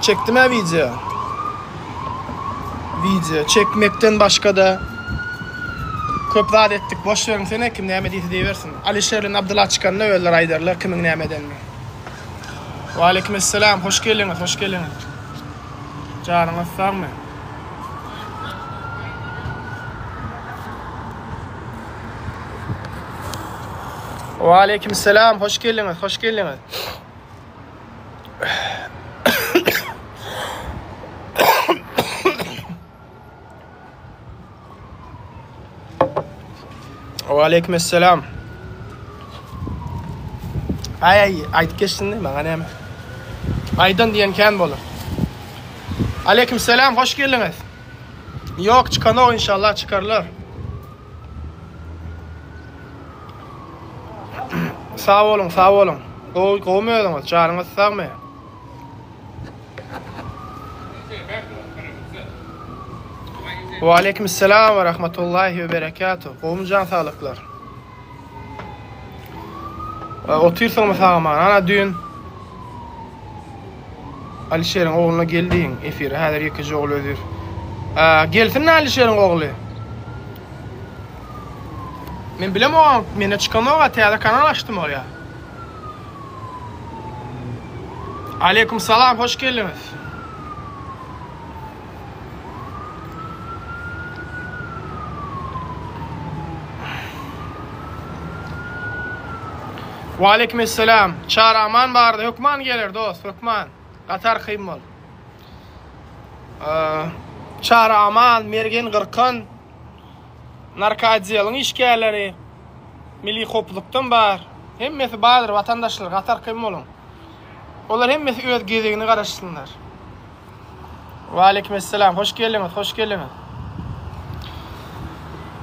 Çekdim-ä wideo. Wideo çekmekden başga-da köp zat etdik. Boş beriň sene kim näme diýse diýibersin. Alişer bilen Abdylla çykanda özleri aýdarlar kimiň näme edenini. Waleýkim esselam. Hoş geldiňiz, hoş geldiňiz. Janyňyz sagmy? Waleýkim selam, hoş geldiňiz, hoş geldiňiz. Waleýkim esselam. Aý aý aýdyp geçsin maňa näme. Aýdan diýen kän bolar. Aleýkim selam, hoş geldiňiz. Ýok, çykanok inşallah çykarlar. Sag boluň, sag boluň. Gowy, gowumy özüňiz? Janyňyz sagmy? Wa aleýkum salam we rahmetullahi we berekatuh. Gowumy jan saglyklar? Otyrsyňmy sag-aman? Ana düýn Alişeriň ogluna gel diýiň efire. Häzir ýekeje ogly özür. Gelsin Alişeriň ogly. Men bilemok, mende çykanok, täze kanal açdym orýa. Aleýkum salam, hoş geldiňiz. Waleýkim esselam. Çary Aman bardy, hökman geler dost, hökman. Gaty arkaýyn bol. Çary Aman, Mergen Gyrkan, narkootdeliň işgärleri, Milli howpsuzlykdan bar. Hemmesi bardyr watandaşlar, gaty arkaýyn boluň. Olar hemmesi öz gezegine garaşsynlar. Waleýkim esselam. Hoş geldiňiz, hoş geldiňiz.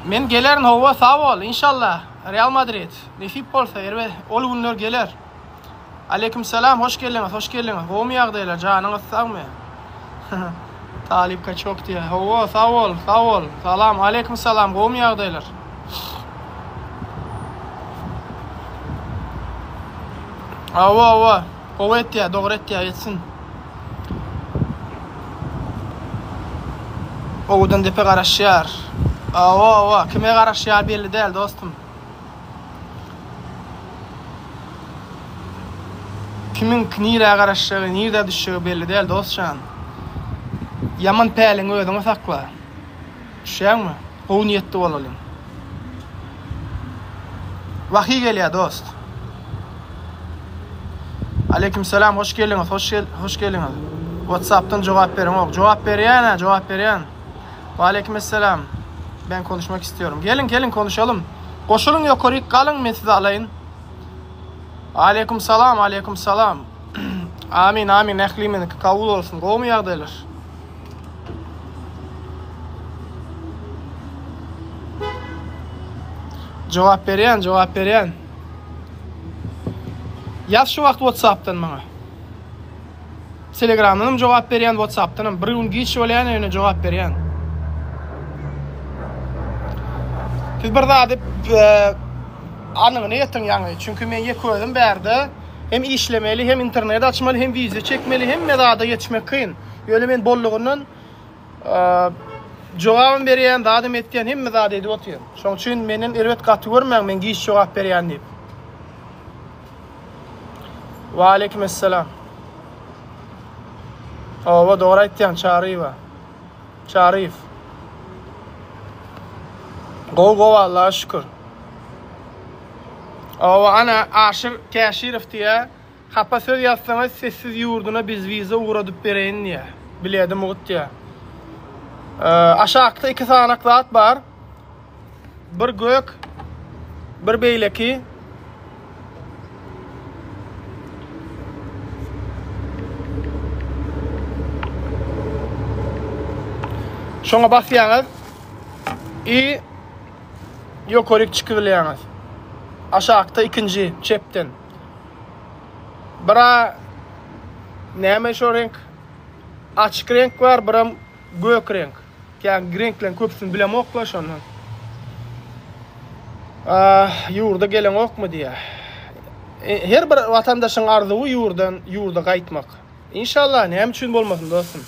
Men gelerin hawa sag bol. Inşallah. Real Madrid. Nesip bolsa erbet ol günler geler. Aleýkum salam hoş geldiňiz hoş geldiňiz gowumy ýagdaýlar janyňyz sagmy Talyp kaçok diýýär hawa sag bol sag bol salam aleýkum salam gowumy ýagdaýlar Hawa hawa gowy etýär dogry etýär etsin Owadan depe garaşýar Hawa hawa kime garaşýar belli däl dostum Kimiň nirä garaşjagy, nirde düşjegi belli däl, dost jan. Ýaman päliňi özüňe sakla. Düşýäňmi? Gowy niýetli bolalyň. Wahyý gelýär, dost. Aleýkum salam, hoş geldiňiz, hoş hoş geldiňiz. WhatsApp-dan jogap bereňok. Jogap berýän-ä, jogap berýän. Waleýkim esselam. Ben konuşmak istiyorum. Geliň, geliň konuşalym. Goşulyň ýokaryk galyň men sizi alaýyn. Aleýkum salam, aleýkum salam. Amin, amin ählimiziňki kabul bolsun. Gowumy ýagdaýlar? Jogap berýän, jogap berýän. Ýaz şu wagt WhatsApp-dan maňa. Telegramdanam jogap berýän, WhatsAppdanam. Bir gün giç bolýan ýöne jogap berýän. Siz bir zady e, anygyny getirin ýaňy. Çünki men ýeke özüm bärde hem işlemeli, hem internet açmaly, hem wideo çekmeli, hemme zada ýetişmek kyn. Ýöne men bollugyndan e, jogabam berýän, zadam etýän, hemme zady edip otyryn. Şonuň üçin menden erbet gaty görmäň, men giç jogap berýän diýip. Waleýkim esselam. Hawa dogry aýtýaň Çaryýewa. Çaryýew. Gowy gowy Allaha şükür. Hawa ana Aşyr Käşirow diýýär. Hapa söz ýazsaňyz sessiz ýurduna biz wiza ugradyp bereýin diýýär. Biledi mugt diýýär. Aşakda iki sanak zat bar. Bir gök, bir beýleki. Şoňa basýaňyz i ýokaryk çykybilýäňiz. Aşakda ikinji çepden. Bira näme şo reňk? Açyk reňk bar, biram gök reňk. Ýa reňkleriň köpüsini bilemoklar şondan. Ah, ýurda geleňokmy diýýär. E, her bir watandaşyň arzuwy ýurdan ýurda gaýtmak. Inşallah, näme üçin bolmasyn dostum.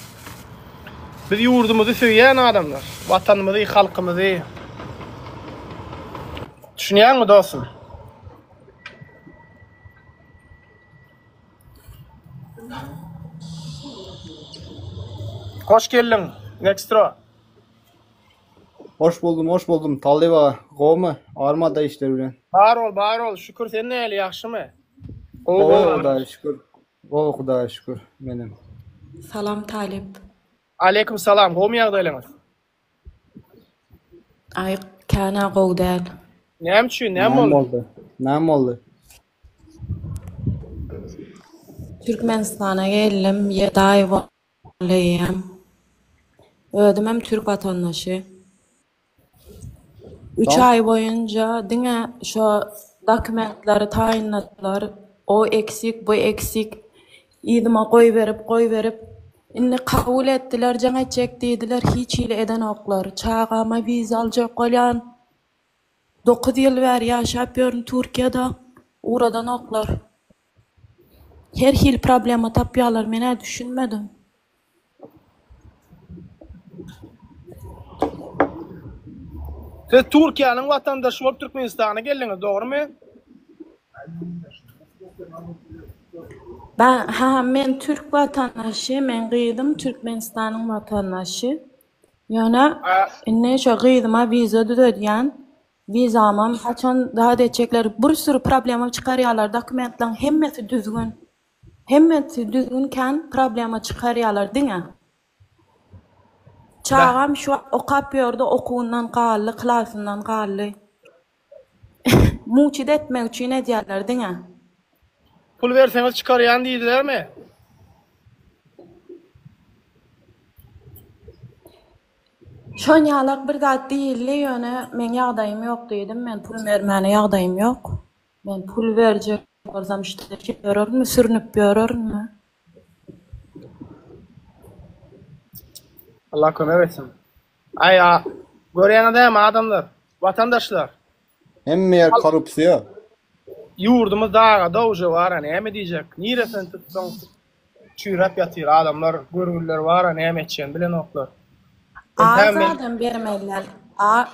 Biz ýurdumyzy söýýän adamlar. Watanymyzy, halkymyzy. Düşünýäňmi dostum? Hoş geldiň, Nextro. Hoş buldum, hoş buldum. Talyp aga, gowmy? Armada işler bilen. Bar ol, bar ol. Şükür sen näli, ýagşymy? Gowy, Gowy, gowy. Hudaýa şükür. Gowy, Hudaýa şükür. Menem. Salam Talyp. Aleýkum salam, gowmy ýagdaýlaryňyz? Aý, känä gowy däl. Näme üçin, näme Näme boldy? boldy? Näme boldy? Türkmenistana geldim, ýedi aý boldy eýýäm. Özümem türk watandaşy. Üç Soň? aý boýunça diňe şo dokumentleri taýynladylar. O eksik, bu eksik. Yzyma goýberip, goýberip, indi kabul etdiler, jaň etjek diýdiler, hiç hili edenoklar. Çagama wiza aljak bolýan. Dokuz ýyl bäri ýaşap ýörün Türkiýede, ugradanoklar. Her hili problema tapýarlar, men-ä düşünmedim. Siz Türkiýäniň watandaşy bolup Türkmenistana geldiňiz, dogrymy? Ben, ha, men türk watandaşy, meň gyzym Türkmenistanyň watandaşy. Ýöne indi şo gyzyma wiza düzedýän. Wizamam haçan zat etjekler, bir sürü problema çykarýarlar, dokumentleň hemmesi düzgün. Hemmesi düzgünkän problema çykarýarlar diňe. Çagam şu wagt okap ýördi, okuwyndan galdy, klasyndan galdy. Muçit etmek üçin edýärler diňe. Pul berseňiz çykarýan diýdilermi? Şonýalak bir zat diýildi, ýöne meň ýagdaýym ýok diýdim, men pul bermäne ýagdaýym ýok. Men pul berjek bolsam şeýdip ýörerinmi, sürnüp ýörerinmi? Allah kömek etsin. Aý a görýäňiz dämi adamlar, watandaşlar. Hemme ýer korrupsiýa. Ýurdumyz dagada uje bara näme diýjek, niresini tutsaň çüýräp ýatyr adamlar, görgüliler bara näme etjegini bilenoklar. Az zadam bermezler. A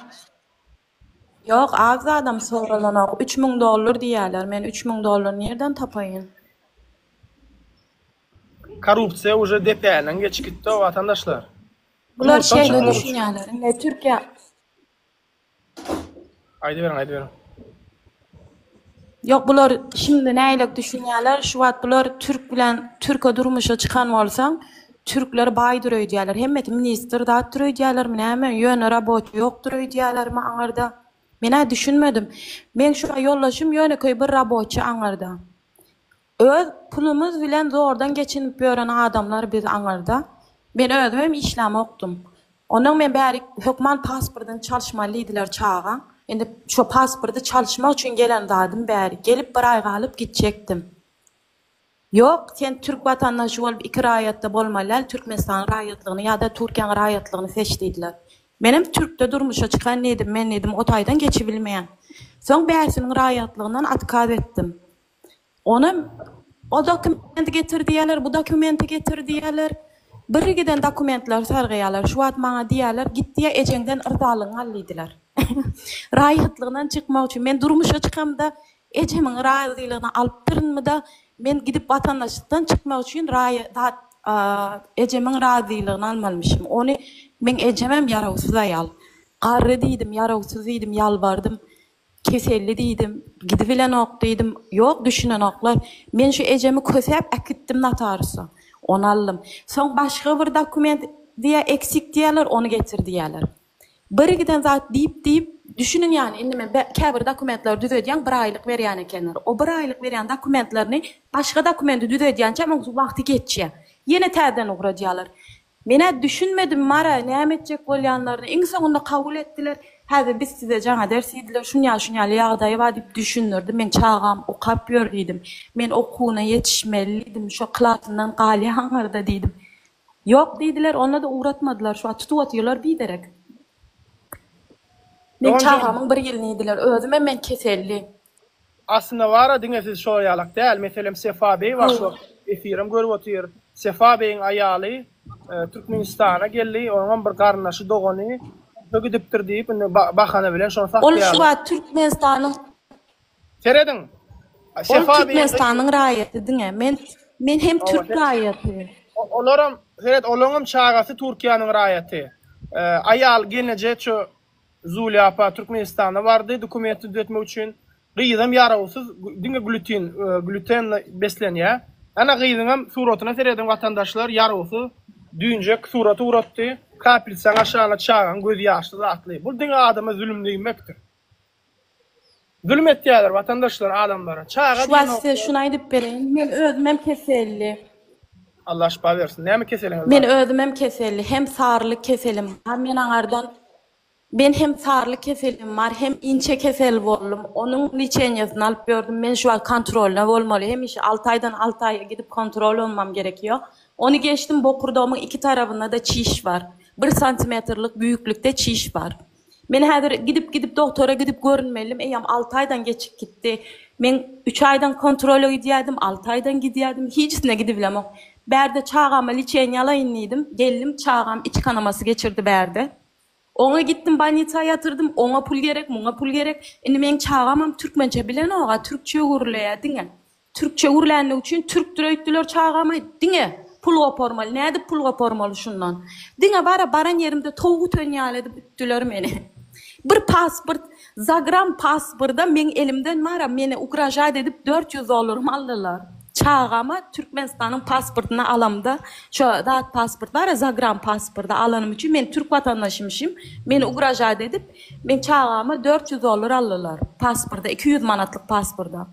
Ýok az zadam soralanok 3000 dollar diýýärler men 3000 dollar nirden tapaýyn. Korrupsiýa uje depänden geçip gitdi watandaşlar. Bular şeýle düşünýärler indi Türkiýe. Aýdyberiň aýdyberiň. Ýok bular şimdi nähilek düşünýärler şu wagt bular türk bilen türke durmuşa çykan bolsaň türkler baýdyr öýdýärler hemmesi ministr zatdyr öýdýärlermi näme ýöne raboçy ýokdur öýdýärlermi aňyrda menä düşünmedim meň şu ýoldaşym ýönekeý bir raboçy aňyrda Öz pulumyz bilen zordan geçinip ýören adamlar biz aňyrda. Men özümem işlämokdym. Onnoň men bärik hökman pasportyny çalyşmaly diýdiler çagaň. Indi şo pasporty çalyşmak üçin gelen zadym bäri. Gelip bir aý galyp gitjekdim. Ýok, sen türk watandaşy bolup iki raýatda bolmaly däl, Türkmenistanyň raýatlygyny ýa-da Türkiýäň raýatlygyny seç diýdiler. Menem türkde durmuşa çykan diýdim, men diýdim o taýdan geçibilmeýän. Soň bärsiniň raýatlygyndan otkaz etdim. Onam o dokumenti getir diýýärler, bu dokumenti getir diýýärler. Bir giden dokumentleri sargaýarlar. Şu wagt maňa diýýärler, git diýýär, ejeňden yrzalygyňy al diýdiler. Raýatlygyndan çykmak üçin. Men durmuşa çykamda ejemiň razylygyny alypdyrynmy-da, men gidip watandaşlykdan çykmak üçin zat ejemiň razylygyny almalymyşym. Ony meň ejemem ýarawsyz aýal. Garry diýdim, ýarawsyz diýdim, ýalbardym. Keselli diýdim, gidibilenok diýdim, ýok düşünenoklar. Men şu ejemi kösäp äkitdim notariusa. Ony aldym. Soň başga bir dokument diýýär, eksik diýýärler, ony getir diýýärler. Bir giden zat diýip-diýip, düşüniň ýany indi men käbir dokumentleri düzedýän bir aýlyk berýän ekenler. O bir aýlyk berýän dokumentlerini başga dokumenti düzedýänçäm oň wagty geçýär. Ýene täzeden ugradýarlar. Menä düşünmedim Mara näme etjek bolýanlaryny iň soňunda kabul etdiler häzir biz size jaň ederis diýdiler şunýaly şunýaly ýagdaýy bar diýip düşündirdim meň çagam okap ýör diýdim men okuwyna ýetişmeli diýdim şo klasyndan galýa aňyrda diýdim ýok diýdiler onda-da ugratmadylar şu wagt tutup otyrlar biderek meň çagamyň bir ýylyny iýdiler özümem men keselli. Aslynda bara diňe siz şolar ýalak däl meselem Sefa beý bar şu wagt efirem görüp otyr. Sefa beýiň aýaly Türkmenistana geldi, onuňam bir garyndaşy, dogany Türkiýä gidipdir diýip, indi bahana bilen şony Ol şu saklaýarlar. wagt Türkmenistanyň Serediň, Ol Sefa beýiň gyzy. Türkmenistanyň raýaty diňe. Men men hem Hawa, türk se raýaty. Olaram, seret, olaňam çagasy Türkiýäniň raýaty. Aýal gelneje şu Zuliýa apa Türkmenistana bardy dokumentini düzetmek üçin. Gyzam ýarawsyz diňe glütin glütenle beslenýär. Ana gyzyňam suratyna serediň watandaşlar ýarawsyz düýnjek surat ugratdy. Kapelsaň aşagyna çagaň gözi ýaşly zatly. Bu diňe adama zülüm diýmekdir. Zülüm etýärler watandaşlar adamlara. Çaga Şu wagt size diýenoklar. şuny aýdyp bereýin. Men özümem keselli. Allah şypa bersin. Näme keseliňiz Men bar? özümem keselli. Hem sarylyk keselim bar. Men aňardan Men hem saryly keselim bar, hem inçe kesel boldum. Onuň liçeniýasyny alyp ýördüm. Men şu wagt kontrolna bolmaly. Hemişe alty aýdan alty aýa gidip kontrol bolmam gerekiýo. Ony geçdim, bokurdagymyň iki tarabynda-da çiş bar. Bir santimetrlik büýüklikde çiş bar. Men häzir gidip-gidip dogtora gidip görünmelim. Eýýäm alty aýdan geçip gitdi. Men üç aýdan kontrola gidýärdim, alty aýdan gidýärdim. Hiçisine gidibilemok. Bärde çagama liçeniýa alaýyn diýdim. Geldim, çagam iç kanamasy geçirdi bärde. Oňa gitdim bolnisa ýatyrdym, oňa pul gerek, muňa pul gerek. Indi meň çagamam türkmençe bilenoga, türkçe gürleýär diňe. Türkçe gürlänligi üçin türkdür öýtdüler çagamy, diňe pul goparmaly, nädip pul goparmaly şundan. Diňe bara baran ýerimde towuk üten ýaly edip ütdüler meni. Bir pasport, zagram pasporda meň elimden bara meni ugražat edip 400 dollarymy aldylar. Çagama Türkmenistanyň pasportyny alamda, şo zat pasport bar-a, zagran pasporty alanym üçin men türk watandaşymyşym, meni ugražat edip, meň çagama 400 dollar aldylar pasporta, 200 manatlyk pasporta.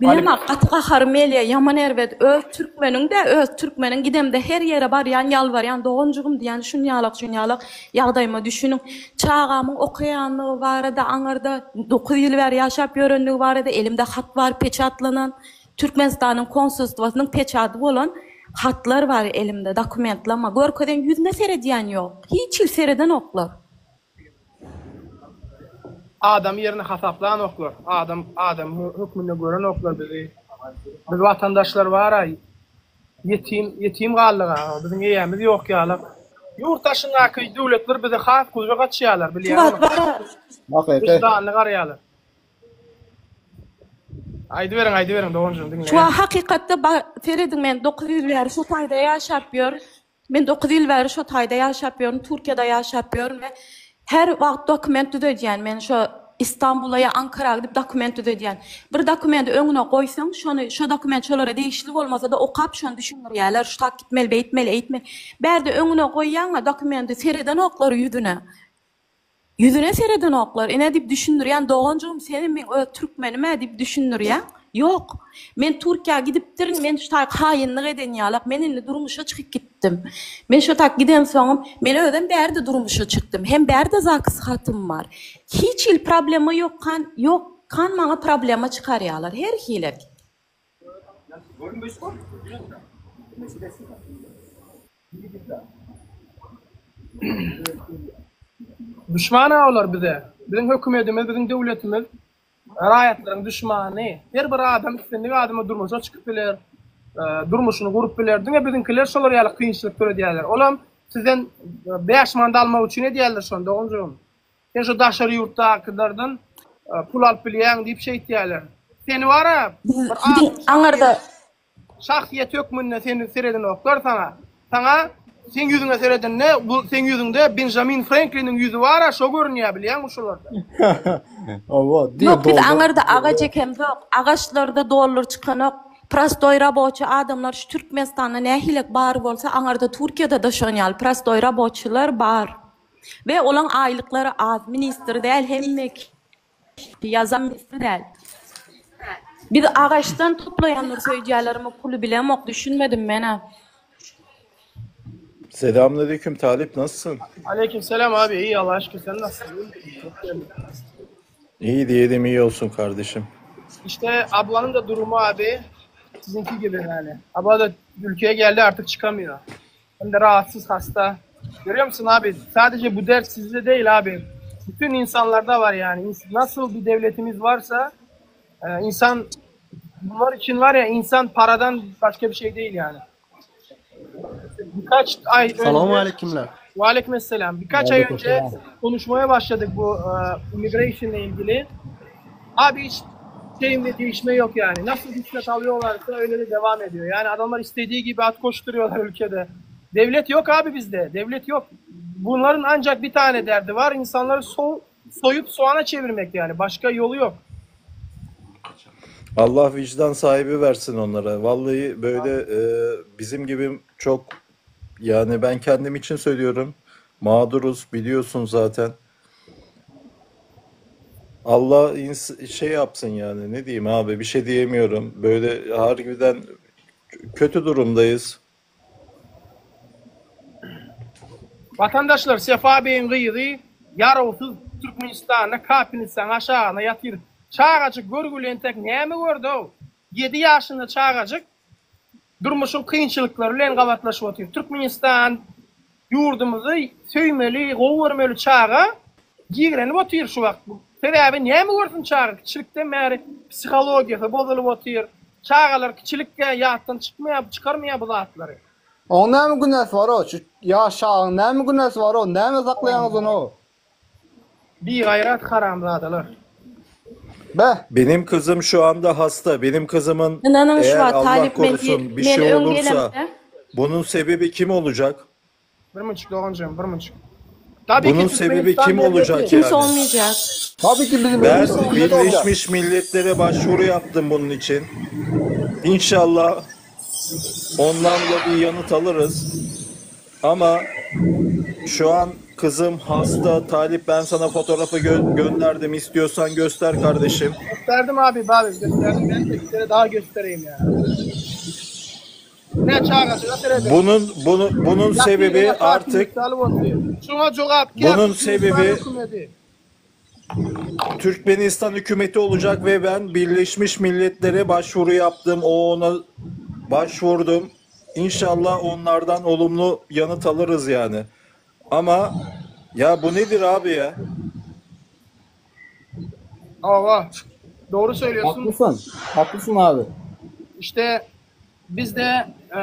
Bilemok gaty gaharym gelýär ýaman erbet öz türkmeniň-dä öz türkmeniň gidemde her ýere barýan ýalbarýan doganjygym diýýän şunýalak şunýalak ýagdaýyma düşüniň çagamyň okaýanlygy barada aňyrda dokuz ýyl bäri ýaşap ýörenligi barada elimde hat bar peçatlanan Türkmenistanyň konsulstwasynyň peçady bolan hatlar bar elimde dokumentlama görkezen ýüzüne seredýän ýok hiç hili seredenoklar. Adam ýerine hasaplanoklar. Adam adam hökmünde görenoklar bizi. Biz watandaşlar bara ýetim ýetim galdyga. Biziň eýämiz ýok ýalak. Ýurt daşyndaky döwletler bize has gujak açýarlar Şu bilýäňmi? wagt bara Hakyky. Wyždanly garaýarlar. Aýdyberiň aýdyberiň doganjygym Şu diňleýän. wagt hakykatda serediň men 9 ýyl bäri şu taýda ýaşap ýör. Men dokuz ýyl bäri şo taýda ýaşap ýörün, Türkiýede ýaşap ýörün we her wagt dokument düzedýän. Men şo Istanbula ýa Ankara gidip dokument düzedýän. Bir dokumenti öňüne goýsaň, şony şo dokument şolara degişli bolmasa-da okap şony düşündirýärler, şu tak gitmeli, beýtmeli, eýtmeli. Bärde öňüne goýýaň-a dokumenti seredenoklar ýüzüne. Ýüzüne seredenoklar, ine diýip düşündirýän doganjygym senem meň öz türkmenim-ä diýip düşündirýäň. Ýok. Men Türkiýä gidipdirin, men şu taýyk haýynlyk eden ýalak, men indi durmuşa çykyp gitdim. Men şo taýyk gidensoňam, men özem bärde durmuşa çykdym. Hem bärde zaks hatym bar. Hiç hili problema ýokkan, ýokkan maňa problema çykarýalar her hili. Duşman-a olar bize. Biziň hökümetimiz, biziň döwletimiz raýatlaryň duşmany. Her bir adam islendik adama durmuşa çykyp biler, durmuşyny gurup biler. Diňe biziňkiler şolar ýaly kynçylyk döredýärler. Olam sizden bäş manat almak üçin edýärler şony, doganjygym. Sen şu daşary ýurtdakylardan pul alyp bilýäň diýip şeýtýärler. Seni bar-a bir Biziň aňyrda Şahsyýet hökmünde seni seredenoklar saňa. Saňa seň ýüzüňe seredende bu seň ýüzüňde Benjamin Frankliniň ýüzi bar-a şo görünýär bilýäňmi şolarda. Hawa, diňe Ýok biz dollar. aňyrda agaç ekemzok. Agaçlarda dollar çykanok. Prostoý raboçy adamlar şu Türkmenistanda nähilek bar bolsa aňyrda Türkiýede-de şon ýaly prostoý raboçylar bar. We olaň aýlyklary az. Ministr däl hemme Ýazan misli däl. Biz agaçdan toplaýandyr söýdýälermi puly bilemok düşünmedim menä. Selamünaleyküm Talip nasılsın? Aleyküm selam abi iyi Allah'a şükür sen nasılsın? İyi diyelim iyi olsun kardeşim. İşte ablanın da durumu abi sizinki gibi yani. Abla da ülkeye geldi artık çıkamıyor. Hem de rahatsız hasta. Görüyor musun abi? Sadece bu dert sizde değil abi. Bütün insanlarda var yani. Nasıl bir devletimiz varsa e, insan bunlar için var ya insan paradan başka bir şey değil yani. Birkaç ay önce Salam aleykümler. Ve aleykümselam. Birkaç ay önce konuşmaya başladık bu e, immigration ile ilgili. Abi hiç şeyimde değişme yok yani. Nasıl hizmet alıyorlarsa öyle de devam ediyor. Yani adamlar istediği gibi at koşturuyorlar ülkede. Devlet yok abi bizde. Devlet yok. Bunların ancak bir tane derdi var. İnsanları so soyup soğana çevirmek yani. Başka yolu yok. Allah vicdan sahibi versin onlara. Vallahi böyle e, bizim gibi çok yani ben kendim için söylüyorum. Mağduruz biliyorsun zaten. Allah ins- şey yapsın yani ne diyeyim abi bir şey diyemiyorum. Böyle harbiden kötü durumdayız. Vatandaşlar Sefa Bey'in gyzy ýarawsyz Türkmenistanda kapinisaň aşagynda ýatyr. Çagajyk görgüli entek näme gördi-ow? Ýedi ýaşynda çagajyk durmuşyň kynçylyklary bilen gabatlaşyp otyr. Türkmenistan ýurdumyzy söýmeli, gowy görmeli çaga ýigrenip otyr şu wagt. Sebäbi näme görsün çaga kiçilikden bäri psihologiýasy bozulyp otyr. Çagalar kiçilikkä ýatdan çykmaýar, çykarmaýar bu zatlary. Oň näme günäsi bar-ow? Şu ýaş çagaň näme günäsi bar-ow? Näme saklaýaňyz ony-ow? Bigaýrat haramzadalar. Beh! Benim kızım şu anda hasta. Benim kızımın Ynanyň şu eğer wagt Allah Talyp men korusun bir men şey öň olursa gelemde bunun sebebi kim olacak? Bir munçuk doganjygym, bir munçuk. Tabii ki Bunun sebebi Türkmenistan kim devleti. olacak kimse yani? olmayacak. Tabii ki bizim Ben devlet olacak. Birleşmiş Milletler'e başvuru yaptım bunun için. İnşallah ondan da bir yanıt alırız. Ama şu an kızım hasta. Talip ben sana fotoğrafı gö- gönderdim. İstiyorsan göster kardeşim. Gösterdim abi, abi gösterdim. Ben de bir kere daha göstereyim yani. Ne çağrısı, ne terede. Bunun bunu bunun sebebi artık Şuna cevap gel. Bunun sebebi- Hükümeti. Türkmenistan hükümeti olacak ve ben Birleşmiş Milletler'e başvuru yaptım. O ona başvurdum. İnşallah onlardan olumlu yanıt alırız yani. Ama ya bu nedir abi ya? Ava. Doğru söylüyorsun. Haklısın. Haklısın abi. İşte biz de e,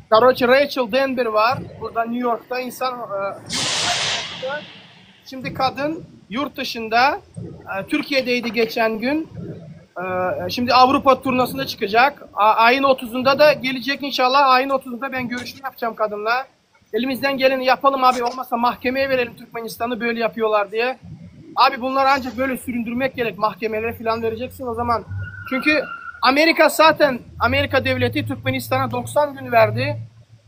Короче, Rachel Denver var. Burada New York'ta insan e, şimdi kadın yurt dışında e, Türkiye'deydi geçen gün. E, şimdi Avrupa turnasına çıkacak. A- ayın 30'unda da gelecek inşallah. Ayın 30'unda ben görüşme yapacağım kadınla. Elimizden geleni yapalım abi. Olmazsa mahkemeye verelim Türkmenistan'ı böyle yapıyorlar diye. Abi bunları ancak böyle süründürmek gerek. Mahkemelere falan vereceksin o zaman. Çünkü Amerika zaten Amerika devleti Türkmenistan'a 90 gün verdi.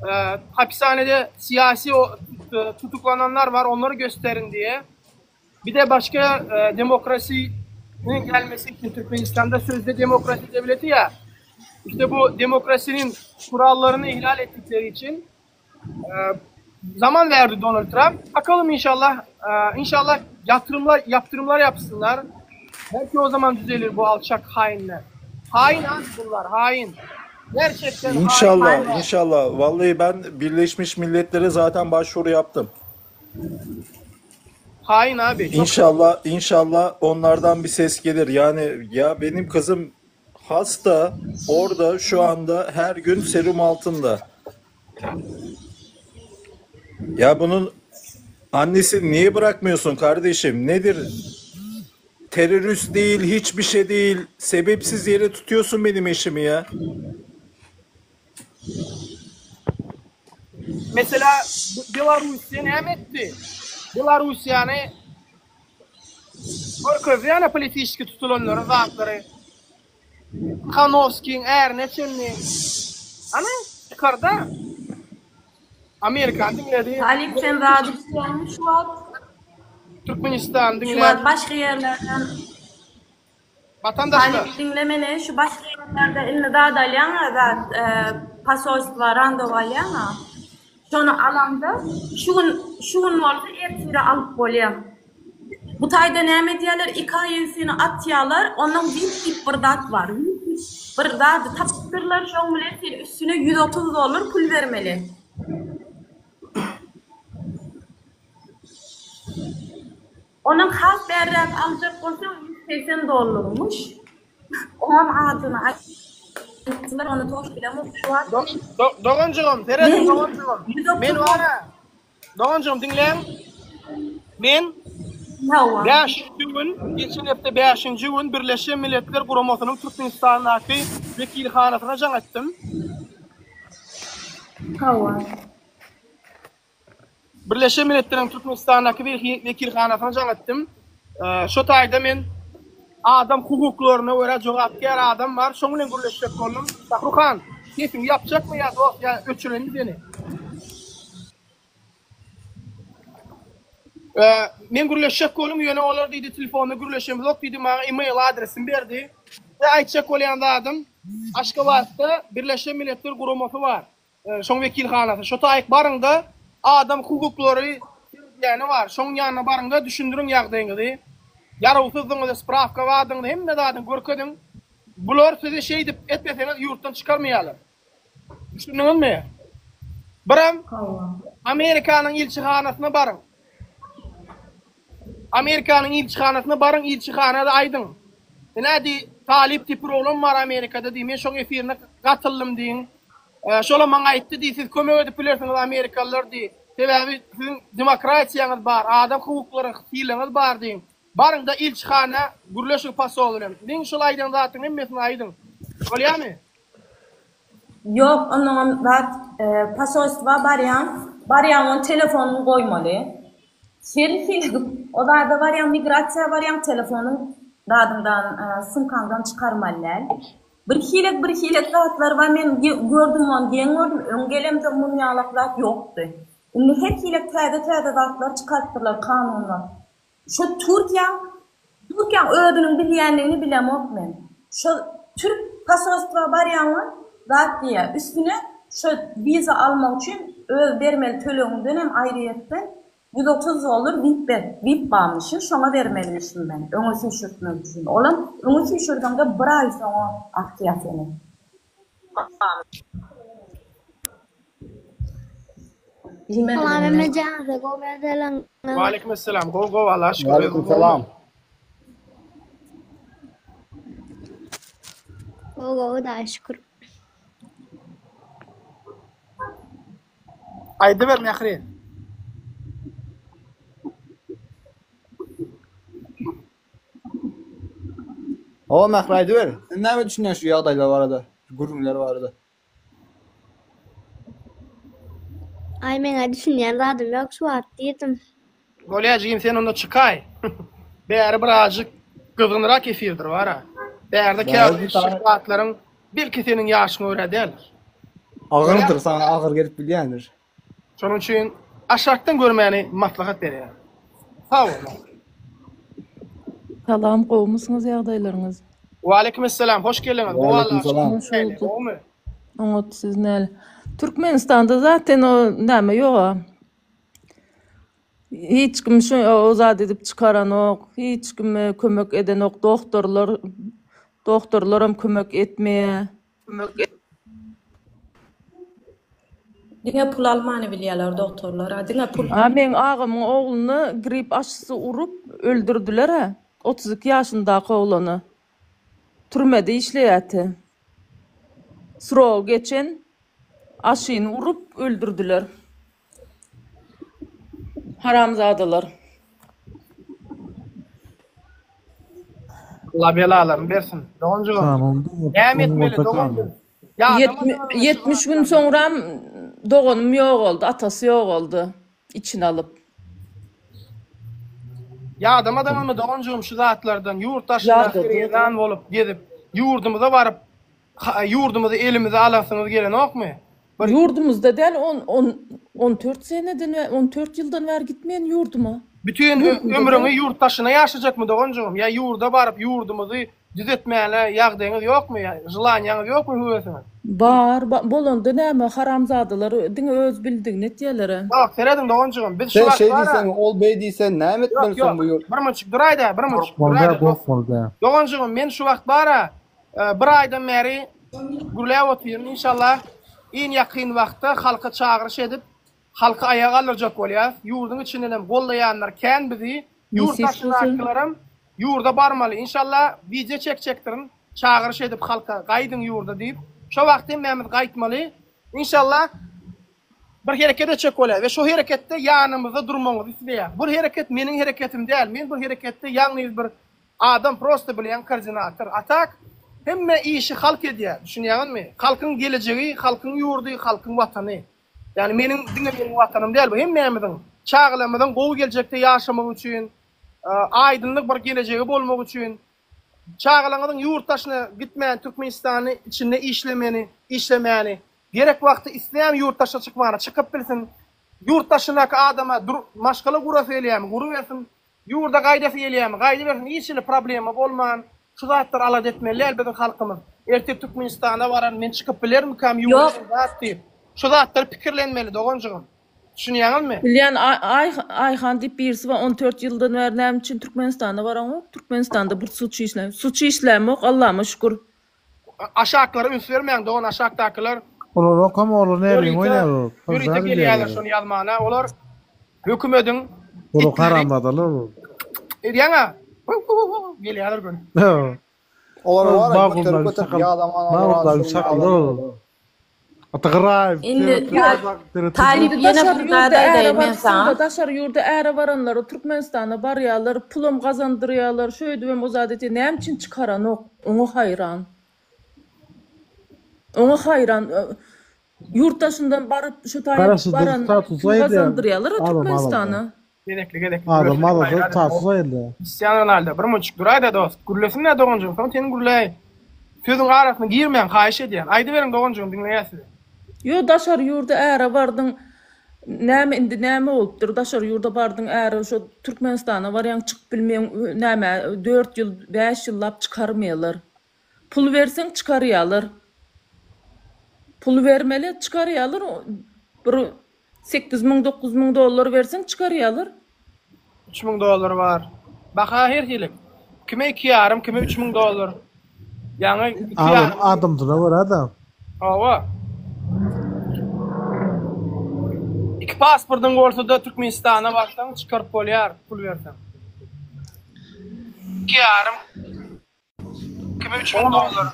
Ee, hapishanede siyasi o, e, tutuklananlar var onları gösterin diye. Bir de başka e, demokrasinin gelmesi için Türkmenistan'da sözde demokrasi devleti ya. İşte bu demokrasinin kurallarını ihlal ettikleri için e, zaman verdi Donald Trump. Bakalım inşallah e, inşallah yatırımlar yaptırımlar yapsınlar. Belki o zaman düzelir bu alçak hainler. Hain abi bunlar hain. Gerçekten hain. İnşallah, inşallah. Vallahi ben Birleşmiş Milletler'e zaten başvuru yaptım. Hain abi. Çok İnşallah, inşallah onlardan bir ses gelir. Yani ya benim kızım hasta orada şu anda her gün serum altında. Ya bunun annesi niye bırakmıyorsun kardeşim? Nedir? Terörist değil, hiçbir şey değil. Sebepsiz yere tutuyorsun benim eşimi ya. Mesela Belarusya näme etdi? Belarussiýany görkezdi ýa politiski tutulanlaryň zatlary. Tihanowskiň ärine çenli. Ana çykarda. Amerikany diňledi. Talyp sen zady bilýäňmi şu wagt? Türkmenistany Şu diňledi. wagt başga ýerlerden Vatandaşlar. Talyp diňle meni şu başga ýerlerde indi zat alýaňa zat posolstwa randewu alýaňa. Şony alaňda şu gün şu gün bolsa ertire alyp bolýa. Bu taýda näme edýärler iki aýyň seni atýarlar ondan wip diýip bir zat bar wip diýip bir zady tapypdyrlar şoň bilen sen üstüne 130 dollar pul bermeli. Ondan has bärräk aljak bolsaň 180 dollarmyş. Oňam adyny aýtdylar, ony toş bilemok şu wagt. Doganjygym, serediň doganjygym. Men bar-a. Doganjygym diňläň. Men bäşinji gün, geçen hepde bäşinji gün Birleşen Milletler Guramasynyň Türkmenistandaky wekilhanasyna jaň etdim. Hawa. Birleşen Milletleriň Türkmenistandaky wekilhanasyna jaň etdim. Şo taýda men adam hukuklaryna görä jogapkär adam bar, şoň bilen gürleşjek boldum. Şahruhan, sesiňi ýapjakmy ýa dost, ýa öçüreýinmi seni? Men gürleşjek boldum, ýöne olar diýdi, telefonda gürleşemizok diýdi, maňa email adresini berdi. Size aýtjak bolýan zadym, Aşgabatda Birleşen Milletler Guramasy bar. Şoň wekilhanasy. Şo taýyk baryňda adam hukuklary seredýäni bar. Şoň ýanyna baryňda düşündiriň ýagdaýyňyzy. Ýarawsyzdygyňyzy, sprawka bardygyňyzy hemme zadyny görkeziň. Bular sizi şeýdip etmeseňiz ýurtdan çykarmaýarlar. Düşündiňizmi? Biram Amerikanyň ilçihanasyna baryň. Amerikanyň ilçihanasyna baryň ilçihanada aýdyň. Ine diý Talyp diý bir oglan bar Amerikada diý men şoň efirine gatyldym diýiň. Şolam maňa aýtdy diý siz kömek edip bilersiňiz amerikalylar diý. Sebäbi siziň demokratiýaňyz bar adam hukuklary sylagyňyz bar diýiň. Baryňda ilçihana gürleşiň posol bilen. Meň şol aýdan zatyň hemmesini aýdyň. Bolýamy? Ýok onnoňam zat posolstwa barýaň barýaň ony telefonyňy goýmaly. Her hili o zada barýaň migrasiýa barýaň telefonyň zadyňdan sumkaňdan çykarmaly däl. Bir hilek bir hilek zatlar bar men gördüm ony geň gördüm öň gelemde mun ýalak zat ýokdy. Indi her hilek täze täze zatlar çykarypdyrlar kanunlar. Şo Türkiýäň Türkiýäň özüniň bilýänligini bilemok men. Şo türk posolstwa barýaňa zat diýýär. Üstüne şo wiza almak üçin öz bermeli tölegiňdenem aýryýetden 130 dollar wip ber wip barmyşyn şoňa bermelimişim men öňe süýşürtmek üçin. Olam öňe süýşürseňde bir aý soňa atýar seni. Bilmedim Salam indi men. hemme janyňyza gowy ýagdaýlaryňyz. Waleýkim essalam. Gowy gowy Allaha şükür. Waleýkim Özüň gowumy? salam. Gowy gowy Hudaýa şükür. Aýdyber Mähri. Hawa Mähri aýdyber. Sen näme düşünýäň şu ýagdaýlar barada, şu gürrüňler barada? Aý meňä düşünýän zadym ýok şu wagt diýdim. Bolýa jigim sen onda çykaý. Bäri birazjyk gyzgynrak efirdir bara. Bärde käbir eşitjek zatlaryň belki seniň ýaşyňa görä däldir. Agyrdyr saňa agyr gelip bilýändir. Şonuň üçin aşakdan görmäni maslahat berýän. Sag boluň. Salam gowumysyňyz ýagdaýlaryňyz. Waleýkim essalam hoş geldiňiz. Waleýkim salam. Hoş bolduk. Oňat siz näl. Türkmenistanda zaten o näme ýoga. Hiç kim şu o zat edip çykaranok. Hiç kime kömek edenok. Doktorlar doktorlaram kömek etmeýä. Diňe pul almany bilýärler dogtorlar a diňe pul. A meň agamyň ogluny grip aşysy urup öldürdiler-ä. 32 ýaşyndaky oglany. Türmede işleýärdi. Srogy geçen aşyny urup öldürdiler. Haramzadalar. Allah belalaryny bersin. Doganjygym. Kanun diňe Näme onuň etmeli bolsa doganjygym? kanun. Ýadamadyňyzmy şu 70 gün zatlardan? soňram doganym ýogaldy, atasy ýogaldy. Içini alyp. Ýadamadyňyzmy doganjygym şu zatlardan? Ýurt daşynda Ýadady. sergezdan bolup gezip, ýurdumyza baryp, ýurdumyzy elimize alasyňyz gelenokmy? Bir Ýurdumyzda däl on on on dört seneden bäri on dört ýyldan bäri gitmeýän ýurduma. Bütin ömrüňi ýurt daşyna ýaşajakmy doganjygym ýa ýurda baryp ýurdumyzy düzetmäne ýagdaýyňyz ýokmy ýa želaniýaňyz ýokmy höwesiňiz? Bar bolanda näme haramzadalar diňe öz bildigini etýälere. Ýok serediň doganjygym biz şu Sen wagt şeý bara diýseň, ol beý diýse näme Ýok etmeli soň ýok bu ýurt? bir munçik duraýda bir munçik Gorkmaly däl, duraýda dost gorkmaly däl. Doganjygym men şu wagt bara Bir aýdan bäri gürläp otyryn. Inşallah iň ýakyn wagtda halka çagyryş edip, halky aýaga galdyrjak bolýas. Ýurduň içindenem gollaýanlar kän bizi. Ýurt Nesip bolsa. daşyndakylaram ýurda barmaly. Inşallah wideo çekjekdirin, çagyryş edip halka gaýdyň ýurda diýip. Şo wagt hemmämiz gaýtmaly. Inşallah bir hereket etjek bolýar we şo hereketde ýanymyzda durmagyňyzy isleýär. Bu hereket meniň hereketim däl. Men bu hereketde ýalňyz bir adam prosta bilýän koordinator. A tak hemme işi halk edýär. Düşünýäňizmi? Halkyň gelejegi, halkyň ýurdy, halkyň watany. Ýagny meniň diňe meniň watanym däl bu hemmämiziň, çagalarymyzyň gowy geljekde ýaşamagy üçin, aýdynlyk bir gelejegi bolmagy üçin, çagalaryňyzyň ýurt daşyna gitmän Türkmenistany içinde işlemeni, işlemäni, gerek wagty isleýän ýurt daşyna çykmana çykyp bilsin, ýurt daşyndaky adama dur maşgala gurasy gelýärmi gurubersin, Ýurda gaýdasy gelýämi, gaýdybersin hiç hili problema bolman, şu zatlary alada etmeli däl biziň halkymyz. Ertir Türkmenistana baran men çykyp bilermikam ýurtdan zat diýip, şu zatlary pikirlenmeli doganjygym. Düşünýäňizmi? Bilýän Aýhan diýip birisi bar 14 ýyldan bäri näme üçin Türkmenistana baraňok Türkmenistanda bir suçy işläm suçy işlämok Allama şükür. Aşaklara üns bermäň dogan aşakdakylar Olar okama olar näbilen oýnar olar. Ýörite gelýärler şony ýazmana olar hökümediň Olar haramzadalar olar. Edýäňä gelýärler göni. Olar bar göterip göterip ýalaman olar. Çakallar olar. Ata Gyraýew. Indi Talyp ýene bir zat aýdaýyn men saňa. Daşary ýurda äre baranlar Türkmenistana barýarlar, pulam gazandyrýarlar, şöýdübem o zat etýär. Näme üçin çykaranok? Oňa haýran. Oňa haýran. Ýurt daşyndan baryp şu taýa baran pul gazandyrýarlar Türkmenistana. Gezekli gezekli. Adam alada status aýyldy. Cristiano Ronaldo bir munçuk duraýda dost. Gürlesin-dä doganjygym soň sen gürläý. Sözüň arasyna girmäň haýyş edýän. Aýdyberiň doganjygym diňleýäs sizi. Ýo daşary ýurda äre bardyň näme indi näme bolupdyr daşary ýurda bardyň äre şo Türkmenistana barýaň çykyp bilmeýäň näme dört ýyl bäş ýyllap çykarmaýalar pul berseň çykarýalar pul bermeli çykarýalar bir 8000 9000 dollar berseň çykarýalar. 3000 dollar bar. Baha her hili. Kime iki ýarym, kime 3000 dollar. Ýaňy iki Adam ýarym. adamsyna görä-de. Hawa. Iki pasportyň bolsa-da Türkmenistana barsaň çykaryp bolýar pul berseň. Iki ýarym. Kime 3000 dollar.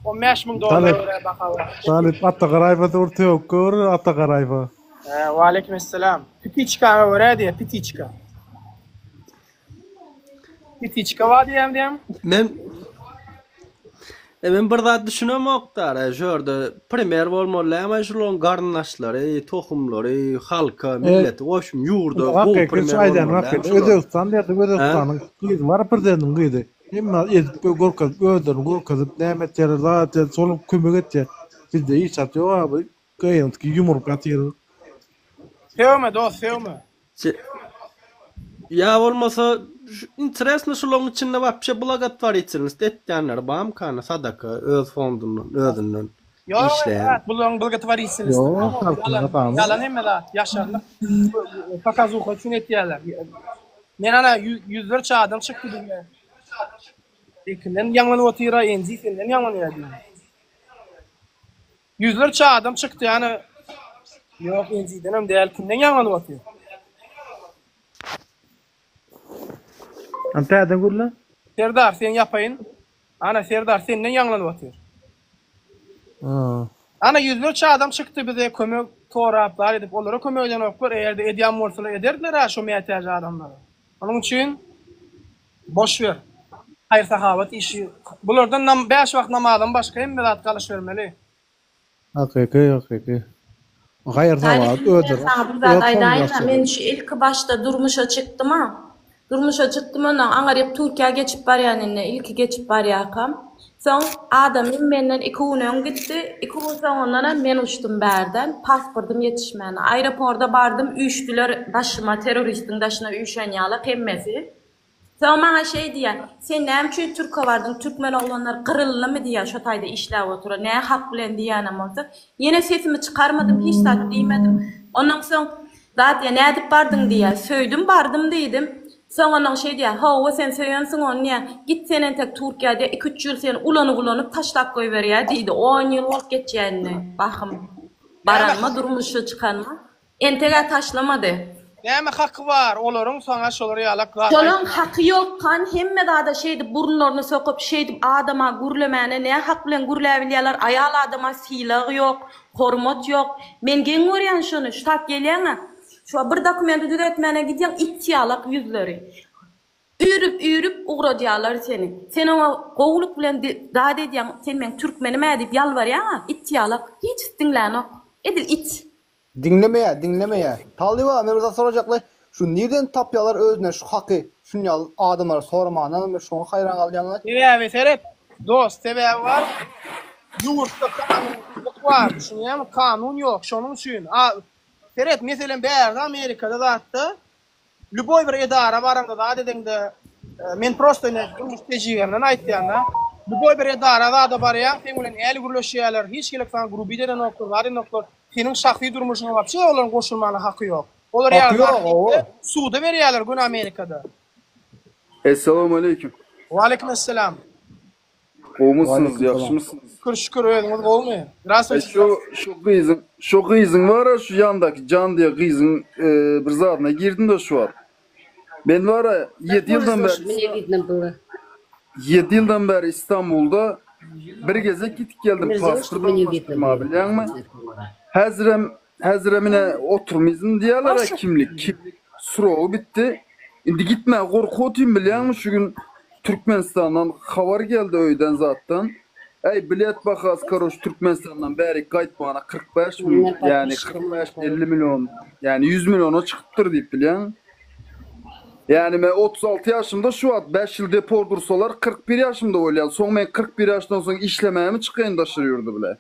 15000 dollar görä baha bar. Talyp Ata Garaýewa dur töwekge görür Ata Garaýewa. He, waleýkim esselam. Pitiçkaňa görä diýýär, pitiçka. Pitiçka bar diýýän diýýän. Men E men bir zat düşünemok dara, şu ýerde primer bolmaly dälmi şularyň garyndaşlary, tohumlary, halka, millete, goşum ýurda gowy primer bolmaly dälmi şular? Özbegistan derdi, Özbegistanyň gyzy bar prezidentiň gyzy. Hemme edip görkezip özlerini görkezip näme etýärler zat etýär şol kömek etýär. Bizde hiç zat ýok abi gyýyntyky ýumrup ýatyr. Sögme dost sögme. Ýa bolmasa interesno şularyň içinde wapşe blagotworitelnost etýänleri bamkany sadaka öz fondundan özünden Ýok işleýän. bularyň blagotworitelnost Ýok halkyň hasamy. Ýalan hemme zat ýaşarlyk pokazuha üçin etýärler. Men ana ýüzlerçe adam çykdy bizge. Ilkinden ýaňlanyp otyra enji senden ýaňlanýar diýýär. Ýüzlerçe adam çykdy ana Ýok enjidenem däl kimden ýaňlanyp otyr. Hany täzeden gürle. Serdar sen ýapaýyn. Ana Serdar senden ýaňlanyp otyr. Ana ýüzlerçe adam çykdy bize kömek sorap zat edip olara kömek edenoklar egerde edýän bolsalar ederdiler-ä şo mätäç adamlara. Onuň üçin boş ber. Haýyr sahawat işi bulardan nam bäş wagt namazdan başga hemme zat galyşbermeli. Hakyky hakyky. Haýyr Talyp sahawat men özleri saňa bir zat öz aýdaýynma men fondaşlary. şu ilki başda durmuşa çykdyma durmuşa çykdym ondan aňaryk Türkiýä geçip barýan indi ilki geçip barýarkam soň adamym menden iki gün öň gitdi iki gün soňundanam men uçdum bärden pasportym ýetişmän aeroporda bardym üýşdüler daşyma terroristiň daşyna üýşen ýalak hemmesi Soň maňa şeý diýýär, Sen näme üçin türke bardyň, türkmen oglanlar gyryldymy diýýär, şo taýda işläp oturan, nä hak bilen diýýänem bolsa. Ýene sesimi çykarmadym, hiç zat diýmedim. Ondan soň zat diýýär, nädip bardyň diýýär. Söýdüm, bardym diýdim. Soň ondan şeý diýýär, Hawa, sen söýensiň ony diýýär. Git sen entek Türkiýä diýýär, iki-üç ýyl seni ulanyp-ulanyp taşlap goýberýär diýdi. On ýyl bolup geçýär indi, bahym. Baranyma, durmuşa çykanyma. Enteg-ä taşlamady. Näme haky bar olaryň saňa şolar ýalak zat Şolaň haky ýok kan hemme zada şeýdip burunlaryny sokup şeýdip adama gürlemäne nä hak bilen gürläbilýäler aýal adama sylag ýok hormat ýok men geň görýän şony şu tap gelýäňä şu bir dokumenti düzetmäne gidýäň it ýalak ýüzleri üýrüp üýrüp ugradýalar seni sen oňa gowulyk bilen zat edýäň sen meň türkmenimä diýip ýalbarýaňa it ýalak hiç diňlänok edil it. Diňlemeýä, diňlemeýä. Talyba, men bir zat sorajakly, şu nirden tapýalar özüne şu haky, şun ýaly adamlary soramandan men şoňa haýran galýanla. Sebäbi seret, dost, sebäbi bar, ýurtda kanunsyzlyk bar, düşünýäňmi, kanun ýok, şonuň üçin, a, seret, meselem, bärde Amerikada zatda, Lýuboý bir edara baraňda zat edeňde men prosto ine durmuş tejribemden aýtýanda lýuboý bir edara zada barýaň seň bilen näli gürleşýärler hiç gezek saňa grubit edenoklar zat edenoklar seniň şahsy durmuşyňa wapşe olaryň goşulmana haky ýok olar Haky ýaly zat ýok hawa. diýse suda berýärler göni Amerikada. Essalamualeýkum. Waleýkim esselam. Gowmysyňyz, Waleýkim salam. ýagşymysyňyz? Şükür şükür özüňiz gowumy? Aý Здравствуйте şu şu gyzyň şu gyzyň bara şu ýandaky Jan diýen gyzyň e, bir zadyna girdim de şu wagt. Men bara 7 ýyldan bäri Мне видно было. 7 ýyldan bäri Istanbulda bir gezek gitip geldim Мерзело, pasport чтобы не видно almaşdyrmaga было. bilýäňmi? Häzirem häzirem ine oturmyzyn diýýärler kimlik kimlik srogy bitdi. Indi gitmäge gorkup otyryn bilýäňmi şu gün Türkmenistandan habar geldi öýden zatdan. Äý bilet bahasy karoç Türkmenistandan bärik gaýtmana 45 У меня müň ýagny подписчиков 45 50 million ýagny 100 milliona çykypdyr diýip bilýäň. Ýagny men 36 ýaşymda şu wagt 5 ýyl depor dursalar 41 ýaşymda bolýan. Soň men 41 ýaşdan soň işlemäge çykaýyn daşary ýurda bile.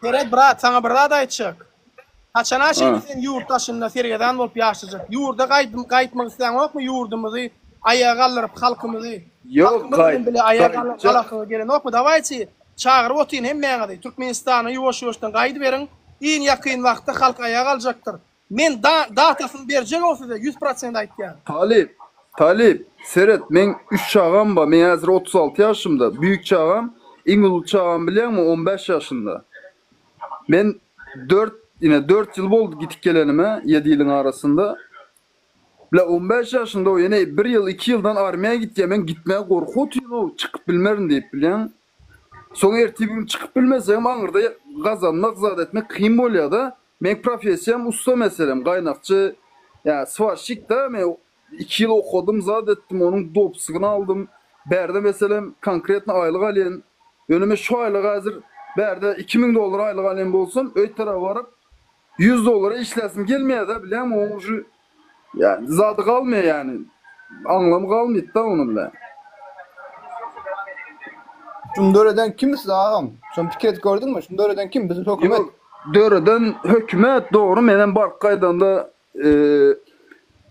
Seret brat saňa bir zat aýtjak. Haçana çenli Ha. sen ýurt daşynda sergezan bolup ýaşajak. Ýurda gaýdym gaýtmak isläňokmy ýurdumyzy aýaga galdyryp halkymyzy Ýok halkymyz bilen gaýt bile aýaga gaýtjak. galasyňyz gelenokmy dawaýçy çagyryp otyryn hemmäňizi Türkmenistana ýuwaş ýuwaşdan gaýdyberiň iň ýakyn wagtda halk aýaga galjakdyr. Men da datasyny berjek o size 100% aýtýan. Talyp, Talyp, seret, meň üç çagam bar, men häzir 36 ýaşymda, büýük çagam, iň uly çagam bilýäňmi, 15 ýaşynda. Men dört, ine dört ýyl boldy gitip gelenime, ýedi ýylyň arasynda. Bile 15 ýaşynda o ýene bir ýyl, iki ýyldan armiýa gitýär, men gitmäge gorkup otyryn-ow, çykyp bilmerin diýip, bilýäň. Soň ertir bir gün çykyp bilmesegem aňyrda gazanmak, zat etmek kyn bolýar-da. Meň professiýam ussa meselem, gaýnakçy, ýa swarşik-da, men iki ýyl okadym, zat etdim, onuň dopuskyny aldym. Bärde meselem konkretno aýlyk alýan. Ýöne men şu aýlygy häzir bärde 2000 dollar aýlyk alýan bolsam, öý taraba baryp 100 dollara işläsim gelmeýär-de, bilýäňmi, oň uje ýa zady galmaýar ýagny, aňlamy galmaýt-da onuň bile. Şuny döreden kim siz agam? Şony pikir edip gördüňmi? Şuny döreden kim? Bizim hökümet. Ýok, döreden hökümet dogry menem baryp gaýdanda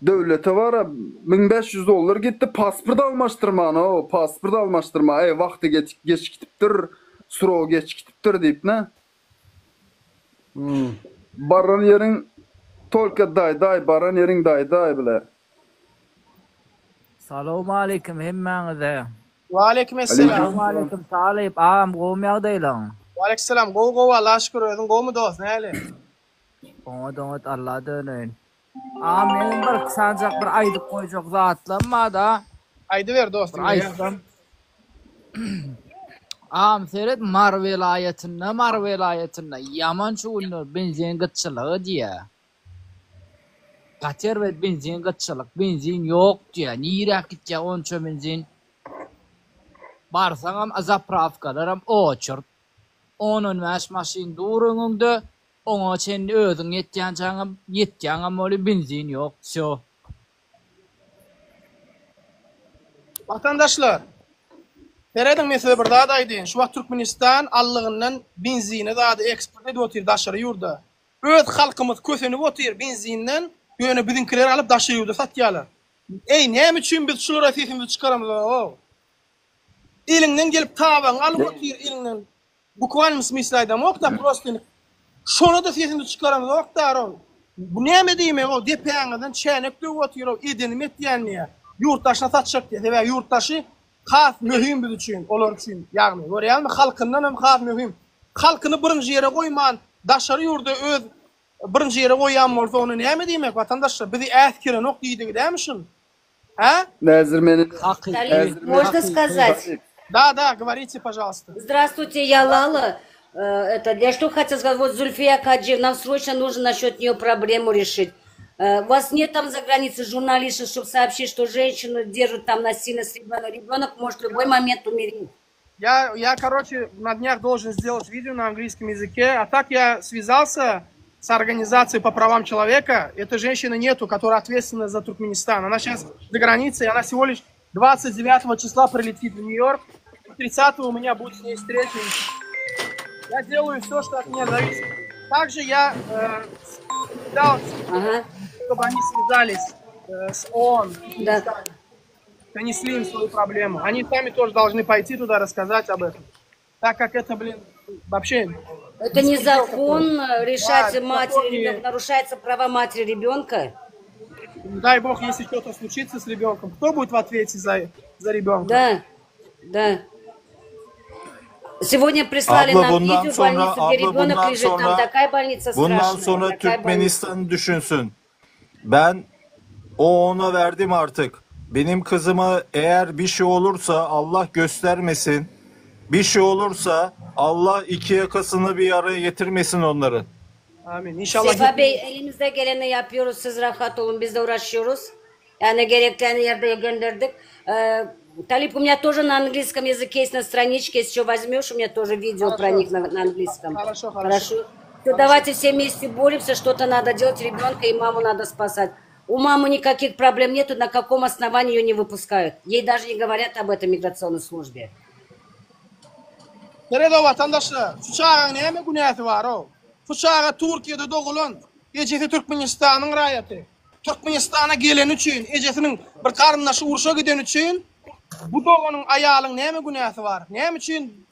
döwlete bara 1500 dollar gitdi pasport almaşdyrmana o pasport almaşdyrma eý wagty geç gitipdir srogy geç gitipdir diýip ne baran ýeriň tolka daý daý baran ýeriň daý daý bile. Salowmaleýkim hemmäňize. Waleýkim esselam. Salowmaleýkim Talyp agam gowmy ýagdaýlaň. Waleýkim gowy gowy Allaha şükür özüň gowmy dost näli. Oňat oňat Alla döneýin. Agam meniň bir sanjak bir aýdyp goýjak zatlam barda. Aýdyber dost Bir diňleýän. aýtsam. Agam seret Mary welaýatynda Mary welaýatynda ýaman şu günler benzin gytçylygy diýä. Gaty erbet benzin gytçylyk, benzin ýok diýýär. Niräk gitýär onça benzin? Barsaňam zaprawkalaram oçurt. On-on bäş maşyn dur öňüňde, oňa çenli özüň ýetýänçäňem, ýetýäňem weli benzin ýok, wsýo. Watandaşlar! Serediň men size bir zat aýdaýyn, şu wagt Türkmenistan allygyndan benzini zady eksport edip otyr daşary ýurda. Öz halkymyz kösenip otyr benzinden, ýöne biziňkiler alyp daşary ýurda satýarlar. Eý näme üçin biz şulara sesimizi çykaramyzok? Eliňden gelip tabagyňy alyp otyr eliňden. Bukvalnym smysle aýdamok-da prosto indi şona-da sesimizi çykaramyzok da Bu näme diýmek o depäňizden çäýnek döwüp otyr o edenim etýän diýýär. Ýurt daşyna satjak diýýär. Sebäbi ýurt daşy has möhüm biz üçin, olar üçin. Ýagny görýäňmi halkyndan hem has möhüm. Halkyny birinji ýere goýman daşary ýurda öz. birinji ýere goýýan bolsa onda näme diýmek watandaşlar bizi äsgerenok diýdigi dämi şul? Hä? Näzir meni Talib, можно сказать? Да, да, говорите, пожалуйста. Здравствуйте, я Лала. Э, Это, я что хотела сказать, вот Зульфия Каджиев, нам срочно нужно насчет нее проблему решить. Э, У вас нет там за границей журналистов, чтобы сообщить, что женщину держат там насильно с ребенком. Ребенок может в любой момент умереть. Я, я, короче, на днях должен сделать видео на английском языке. А так я связался с организацией по правам человека. Этой женщины нету, которая ответственна за Туркменистан. Она сейчас за границей, она всего лишь 29 числа прилетит в Нью-Йорк. 30 у меня будет с ней встреча. Я делаю все, что от меня зависит. Также я э, дал, чтобы они связались э, с ООН. Да. Донесли им свою проблему. Они сами тоже должны пойти туда рассказать об этом. Так как это, блин, вообще... Это незаконно решать Да, матери незаконно. ребенка, нарушаются права матери ребенка. Не дай бог, если что-то случится с ребенком, кто будет в ответе за, за ребенка? Да, да. Сегодня прислали Abla нам bundan видео в sonra больницу, где abla ребенок bundan лежит. Там sonra такая больница bundan страшная. sonra такая больница. Türkmenistan'ı düşünsün. Ben o ona verdim artık. Benim kızıma eğer bir şey olursa Allah göstermesin. Bir şey olursa Allah iki yakasını bir araya getirmesin onların. Amin. İnşallah. Sefa Bey elimizde geleni yapıyoruz. Siz rahat olun. Biz de uğraşıyoruz. Yani gereklerini yerde gönderdik. Ee, Талип, у меня тоже на английском языке есть на страничке. Если что возьмешь, у меня тоже видео про них на, на английском. Хорошо, хорошо. Всё, давайте все вместе боремся, что-то надо делать, ребенка и маму надо спасать. У мамы никаких проблем нету, на каком основании ее не выпускают. Ей даже не говорят об этом миграционной службе. Nerede vatandaşlar? Şu çağın näme günäsi bar o? Şu çağa Türkiýede dogulan, ejesi Türkmenistanyň raýaty. Türkmenistana geleni üçin, ejesiniň bir garyndaşy urşa gideni üçin bu doganyň aýalyň näme günäsi bar? Näme üçin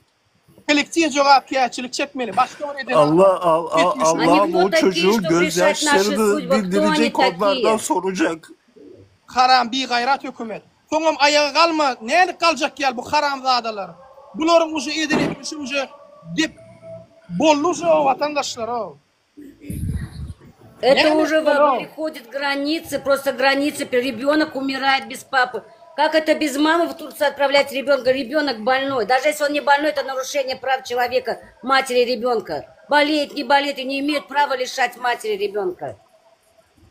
kollektiw jogapkärçilik çekmeli? Başga bir eden Allah al, al, Allah'ım o Они кто такие, çocuğun чтобы решать наши gözyaşlarını судьбы? Кто они dindirecek onlardan такие? soracak. Haram bigaýrat hökümet. Soňam aýaga galma, nädip galjak ýaly bu haramzadalar. Bularyň uje eden etmişi uje dep boldy uje o watandaşlar o. Это Näme уже etmeli o? переходит границы, просто границы, ребенок умирает без папы. Как это без мамы в Турцию отправлять ребенка? Ребенок больной. Даже если он не больной, это нарушение прав человека, матери ребенка. Болеет, не болеет, и не имеют права лишать матери ребенка.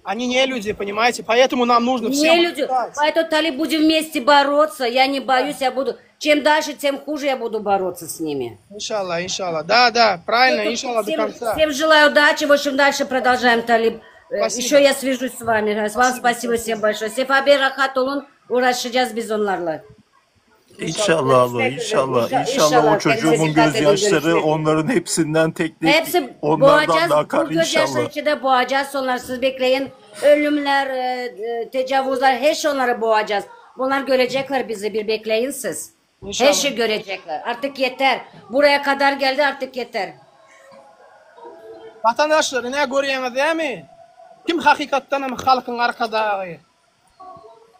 Они не люди, понимаете? Поэтому нам нужно всем Не люди. Поэтому, Талиб, будем вместе бороться. Я не боюсь, я буду... Чем дальше, тем хуже я буду бороться с ними. Иншалла, иншалла. Да, да, правильно, иншалла, до Всем, конца. всем желаю удачи. В общем, дальше продолжаем, Талиб. Э, Спасибо. Еще я свяжусь с вами. Вам спасибо всем большое. Sefa Bey rahat olun. Uğraşacağız biz onlarla. İnşallah abla, Görüşmek üzere. inşallah, İnşallah, inşallah o çocuğumun Kendinize dikkat edin. gözyaşları Görüşmek onların hepsinden tek tek Hepsi onlardan boğacağız. da akar Bu gözyaşları inşallah. içinde boğacağız. Sonra siz bekleyin. Ölümler, e, e, tecavüzler her şey onları boğacağız. Bunlar görecekler bizi bir bekleyin siz. Her İnşallah. şey görecekler. Artık yeter. Buraya kadar geldi artık yeter. Watandaşlar, ne görýäňiz dämi? Kim hakykatdan hem halkyň arkadagy?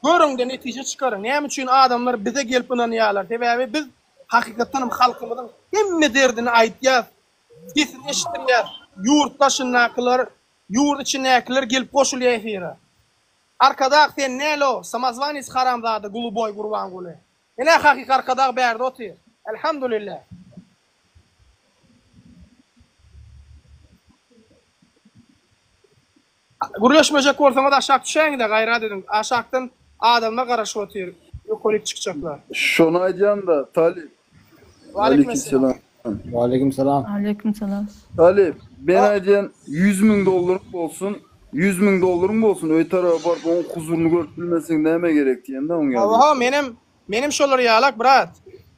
Görüň-de netije çykaryň. Näme üçin adamlar bize gelip ynanýarlar? Sebäbi biz hakykatdan hem halkymyzyň hemme derdini aýtýar, sesini eşitdirýär. Ýurt daşyndakylar, ýurt içindäkiler gelip goşulýar efire. Arkadag sen nälo, samozvanец haramzada Guluboy Gurbanguly. Ene hakyky arkadag bärde otyr. Elhamdülillah. Gürleşmejek bolsaňyz aşak düşäňde gaýrat ediň. Aşakdan adamlar garaşyp otyr. Ýokaryk çykjaklar. Şonu aýdýan da Talip. Aleyküm Aleyküm selam. Aleyküm selam. Talip, ben aýdýan 100 müň dollaryň bolsun, 100 müň dollaryň bolsun, öý taraba baryp oň huzuryny görüp bilmeseň näme gerek diýen de oň ýaly. Hawa, menem menem şolar ýalak brat.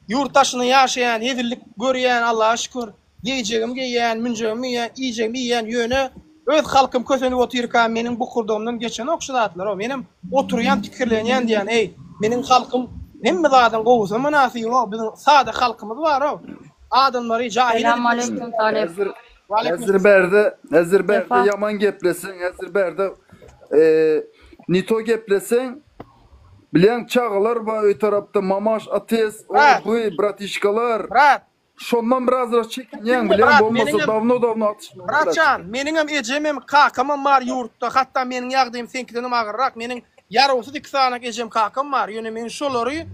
Ýurt daşyny ýaşaýan, hezillik görýän, Allaha şükür. Geýjegim geýýän, münjegim münýän, iýjegim iýýän, ýöne öz halkym kösenip otyrka meniň bukurdagymdan geçenok şu zatlar. O menem oturýan, pikirlenýän diýýän, eý, meniň halkym hemme zadyň gowusy mynasyp, o biziň sada halkymyz bar o. Adamlary jahil edip Selam aleyküm Talip. Häzir häzir bärde, häzir bärde Sefa. ýaman gepleseň, häzir bärde e, nito gepleseň, bilýän çagalar bar öý tarapda mamaş, ates, o Brat. bu bratişkalar. Brat. Şondan birazrak çekinýäň Diňle bilýäň brat bolmasa meniňem dawno dawno atyşmaly Bratjan meniňem ejemem kakamam bar ýurtda hatda meniň ýagdaýym seňkidenem agyrrak meniň ýarawsyz iki sanak ejem kakam bar ýöne men şolary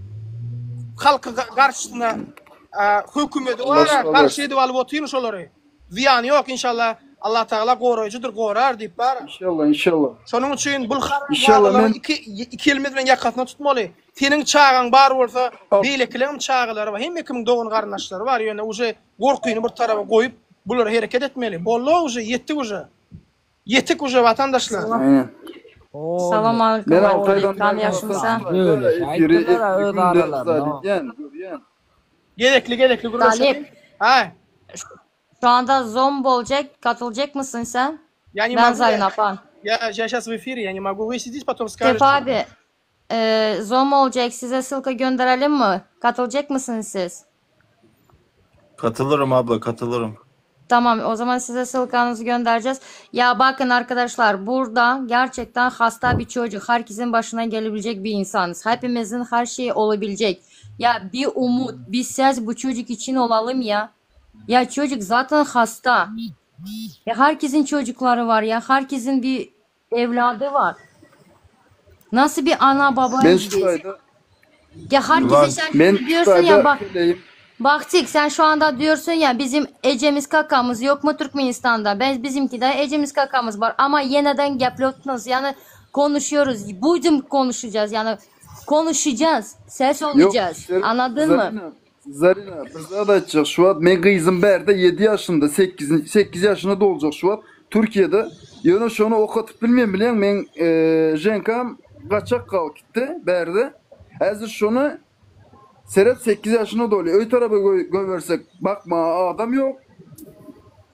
halkyň garşysyna hökümedi Allah bar şypa garşy bersin. edip alyp otyryn şolary zyýany ýok inşallah Allah tagala goraýjydyr gorar diýip bar. Inşallah inşallah. Şonuň üçin bul Inşallah haramzadalaryň men iki iki elimiz bilen ýakasyna tutmaly. Seniň çagaň bar bolsa, beýlekileňem çagalary bar. Hemme kimiň dogan garyndaşlary bar. Ýöne uje gorkyny bir taraba goýup, bulara hereket etmeli. Boldy uje, ýetdik uje. Ýetik uje watandaşlar. Aýnen. Salam aleyküm Men 6 aýdan Kan bäri ýaşymsa. efiri efiri günde zat edýän, görýän. Gezekli gezekli gürleşeliň. Talip. Haý. Şu anda zom boljak, katyljak mısın sen? Я не Ben могу. Zarina Pan. Я я сейчас в эфире, я не могу. Вы сидите, потом скажете. Sefa abi, e, Zoom olacak. Size ссылка gönderelim mi? Katılacak mısınız siz? Katılırım abla katılırım. Tamam, o zaman size ссылканızı göndereceğiz. Ya bakın arkadaşlar, burada gerçekten hasta bir çocuk, herkesin başına gelebilecek bir insanız. Hepimizin her şeyi olabilecek. Ya bir umut, bir ses bu çocuk için olalım ya. Ya çocuk zaten hasta. Ya herkesin çocukları var ya, herkesin bir evladı var. Nasıl bir ana Men babayız şu biz? taýda Ya herkese Var. sen men şimdi şu diyorsun ya taýda bak söyleyeyim. Baktık sen şu anda diyorsun ya bizim Ecemiz kakamız yok mu Türkmenistan'da? Ben bizimki de Ecemiz kakamız var ama yeniden geplotunuz yani konuşuyoruz. Bugün konuşacağız yani konuşacağız. Ses Yok olacağız. Zarina, Anladın mı? Zarina, Zarina bir zat aýtjak şu wagt men gyzym bärde 7 ýaşynda 8 8 ýaşyna doljak şu wagt Türkiýede ýöne şony okatyp bilmeýän bilýäň men e, ženkam gaçak galyp gitdi bärde. Häzir şony seret 8 ýaşyna dolýar. Öý tarapa goý goýbersek bakma adam ýok.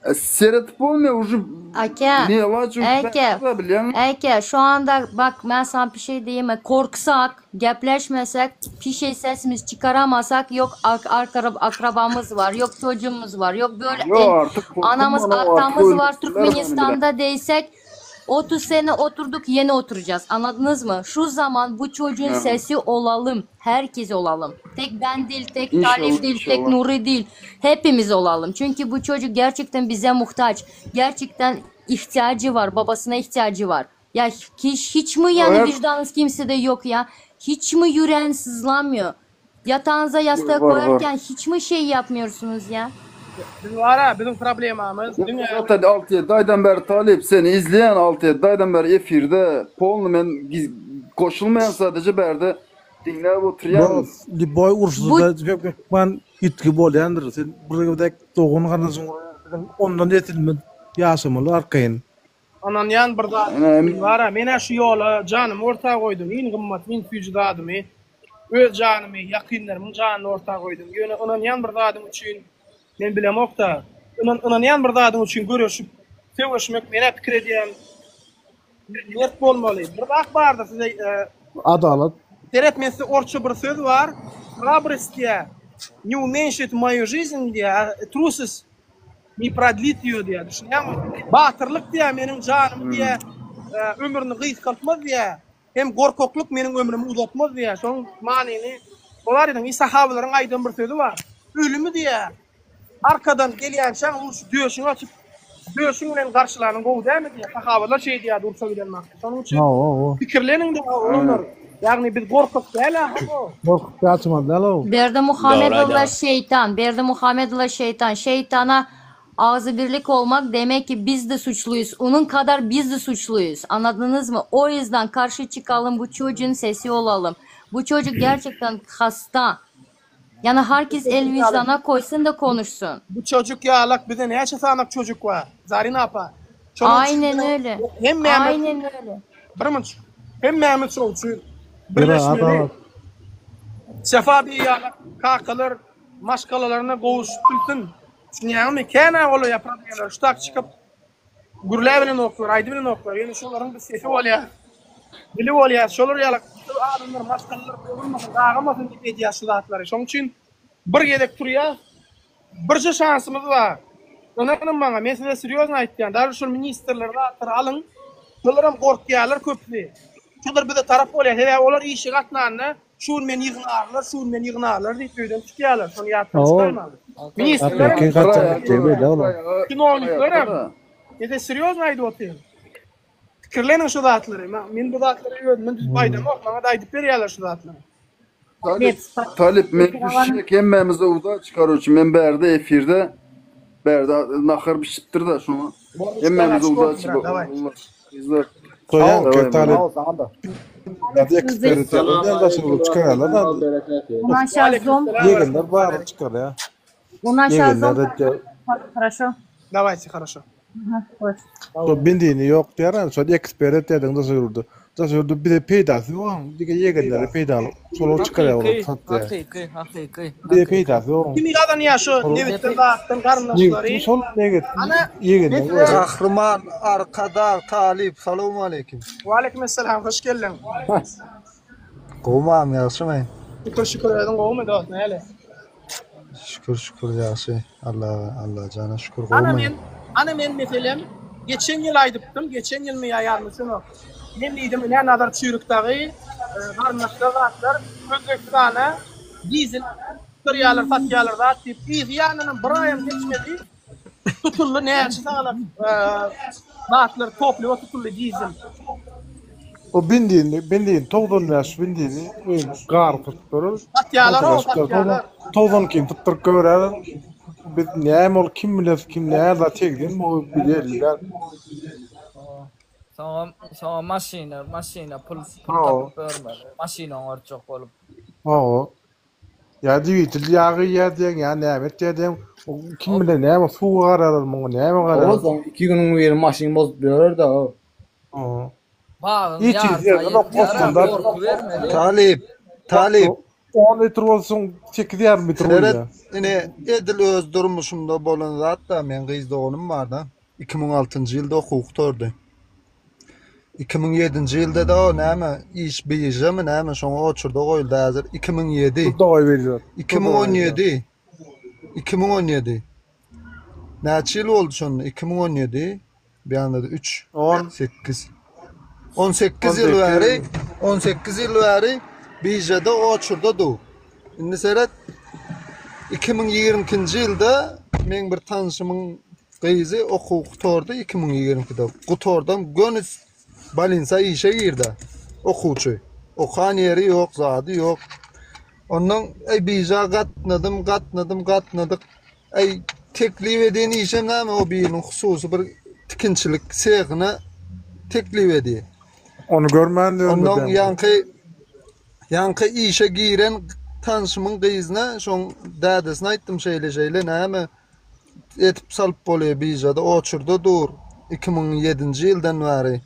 E, Seretip bolmaýar uje Ake, ne alaç Eke, bilýäň. Eke şu anda bak ben sana bir şey diyeyim mi? Korksak, gepleşmesek, bir şey sesimiz çıkaramasak yok ak arka- akrabamız var, yok çocuğumuz var, yok böyle Yo en, artık korkum anamız, bana o artık atamız var öldürdüler beni bile. Türkmenistan'da değsek 30 sene oturduk yeni oturacağız. Anladınız mı? Şu zaman bu çocuğun Ha. sesi olalım. Herkes olalım. Tek ben değil, tek İnşallah Talip değil, tek inşallah. Nuri değil. Hepimiz olalım. Çünkü bu çocuk gerçekten bize muhtaç. Gerçekten ihtiyacı var. Babasına ihtiyacı var. Ya hiç, hiç mi O yani her vicdanınız kimsede yok ya? Hiç mi yüreğin sızlanmıyor? Yatağınıza yastığa var var. koyarken hiç mi şey yapmıyorsunuz ya? Biz var ha, bizim problemamız diňe Zaten 6-7 aydan beri Talip seni izleyen 6-7 aydan beri efirde polny men giz- goşulmayan sadece berde dinläp oturýan. Dost, liboý Bu urşuda hökman ýitgi bolýandyr. Sen bir gezek dogan garyndaşyň biziň ondan ýetilme ýaşamaly arkaýyn. Ynanýan bir zat Ene bar ha, men-ä şu ýola janymy orta goýdum, iň gymmat, iň süýji zadymy, öz janymy, ýakynlarymyň janyny orta goýdum. Ýöne ynanýan bir zadyň üçin men bilemok-da, ynan ynanýan bir zadyň üçin göreşip, söweşmek men-ä pikir edýän mert bolmaly. Bir zat bardyr size e, Adalat. Seret men size orsça bir söz bar. Храбрость diýä, не уменьшит мою жизнь diýä, a трусость не продлит ее diýä. Düşünýäňmi? Batyrlyk diýä meniň janymy diýä, e, ömrüni gysgaltmaz diýä. Hem gorkaklyk meniň ömrümi uzatmaz diýä. Şonuň manyny olar ediň. Sahabalaryň aýdan bir sözi bar. Ölümi diýä, arkadan gelýänçäň urşy döşüňi açyp, döşüň bilen garşylanyň gowy dälmi diýä. Sahabalar şeý diýýärdi urşa giden wagty. Şonuň üçin Hawa, pikirleniň-de oglanlar. Ýagny biz gorkak däl-ä, hawa. Gorkup ýaşamaly däl o. Berdi Doğru Muhammedov'la aýdýaň. şeytan. Berdi Muhammedov'la şeytan. Şeytana ağzı birlik olmak demek ki biz de suçluyuz. Onun kadar biz de suçluyuz. Anladınız mı? O yüzden karşı çıkalım bu çocuğun sesi olalım. Bu çocuk gerçekten hasta. Yani herkes el vicdana koysun da konuşsun. Bu çocuk ýalak bize näçe sanak çocuk bar? Zarina apa. Şonuň üçin Aynen biziň öyle. hemmämiz Aynen öyle. bir munç. Hemmämiz şoň üçin Bira birleşmeli. adalat. Sefa bi ýalak kakalar maşgalalaryna gowuşyp bilsin. Düşünýäňmi? Känä bolýar problemler. Şu tak çykyp gürläp bilen oklar, aýdy bilen oklar. Ýöne şolaryň bir sesi bolýar. Dili bolýar. Şolar ýalak adamlar maşgalalar bozulmasyn, dagamasyn diýip edýär şu zatlary. Şoň üçin bir gezek turýar. Birje şansymyz bar. Ynanyň maňa, men size serýozny aýtýan. Dagy şol ministrler zatlary alyň. Şolaram gorkýarlar köpüsi. Şolar bize tarap bolýar. Sebäbi olar işe gatnanda. Şu gün meni ýygnarlar, şu gün meni ýygnarlar diýip öýden çykýarlar. Şony ýatdan çykarmaň. Ministrlerem, çinowniklerem. Men size serýozno aýdyp otyryn. Pikirleniň şu zatlary. Men bu zatlary özümden düzüp aýdamok, maňa-da aýdyp berýärler şu zatlary. Talyp, Talyp men düşjek hemmämize udaç karoçi men bärde efirde bärde nahar bişipdir-da şoňa hemmämize udaç gyzlar Soýan Talyp. Ekspert çykarýarlar da. Ýegenler bary çykarýar. Ýegenler Хорошо. Давайте, хорошо. Şo benzini ýok diýýär, şo ekspert etýär daşary ýurda. Daşary ýurda bize peýdasy ýok, diňe ýegenlere peýdaly. Şolar çykarýar olar satýar. Hakyky, hakyky. Bize peýdasy ýok. Kim gazanýar şu nebitden zatdan garyndaşlary? Şol nebit ýegenler. Gahryman Arkadag Talyp salowmaleýkim. Waleýkim essalam hoş geldiň. Gowmy ýagşymy? Şükür şükür özüň gowumy dost näle? Şükür şükür ýagşy Allaha Allajana şükür Ana gowmy. men ana men meselem geçen ýyl aýdypdym geçen ýylmy ýa ýalňyşamok men diýdim ine Nazar Çüýrük dagy e, garyndaşlar zatlar Özbegistana dizel çykarýarlar satýarlar zat diýip yzy ýanyndan bir aýam geçmedi tutuldy näçe sagalat e, zatlar topliwa tutuldy dizel O benzini, benzin 95 benzini gar tutdurar. Satýarlar o satýarlar. 92 tutduryp görer. Biz näme ol kim biler kim näme tegden bu bilerler. Soňam soňam maşyna maşyna pul pul tapyp bermeli. Maşyna oňartjak bolup. Hawa. Ýa dwitel ýagy ýa diýen ýa näme etýär diýen kim biler näme suw gararlar muňa näme garar. Soň iki günüň biri maşyn bozup ýörer-de o. Bagyň ýarysy ýetýär-ä, gorky bermeli. Talyp, talyp. 10 litr bolsun 8,5 litr Seret, ine edil öz durmuşymda bolan zat-da, meň gyz doganym bar-da, 2006-njy ýylda okuw gutardy. 2007-nji ýylda-da o näme, iş biržamy näme, şoňa oçurda goýuldy häzir 2007. 2017. 2017. Näçe ýyl boldy şonda? 2017, bir ýanda-da 3, 8. 18 ýyl bäri, 18 ýyl bäri biržada oçurda dur. Indi seret, 2022-nji ýylda meň bir tanşymyň gyzy okuw gutardy 2022-de. Gutardam göni balinsa işe girdi. Okuwçy. Okan ýeri ýok, zady ýok. Ondan eý biža gatnadym, gatnadym, gatnadyk. Eý teklip edýän işem näme o biriniň hususy bir tikinçilik sehine teklip edýär. Ony görmän diýen. Ondan ýaňky ýaňky işe giren tanşymyň gyzyna şoň dädesine aýtdym şeýle şeýle näme edip salyp bolýar bižada oçurda dur 2007-nji ýyldan bäri.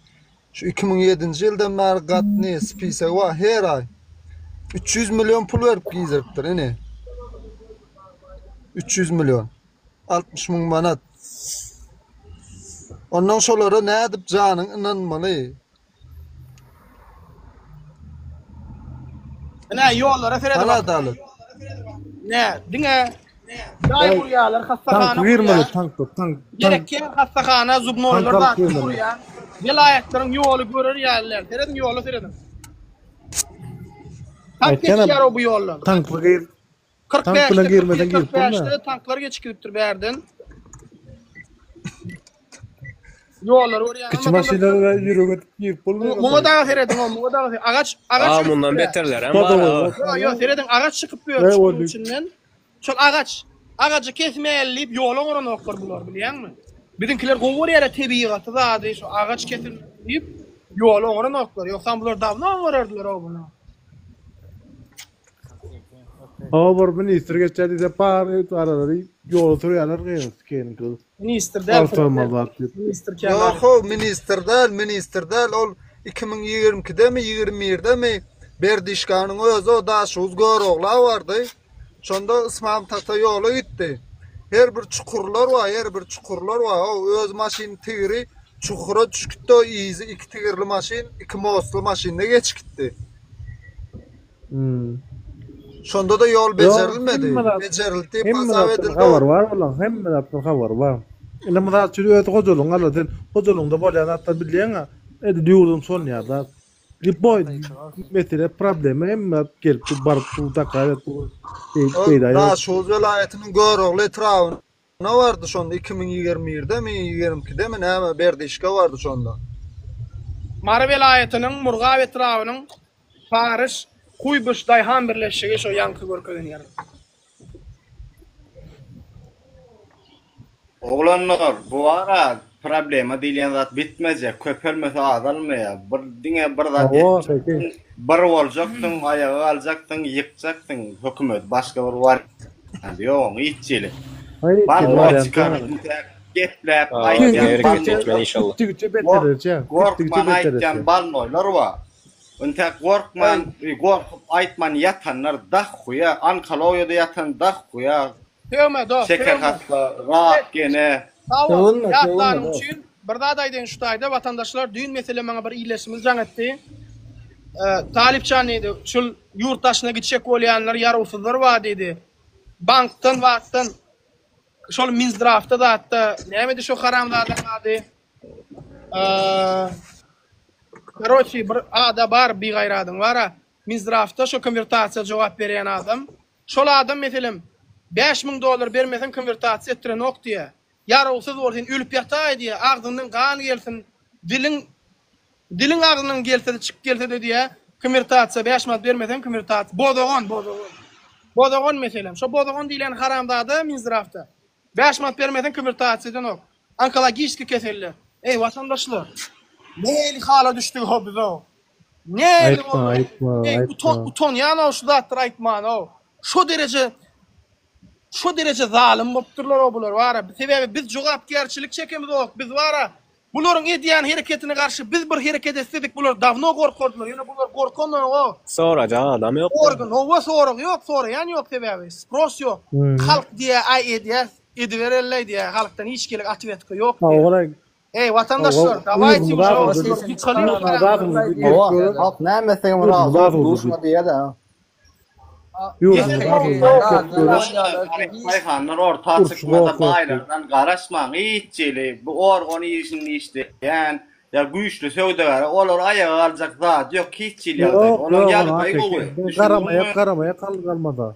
Şu 2007-nji ýyldan bäri gatny spisegi bar her aý 300 million pul berip gizdiripdir ine. 300 million. 60 müň manat. Ondan şolara nädip janyň ynanmaly? Ine ýollara seredip. Hany adalat? Ne, diňe jaý gurýarlar, hassahana Tank girmeli, tank, tank. Gerekýän hassahana, zubnoýlar zat gurýar. Welaýatlaryň ýoly görer ýalylar. Serediň ýola serediň. Tank geçýär o bu ýoldan. Tankly gir. Tank bilen girmeden girip bolmaýar. Tanklar geçip gidipdir bärden. Ýollary görýäňmi? Kiçi maşynlara ýürek edip girip bolmaýar. Muňa daga serediň, muňa daga agaç agaç. Aa mundan beterler hem bar. Ýok, ýok, serediň agaç çykyp ýör çukuryň içinden. Şol agaç, agajy kesmäli diýip ýola goranoklar bular bilýäňmi? Biziňkiler gowy görýärler tebigaty zady, şu agaç kesilmesin diýip ýola oňaranoklar. Ýogsam bular dawno oňarardylar o muny. Hawa bir ministr geçýär diýse bary aralary ýola sürýärler gyz keniň. Ministr däl. Altarmaz zat diýip. Ministr Ýok how ministr däl ministr däl ol 2022-demi 21-demi Berdişkanyň özi o Daşoguz Görogla bardy. Şonda Ysmam Tata ýola gitdi. Her bir çukurlar bar, her bir çukurlar bar. O öz maşyn tigiri çukura düşüp gitdi, o yzy iki tigirli maşyn, iki mostly maşynda geçip gitdi. Hmm. Şonda-da ýol bejerilmedi. Bejerildi diýip hasap edildi. Habar bar ola, hemme zatdan habar bar. Indi mysal üçin öz hojalygyň ala sen hojalygyňda bolýan zatlary bilýäň-ä. Edil ýurduň şol ýa zat. Lýuboý mesele problema hemme gelip dur baryp dur dokaz et dur Ol peýda ýok. Daşoguz welaýatynyň Görogly etrabyna bardy şonda 2021-demi, 22-demi näme Berdişka bardy şonda. Mary welaýatynyň Murgap etrabynyň Paryş, Kuýbyş daýhan birleşigi şo ýaňky görkezen ýerim. Oglanlar bu ara problema diýilýän zat bitmejek, köpelmese azalmaýar. Bir diňe bir zat Hawa, etjekdiň, peki. bir boljaksyň, aýaga galjaksyň, ýykjaksyň hökümeti. Başga bir warianty ýok oň hiç hili. Hiç hili Balkona warianty çykaryp ýok. intäk gepläp Aa, aýdýan hereket etmeli inşallah. Gitdigiçe beterleşýär. Gitdigiçe Gorkman aýtýan beterleşýär. balnoýlar bar. Intäk gorkman, gorkup aýtman ýatanlar dahhuýa, onkologiýada ýatan dahhuýa, Sögme dost, şeker sögme. hassa, rak gene. Sag bol, Sögünme, sögünme ýatlanyň dost. üçin. Bir zat aýdaýyn şu taýda, watandaşlar, düýn meselem maňa bir ildeşimiz jaň etdi. Talypjan diýdi, şul ýurt daşyna gitjek bolýanlar ýarawsyzlar bar diýdi. Bankdan, wakdan, şol Minzdrawda zatda, nämedi şo haramzadaň ady? Karoçi bir ada bar bigaýradyň bara Minzdrawda şo konwertasiýa jogap berýän adam. Şol adam meselem 5000 dollar bermeseň konwertasiýa etdirenok diýýär. Ýarawsyz bol sen ölüp ýataý diýýär. Agzyňdan gan gelsin, diliň diliň agzyňdan gelsede çykyp gelsede diýýär. Konwertasiýa 5 manat bermeseň konwertasiýa bozagan bozagan. Bozagan meselem. Şo bozagan diýlen haramzada Minzdrawda 5 manat bermeseň konwertasiýa edenok. Onkologiçki keseller. Eý watandaşlar. Nähili hala düşdügow bizow. Nähili Aýtma, boldy? aýtma, Eý aýtma. utan utanýanow şu zatlary aýtmanow. Şo dereje şo dereje zalym bolupdyrlarow bular bara. Sebäbi biz jogapkärçilik çekemizok. Biz bara bularyň edýän hereketine garşy biz bir hereket etsedik bular dawno gorkardylar. Ýöne bular gorkanogow. Sorajak adam ýok. Organ howwa sorag ýok, soraýan ýok sebäbi spros ýok. Halk diýýä aý edýäs. Ediberelleý diýýär, halkdan hiç gelek atwetka ýok diýýär. Eý, watandaşlar, dawaýte uje ýykalyň Hawa, halk näme etseňem razy bolup duşma diýýär-dä. Daýhanlar orta çykmasa baýlardan garaşmaň hiç hili bu organ işini işleýän ýa güýçli söwdagär olar aýaga galjak zady ýok hiç hili ýagdaýda olaň ýagdaýy gowy Garamaýak garamaýak galmasa.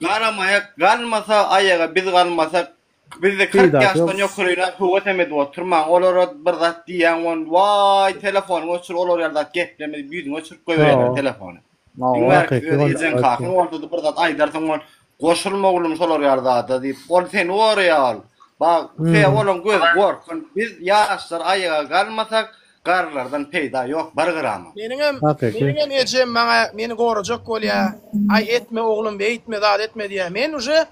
Garamaýak galmasa aýaga biz galmasak bizde 40 Peýdasy ýaşdan ýok. ýokaryna höwesem edip oturmaň olara bir zat diýýäň on waý telefonyňy öçür olar ýaly zat gepleme diýip ýüzüňe öçürip goýberýärler Hawa. telefony. Iň Hawa. bärkisi Hakyky öz ol ejeň aýtýan. kakyň bolsady bir zat aýdarsyň ol goşulma oglum şolar ýaly zada diýip ol seni goraýar ol. Bak sebäbi Hmm. olaň gözi gorkun biz ýaşlar aýaga galmasak Garrylardan peýda ýok bir grama. Meniňem Hakyky. meniňem ejem maňa meni gorajak bolýa. Aý etme oglum beýtme zat etme diýýä. Men uje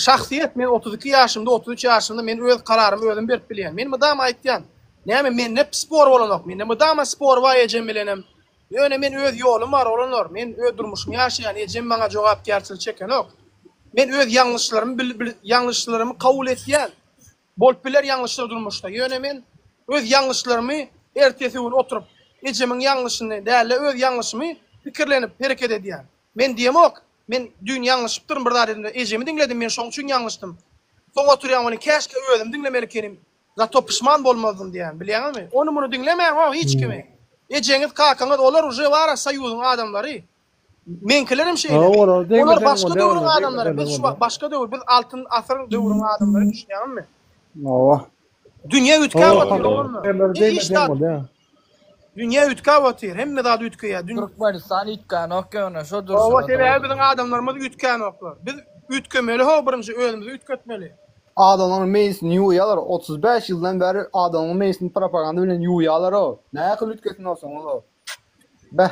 şahsyýet men 32 ýaşymda 33 ýaşymda men öz kararymy özüm berip bilýän. Men mydama aýtýan. Näme mende spor bolanok. Mende mydama spor bar ejem bilenem. Ýöne men öz ýolum bar oglanlar. Men öz durmuşymy ýaşaýan. Ejem maňa jogapkärçilik çekenok. Men öz ýalňyşlarymy bil ýalňyşlarymy kabul etýän. Bolup biler ýalňyşlar durmuşda. Ýöne men öz ýalňyşlarymy ertesi gün oturyp ejemiň ýalňyşyny dälde öz ýalňyşymy pikirlenip hereket edýän. Men diýemok, men düýn ýalňyşypdyryn bir zat edimde ejemi diňledim men şoň üçin ýalňyşdym. Soň oturýan welin käşgä özümi diňlemeli ekenim zato pyşman bolmazdym diýýän bilýäňizmi. Ony muny diňlemäň hiç kimi. Ejeňiz kakaňyz olar uje bara soýuzyň adamlary. Meňkilerem şeýle. Hawa, olar Olar degmeseň başga bolýar, döwrüň olar adamlary. degmeseň Biz şu bolýar. wagt başga döwür. Biz altyn asyryň döwrüň adamlary, düşünýäňizmi? Hawa. Dünýä üýtgäp Hawa, otyr, oglanlar. Olar Hiç degmeseň zat. bolýar. Dünýä üýtgäp otyr, hemme zat üýtgeýär. Dün Türkmenistan üýtgänok ýöne şo Hawa, durşuna sebäbi dogry. biziň adamlarymyz üýtgänoklar. Biz üýtgemeli how birinji özümizi üýtgetmeli. Adamlaryň meýisini ýuwýarlar, 35 ýyldan bäri adamlaryň meýisini propaganda bilen ýuwýarlar-ow. Nähili üýtgesin bolsaň ol-ow. Beh.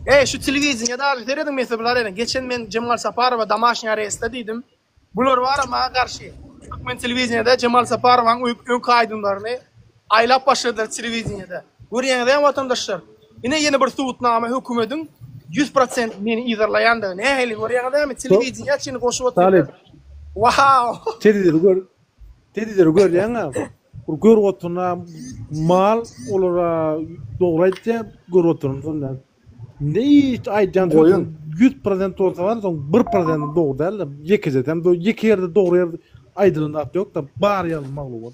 Eý şu telewideniýe dagy serediň men size bir zat aýdaýyn. Geçen men Jemal Saparowa domaşnyý arestde diýdim. Bular bara maňa garşy. Türkmen telewideniýede Jemal Saparowaň öňki aýdymlaryny aýlap başladylar telewideniýede. Görýäňizämi watandaşlar? Ine ýene bir subutnama hökümediň 100% meni yzarlaýandygy. Nähili görýäňizämi? Telewideniýä çenli goşup otyrlar. Talyp. Wow! Telewizory gör. Telewizory görýäňä. Bir görüp oturan mal olara dogry aýtýar, görüp oturan şonda. Ne hiç aýdýan sözüň 100% bolsa bar, soň 1% dogry däl-de, ýekejesem ýeke ýerde dogry ýerde aýdylan zat ýok-da, bary ýalan maglumat.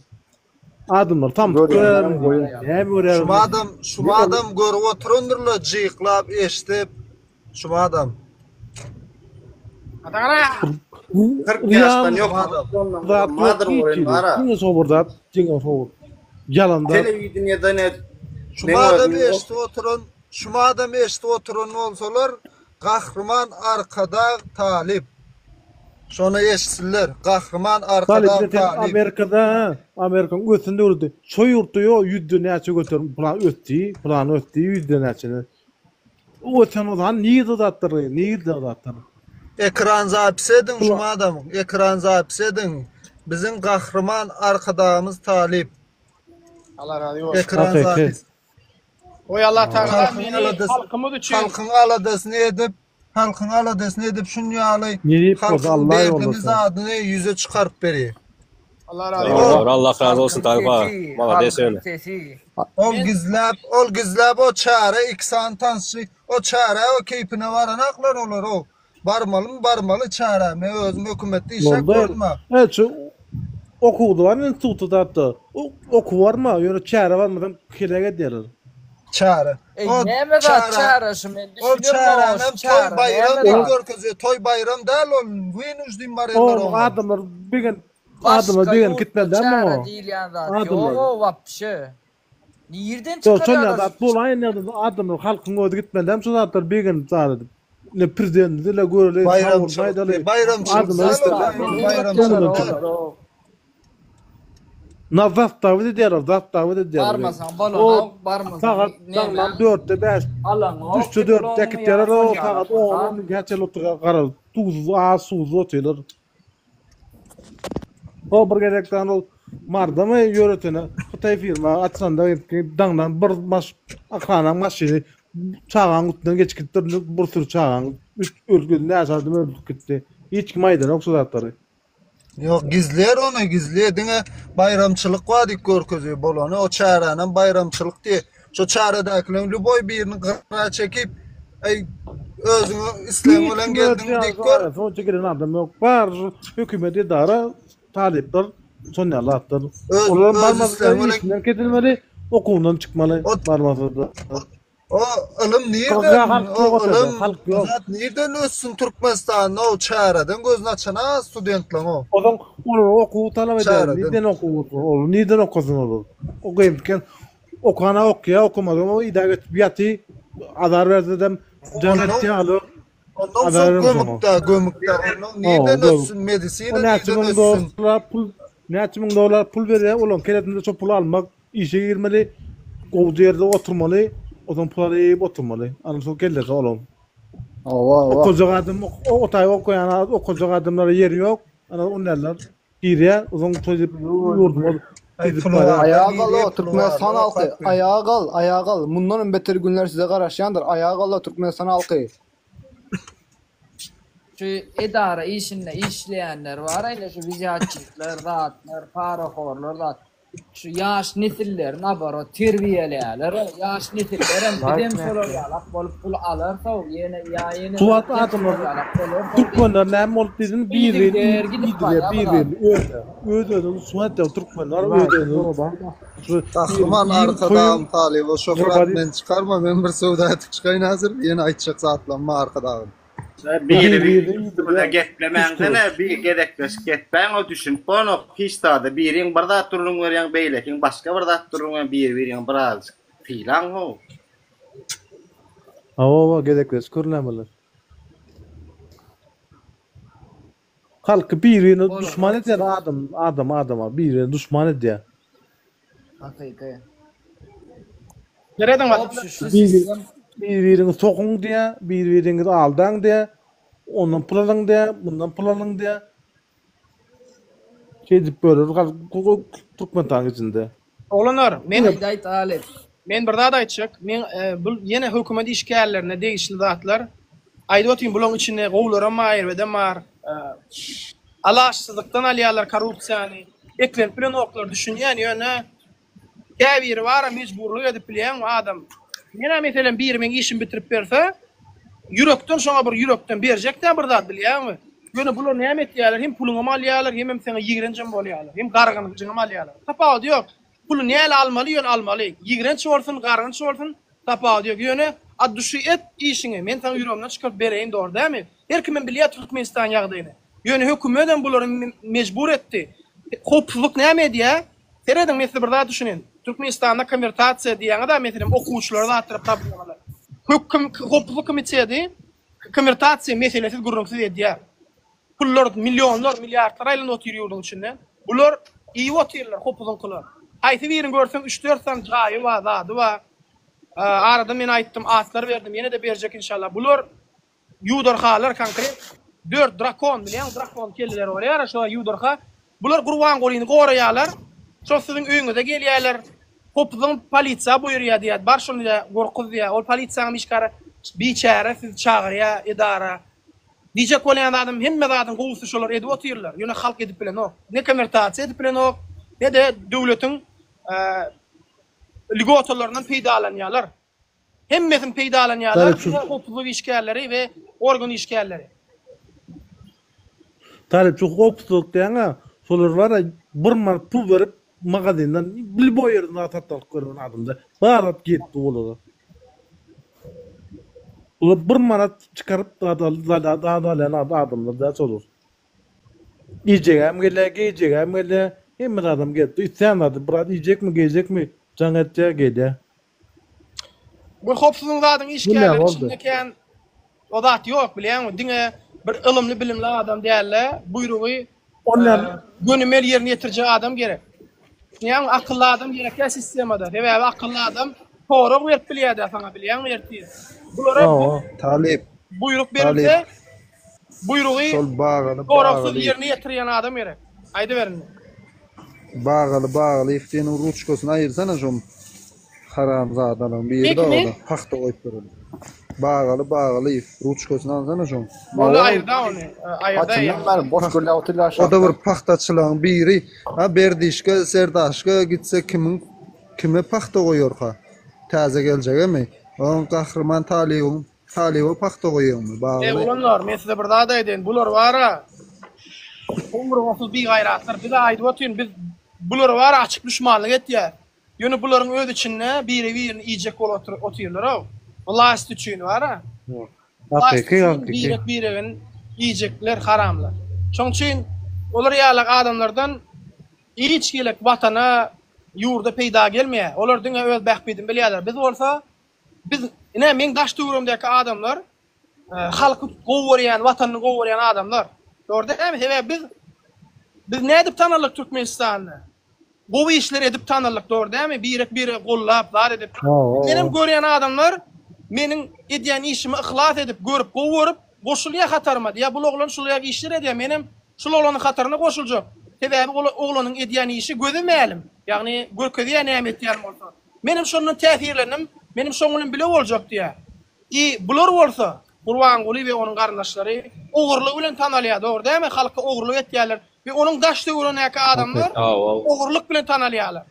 Adamlar samsyk görýärmi, näme görýärmi? Şum adam, şum adam görüp oturandyrlar, jyklap, eşdip. Şum adam. 40 ýaşdan ýokary Zat bolmadyr ýok goýun hiç bara. Diňe şo bir zat, diňe şo bir. Ýalan zat. Telewideniýede ne Şum adam eşdip oturan, şum adam eşdip oturan bolsalar, Gahryman Arkadag talyp. Şony eşitsinler. Gahryman Talyp Arkadag sen talyp. Amerikada, ha, Amerikanyň ösen döwleti. Şo ýurtda ýok, ýüzde näçe göterim plan ösdi, plan ösdi ýüzde näçe. Ösen o zaman nirde zatlar, nirde zatlar. Ekran zapis ediň şum adamyň. Ekran zapis ediň. Biziň Gahryman Arkadagymyz talyp. Allah razy bolsun. Ekran zapis. Goý Allah Tagala Halkyň meni aladasy halkymyz üçin halkyň aladasyny edip, halkyň aladasyny edip şun ýaly Nesip bolsa halkyň Allah derdini ýollasa. zadyny ýüze çykaryp berýär. Allah razy bolsun. Dogry Allah razy bolsun Talyp aga. Malades ýöne. Ol gizläp, ol gizläp o çäre iki sany tansçy o çärä o keýpine baranaklar olar o. Barmalymy barmaly çärä men özüm hökümetde işläp Boldy. gördüm-ä. Evet şu okuwda bar institutda zatda. Okuw barma, ýöne çäre barmasaň kelek edýärler. Çäre. Eý O näme zat çäre çäre şu men ol düşünemok çäränem şu toý çäre baýram näme diýip zat. görkezýär. Toý baýram däl ol. Wynujdin barýarlar O oňa. adamlar begen adamlar Başga begen ýurtda gitmeli däl çäre muňa. diýilýän zat Adamlar. ýog-ow wapşe. Nirden Ýok, şol çykarýarlar zat şu bolaýyn ýagdaýda adamlar halkyň özi gitmeli däl şu zatlar begenip zat edip. Ne prezidentimizi ile göreli, sag bolsun Baýramçylyk aýdaly. diýip, baýramçylyk Adamlar däl ol. Baýramçylyk däl. Na zastawy edýärler, zastawy edýärler. Barmasaň O bolanok, barmasaň sagat näme? daňdan 4-de 5, Alaňok, 3-de 4-de diplomyňy äkitýärler, ýa o sagat bolýar. 10 12-ä çenli oturýar, garaz, duzsuz, az suwsuz otyrlar. O bir gezekden ol Mardamy ýöretene Hytaý firma açylanda daňdan bir maş akranaň maşyny çagaň üstünden geçip gitdi, bir sürü çagaň üst öldi, näçe adam öldürip gitdi. Hiç kim aýdanok şu zatlary. Ýok, gizleýär ony, gizleýär. Diňe baýramçylyk bar diýip görkezýär bolany. O çäränem baýramçylyk diýip. Şo çäredäkileriň lýuboý birini gyra çekip, Eý, özüňe islegiň Hiç bilen kim geldiňmi diýip gör. Şonça gelen adam ýok. Bar hökümet edara talyplar şon ýaly zatlar. Öz, Olar öz barmasa islegiň bilen işinden kesilmeli, okuwyndan çykmaly barmasa-da. O ylym Gyzga nirden, halk o ýok otyrda, ylym, halk ýok. zat nirden össün Türkmenistanda o çäreden gözüni açan az studentleň o. Ozaň olar okuw talap edýär. Çäreden. Nirden okuw bolsun? Olar nirden okasyn olar? O gyýyp Okana okýa, okamazam o idag etip ýaty, azar bersedem jan Ondan, etýä alyp ondan azar soň bermez oňa. gömükdä, gömükdä. Ondan Hawa, nirden gömük. össün O medisina näçe nirden müň össün? dollar pul, näçe müň dollar pul berýär, olaň kellesinde şo puly almak, işe girmeli, gowja ýerde oturmaly, onsoň pul alyp oturmaly. Ana şo kellesi olaň. Hawa, hawa. Okajak adam, o taý okaýan, okajak adamlara ýer ýok. Ana ondaýlar. Girýär, uzun toý ýurdumyz gidip barýar. Aýaga gal-o, Türkmenistan halky! Aýaga gal, aýaga gal! Mundan hem beter günler size garaşýandyr! Aýaga gal-o, Türkmenistan halky! Şu edara işinde işleýänler bar ine şu wizýatçikler zatlar parahorlar zat. Şu ýaş nesilleri naborot terbiýeleýärler ýaş nesillerem bizem şolar ýalak bolup pul alarsow ýene ýa ýene Şu wagt bizem şolar adamlar ýalak bolarsow diýip türkmenler näme bolup diýsin bir-birini yzygider gidip iýdirýär barýar bu zat. bir-birini özüne öz özüni duşman etýär türkmenler öz özüni şu Gahryman iýiň toýuň Arkadagym talyba şöhrat Gurban meni çykarma men bir söwda edip çykaýyn hazir ýene aýtjak zatlam bar Arkadagym. Biri bir-birini üstümize iýdirýär geplemäňdene bir gezekleşip gepläň o düşünip bolanok hiç zada biriň bir zat gürrüň berýäň beýlekiň başga bir zat gürrüň berýäň biri biriňi birazjyk sylaň how. Hawa hawa gezekleşip gürlämeli. Halky birine duşman edýär adam adam adama birine duşman edýär. Hakyky. Serediň bak. Obşi şu Bir sistem biriňi sokuň diýýär, bir-biriňizi aldaň diýýär, ondan pul alyň diýýär, mundan pul alyň diýýär. Şeýdip böler Türkmenistanyň içinde. Oglanlar, men Aýt aýt Aly. Men bir zat aýtjak. Men bu ýene hökümet işgärlerine degişli zatlar. Aýdyp otyryn, bularyň içinde gowularam bar, erbedem bar. Alaçsyzlykdan alýarlar korrupsiýany. Eklenip bilenoklar, düşünýän, ýöne käbiri bar-a mejburlyk edip bilýäňmi adam. Men-ä meselem biri meň işimi bitirip berse, ýürekden şoňa bir ýürekden berjek-dä bir zat bilýäňmi? Ýöne bular näme etýärler, hem puluňam alýarlar, hemem saňa ýigrenjem bolýarlar, hem gargynjyňam alýarlar. Tapawudy ýok. Puly näle almaly ýöne almaly. Ýigrenç bolsun, gargynç bolsun, tapawudy ýok. Ýöne at duşy et işiňi, men saňa ýüregimden çykaryp bereýin dogry dälmi? Her kimem bilýär Türkmenistanyň ýagdaýyny. Ýöne hökümetem bulary mejbur etdi. Howpsuzlyk näme edýär? Serediň men size bir zat düşünin. Türkmenistanda konwertasiýa diýýäňiz-ä meselem okuwçylara zatlara problemalar. Höküm howpsuzlyk komiteti konwertasiýa meselesiz gürrüňsiz edýär. Pullar millionlar, milliardlar aýlanyp otyr ýurduň içinde. Bular iýip otyrlar hopuzyňkylar. Haýsy birini görseň üç-dört sany jaýy bar, zady bar. Arada men aýtdym, atlar berdim, ýene-de berjek inşallah. Bular ýuwdarhalar konkret. Dört drakon bilýäňmi, drakon kelleleri bolýar, şo ýuwdarha. Bular Gurbangulyny goraýarlar. Şo siziň öýüňize gelýärler. Hopuzyň polisiýa buýurýar diýýär. Bar şony diýýär, gorkuz diýýär. Ol polisiýanyň işgäri biçäre sizi çagyrýar edara. Diýjek bolýan zadym hemme zadyň gowusy şolar edip otyrlar. Ýöne halk edip bilenok. Ne konwertasiýa edip bilenok, ne-de döwletiň lýgotalaryndan peýdalanýarlar. Hemmesini peýdalanýarlar, diňe howpsuzlyk işgärleri we organ işgärleri. Talyp şu howpsuzlyk diýýäňä, şolar bar-a bir manat pul berip magazinden lýuboý ýerden zat satyn alyp görmen adamda bar zat gelip dur olara. Olar bir manat çykaryp zat alýan adamlar däl şolar. Iýjegem gelýär, geýjegem gelýär, hemme zadam gelip dur. Islän zady bir zat iýjekmi, geýjekmi jaň etýär, gelýär. Bu howpsuzlygyň zadyň işgärleri içinde kän o zat ýok bilýäňmi? Diňe bir ylymly bilimli adam dälde, buýrugy gönümel ýerine ýetirjek adam gerek. Düşünýäňmi? Akylly adam gerek däl sistemada. Sebäbi akylly adam sorag berip bilýär-dä saňa bilýäňmi ertir. Bulara Talyp. Buýruk berilse, buýrugy Şol bagaly soragsyz bagaly. ýerine ýetirýän adam gerek. Aýdyber indi. Bagaly Bagalyýew diýeniň ruçkasyny aýyrsana şoň haramzadalaň biri Kimi? da pagta goýup bereli. Bagaly Bagalyýew ruçkasyny alsana şoň. Boldy aýyrda ony. Aýyrda Haçandan bäri boş gürläp otyrlar O da bir aşakda. pagtaçylaň biri. Ha Berdişke, Serdaşka gitse kimiň kime pagta goýarka? Täze geljegemi? Oň Gahryman Talybyň Talyba pagta goýaňmy Eý bagly. oglanlar men size bir zat aýdaýyn bular bara oňurgasyz bigaýratlar bize aýdyp otyryn biz bulara bara açyk duşmanlyk etýäs ýöne bularyň öz içinde biri birini iýjek bolup otyrlarow wlast üçin bara wlast Hakyky üçin hakyky. birek biregini iýjekler haramlar şoň üçin olar ýalak adamlardan hiç gelek watana ýurda peýda gelmeýär olar diňe öz bähbidini bilýärler biz bolsa Biz, ine, meň daş-töweregimdäki adamlar halky gowy görýän, watanyny gowy görýän adamlar. Dogry dälmi? Sebäbi biz biz nädip tanaldyk Türkmenistanda? Gowy işler edip tanaldyk, dogry dälmi? Birek-biregi gollap, zat edip. Menem görýän adamlar meniň edýän işimi yhlas edip, görüp, gowy görüp, goşulýar hataryma. Diýýär, bul oglan şul ýaly işler edýär, menem şul oglanyň hataryna goşuljak. Sebäbi ol oglanyň edýän işi göze mälim. Ýagny görkezýär näme etýän bolsa. Menem şondan täsirlendim, menem şoň bilen bile boljak diýýär. I bular bolsa, Gurbanguly we onuň garyndaşlary ogurlygy bilen tanalýar, dogry dälmi? Halka ogurlyk etýärler we onuň daş-töweregindäki adamlar ogurlyk bilen tanalýarlar.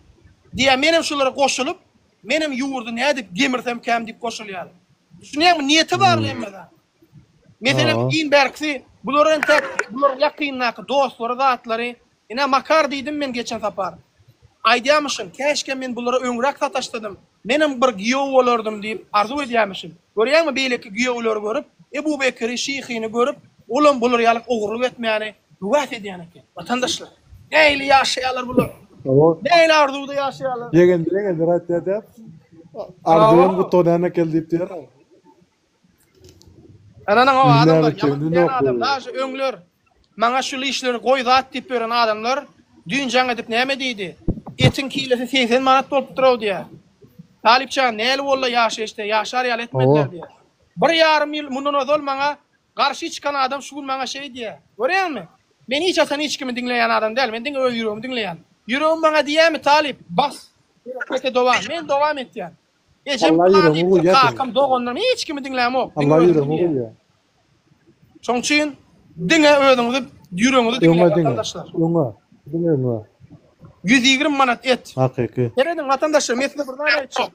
Diýýär, menem şulara goşulyp, menem ýurdy nädip gemirsemkäm diýip goşulýarlar. Düşünýäňmi? Niýete bagly hemme zat. Meselem, iň bärkisi, bular entek, bularyň ýakyndaky dostlary, zatlary, ine, Makar diýdim men geçen sapar. Aýdýamyşyn, käşgä men bulara öňräk sataşsadym, menem bir giýew bolardym diýip arzuw edýämişin. Görýäňmi, beýleki giýewleri görüp, Ebu Bekiri, Şyhyny görüp, olam bular ýaly ogurlyk etmäni höwes edýän eken. Watandaşlar, nähili ýaşaýarlar bular? Nähili arzuwda ýaşaýarlar? Ýegendir, ýegendir aýtýar diýip, arzuwym gutarýan eken diýip diýer. Ynanyň o adamlar ýaman bilýän adam. Daže öňler maňa şul işleri goý zat diýip ýören adamlar düýn jaň edip näme diýdi? Etiň kilesi 80 manat bolupdyrow diýýär. Talypjan näli boldy ýaşaýyşda ýaşar ýaly etmediler diýýär. Bir ýarym ýyl mundan ozal maňa garşy çykan adam şu gün maňa şeý diýýär. Görýäňmi? Men hiç haçan hiç kimi diňleýän adam däl. Men diňe öz ýüregimi diňleýän. Ýüregim maňa diýýärmi Talyp bas. Herekete dowam. Men dowam etýän. Ejem Allah pylan ýüregiňi diýipdir, guýýar seň. kakam, doganlarym hiç kimi diňlämok. Diňe Allah özümi ýüregiňi diňleýän. guýýar. Şoň üçin diňe özüňizi, ýüregiňizi diňläň Öňe diňe. watandaşlar. Öňe. Diňe öňe. 120 manat et. Hakyky. Serediň watandaşlar, men size bir zat aýtjak.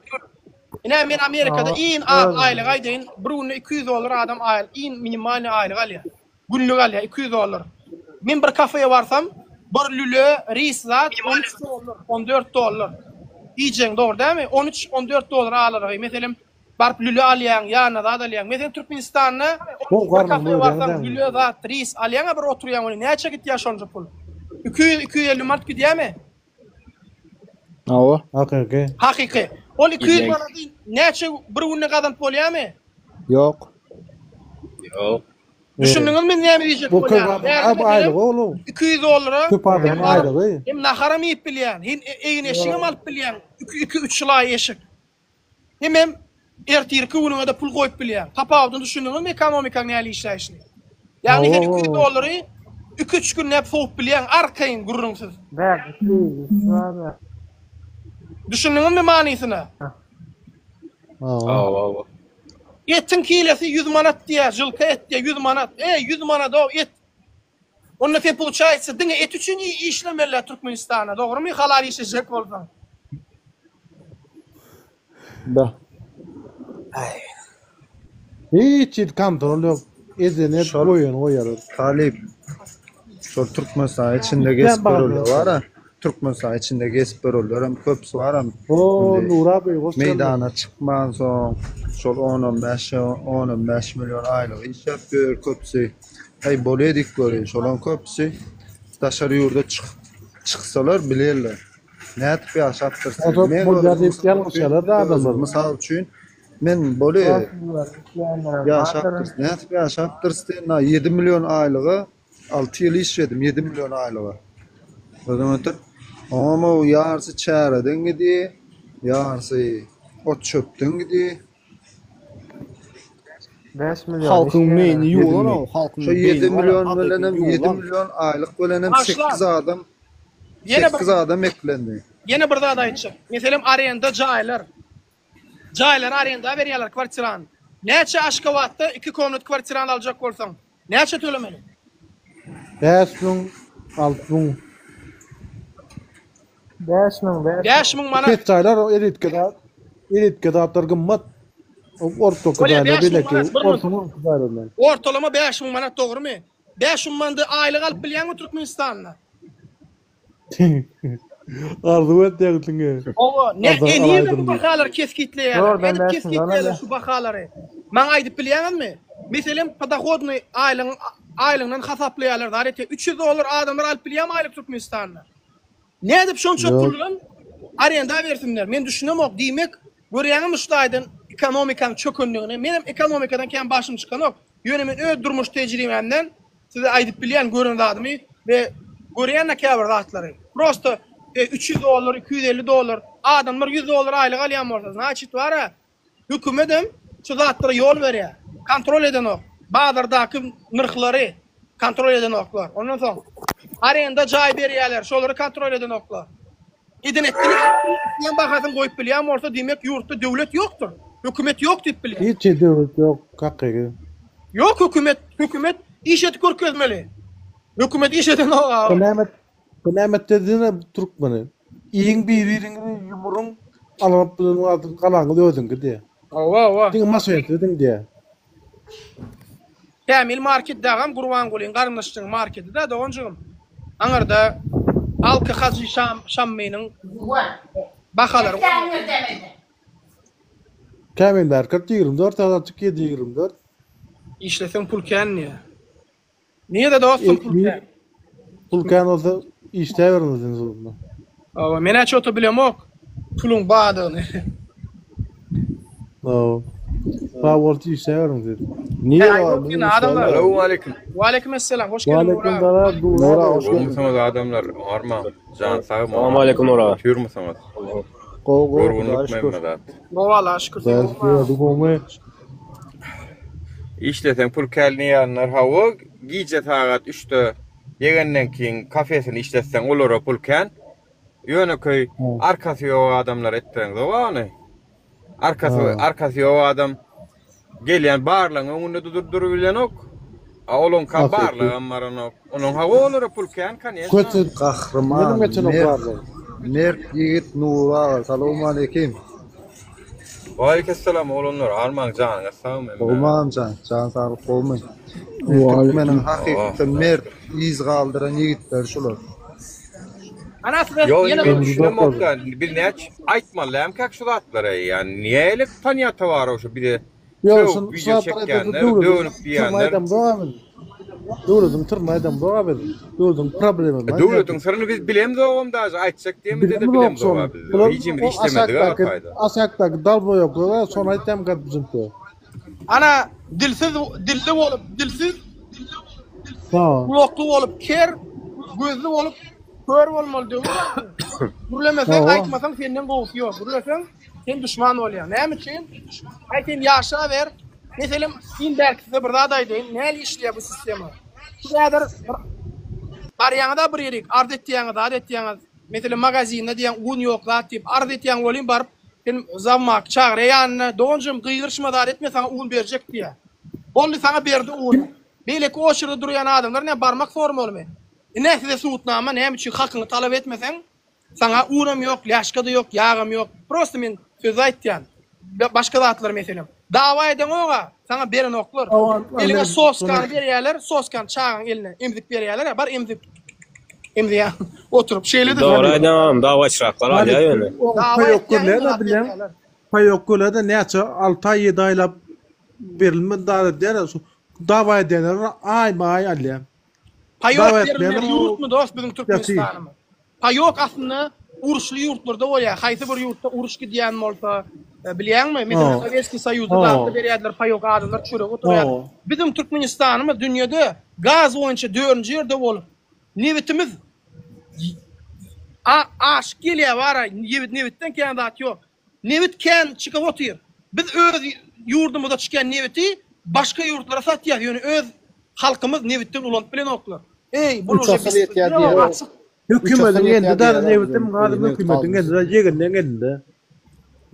Ine men Amerikada iň az aýlyk aýdaýyn, bir günde 200 dollar adam aýlyk, iň minimalnyý aýlyk alýar. Günlük alýar 200 dollar. Men bir kafeýe barsam, bir lüle ris zat 13 dollar, 14 dollar. Iýjegiň dogry dälmi? 13, 14 dollar aralygy. Meselem, baryp lüle alýaň, ýanyna zat alýaň. Meselem, Türkmenistanda bir kafe barsaň, lüle zat, ris alýaň-a bir oturýaň ony. Näçe gitýär şonça pul? 200, 250 manat gidýärmi? Hawa. Hakyky. Hakyky. Ol 200 manady näçe bir günde gazanyp bolýarmy? Ýok. Ýok. Düşündiňizmi näme diýjek Bu köp bolýanymy? adamyň Bärde aýlygy meselem oglum. 200 dollara Köp hem adamyň baryp aýlygy. hem naharam iýip bilýän, hem egin-eşigem alyp bilýäň, 2-3 laý eşik. Hemem ertirki günüňe-de pul goýup bilýäň. Tapawudyny düşündiňizmi ekonomikaň nähili işleýşini? Ýagny sen 200 dollary 2-3 günläp sowup bilýäň arkaýyn gürrüňsiz. Bärde krizis bar. Düşündiňizmi manysyna? Hawa. Hawa. Etiň kilesi 100 manat diýýär, žylka et diýýär, 100 manat. Eý, 100 manad-ow et. Onda sen puluçaýtsa diňe et üçin işlemeli Türkmenistanda, dogrymy? Halal işlejek bolsaň. Da. Hiç hili kontrol ýok. Edeni et, Şol goýany goýarlar. Talyp şol Türkmenistan içinde gezip ýörenler bar-a. Türkmenistan içinde gezip ýörenlerem köpüsi baram. O Indi Nura abi hoş geldiň. meýdana çykmansoň şol on-on bäş, on-on bäş million aýlyk işläp ýör köpüsi. Häý bolýa diýip göreýin. Şolaryň köpüsi daşary ýurda çykyp çyksalar bilerler. Nädip ýaşapdyrys diýip. Bolsa Men bolýa özüm diýip mysal üçin, ýalňyşýarlar-da özüm adamlar. mysal üçin men bolýa ýaşapdyrys. Nädip ýaşapdyrys diýen, 7 million aýlyga 6 ýyl işledim 7 million aýlyga. Özüň ötür. Oňam o ýarysy çäreden gidýär, ýarysy ot-çöpden gidýär. 5 million Halkyň işleýär. meýini 7 ýuwlan million. o, halkyň Şo 7 beýni bar, million hakyky bilenem, 7 ýuwlan. million aýlyk bilenem Arslan, 8 adam, ýene bir 8 adam eklendi. ýene bir zat aýtjak. Meselem, arenda jaýlar. Jaýlary arenda berýärler kwartirany. Näçe Aşgabatda iki komnat kwartirany aljak bolsaň, näçe tölemeli? 5000, 6000. 5000, 5000. 5000 manat. Pes jaýlar o elitki zat. Elitki zatlar gymmat. O ortaky Bolýar jaýlar 5000 beýleki manat bir minut. ortaňky jaýlar bilen. Ortalama 5000 manat dogrymy? 5000 manady aýlyk alyp bilýäňmi Türkmenistanda? Arzuw etýäň diňe. Hawa, ne, Arzan e, nirede alaýdym bu diýip. bahalary kesgitleýärler? Zordan Nädip 5000 kesgitleýärler alýar. şu bahalary? Maňa aýdyp bilýäňizmi? Meselem, podohodnyý aýlygyň aýlygyndan hasaplaýarlar zat etýär. 300 dollar adamlar alyp bilýärmi aýlyk Türkmenistanda? Nädip şonça Ýok. puldan arenda bersinler? Men düşünemok. Diýmek, görýäňizmi şu taýdan ekonomikaň çökenligini? Menem ekonomikadan kän başym çykanok. Ýöne men öz durmuş tejribämden Size aýdyp bilýän gören zadymy we görýän-de käbir zatlary. Prosta 300 dollar, 250 dollar, adamlar 100 dollar aýlyk alýan bolsa, znaçit bar-a, hökümetem şu zatlara ýol berýär. Kontrol edenok. Bazardaky nyrhlary kontrol edenoklar. Ondan soň arenda jaý berýärler, şolary kontrol edenoklar. Eden etdilik islän bahasyny goýup bilýän bolsa, diýmek ýurtda döwlet ýokdur. Hökümet ýok diýip bilýän. Hiç ýerde döwlet ýok hakyky. Ýok hökümet, hökümet iş edip görkezmeli. Hökümet iş edenok aga. Bu näme bu näme etdi türkmeni. Iýiň bir biriňizi ýumuryň alyp bilen galanyňyz özüňki diýe. Hawa hawa. Diňe maşyn ediň diýe. Kämil market dagam Gurbangulyň garyndaşjygyň marketi-dä doganjygym. Aňyrda Alky Hajy Şam Şammynyň bahalary Kämil market 24 sagat açyk 7 24. Işleseň pul kän diýýä. Nirede dostum pul kän? Pul kän bolsa işläberiň sen şonda. Hawa, men-ä ço-to bilemok puluň bardygyny. Hawa. Bar bolsa işläberiň siz. Nire Aý, bar? bolup ýene adamlar. Salowmaleýkim. Waleýkim esselam. Hoş geldiň Nura Waleýkim aga. salam Nura Nura aga. hoş geldiň. Gowmysyňyz adamlar? Oňarmaň. Jan sagmy? Salam aleýkum Nura aga. Otyrmysyňyz? Gowy gowy Hudaýa Görgünlikmi şükür. hemme zat? Gowy Allaha şükür. Sen Hudaýa gowmy şükür aga? ýördi gowmy? Işleseň pul kälneýänler hawa gije sagat üçde ýegendenkiň kafesini işletseň olara pul kän. Ýönekeý arkasy ýok adamlar etdireňzok ony. Arkasy arkasy ýok adam gelýän barlagyň öňünde durup durubilenok. A olaňka barlagam baranok. Onuň hawa olara pul kän koneçno. Gahryman mert mert ýigit Nury aga salowmaleýkim. Waleýkesselam oglanlar armaň janyňyz sagmy hemme. Gowmy agamjan jan saglyk gowmy. Türkmeniň hakyky mert yz galdyran ýigitleri şular. Ana size Ýok, ýene indi men bir düşünemok-da, biz näç aýtmaly dälmikäk şu zatlary? Ýa nälik panýata bar şu bize Ýok, sögüp şun wideo şu zatlar aýdanda çekýänler, döwletiň dönük syryny diýýänler. aýdamzok-a biz. Döwletiň syryny aýdamzok-a biz. Döwletiň problemini aýdýarys. Döwletiň syryny biz bilemzogam daže, aýtjak diýemizde-de Bilemzok bilemzog-a şony. biz. Bular Hiçimiz o işlemedik-a o aşakdaky taýda. aşakdaky dalboýoklar-a şony aýtýamyka bizimki. Ana dilsiz dilli bolup dilsiz, Ha. gulakly bolup ker, gözli bolup kör bolmaly döwür geldi. Gürlemeseň, Hawa. aýtmasaň senden gowusy ýok. Gürleseň sen duşman bolýaň. Näme üçin? Aý sen ýaşaber. Meselem, iň bärki size bir zat aýdaýyn. Nähili işleýär bu sistema? Siz häzir bir barýaňyz-a bir ýerik, arz etýäňiz, zat etýäňiz. Meselem, magazinde diýýäň un ýok zat diýip arz etýäň welin baryp sen zawmak çagyrýa ýanyna, doganjygym gygyryşma zat etme saňa un berjek diýýä. Boldy saňa berdi uny. Beýleki oçerda durýan adamlar näme barmak sormalymy? Ine size subutnama näme üçin hakyňy talap etmeseň saňa unam ýok, lýaşka-da ýok, ýagam ýok. Prosta men sözi aýtýan. Başga zatlar meselem. Dawa edeňoga saňa berenoklar. Eliňe soskany berýärler, soskany çagaň eline emzik berýärler, bar emzik. Emzýän oturyp şeýle-de. Dogry aýdýaň, dawaçyraklar alýar ýöne. Dawa etýän bilýän. Paýok göle-de näçe alty aý ýedi aýlap berilmedi zat edýär şu dawa edýänler aýma-aý alýar. Paýok berilmeli ýurtmy dost biziň Türkmenistanymyz? Paýok aslynda uruşly ýurtlarda bolýar. Haýsy bir ýurtda uruş gidýän bolsa, bilýäňmi? Meselem, Sowetskiý Soýuzda zatda berýärdiler paýok, adamlar çörege oturýar. Biziň Türkmenistanymyz dünýede gaz boýunça dördünji ýerde bolup, nebitimiz aşyk gelýär bara, nebitden kän zat ýok. Nebit kän çykyp otyr. Biz öz ýurdumyzda çykýan nebiti başga ýurtlara satýas, ýöne öz halkymyz nebitden ulanyp bilenoklar. Eý, bul uje Uçasym ýetýär diýýär. Hökümediň elinde däl nebitim gazym hökümediň elinde ýeginden elinde.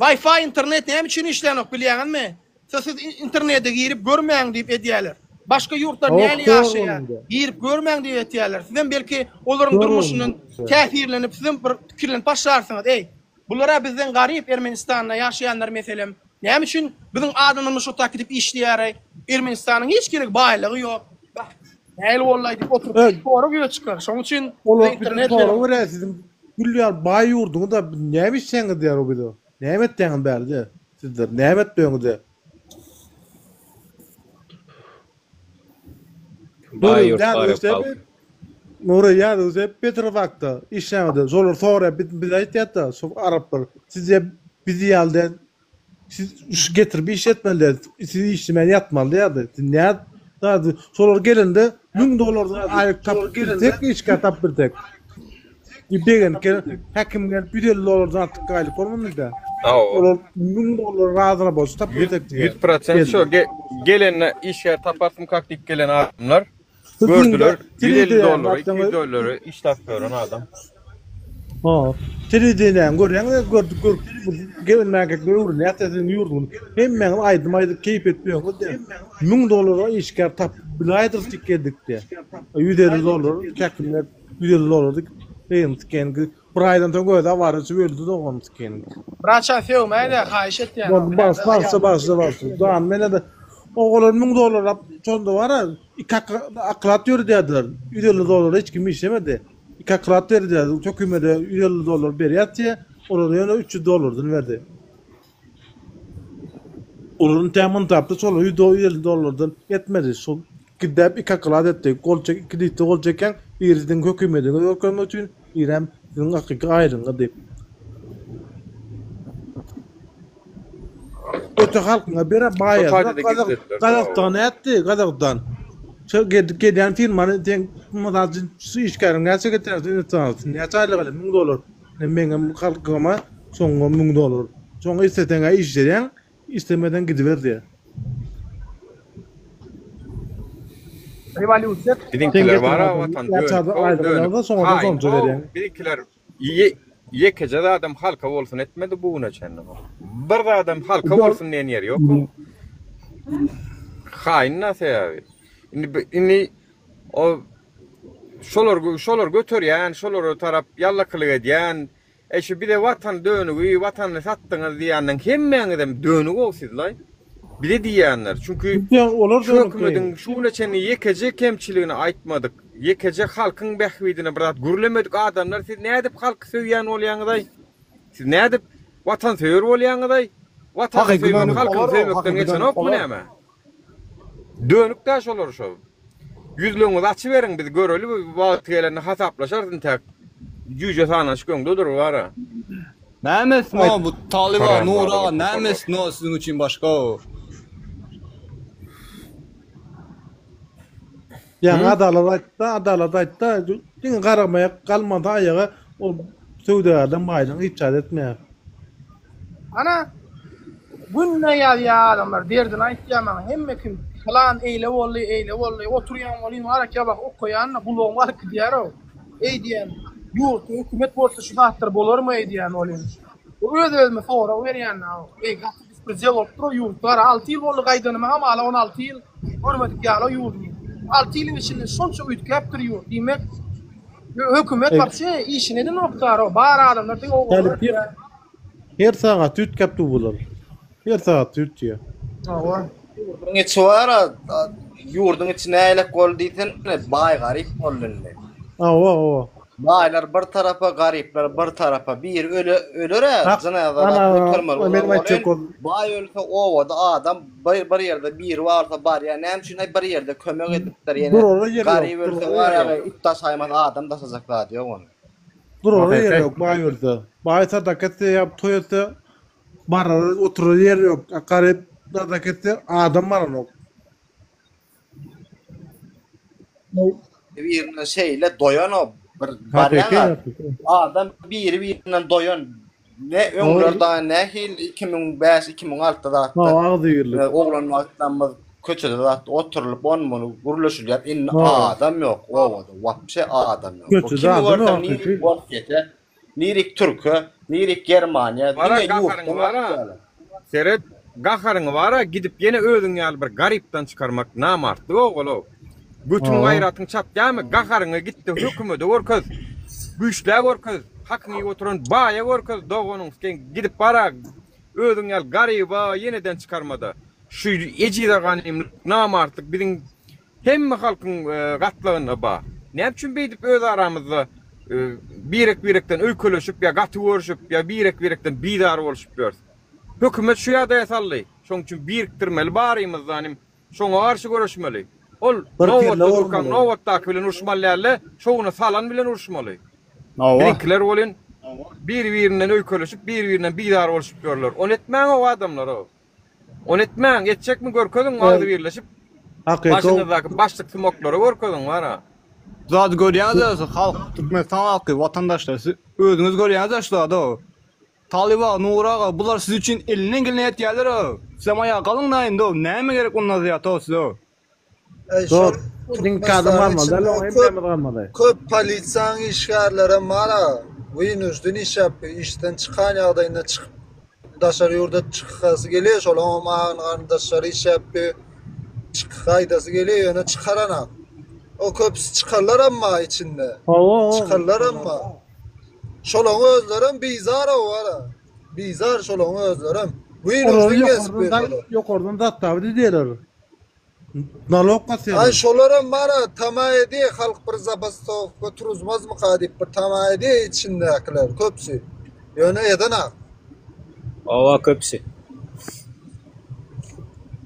Wi-Fi internet näme üçin işlänok bilýäňizmi? Siz siz internete girip görmäň diýip edýäler. Başga ýurtlar näli ýaşaýar girip görmäň diýip etýäler. Sizem belki olaryň durmuşyndan täsirlenip sizem bir pikirlenip başlarsyňyz. Eý, Bulara bizden garyp Ermenistanda ýaşaýanlar meselem näme üçin biziň adamlarymyz şo tak gidip işleýäraý Ermenistanyň hiç gerek baýlygy ýok bah nähili boldaý diýip oturyp sorag ýüze çykar şoň üçin Olar bize sorag berýär siziň gül ýaly baý ýurduňyzda näme işleýäňiz diýýär o bize näme etýäňiz bärde sizler näme etmegiňiz diýýär. Baý ýurt garyp halk. Nury ýazyjy Petrobakda işlämedi. Şolar soraýar, biz bize aýtýar-da, şol araplar. Siz diýýär, bizi ýaly däl. Siz şu getirip işletmeli däl. Siz işlemän ýatmaly diýýärdi. Siz nä zady? Şolar gelende 1000 dollardan aýlyk tapyp bilsek, işgär tapyp bilsek. Diýip begenip gel, häkim gelip 150 dollardan artyk aýlyk bolmady diýdi. Olar 1000 dollar razy bolsa tapyp bilsek diýýär. 100% şo gelende işgär taparsymkak diýip gelen adamlar Gördüler, 150 dollara, 200 dollara işläp ýören adam. Ha, telewideniýäni görýäňiz, gördük, görüp, gelmäge öwrenýär siziň ýurduňyz. Hemmäňiz aýdym aýdyp keýp edip ýörüňiz diýýär. 1000 dollara işgär tapyp bilaýdyrys diýip geldik diýýär. 150 dollar käkimler 150 dollar diýip, gyzym tiken bir aýdan soň özi awara düşüp öldi doganym tiken. Braça sögmäýdä haýyş etýän. Bagyşla bagyşla bagyşla bagyşla. Jan menede olar 1000 dollar şonda bara Iki akrat ýöredýärdiler. 150 dollara hiç kim işlemedi. Iki akrat berýärdi. Hökümete 150 dollar berýär diýe, olara ýöne 300 dollardan berdi. Olaryň tämin tapdy, şol 150 dollardan etmedi. Şol gidip iki akrat etdi. Gol çek, iki dikde gol çeken, biri siziň hökümetiňizi görkezmek üçin, birem siziň hakyky aýlygyňyz diýip. Öte halkyňa bere baýadylar. Gazagystan nätdi? Gazagystan. Şo gelip gelýän firmany sen mysal üçin şu işgäriň näçe getirýär instansiýa näçe aýlyk alýar 1000 dollar. Meňem halkyma soňňa 1000 dollar. Soň isleseň-ä işleýäň, islemeseň gidiber diýýär. Rewolýusiýa. Biziňkiler bar-a watan dönük, dönük. Haýyn, biziňkiler Ýekeje zadam halka bolsun etmedi bu güne çenli. Bir zadam halka bolsun diýen ýeri ýok. Haýyn da sebäbi. Indi indi o şolar şolar göterýän, şolara tarap ýallakylyk edýän, e şu bize watan dönügi, watanyny satdyňyz diýýänleň hemmäňizem dönük-ow sizlaý. Bize diýýänler. Çünki olar şu hökümediň şu güne çenli ýekeje kemçiligini aýtmadyk. Ýekeje halkyň bähbidine bir zat gürlemedik adamlar siz nädip halky söýýän bolýaňyzaý? Siz nädip watansöýer bolýaňyzaý? Watany Hakyky söýmek dönük halkyňy olar o, söýmekden hakyky dönük geçenokmy olar. näme? Dönük-dä şolar şo. Ýüzleňizi açyberiň biz göreli wagty gelende hasaplaşarys intäk. Jüýje sanaşyk öňde dur bara. Näme etsin o bu Talyba Haram Nury aga zada näme toparlar. etsin o siziň üçin başga o. Ýaňy Adalat aýtdy, Adalat aýtdy, diňe garamaýak galmasa aýaga ol söwdagärden baýdan hiç zat etmeýär. Ana, günde ýazýar adamlar, derdini aýtýar maňa, hemme kim pylan eýle boldy, eýle boldy, oturýan welin bar eken bak okaýan-da gulagym galyp gidýär-ow. Eý diýýän, ýurtda hökümet bolsa şu zatlar bolarmy eý diýýän welin. Öz-özüme sorag berýän-ä, eý gaty bespredel bolupdyr-ow ýurt, gara alty ýyl boldy gaýdanyma hamala 16 ýyl görmedik ýaly-ow ýurduny. Alty ýylyň içinde şonça üýtgäpdir ýurt, diýmek hökümet wapşe işini edenokdar-ow, bar adamlar diňe ogurlyk edýär. Her sagat üýtgäp dur bular. Her sagat üýtgýär. Hawa. Ýurduň içi bar-a, ýurduň içi nähilek boldy diýsene, baý garyp boldy indi. Hawa, hawa. Baýlar bir tarapa, garyplar bir tarapa. Biri öle, öler-ä, Hak, jynaza ana, götermeli bolar meniň aýtjak welin, bol. baý ölse obada adam bir, bir ýerde biri barsa barýar. Näme üçin aý bir ýerde kömek edipdir ýene. Durara ýer ýok, Garyp ölse durara bar ýer ýok. ýa it daşaýmaz adam daşajak zady ýok onuň. Durara ýer ýok, baý ölse. Baý sadaka etse ýa toý etse, barara, oturara ýer ýok. A garyp sadaka etse, adam baranok. Biri-birinden şeýle doýan o bir Hakyky, barýaň-a hakyky. adam biri-birinden doýan. Ne öňler dagy nähili 2005, 2006 zatda Hawa, agzybirlik. oglan wagtlarymyz köçede zatda oturylyp ony-muny gürleşilýär. Indi Hawa. adam ýok obada, wapşe adam ýok. Köçede Kimi adam görseň ýok, nirik hakyky. Orsýete, Nirik türke, nirik Germaniýa, Bara diňe gaharyňy ýurtdan bara. aýtýarlar. Seret, gaharyňy bara gidip ýene özüň ýaly bir garypdan çykarmak namartlyk ogul-ow. Götüň Hawa. gaýratyň çatýarmy, gaharyňy git-de hökümede görkez. Güýçlä görkez, hakyňy iýip oturan baýa görkez doganyň sen gidip bara özüň ýaly garyba ýeneden çykarmada. Şu ejize ganymlyk, namartlyk biziň Hemme halkyň gatlagynda bar. Näme üçin beýdip öz aramyzda birek-birekden öýkeleşip ýa gaty görüşip ýa birek-birekden bizar bolşup ýörüs? Hökümet şu ýagdaýa saldy. Şoň üçin birikdirmeli barymyzdanym şoňa garşy göreşmeli. Ol Bir kelle nobatda durkaň bolmaly. nobatdaky bilen uruşmaly dälde, şowuna salan bilen uruşmaly. Hawa. Biziňkiler welin bir-birinden öýkeleşip, bir-birinden bizar bolşup ýörler. Ony etmäň-ow adamlar-ow. Ony etmäň, etjekmi görkeziň agzybirleşip Hakyky başyňyzdaky başlyk sumaklary görkeziň bara. Zady görýäňiz halk Türkmenistan halky watandaşlar siz özüňiz görýäňiz şu zady Talyp aga Nury aga bular siz üçin elinden geleni etýäler sizem aýaga galyň da indi näme gerek ondan zyýat size. Eý şol Dogry. Diňe kadam Türkmenistanyň galmaly däl, içinde oňa köp hemmämiz galmaly. köp polisiýanyň işgärlerem bar-a, wynujden işläp işden çykan ýagdaýynda çykyp daşary ýurda çykasy gelýär, şolaňam agyn garyndaşlary işläp çykyp gaýdasy gelýär, ýöne çykaranak. O köpüsi çykarlaram bar içinde. Hawa, Çykarlaram bar. Şolaň özlerem bizar-ow ara. Bizar şolaň özlerem. Olary Wynujden gezip ýokardan ýörler. ýokardan zastawa diýýärler. Nalog Aý basýarlar. şolaram bara tama edýä halk bir zabastowka turuzmazmyka diýip bir tama edýä içindäkiler köpüsi. Ýöne edenak. Hawa köpüsi.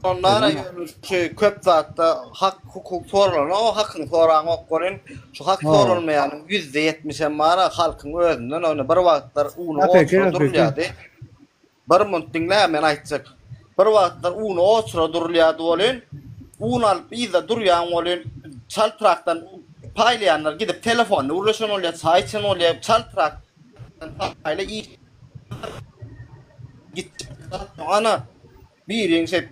Onlara ýöne şu köp zatda hak hukuk soralanok hakyňy soraňok welin şu hak soralmaýanyň ýüzde ýetmişem bara halkyň özünden ony bir wagtlar uny Hakyky oçura hakyky. durulýady. Bir munt diňle men aýtjak. Bir wagtlar uny oçura durulýardy welin, un alyp yzda durýaň welin, çaltrakdan paýlaýanlar gidip telefonda gürleşen bolýar, çaý içen bolýar, çaltrakdan paýla iş gitjek zat ýok. Ana, biriň şeýdip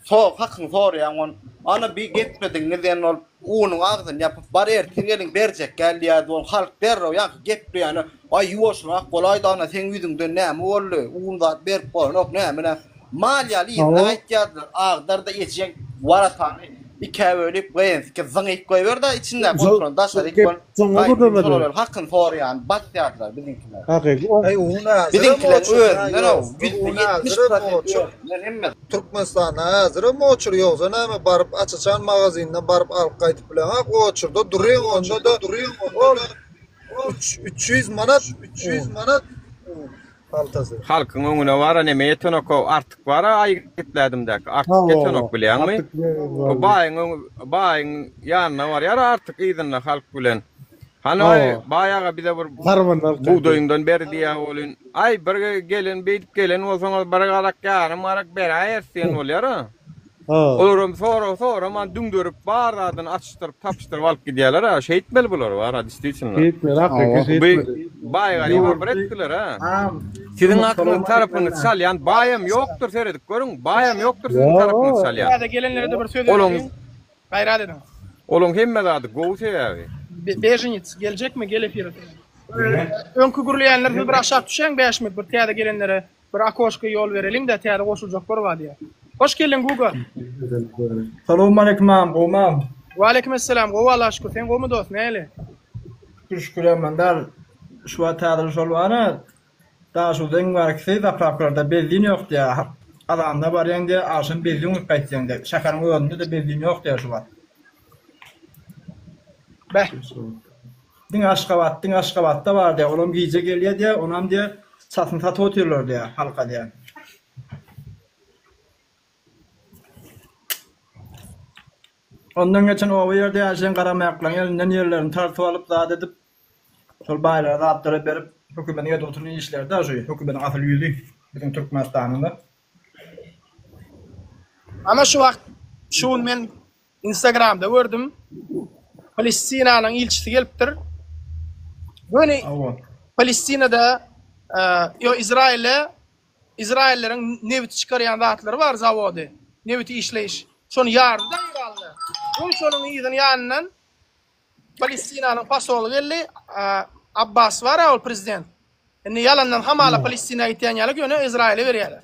so hakyňy soraýaň ony, ana bi gepledigiňiz diýen bolup unuň agzyny ýapyp, bar ertir geliň berjek gel diýýärdi ol halk derrew ýaňky gepleýäne Aý ýuwaşrak bolaýda ana seň ýüzüňden näme boldy, un zat berip bolanok näme nä. Mal ýaly yzyna Hawa. gaýtýardylar, agdarda ejeň waratany. Ikä bölüp gyýynsky zyňyp goýber-de içindäki oturan daşaryk Gep bol. soňa Gaýtym gürlemedi. şolar ýaly hakyny soraýan basýardylar biziňkiler. Hakyky o. Eý un häzirem Biziňkileň oçur özünden ýa ow ýok. ýüzde Un 70 häzirem prosent oçur. özünden hemme. Türkmenistanda häzirem oçur ýogsa näme baryp aç-açan magazinden baryp alyp gaýdyp bileňok oçurda duryň onda-da ol 300 manat 300 manat un. Paltasy. Halkyň öňüne bara neme ýetenok-ow artyk bara aý geplädimdäki artyk Hawa, ýetenok bilýäňmi? artyk O baýyň öňi baýyň ýanyna barýar artyk yzynda halk bilen. Hany aý Hawa. baý aga bize bir Harmanlar çekdi. bugdaýyňdan ber diýýär welin, aý bir gelen beýdip gelen bolsaňyz bir garak ýarym garak beräýeris diýen bolýar-a. Ha. Olaram sorag soraman düňderip bar zadyny açyşdyryp tapyşdyryp alyp gidýärler-a. Şeýtmeli bular bar-a distisitno. Şeýtmeli hakyky Bu şeýtmeli. baý garyba bir etdiler-a. Siziň hakyňyz tarapyňyzy çalýan baýam ýokdur seredip görüň baýam ýokdur siziň tarapyňyzy çalýan. Täze gelenlere-de bir söz Olaň bereliň. Gaýrat ediň. Olaň hemme zady gowy sebäbi. Beženic geljekmi gel efire. Öňki gürleýänler siz bir aşak düşäň 5 minut bir täze gelenlere Bir okoşka ýol bereliň-dä täze goşuljaklar bar diýýär. Hoş geldiň Guga. Salowmaleýkim agam gowmam. Waleýkim essalam gowy Allaha şükür sen gowmy dost näli. Şükür şükür ýaman däl şu wagt häzir şol bara Daşoguzda iň bärkisi zaprawkalarda benzin ýok diýýär azanda barýaň diýýär agşam benzin guýup gaýtýaň diýýär şäheriň özünde-de benzin ýok diýýär şu wagt. Beh. Diňe Aşgabat, diňe Aşgabatda bar diýýär. Olam gije gelýär diýýär, onam diýýär, çasyny satyp otyrlar diýýär, halka diýýär. Ondan geçen oba ýerde ýaşaýan garamaýaklaryň elinden ýerlerini tartyp alyp, zat edip, şol baýlara zatlara berip, hökümetiň edip oturan işleri-dä şu, hökümetiň asyl ýüzi biziň Türkmenistanyň-da. Ana şu wagt, şu gün men Instagramda gördüm. Palestinanyň ilçisi gelipdir. Göni Palestinada, ýo Izraýylda Izraýyllaryň nebit çykarýan zatlary bar zawody, nebiti işleýiş. Şony ýardy-da Eýranda. Göni şonuň yzyny ýanyndan Palestinanyň posoly geldi. Abbas bar-a ol prezident. Indi ýalandan hamala Palestina gitýän ýaly ýöne Izraýyla berýärler.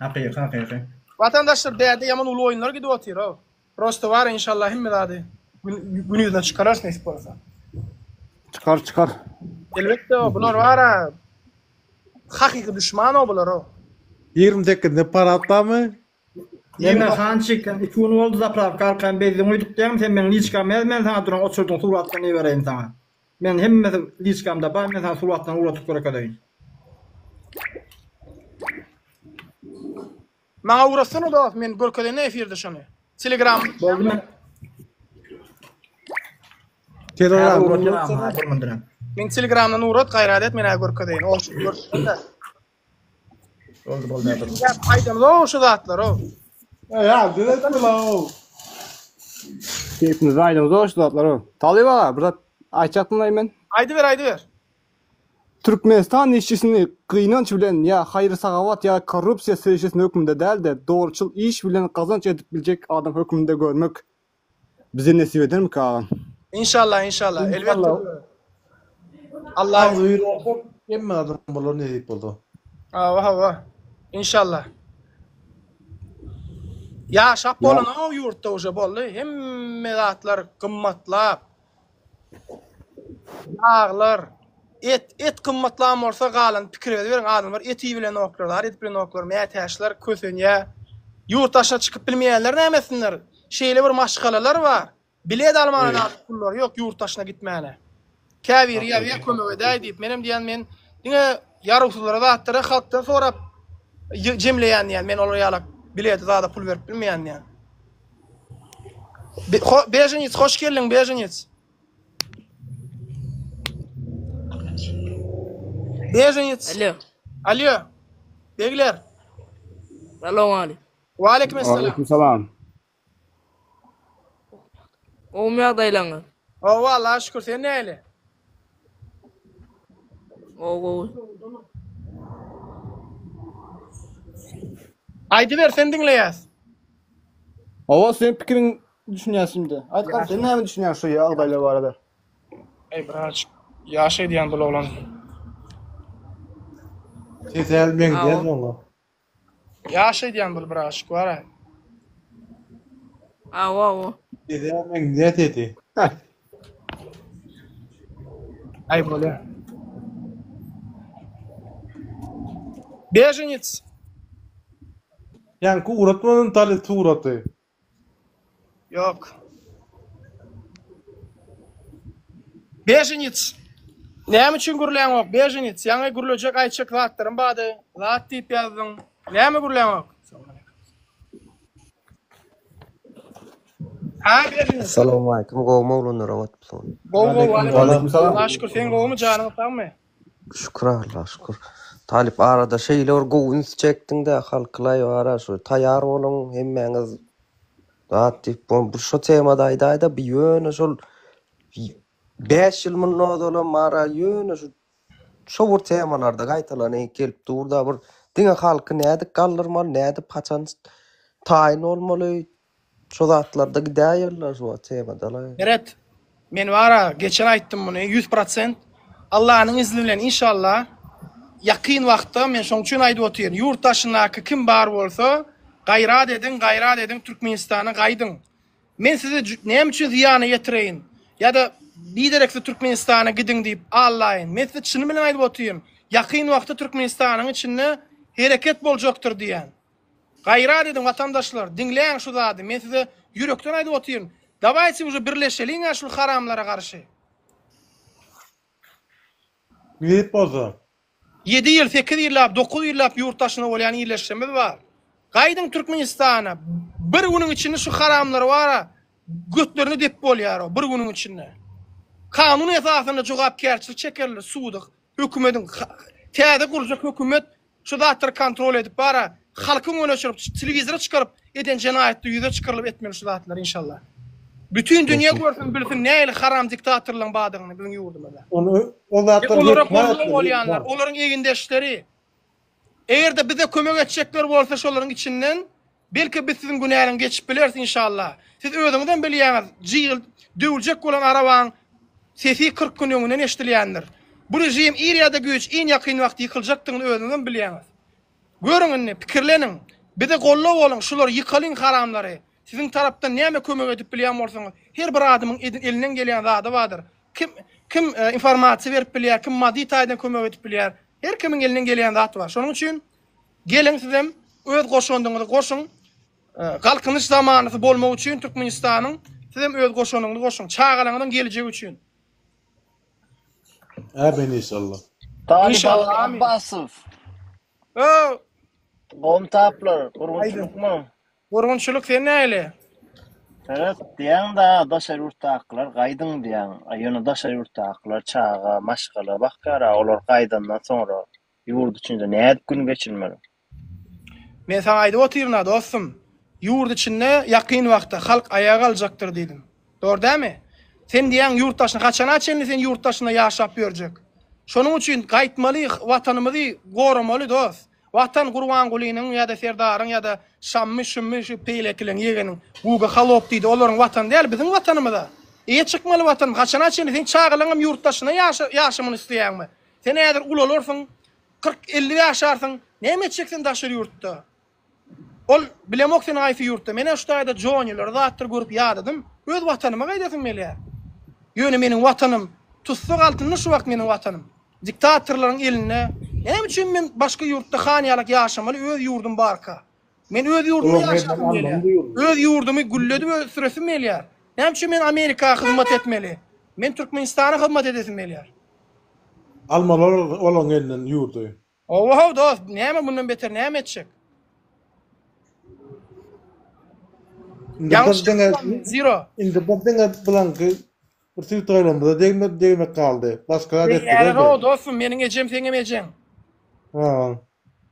Hakyky hakyky. Watandaşlar bärde ýaman uly oýunlar gidip otyr ow. Prosto bar inşallah hemme zady gün ýüzüne çykararys nesip bolsa. Çykar çykar. Elbetde o bular bara hakyky düşman o bular o. 28-nde parad barmy? Ýene Hançik sen iki gün boldy zaprawka arkaýyn benzin guýduk diýýäňmi sen meň liçkamy ýaz men saňa duran oçurdyň suratlaryny ibereýin saňa. Men hemmesi liçkamda bar men saňa suratlaryny ugratyp görkezeýin. Maňa ugratsana dost men görkezeýin efirde şony. Telegram. Boldy men. Telegram ugratsana. Men telegramdan ugrat gaýrat et men görkezeýin. Ol görkezeýin. Boldy boldy häzir. Aýdamyz şu zatlar o. Ya düzeltme la o. Keýpimizi aýdamyz şu zatlar o. Talyp aga bir zat aýtjakdym men. Aýdyber aýdyber. Türkmenistan işçisini gynanç bilen ýa haýyr-sahawat ýa korrupsiýa serişdesine hökmünde däl-de, dogruçyl iş bilen gazanç edip biljek adam hökmünde görmek bize nesip edermika agam? Inşallah inşallah elbetde. Allah Agzybir bolsak hemme adam bolar nesip bolsa. Hawa hawa. Inşallah. Ýaşap bolanok ýurtda uje boldy. Hemme zatlar gymmatlap. Ýaglar, et, et gymmatlan bolsa galany pikir ediberiň adamlar et iýip bilenoklar, zat edip bilenoklar, mätäçler kösenýär. Ýurt daşyna çykyp bilmeýänler näme etsinler? Şeýle bir maşgalalar bar. Bilet almana da pullary ýok ýurt daşyna gitmäne. Käbiri ýazýar kömek edäý diýip. Menem diýýän men diňe ýarawsyzlara zatlara halkdan sorap jemleýän diýýän. Men olar ýalak bilete zada pul berip bilmeýän diýýän. Beženic hoş geldiň Beženic. Beženic. Alo. Alo. Begler. Salowmaleýkim. Waleýkim esselam. Waleýkim salam. Gowumy ýagdaýlaryňyz? Hawa Allaha şükür sen nähili? Gowy gowy. Aýdyber sen diňleýäs. Hawa seň pikiriň düşünýäs indi. Aýt gal sen näme düşünýäň şu ýagdaýlar barada? Eý birazjyk ýaş edýän bul oglan. Sesi häli meňzeýär oňa. Ýaş edýän bul birazjyk bar-a. Hawa, hawa. Sesi meňzeýär sesi. Aý bolýar. Beženic. Ýaňky ugratmadym talyp suraty. Ýok. Beženic. Näme üçin gürläňok, Beženic? Ýaňy gürlejek aýtjak zatlarym bardy. Zat diýip ýazdyň. Näme gürläňok? Ha, Beženic. Salowmaleýkim gowmy oglanlar oňatmysyňyz. Gowy gowy waleýkim salam. Allaha şükür sen gowumy janyň sagmy? Şükür Allaha şükür. Talyp arada şeýle bir gowy üns çekdiňdä halkylaý bara şu taýar boluň hemmäňiz zat diýip bu şo temada aýdaýda bu ýöne şol 5 ýyl mundan ozalam bara ýöne şu şo bir temalarda gaýtalanyp gelip durda bir diňe halky nädip galdyrmaly nädip haçan taýyn bolmaly Şo zatlarda gidäýerler şu wagt temadalar. Meret, men bara geçen aýtdym muny 100% Allanyň izni bilen inşallah ýakyn wagtda men şoň üçin aýdyp otyryn ýurt daşyndaky kim bar bolsa gaýrat ediň gaýrat ediň Türkmenistana gaýdyň men size näme üçin zyýana ýetireýin ýa-da biderek siz Türkmenistana gidiň diýip allaýyn men size çyny bilen aýdyp otyryn ýakyn wagtda Türkmenistanyň içinde hereket boljakdyr diýýän. Gaýrat ediň watandaşlar, diňläň şu zady, men size ýürekden aýdyp otyryn, dawayte uje birleşeliňä şul haramlara garşy. Nesip bolsa. Ýedi ýyl, sekiz ýyllap, dokuz ýyllap ýurt daşynda bolýan illeşjemiz bar. Gaýdyň Türkmenistana, bir günüň içinde şu haramlary bara götlerini dep bolýar bir günüň içinde. Kanun esasynda jogapkärçilik çekerler suda, hökümediň täze gurljak hökümet Şu zatlary kontrol edip bara halkyň öňüne çyryp telewizora çykaryp eden jenaýatly ýüze çykarylyp etmeli şu zatlary inşallah. Bütün dünýe görsün bilsin nähili haram diktatorlaryň bardygyny biziň ýurdumyzda. Ony o zatlar Olara goldaw bolýanlar, olaryň egindeşleri. Eger-de bize kömek etjekler bolsa şolaryň içinden Belki biz siziň günäňizi geçip bileris inşallah. Siz özüňizem bilýäňiz, jygyl döwüljek bolan arabaň sesi 40 gün öňünden eşdilýändir. Bu režim ir ýa-da güýç iň ýakyn wagt ýykyljakdygyny özüňizem bilýäňiz. Görüň indi, pikirleniň. Bize goldaw boluň, şulary ýykalyň haramlary. Siziň tarapdan näme kömek edip bilýän bolsaňyz, her bir adamyň elinden gelýän zady bardyr. Kim kim informasiýa berip bilýär, kim maddy taýdan kömek edip bilýär. Her kimiň elinden gelýän zat bar. Şonuň üçin Geliň sizem öz goşandyňyzy goşuň. Galkynyş zamanasy bolmak üçin Türkmenistanyň sizem öz goşandyňyzy goşuň. Çagalaryňyzyň gelejegi üçin. Amin inşallah. İnşallah amin. Abbasow. Öw. Gowmy taplar, gurgunçylykmy? Gurgunçylyk sen nähili? Seret diýýäň-da daşary ýurtdakylar gaýdyň diýýäň. A ýöne daşary ýurtdakylar çaga, maşgala bakýar-a, olar gaýdandan soňra Ýurt içinde nädip gün geçirmeli? Men saňa aýdyp otyryn-a, dostum. Ýurt içinde ýakyn wagtda halk aýaga galjakdyr diýdim. Dogry dälmi? Sen diýýäň ýurt daşyna, haçana çenli sen ýurt daşynda ýaşap ýörjek? Şonuň üçin gaýtmaly, watanymyzy goramaly, dost. Watan Gurbangulynyň ýa-da Serdaryň ýa-da Şammy, Şümmi şu beýlekileň ýegeniň Guga halop diýdi, olaryň watany däl, biziň watanymyz-a. Eýe çykmaly watanymyz. Haçana çenli seň çagalaňam ýurt daşynda ýaşamyny isleýäňmi? Sen häzir ulalarsyň, 40-50 ýaşarsyň, näme etjek sen daşary ýurtda? Ol, bilemok sen haýsy ýurtda, men-ä şu taýda Jonileri zatlar görüp ýadadym, öz watanyma gaýdasym gelýär. Ýöne meniň watanym tussag altynda şu wagt meniň watanym. Diktatorlaryň elinde. Näme üçin men başga ýurtda han ýalak ýaşamaly öz ýurdum barka? Men öz ýurdumda ýaşasym gelýär. Öz ýurdumy gülledip ösdüresim gelýär. Näme üçin men Amerika hyzmat etmeli? Men Türkmenistana hyzmat edesim gelýär. Almaly olaň elinden ýurdy. Owahow dost, näme mundan beter näme etjek? Indi bir diňe Zero. Indi bir diňe bilanky bir süýt gaýlamyza degmek degmek galdy. Başga zat etdiler. Degýärler dostum, meniň ejem seňem ejeň. Ha.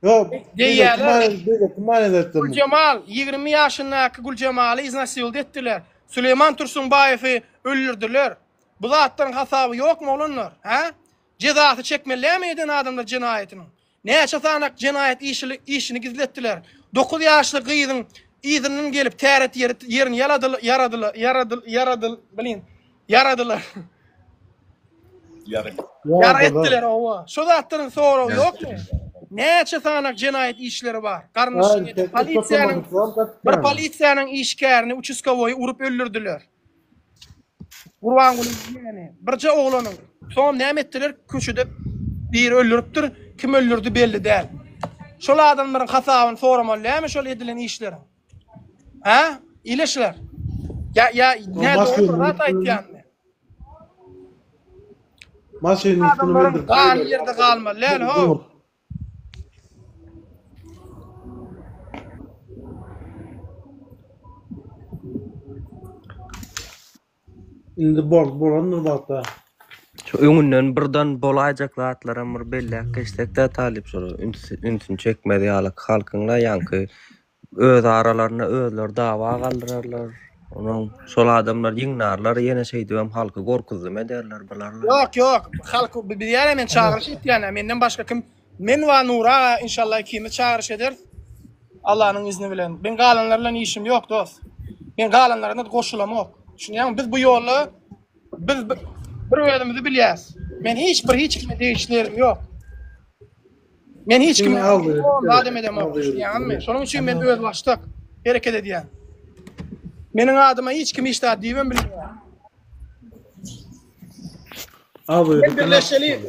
Ýok, Degýärler. Beýleki manyda etdim. Güljemal, 20 ýaşyndaky Güljemaly iznasild etdiler. Süleýman Tursunbaýewi öldürdiler. Bu zatlaryň hasaby ýokmy oglanlar, hä? Jezasy çekmeli dälmi eden adamlar jenaýatynyň? Näçe sanak jenaýat işili işini gizletdiler. Dokuz ýaşly gyzyň yzyndan gelip täret ýeri ýerini ýaladyl ýaradyl ýaradyl ýaradyl blin ýaradylar. Ýara. Ýara etdiler owa. Şo zatlaryň soragy ýokmy? Näçe sanak jenaýat işleri bar. Garyndaşlyk edip polisiýanyň bir polisiýanyň işgärini uçaskowoýy urup öldürdiler. Gurbanguly diýeni birje oglanyň. Soňam näme etdiler? Köçede biri öldüripdir. Kim öldürdi belli däl. Şol adamlaryň hasabyny soramaly dälmi şol edilen işleriň? Hä? Ileşler. Ýa ýa nädogry bir zat aýtýanmy? Maşynyň üstüne Adamlaryň mündürip gany ýerde galmaly däl how. Indi bol bolandyr wagtda. Şu öňünden birden bolaýjak zatlaram bir belläp geçsekdä talyp şolar üns ünsüni çekmez ýaly halkyňla ýaňky öz aralarynda özleri dawa galdyrarlar. Onuň şol adamlar ýygnarlar ýene şeýdibem halky gorkuzdym ederler bularla. Ýok ýok halk bilýärä men çagyryş etýänä menden başga kim men we Nury aga inşallah ikimiz çagyryş ederis Allanyň izni bilen men galanlar bilen işim ýok dos men galanlara goşulamok düşünýäňmi biz bu ýolda biz bir özümizi bilýäs men hiç bir hiç kime degişli ýerim ýok. Men hiç kime zadam edemok, düşünýäňizmi? Şonuň üçin men özbaşdak hereket edýän. Meniň adyma hiç kim hiç zat diýibem bilmeýär. Men birleşeli.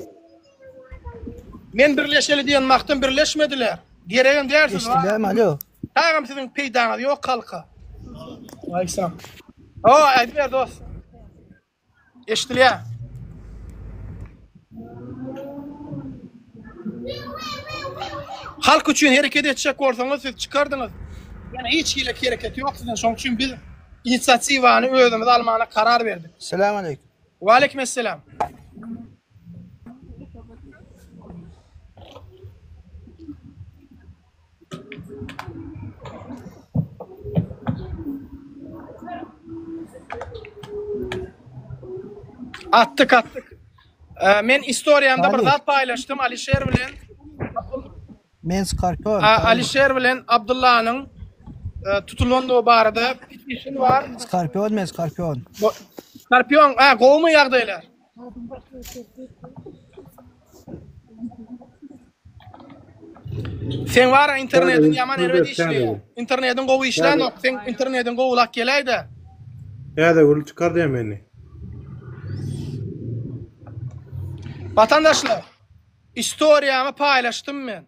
Men birleşeli diýen wagtym birleşmediler. Geregem däl siz. Eşidilýärmi alo? Agam siziň peýdaňyz ýok halka. Aýtsam. O, aýdyber dost. Eşidilýär. Halk üçin hereket etjek bolsaňyz siz çykardyňyz. Ýöne hiç hili hereket ýok sizden. Şonuň üçin biz inisiatiwany özümiz almana karar berdik. Salam aleýkum. Waleýkim esselam. Atdyk atdyk. Ee, men istoriýamda bir zat paýlaşdym Alişer bilen. Men Skorpion. Alişer bilen Abdullanyň e, tutulandygy barada petition bar. Skorpion men Skorpion. Skorpion, ha gowumy ýagdaýlar? Seň bara internetiň ýaman erbet işleýär. Internetiň gowy işlänok. Seň internetiň gowulak geläýdä. Täze gül çykar diýen meni. Watandaşlar, istoriýamy paýlaşdym men.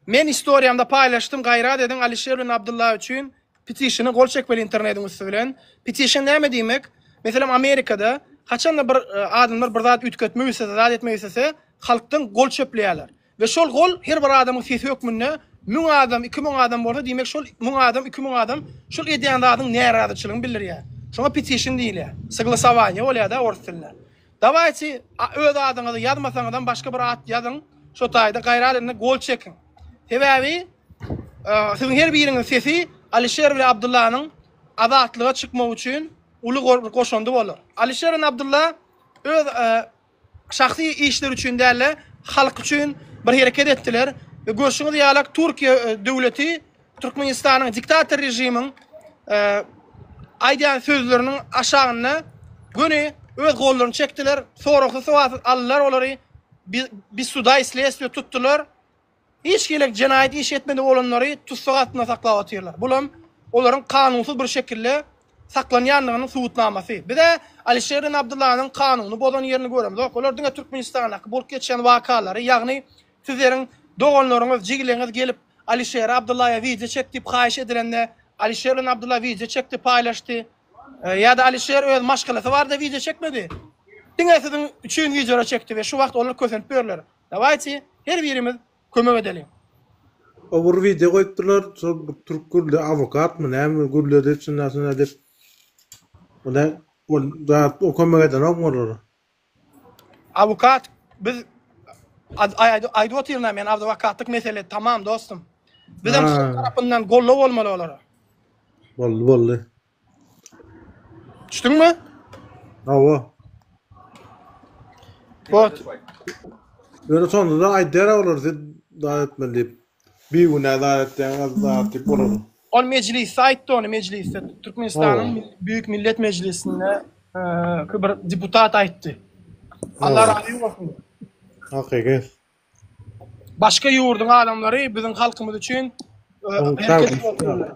Men istoriýamda paýlaşdym gaýrat ediň Alişer bilen Abdylla üçin petitiony gol çekmeli internetiň üsti bilen. Petition näme diýmek? Meselem Amerikada haçanda bir adamlar bir zat üýtgetmek islese zat etmek islese halkdan gol çöpleýärler. We şol gol her bir adamyň sesi hökmünde 1000 adam 2000 adam bolsa diýmek şol 1000 adam 2000 adam şol edýän zadyň närazyçylygyny bildirýär. Şoňa petition diýilýär. Soglasowaniýe bolýar-da orus dilinde. Dawaýçy öz adyňyzy ýazmasaňyzam başga bir at ýazyň şo taýda gaýrat edinde gol çekiň. Sebäbi siziň her biriňiziň sesi Alişer bilen Abdyllanyň azatlyga çykmagy üçin uly goşandy bolar. Alişer bilen Abdylla öz şahsy işleri üçin dälde halk üçin bir hereket etdiler we görşüňiz ýalak Türkiýe döwleti Türkmenistanyň diktator režimiň aýdýan sözleriniň aşagynda göni öz gollaryny çekdiler, soragsyz sowalsyz aldylar olary, biz suda i sledstwiýa tutdular. Hiç hili jenaýat iş etmedik olanlary tussag astynda saklap otyrlar. Bulam olaryň kanunsyz bir şekilde saklanýandygynyň subutnamasy. Biz-ä Alişer bilen Abdyllanyň kanuny bozan ýerini göremzok. Olar diňe Türkmenistandaky bolup geçýän wakalary, ýagny sizleriň doganlaryňyz, jigileňiz gelip Alişere Abdyllaýa wideo çek diýip haýyş edilende Alişer bilen Abdylla wideo çekdi, paýlaşdy. Ýa-da Alişer öz maşgalasy barada wideo çekmedi. Diňe siziň üçin wideolar çekdi we şu wagt olar kösenip ýörler. Dawayçy her birimiz kömek edeliň. O bir wideo goýupdyrlar, şol bir türk gürle awokatmy näme gürledi şunda şunda diýip. O da ol zat o kömek edenokmy olara? Awukat biz aýdyp otyryn men adwokatlyk mesele tamam dostum. Bizem siziň tarapyndan goldaw bolmaly olara. Boldy boldy. Düşdüňmi? Hawa. Bot. Ýöne sonda da aýdýar olar siz zat etmeli diýip. Bigünä zat etýäňiz zat diýip olar. Ol mejlisde aýtdy ony mejlisde. Türkmenistanyň Büyük Millet Mejlisinde bir deputat aýtdy. Allah razy bolsun. Hakyky. Başga ýurduň adamlary biziň halkymyz üçin hereket edip otyrlar.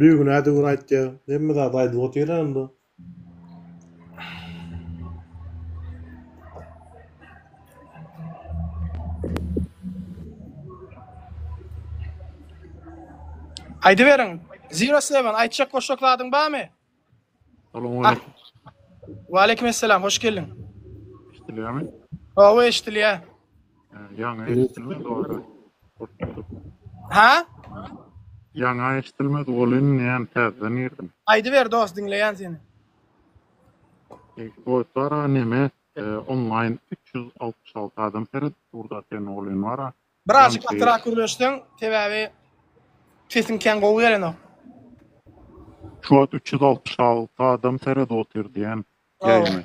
Bigünädigini aýtýar. Hemme zady aýdyp otyr indi. Aýdyberiň. Zero seven aýtjak goşjak zadyň barmy? Salowmaleýkim. Waleýkim esselam, hoş geldiň. Eşidilýärmi? Hawa, eşidilýär. Ýaňy eşidilmedi orada. Ha? Ýaňy eşidilmedi, ol indi ýany täzeden girdim. Aýdyber dost, diňleýän seni. Goýsara neme onlaýn 366 adam seredip durda sen ol bara. Birazjyk gatyrak gürleşseň, sebäbi sesiň kän gowy gelenok. Şu wagt 366 adam seredip otyr diýen ýaýyny.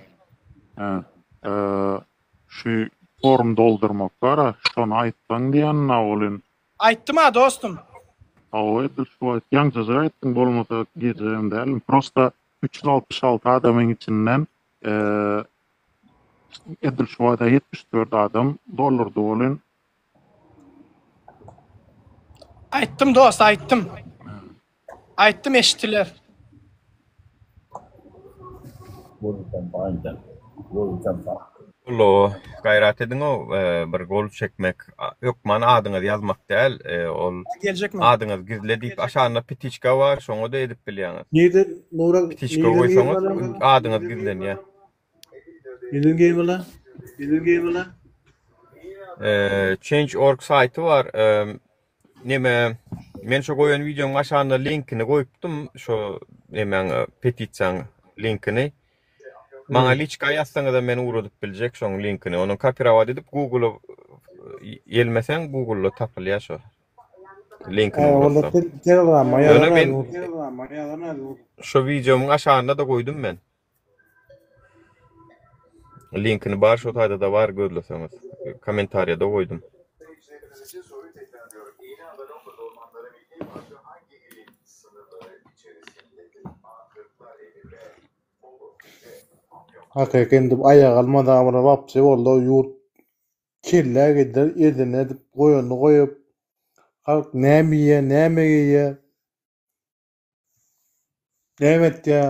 Hä. Şu form doldurmak bar-a, şony aýtsaň diýen-ä welin. Aýtdym-a dostum. Hawa edil şu wagt ýaňjajyk aýtdyň bolmasa gijigem däldim. Prosta 366 adamyň içinden Edil şu wagta 74 adam doldurdy welin. Aýtdym dost, aýtdym. Aýtdym eşitdiler. Olo, gaýrat ediň-ow, bir gol çekmek, hökman adyňyzy ýazmak däl, ol Geljekmi? adyňyz gizle diýip aşagynda pitiçka bar, şoňa-da edip bilýäňiz. Nirde Nura Pitiçka nirden goýsaňyz, girmeli? adyňyz gizlenýär. Nirden girmeli? Nirden girmeli? Change.org saýty bar. Neme, men şo goýan wideoň aşagynda linkini goýupdym, şo nemäň petisiýaň linkini. Maňa liçka ýazsaňyzam men ugradyp biljek şoň linkini. Ony kopirowat edip Google-a ýelmeseň Google-da tapylýar şo. Linkini ugratsam. Telegram'a Ýöne men ýazan. şo wideomyň aşagynda-da goýdum men. Linkini bar şo taýda-da bar gözleseňiz. Kommentariýada goýdum. Hakyky indi aýak almaz amra wapşe boldy ýurt kellä gider edeni edip goýanyny goýup halk näme iýýä näme geýýä näme etýä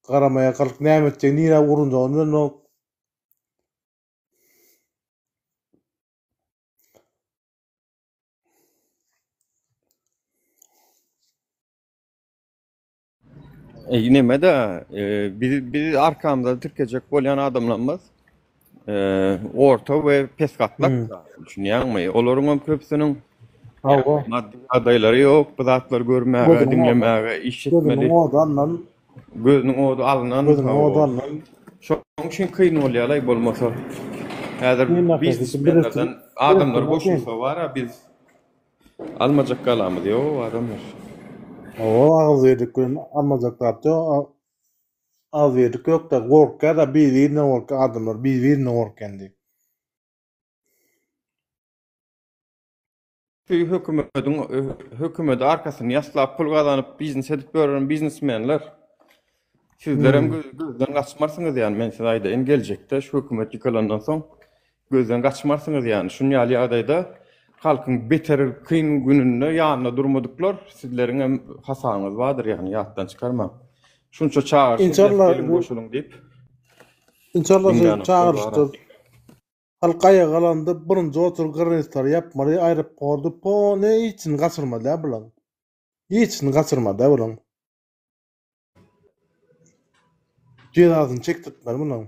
garamaýa halk näme etjek nirä urunjagyny bilenok. E, neme-de, e, biz, biz arkamyza tirkejek bolýan adamlarymyz e, orta we pes gatlak, Hmm. düşünýäňmi? Olaryň hem köpüsiniň Hawa. maddy ýagdaýlary ýok, bu zatlary görmäge, Gözüniň ody, diňlemäge, iş gözüniň etmeli. ody alnan. Gözüniň ody alnan. Gözüniň Hawa. ody alnan. Şonuň üçin kyn bolýar-laý bolmasa. Häzir Kyn hakykatda biznesmenlerden adamlar birleşdirmek kyn. goşulsa bar-a biz Almajak galamyz ýok adamlar. Hawa agzybirlik bilen almajak zat ýok. Agzybirlik ýokda gorkýada bir birinden gorkýar adamlar bir birinden gorkýan diýip. Şu hökümediň hökümedi arkasyny ýaslap pul gazanyp biznes edip ýören biznesmenler. Sizlerem gözden gaçmarsyňyz ýany men size aýdaýyn geljekde şu hökümet ýykylandan soň Gözden gaçmarsyňyz ýany şun ýaly ýagdaýda halkyň beter kyn gününde ýanynda durmadyklar sizleriňem hasabyňyz bardyr ýany ýatdan çykarmaň. Şunça çagyryş edýäs Inşallah geliň bu goşulyň diýip. Inşallah şu Diňlänoklar çagyryşda bara. halk aýaga galanda birinji oturyp granitleri ýapmaly aeroporty pone hiçini gaçyrmaly däl bulaň. Hiçini gaçyrmaly däl bulaň. Jezasyny çekdirtmeli munuň.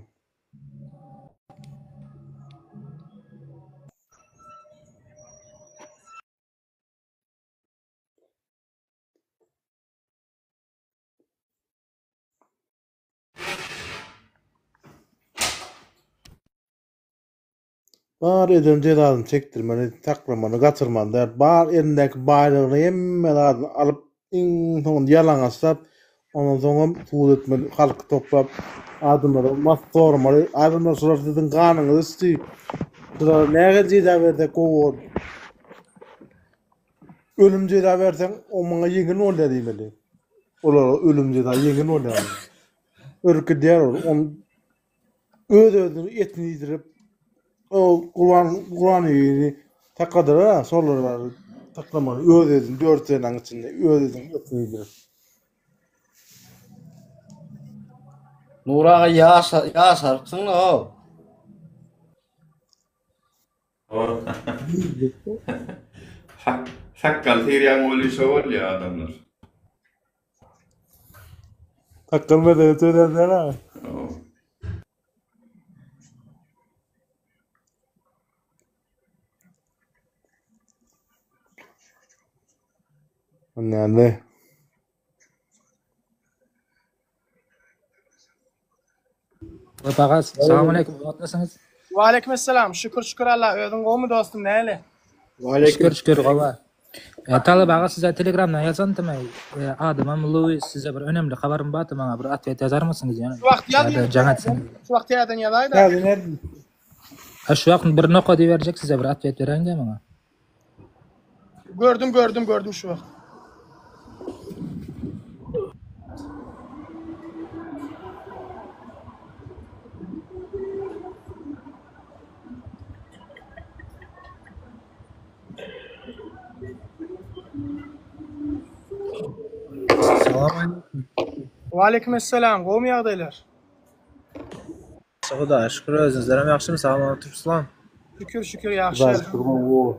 Bar eden jezasyny çekdirmeli, saklamaly, gaçyrmaly däl. Bar elindäki baýlygyny hemme zadyny alyp, iň soňunda ýalaňaçlap, ondan soňam sud etmeli, halky toplap, adamlara mas soramaly. Adamlar şular siziň ganyňyzy içdi. Şulara nähili jeza bersek gowy bolar? Ölüm jeza berseň, o maňa ýeňil bolýar diýmeli. Olara ölüm jeza ýeňil bolýar. Ölüp gidýär ol. Öz-özüni etini iýdirip. O Gurban Gurbanyny sakladylar şolar saklamaly öz özüni 4 senäň içinde öz özüni ösdürdiler. Nur aga ýaş ýaşarypsyň o. Sakgal syrýaň weli şo bolýa adamlar. Sakgal mesele çözerler ha. Näme? Baga, salam aleyküm, gowatmysyňyz? Waleýkim esselam. Şükür şükür Allah. Özüň gowmy dostum näle? Şükür şükür gowy. E, Talyp aga size telegramdan ýazandym. E, adymam Louis size bir önemli habarym bardy maňa bir atwet ýazarmysyňyz ýa? Şu wagt ýaz Ýa-da jaň etseňiz. Şu wagt täzeden ýazaýda. Täzeden Ha şu wagt bir nokady berjek size bir atwet beräýiň-dä maňa. Gördüm gördüm gördüm şu wagt. Salam aleyküm. Waleýkim esselam. Gowmy ýagdaýlar? Hudaýa şükür özüňizlerem ýagşymy sagman oturypsyzlam. Şükür şükür ýagşy. Hudaýa şükür gowy.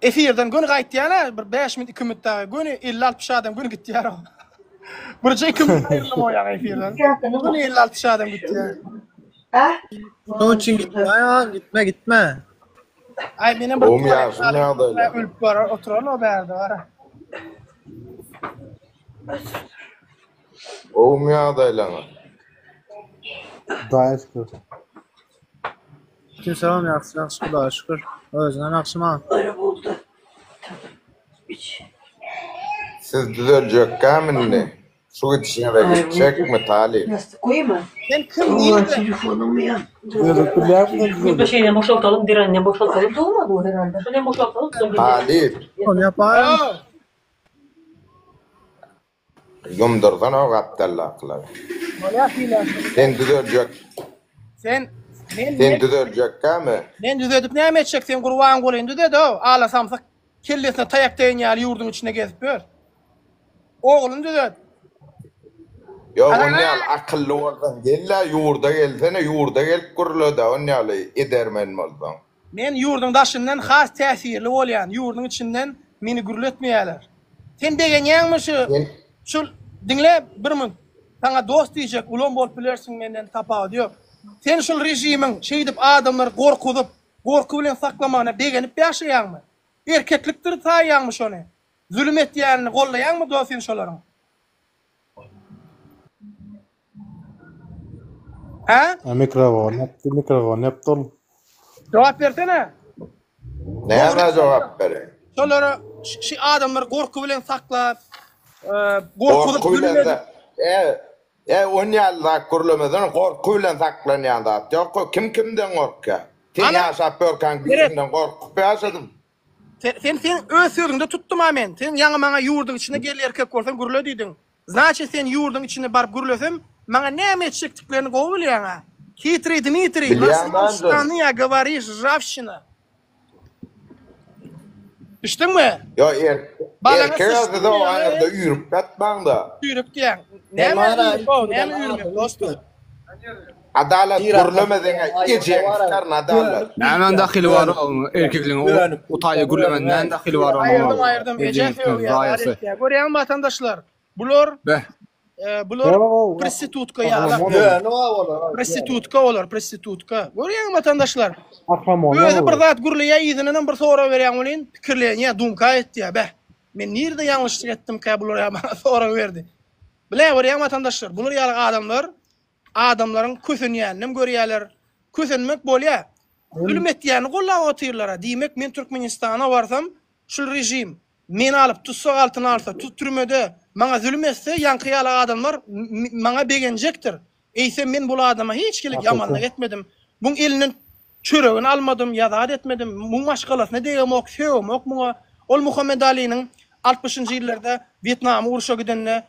Efirden göni gaýtýan-a bir 5 minut 2 minut dagy göni 50-60 adam göni gitýär o. Birje 2 minut aýryldym o ýaňy efirden. Göni 50-60 adam gitýär. Şoň üçin gitme ýa gitme gitme. Aý menem bir Gowmy ýagşymy ýagdaýlar? Ölüp barar oturan o bärde gara. Gowmy ýagdaýlaňyz? Hudaýa şükür. Kim salam ýagşy ýagşy Hudaýa şükür. Özüňem ýagşymy? Siz düzeljekkämi indi? Şu gidişiňize gitjekmi talyp? Sen kim nirde? Düzelip bilýärmiň düzelip? Şeyden boşaltalım, direnden boşaltalım. Şunu boşaltalım. Talyp. Ony ýapaýyn. Ýumdursana o gapdaldakylar. Bolýar filan. Sen düzeljek. Sen men Sen düzeljekkämi? Men düzedip näme etjek sen Gurbangulyny düzed-ow, ala samsyk kellesine taýak degen ýaly ýurduň içinde gezip ýör. Ogluny düzet. Ýok on ýaly akylly bolsaň gel-dä ýurda gelsene ýurda gelip gürle-dä on ýaly edermen bolsaň. Men ýurduň daşyndan has täsirli bolýan, ýurduň içinden meni gürletmeýärler. Sen begenýäňmi şu şul diňle bir munt. Saňa dost diýjek ulam bolup bilersiň menden tapawudy ýok. Sen şul režimiň şeýdip adamlary gorkuzyp, gorky bilen saklamagyna begenip ýaşaýaňmy? Erkeklikdir saýýaňmy şony? Zulum etýänini gollaýaňmy dost sen şolaryň? Hä? Ha mikrofon ýapdy, mikrofon ýapdy ol. Jogap bersene. Nämä jogap bereýin? Şolara şi adamlary gorky bilen saklap, gorkuzyp Gorky bilen de e, e on ýaly zat gürlemesene, gorky bilen saklanýan zat ýok. Kim kimden gorkýar? Sen ýaşap ýörkäň birinden gorkup ýaşadyň. Sen sen sen öz sözüňde tutdum-a men. Sen ýaňy maňa ýurduň içinde gel erkek bolsaň gürle diýdiň. Znaçit sen ýurduň içinde baryp gürlesem, maňa näme etjekdiklerini gowy bilýäň-a. Hitriý Dmitriý, Bilýän nasrul banjy. ştany-a gowariş rjawşina. Düşdüňmi? Ýo er, Balaňa erkek syçdym azda o diýýäň, aňyrda üýrüp ýatmaň-da. Üýrük diýýäň. Näme Näme üýrük o, näme üýrmek dostum? Adalat gürlemeseňä ejeň sykaryn Adalat. Nämäň dahyly bar oň erkekligiň o taýda gürlemen näme dahyly bar onuň. Aýyrdym aýyrdym eje sögýär zat etýär. Görýäňmi watandaşlar bular Beh. bular prostitutka ýaly. Prostitutka olar prostitutka. Görýäňmi watandaşlar. Özi bir zat gürleýär yzyndanam bir sorag berýäň welin pikirlenýär dumka etýär beh. Men nirde ýalňyşlyk etdimkä bular ýa maňa sorag berdi. Bile görýäňmi watandaşlar bular ýaly adamlar Adamlaryň kösenýäninem görýäler. Kösenmek bolýa. Zulum etýäni gollap otyrlara. Diýmek men Türkmenistana barsam şul režim meni alyp tussag altyna alsa tut türmede maňa zulum etse ýaňky ýaly adamlar maňa begenjekdir. Eýsem men bul adama hiç hili ýamanlyk etmedim. Buň elinden çöregini almadym ýa zat etmedim. Muň maşgalasyna degemok sögemok muňa. Ol Muhammedalynyň altmyşynjy ýyllarda Wýetnama urşa gidende.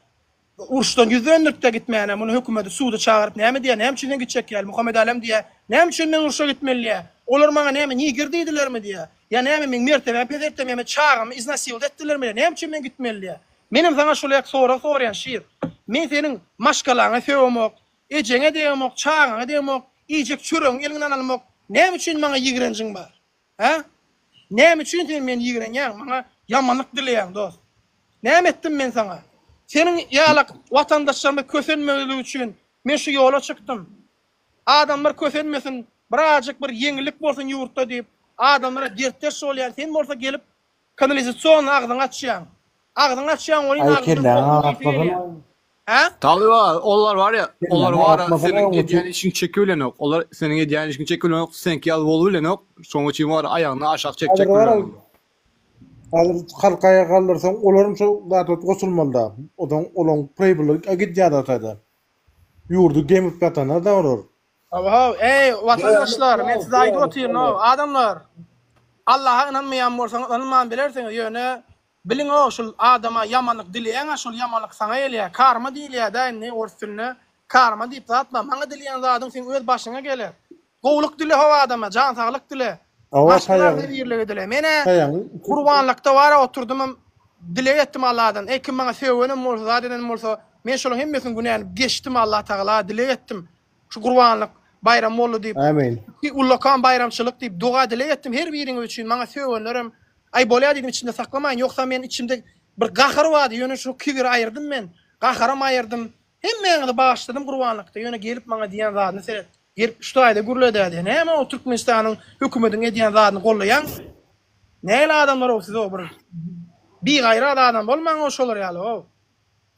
Uruşdan ýüz döndüripdä gitmäne, muny hökümeti suda çagyryp näme diýýär, näme üçin sen gitjek ýaly, Muhammet Alem diýýär, näme üçin men urşa gitmeli diýýär, olar maňa näme niger diýdilermi diýýär, ýa näme meň mertebämi peseltdilermi, ýa men çagamy iznasiwat etdilermi diýýär, näme üçin men gitmeli diýýär. Menem saňa şol ýaky sorag soraýan Şir, men seniň maşgalaňa sögemok, ejeňe degemok, çagaňa degemok, iýjek çöregiňi eliňden alamok, näme üçin maňa ýigrenjiň bar? Hä? Näme üçin sen meni ýigrenýäň, maňa ýamanlyk dileýäň, dost? Näme etdim men saňa? Seniň ýalak watandaşlarymyz kösenmezligi üçin men şu ýola çykdym. Adamlar kösenmesin, birazajyk bir ýeňillik bolsun ýurtda diýip, adamlara dertdeş bolýan, sen bolsa gelip kanalizasionny agzyňy açýaň. Agzyňy açýaň welin Aý agzyňdan kelläňi bok ysy agyrtmasana. gelýär. Hä? Talyp aga, olar bar ya, olar Kelläňi bar ya, agyrtmasana seniň oň üçin. edýän işiň çeki bilenok. Olar seniň edýän işiň çeki bilenok, seňki ýaly bolup bilenok. Şoň üçin bar aýagyny aşak çekjek Häzir bar bilenok. Häzir halk aýaga galdyrsaň olaram şo zada goşulmalyda. Ozaň olaň pribili gidýär da taýda. Ýurdy gemrip ýatanlar da olar. Hawa, eý, watandaşlar, men size aýdyp otyryn-ow, adamlar! Allaha ynanmaýan bolsaňyz, ynanman bilersiňiz, ýöne Biliň-ow, şul adama ýamanlyk dileýäň-ä, şol ýamanlyk saňa gelýär. Karma diýilýär-dä indi ors dilinde. Karma diýip zat bar. Maňa dileýän zadyň seň öz başyňa geler. Gowulyk dile how adama, jan saglyk dile. Hawa, Maşgala taýagyň, agzybirligi dile. Men-ä taýagyň gurbanlykda bar-a oturdymam, dileg etdim Alladan. Eý, kim maňa sögenem bolsa, zat edenem bolsa, men şolaň hemmesiniň günäni geçdim Allatagala, dileg etdim. Şu gurbanlyk baýramy boldy diýip, Amin. ullakan baýramçylyk diýip doga-dileg etdim her biriňiz üçin, maňa sögenlerem, aý bolýa diýdim içimde saklamaýyn, ýogsa men içimde bir gahar bardy, ýöne şu kibiri aýyrdym men, gaharam aýyrdym, hemmäňizi bagyşladym gurbanlykda, ýöne gelip maňa diýen zadyny seret, gelip şu taýda gürledä diýýär, näme o Türkmenistanyň hökümediň edýän zadyny gollaýaň, nähili adamlar-ow siz-ow bir bigaýrat adam bolmaň-ow şolar ýaly-ow.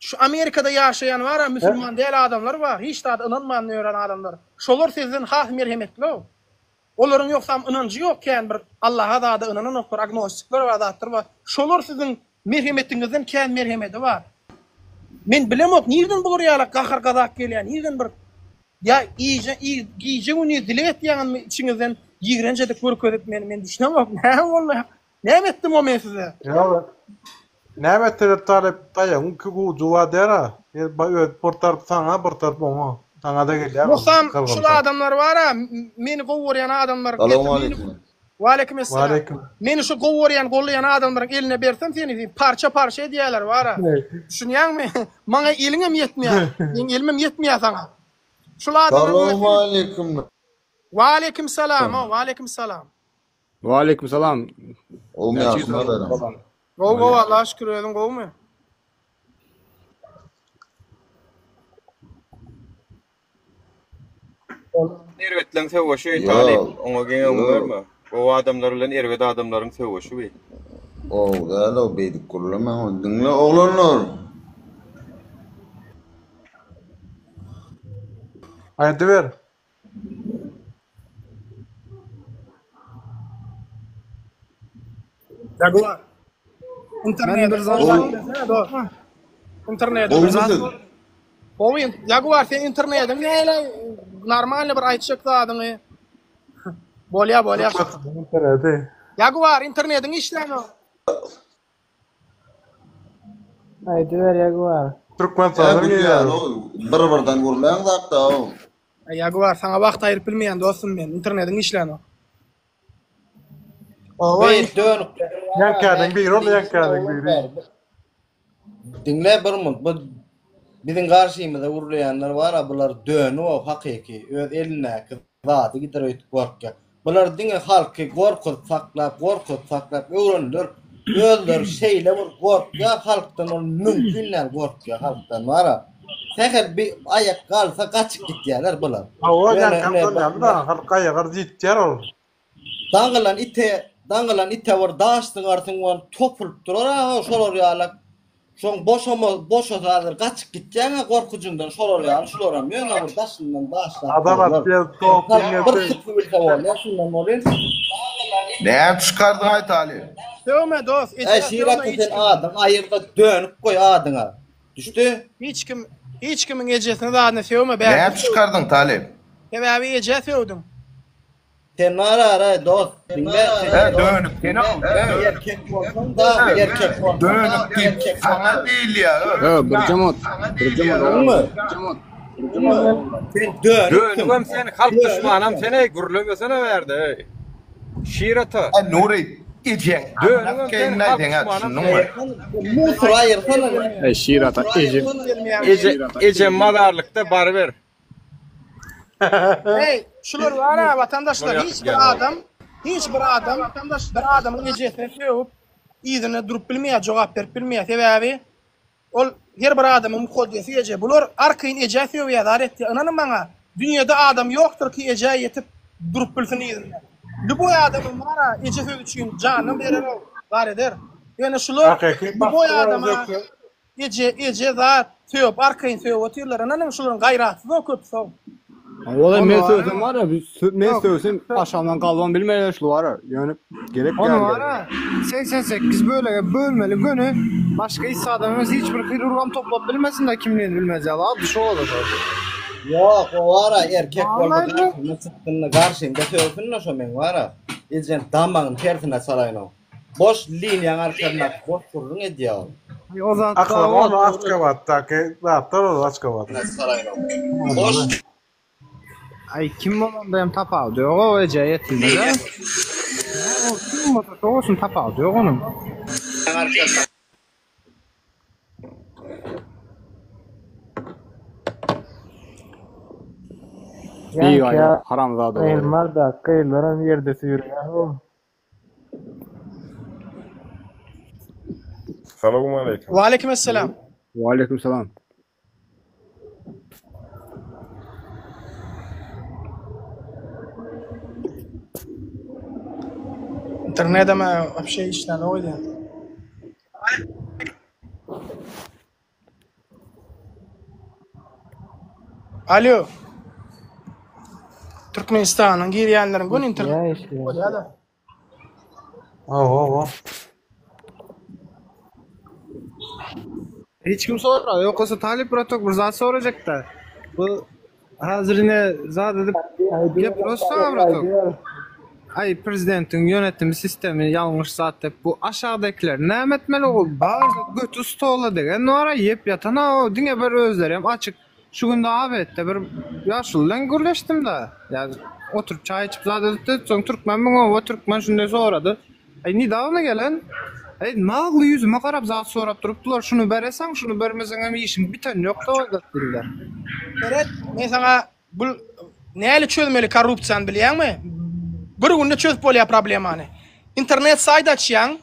Şu Amerikada ýaşaýan bara musulman däl adamlar bar, hiç zada ynanman ýören adamlar. Şolar sizden has merhemetli-ow. Olaryň ýogsam ynanjy ýok kän bir Allaha zada ynananoklar, agnostikler bar zatlar bar. Şolar siziň merhemetiňizden kän merhemedi bar. Men bilemok nirden bular ýaly gahar gazap gelýär, nirden bir ýa gije gije gündiz dileg etýäňizmi içiňizden ýigrenç edip görkezip meni men düşünemok näme boldy. Näme etdim o men size? Ýok. Näme etseler talyp taýagyň iki ujy bar diýer-a. Öz bir tarap saňa, bir tarap oňa. Saňa-da gelýär ol Ýogsam şul gyrgynda. adamlar bar-a, meni gowy görýän adamlar getir meni Salowmaleýkim. Waleýkim essalam. Waleýkim. Meni şu gowy görýän, gollaýan adamlaryň eline bersem seni seni parça-parça edýärler bar-a. Düşünýäňmi? Maňa eliňem ýetmeýär. Meň elimem ýetmeýär saňa. Şul adamlar Salowmaleýkim. Waleýkim salam, waleýkim salam. Waleýkim salam. Gowmy Näçe ýagşymy Gowy gowy Allaha şükür özüň gowumy? Erbetleň söweşi Talyp, oňa geňeňi berme. Gowy adamlar bilen erbet adamlaryň söweşi bi. Gowy däl-ow beýdip gürlemäň. Diňle oglanlar. Aýdyber. Jaguar. Internet. bir zat Internet. Gowy siz. Gowy. Jaguar sen internetiň näle normalny bir aýtjak zadyňy. Bolýa bolýa. Interneti. Jaguar internetiň işlänok. Aýdyber Jaguar. Türkmenistana gelýär. Bir birden gürläň zatda. Jaguar saňa wagt aýyryp bilmeýän dostum men. Internetiň işlänok. Owa. Ýaňkädiň biri ol ýaňkädiň biri. Diňle bir munt bu biziň garşymyza gürleýänler bar-a bular dönük-ow hakyky öz elindäki zady gider öýdüp gorkýar. Bular diňe halky gorkuzyp saklap, gorkuzyp saklap öwrendiler. Özleri şeýle bir gorkýar halkdan ol mümkin däl gorkýar halkdan bar-a. Sähel bir aýak galsa gaçyp gitýärler bular. Hawa, Ýöne ýaňkam ine bolýardy-da, halk aýagar diýitýär ol. Daňylan ite, daňylan ite bir daş zyňarsyň ol topulyp durar a şolar ýaly. Şoň boşama boşasa hazir gaçyp gitýäň-ä gorkujyňdan şolar ýaly şularam ýöne bir daşyndan daşlap Adam durlar. atýar, top Halk bir ýeňňesi. sypy bilse bolýar şundan bolýar. Näme çykardyň aýtaly? Sögme dost, Äý ejeňe şir sögme ata hiç sen kim. adyňy aýyrda dönük goý adyňa. Düşdi? Hiç kim hiç kimiň ejesini zadyny sögme bärde Näme sög. çykardyň Talyp? Sebäbi ejä sögdüň. Sen bar ara dost, diňle. He dönük sen o. Erkek bolsaň da, erkek bolsaň. Dönük diýip saňa diýilýär. He bir jemot, bir jemot. Sen dönüksüň. Dönügem sen, halk duşmanam sen eý, gürlemesene bärde eý. Şir ata. Nury, ejeň Dönügem sen, halk duşmanam sen. Musur aýyrsana. Eý şir ata, ejeň. Eje, ejem mazarlykda baryber. Hey, şular bar ha watandaşlar hiç bir adam, hiç bir adam bir adamyň ejesine sögüp yzyna durup bilmeýär, jogap berip bilmeýär. Sebäbi ol her bir adamyň mukaddesi eje. Bular arkaýyn ejä sögýär, zar etýär. Ynanyň maňa, dünýede adam ýokdur ki ejä ýetip durup bilsin yzynda. Lüboý adamyň bar ha eje sözi üçin janyny berer ol, zar eder. Ýöne şular lüboý adama Eje eje zat sögüp arkaýyn sögüp otyrlar ynanyň şularyň gaýratsyz o köpüsi ow. Ola men sögsem bar ya, men sögsem aşagyndan galbam bilmeýär şul bar ya. Ýöne gerek Ony däl. bar ya 88 bölege bölmeli göni başga hiç adam emes hiç bir hirurgam toplap bilmesin de kimligini bilmez ýaly ady şo bolsa şo. Ýok, o bar-a erkek bolsa Vallahi garşymda çyksyn-da garşymda sögsün-de şo meň bar-a. Ejem damagyny tersine çalaýyn-ow. Boş liniýaň arkasyndaky boş gürrüň edýär ol. O zat Aklama ony Aşgabatdaky zatlar ol Aşgabatda. Boş Aý kim bolanda hem tapawudy ýok o eje ýetilmez-ä. O kim bolsa şo bolsun tapawudy ýok onuň. Bigaýrat haramzada. Gyzlar-da, gyzlaram ýerde süýrýär-ow. Salowmaleýkim. Waleýkim esselam. Waleýkim salam. Internetem wapşe işlänok öýdýän. Alo. Türkmenistanyň girýänleriň göni internet bolýar-da. Hawa, hawa. Hiç kim sorar. Ýok bolsa Talyp bratok bir zat sorajakda. Bu Hazir ine zat edip gep urassaňa bratok. Aý prezidentiň ýönetimi sistemi ýalňyş zat dep bu aşagdakiler näme etmeli ol bar zat göti stola degen bara ýep ýatan a o diňe bir özleri hem açyk şu günde abetde bir ýaşuly bilen gürleşdim-da ýa oturyp çaý içip zat edipdi soň türkmenmiň oba türkmen şunday sorady Aý nedawno gelen. Aý nagly ýüzüme garap zat sorap durupdylar, şuny bereseň, şuny bermeseňem işiň biteni ýok da zat diýdiler. Seret, men saňa bul näli çözmeli korrupsiýany bilýäňmi? Bir günde çözüp bolýar problemany. Internet saýt açýaň.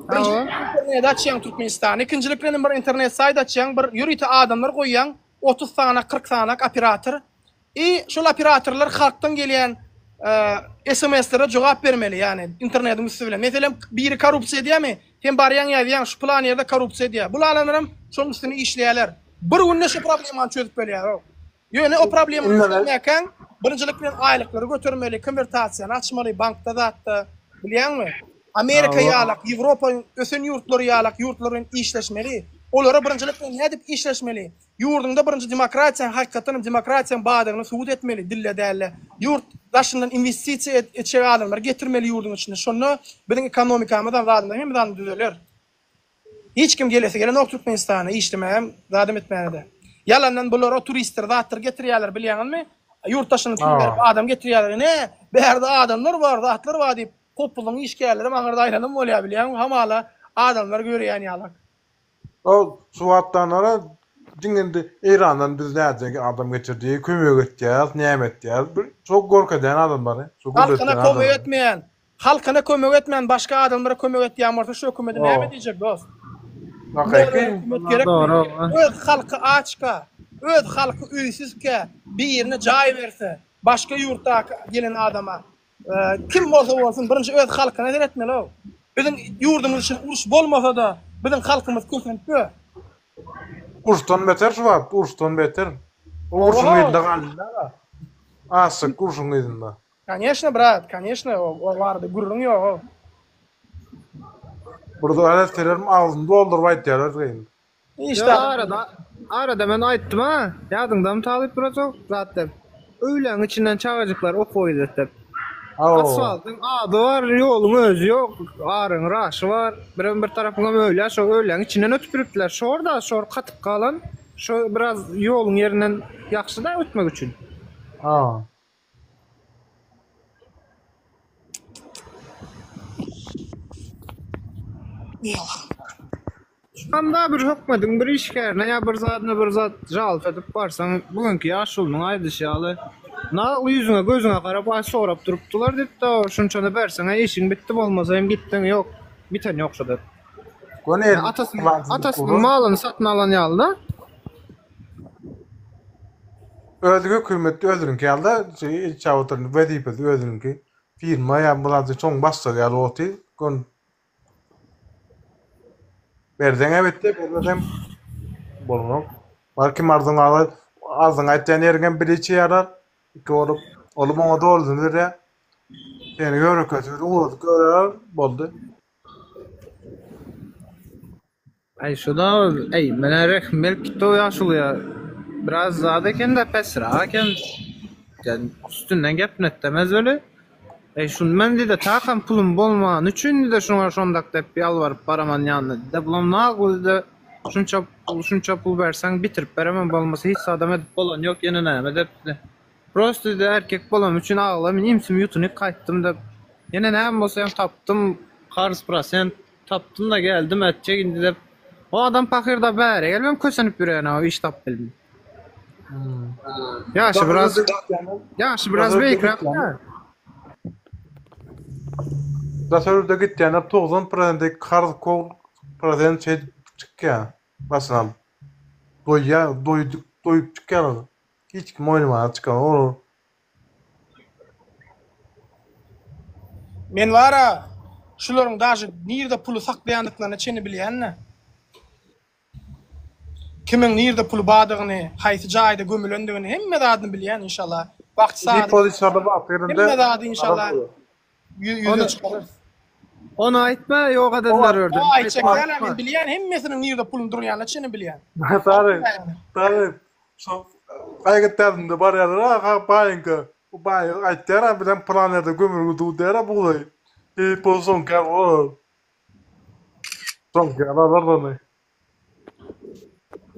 Birinji internet açýaň Türkmenistanda. Ikinjilik bilen bir internet saýt açýaň, bir ýörite adamlar goýýaň, 30 sanak, 40 sanak operator. I şol operatorlar halkdan gelýän SMS-lere jogap bermeli, ýagny internetiň üsti bilen. Meselem, biri korrupsiýa edýärmi? Sen barýaň ýazýaň, şu pylan ýerde korrupsiýa edýär. Bul adamlaram şonuň üstünde işleýärler. Bir günde şu problemany çözüp bolýar. Ýöne o problemany çözmäkäň, birinjilik bilen aýlyklary götermeli, konwertasiýany açmaly, bankda zatda, bilýäňmi? Amerika ýalak, Ýewropa ösen ýurtlary ýalak ýurtlar bilen işleşmeli. Olara birinjilik bilen nädip işleşmeli? Ýurduňda birinji demokratiýaň hakykatdan hem demokratiýaň bardygyny subut etmeli dille dälde. Ýurt daşyndan inwestisiýa etjek adamlary getirmeli ýurduň içine. Şonda biziň ekonomikamyzam zadymyzam hemme zadymyz düzeler. Hiç kim gelesi gelenok Türkmenistana işlemägem zadam etmägede. Ýalandan bulara turistler zatlar getirýärler bilýäňizmi? Ýurt daşyndan pul berip adam getirýärler. Ine bärde adamlar bar zatlar bar diýip hopuzyň işgärlerem aňyrda aýlanam bolýar bilýäňmi hamala adamlar görýän ýalak. Ol şu wagtdanara diňe indi Eýrandan biz nädjek adam getirdi, kömek etýäs, näme etýäs, bir şo görkezýän adamlary, şo Halkyna gürletýän kömek adamlary. etmeýän, halkyna kömek etmän başga adamlara kömek etýän bolsa şu hökümete näme diýjek dost? Hakyky. Hökümet gerekmi? Öz halky açka, öz halky öýsüzkä birine jaý berse, başga ýurtdaky gelen adama Kim bolsa bolsun birinji öz halkyna seretmeli-ow. Biziň ýurdumyz üçin uruş bolmasa-da biziň halkymyz kösenip ýör. Uruşdan beter şu wagt, uruşdan beter. O urşuň yzynda galýarlar. Azjyk urşuň yzynda. Koneşno brat, koneşno o barada gürrüň ýog-ow. Bir zat etselerem agzyny dolduryp aýtýarlar gyýyn. Işde arada arada men aýtdym ha, ýadyňdamy Talyp bratok zat dep. Öýleň içinden çagajyklar okuwa gidip dep. Asfaltyň ady bar, ýoluň özi ýok. Aryň raşy bar. Birem bir tarapyňam öýlä, şo öýläň içinden ötüp giripdiler. Şor da, şor katyp galan. Şo biraz ýoluň ýerinden ýagşy-da ötmek üçin. Ha. Şamda bir hökmediň bir işgärine ýa bir zadyna bir zat žalta edip barsaň, bu günki ýaşulynyň aýdyşy ýaly, nagly ýüzüňe gözüňe garap aý sorap durupdylar diýipdi, şunçany berseň-ä işiň bitdi, bolmasa hem gitdiň, ýok, biten ýok şo diýip. Göni Ýa atasynyň atasynyň malyny satyn alan ýaly-da. Özi hökümet özüniňki ýaly-da, içe oturan wezipesi özüniňki. Firma ýa bir zat şoň başlygy ýaly otyr. Göni Berseň elbetde, bermesem bolanok. Bar kim arzyň alar, arzyň aýtýan ýeriňem biri içýärler. Iki bolup, olam oňa dolusyny berýär. Seni ýörekesi ugradyp görýärler, boldy. Aý şuda eý menä rehim gelip gitdi o ýaşulyýa. Biraz zat eken-de pesräk eken. Ýa üstünden gepletdemez weli. Eý şuny men diýdi takam pulum bolmany üçin diýdi şuňa şondak dep ýalbaryp baraman ýanyna diýdi. Bulam nagly diýdi şunça pul şunça pul berseň bitirip beremen bolmasa hiç zadam edip bolany ýok ýene näme dep diýdi. Prosto diýdi erkek bolanym üçin aglaman imsim ýutunyp gaýtdym dep. Ýene näme bolsa hem tapdym karz prosent Tapdym-da geldim etjek indi dep. O adam pahyr-da bäri gelibem kösenip ýören-ow iş tapyp bilmän. Ýaşy biraz ýaşy biraz beýikräk-dä. Daşary ýurda gitýänler 90 prosenti karz kol prosent şeýdip çykýar başyny alyp. Doýýar, doýduk, doýup çykýarlar. Hiç kim oýnamaga çykanok olar. Men bara şularyň daže nirde puly saklaýandyklaryna çenli bilýän-de. Kimiň nirde puly bardygyny, haýsy jaýda gömülendigini hemme zadyny bilýän inşallah. Wagty saady hemme zady inşallah ýüze çykararys. Ony aýtma ýok edenler örden. O aýtjak däl men bilýän hemmesiniň nirde puluň durýanyna çenli bilýän. Sary, sary, şo gaýgyt därdinde barýarlar ha baýyňka. Bu baý aýtýar ha bizem pylan ýerde gömülgi dur diýär ha bugdaý. Diýip ol soňky ýaly bolar. Soňky ýaly alar ony.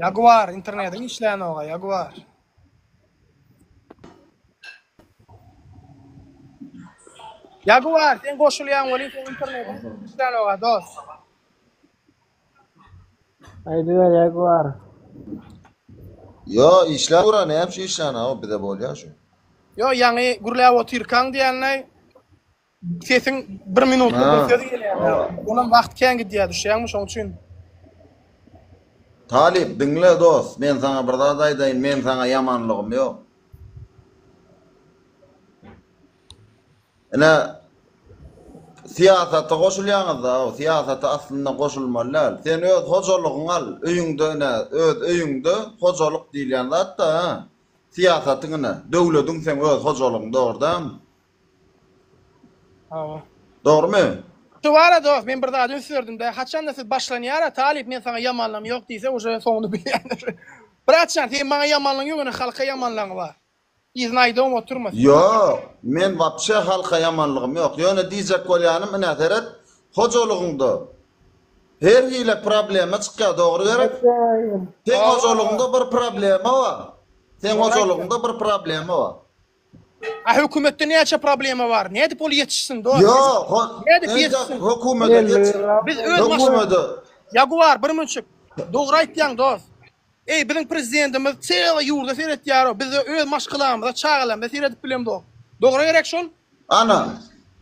Jaguar internetiň işlänoga Jaguar. Jaguar sen goşulýaň welin seň internetiň işlänoga dos. Aýdyber Jaguar. Ýo işläp dur-a näme üçin işlänok bize bolýa şu. Ýo ýaňy gürläp otyrkaň diýenleý Sesiň bir minutda bir söz gelýär. Olam wagt kän gidýär, düşýäňmi şoň üçin. Talyp diňle dost men saňa bir zat aýdaýyn men saňa ýamanlygym ýok. Ine syýasata goşulýaňyzda syýasata aslynda goşulmaly däl. Sen öz hojalygyňy al öýüňde ine öz öýüňde hojalyk diýilýän zatda ha. Syýasatyň ine döwlediň seň öz hojalygyň dogry dälmi? Hawa. Dogrymy? Şu bara dost men bir zada üns berdim-de haçanda siz başlanýara talyp men saňa ýamanlygym ýok diýse uje soňuny bilýändir. Bratjan seň maňa ýamanlygyň ýok ýöne halka ýamanlygyň bar. Yzyny aýdybam oturma sen. Ýok, men wapşe halka ýamanlygym ýok. Ýöne diýjek bolýanym ine seret, hojalygyňda her hile problema çykýar dogry gerek? Seň hojalygyňda bir problema bar. Seň hojalygyňda bir problema bar. A hökümetde näçe problema bar? Nädip ol ýetişsin dost? Ýok, ho, Nädip entek ýetişsin? hökümede geç. Biz öz maşgala Hökümede. Jaguar bir münçük. Dogry aýtýaň dost. Eý biziň prezidentimiz çeýle ýurda seretýär, biz öz maşgalamyza, çagalarymyza seredip bilemzok. Dogry gerek şol? Ana.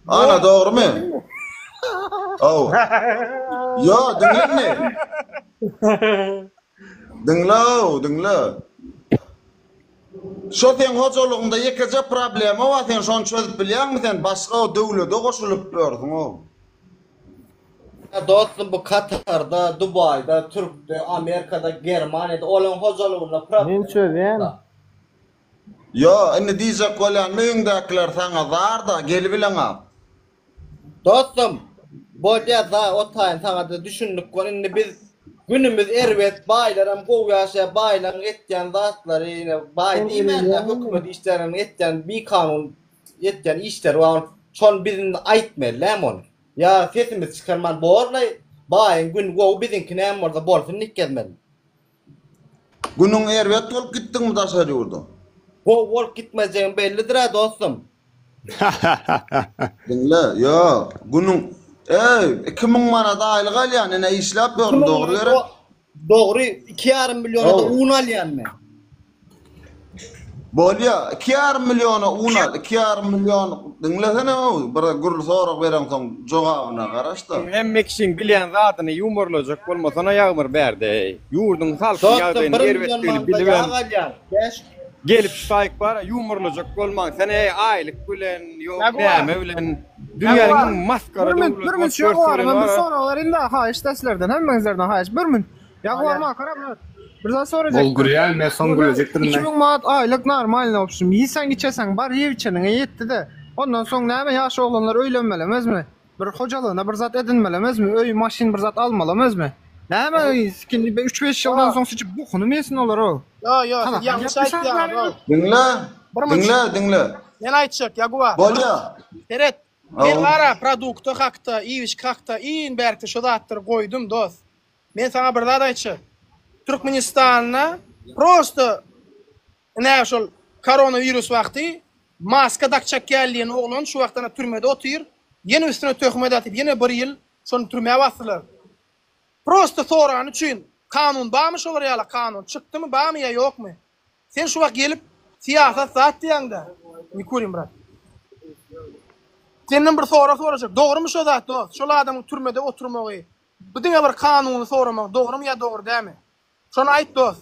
Ana dogrymy? Ow. Ýo, diňle indi. Diňle-ow, diňle. Şo seň hojalygyňda ýekeje problema bar sen şony çözüp bilýäňmi sen başga döwlede goşulyp ýörsüňow. Dostum bu Katarda, Dubaýda, Türkde, Amerikada, Germaniýada olaň hojalygynda Men çözýän. Ýo indi diýjek bolýanym öýüňdäkiler saňa zarda gelibileňak. Dostum, bolýa za o taýyn saňada düşündik gon indi biz günümiz erbet baýlaram gowy ýaşaýa baýlaryň etýän zatlary ine baý Sen diýmände ölýäňmi? hökümet işgärleriniň etýän bikanun etýän işleri bar. Şony biz indi aýtmaly dämi ony? Ýa sesimizi çykarman borlaý, baýyň güni gowy biziňki näme bolsa bolsun diýip gezmeli. Günüň erbet bolup gitdiňmi daşary ýurda? Gowy bolup gitmejegim bellidir-ä dostum. Diňle, ýok, günüň, eý, 2000 manat aýlyk alýan, ine işläp ýörün, dogry gerek? Dogry, 2,5 milliona-da un alýan men. Bolýa, 2,5 milliona un al, 2,5 million, diňlesene-ow, bir gürl sorag bereňsoň jogabyna garaş-da. Hemme kişiň bilýän zadyny ýuwmarlajak bolmasana Ýagmyr bärde-eý. Ýurduň halkyň ýagdaýynyň erbetdigini bilibem. Gelip şu taýyk bar-a ýumurlajak bolmaň sen eý aýlyk bilen ýok näme bilen dünýäniň iň masgara Bir minut, döwleti bir bolup minut şu Ýaguaryma görsegini bir bar-a. sorag berin-de haýyşda sizlerden, hemmeňizlerden haýyş. Bir minut. Ýaguar makara brat. Bir zat Bol sorajakdym. gülýän men soň gülejekdirin 2000 manat aýlyk normalny obşim. Iýseň içeseň bar iýip içeniňe ýetdi-de. Ondan soň näme ýaş oglanlar öýlenmelemezmi? Bir hojalygyna bir zat edinmelemezmi? Öý, maşyn bir zat almalamazmy? Näme skin 3-5 ýyldan soň syçyp bokuny yesin olar o. Ýo, ýo, siz ýalňyş aýtýaňyz, o. Diňle, Bir minut. diňle, diňle. Men aýtjak, Ýaguwa. Bolýa. Seret, men Hawa. gara produkta hakda, iýip-içki hakda iň bärkde şo zatlary goýdum, dos. Men saňa bir zat aýtjak. Türkmenistanda prosto Ine şol koronawirus wagty maska dakjak gel diýen oglan şu wagt ana türmede otyr. Ýene üstüne töhmet atyp ýene bir ýyl şony türmä basdylar. Prosta sorany üçin kanun barmy şolar ýala kanun çykdymy barmy ýa ýokmy? Sen şu wagt gelip syýasat zat diýäňdä. Ne kurim brat. Senden bir sorag sorajak. Dogrymy şo zat dost? Şol adamyň türmede oturmagy bu diňe bir kanuny soramak dogrymy ýa dogry dämi? Şony aýt dost.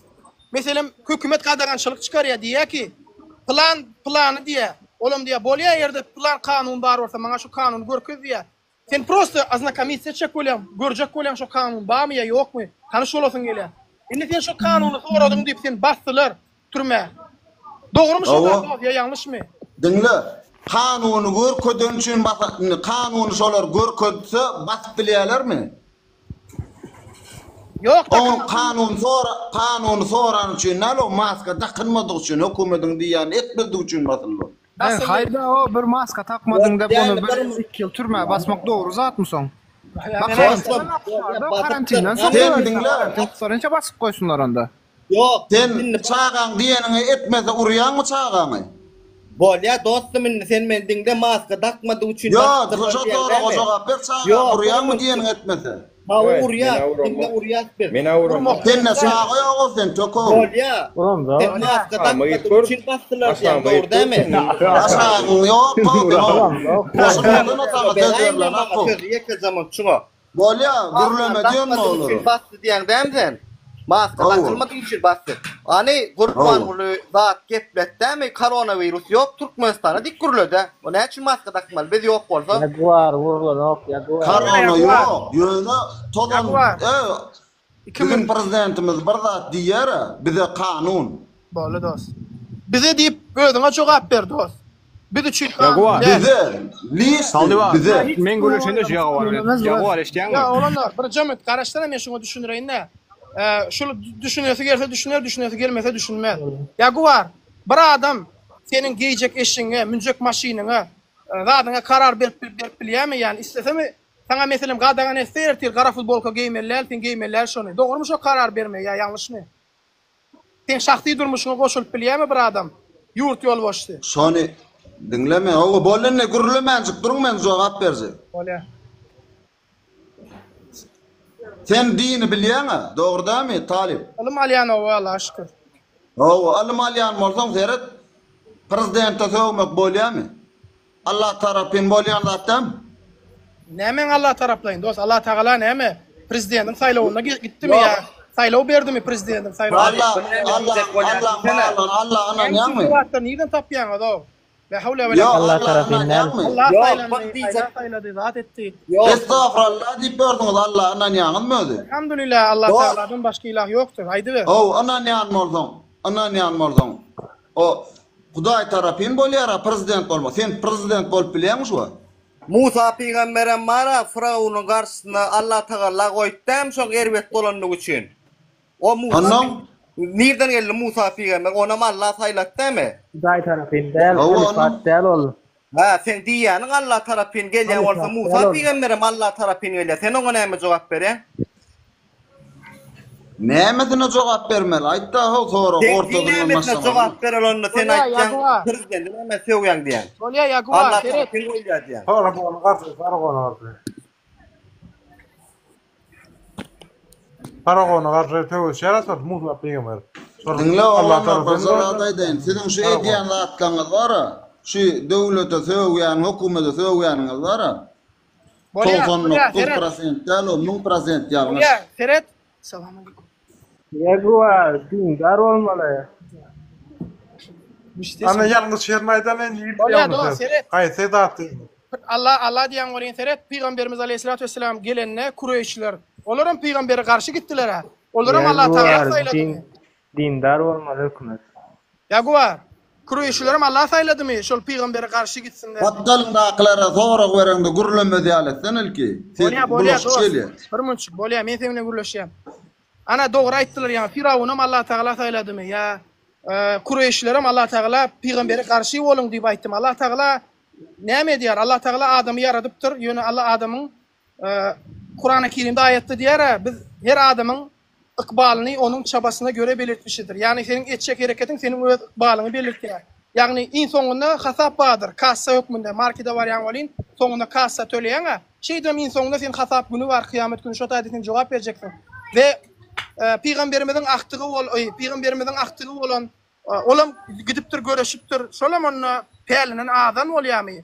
Meselem hökümet gadagançylyk çykarýa diýýä ki pylan pylany diýýä. Olam diýýä bolýa egerde pylan kanun bar bolsa maňa şu kanuny görkez diýýä. Sen prosto oznakomits etjek bolýaň, görjek bolýaň şo kanun barmy ýa ýokmy, tanyş bolasyň gelýä. Indi sen şo kanuny soradyň diýip seni basdylar türmä. Dogrymy şo zat Hawa. dost ýa ýalňyşmy? Diňle, kanuny görkezen üçin basa, indi kanuny şolar görkezse basyp bilýälermi? Ýok Oň kanun sora kanuny soran üçin däl o maska dakynmadyk üçin hökümediň diýýänini etmedik üçin basyldy. Eý haýda o bir maska takmadyň dep ony bir iki ýyl türmä basmak dogry zatmy soň? Bak karantinden soň Sen diňle. Sorinça basyp goýsunlar onda. Ýok. Sen çagaň diýeniňi etmese urýaňmy çagaňy? Bolýa dostum indi sen meni diňle maska dakmadyk üçin Ýok basypdyrlar şo diýen soraga dämi? jogap ber çagaňy Ýok urýaňmy bir diýeniňi etmese? Hawa Eý, urýas men-ä diňle uramok. urýas biz. Men-ä uramok. Sende çaga ýogow sen tökow. Bolýa. Sen maska Aşagyma dakmadyk git gör. üçin basdylar diýen Aşagyma dogry git gör. dämi? Aşagyň ýok-ow seň. Goşulmadan saňa söz Beräýiň berlen maňa akgow. sözi ýekeje munt şuňa. Bolýa, gürleme diýenmi Dakmadyk olara? üçin basdy diýýäň dämi sen? Maska Hawa. dakylmadyk üçin basdy. Hany Gurbanguly zat geplet dämi koronawirus ýok Türkmenistanda diýip gürledä. O näme üçin maska dakmaly biz ýok bolsa? Ýaguar urlanok ýaguar. Korona ýok, ýöne tozan Ýaguar. e, biziň prezidentimiz bir zat diýýär-ä, bize kanun. Boldy dost. Bize diýip özüňe jogap ber dost. Biz üçin Ýaguar. Bize, liçni bize. Men gürleşende şu Ýaguar bilen. Ýaguar eşitýäňmi? Ýa oglanlar, birje minut garaşsana men şuňa düşündireýin-dä. Şul düşünesi gelse düşüner, düşünesi gelmese düşünmez. Ýaguar, bir adam seniň geýjek eşigiňe, münjek maşynyňa, zadyňa karar berip berip bilýärmi? Ýani islesemi saňa meselem gadagan etse ertir gara futbolka geýmeli däl, sen geýmeli däl şony. Dogrymy şo karar berme ýa ýalňyşmy? Seň şahsy durmuşyňa goşulyp bilýärmi bir adam? Ýurt ýolbaşçysy. Şony diňleme. Hawa boldy indi gürlemänjik duruň men jogap berjek. Bolýa. Sen dini bilýäňä, dogry dämi, talyp? Ylym alýan oba Allaha şükür. Hawa, ylym alýan bolsaň seret, prezidente sögmek bolýamy? Allah tarapyn bolýan zat dämi? Nämäň Allah taraplaýyn dos Allah tagala näme prezidentiň saýlawynda gitdimi ýa saýlaw berdimi prezidentiň saýlawynda? Allah Allah Allah barlygyna Allah ynanýaňmy? Näme zatlar nirden tapýaňyz ow? La hawle wela Ýok Allah Allah tarapyn däl. ynanýaňmy? Allah Ýok saýlandy, bak diýjek. Allah saýlady, zat etdi. Ýok. Estagfurallah diýip ýörsüňiz Allah ynanýaňyzmy özi? Elhamdülillah Allah Dos. Tagaladan başga ilah ýokdur. Aýdyber. Ow ynanýan bolsaň, ynanýan bolsaň o Hudaý tarapyn bolýara prezident bolmak. Sen prezident bolup bilýäňmi şu wagt? Musa pygamberem bara Fyrawunyň garşysyna Allatagalla goýdy dämi şoň erbet bolandygy üçin. O Musa Onnoň? Nirden geldi Musa pygamber? Onam Alla saýlady dämi? Hudaý tarapyn däl, Hawa, halyfat onnoň? däl ol. Hä, seň diýýäniň Alla tarapyn gelýän bolsa, Musa pygamberem Alla tarapyn gelýär. Sen oňa näme jogap berýäň? Nämesine jogap bermeli? Aýtda how sorag Sen ortasyndan nämesine başlamaly. jogap bereli onda sen Bolýa, aýtýaň Ýaguwa. prezidenti näme sögýäň diýýäň. Bolýa, Ýaguwa, Alla seret. tarapyn goýulýar diýýäň. Faraona garşy, faraona garşy. Faraona garşy söweşýär aslynda Musa pygamber. Şol Diňle Allah oglanlar bir tarapyn zat goýulýar. aýdaýyn. Siziň şu Faraona. edýän zatlaryňyz bar-a, şu döwlete sögýän, hökümete sögýäniňiz bar-a. Bolýa, bolýa, 99 seret. prosent däl o, 1000 prosent ýalňyş. Bolýa, seret. Salam aleýkum. Ýegowa dindar bolmaly. Ana ýalňyş ýerini aýdan indi nirde Bolýa ýalňyş dost, ýer? seret. Haýsy zat indi? Allah Allah diýen welin seret, Pygamberimiz aleyhissalatu vesselam gelende Kureýşler, olaram pygambere garşy gitdiler-ä. Olaram Allah Tagala Ýegowa saýladymy? din dindar bolmaly hökümet. Ýaguwa, Kureýşilerem Allah saýladymy şol pygambere garşy gitsinler diýip? Gapdalyndakylara sorag bereňde gürlemez ýaly etsen ilki. Ses Bolýa, bolýa bulaşyk dost. gelýär. Bir munçuk, bolýa, men seň bilen gürleşýän. Ana dogry aýtdylar ýaňy Firawunam Allah Tagala saýladymy ýa Kureýşilerem Allah Tagala pygambere garşy boluň diýip aýtdymy? Allah Tagala näme edýär? Allah Tagala adamy ýaradypdyr, ýöne Allah adamyň Kurany Kerimde aýatda diýýär-ä, biz her adamyň ykbalyny onuň çabasyna göre belirtmişidir. Ýagny seniň etjek hereketiň seniň öz ykbalyňy belirtýär. Ýagny iň soňunda hasap bardyr, kassa hökmünde, markete barýaň welin, soňunda kassa töleýäň-ä. Şeýdibem iň soňunda sen hasap güni bar, kyýamat güni şo taýda sen jogap berjeksiň. We pygamberimiziň agtygy bol, pygamberimiziň agtygy bolan Olam gidipdir göreşipdir. Şolam onda pälinden azan bolýamy?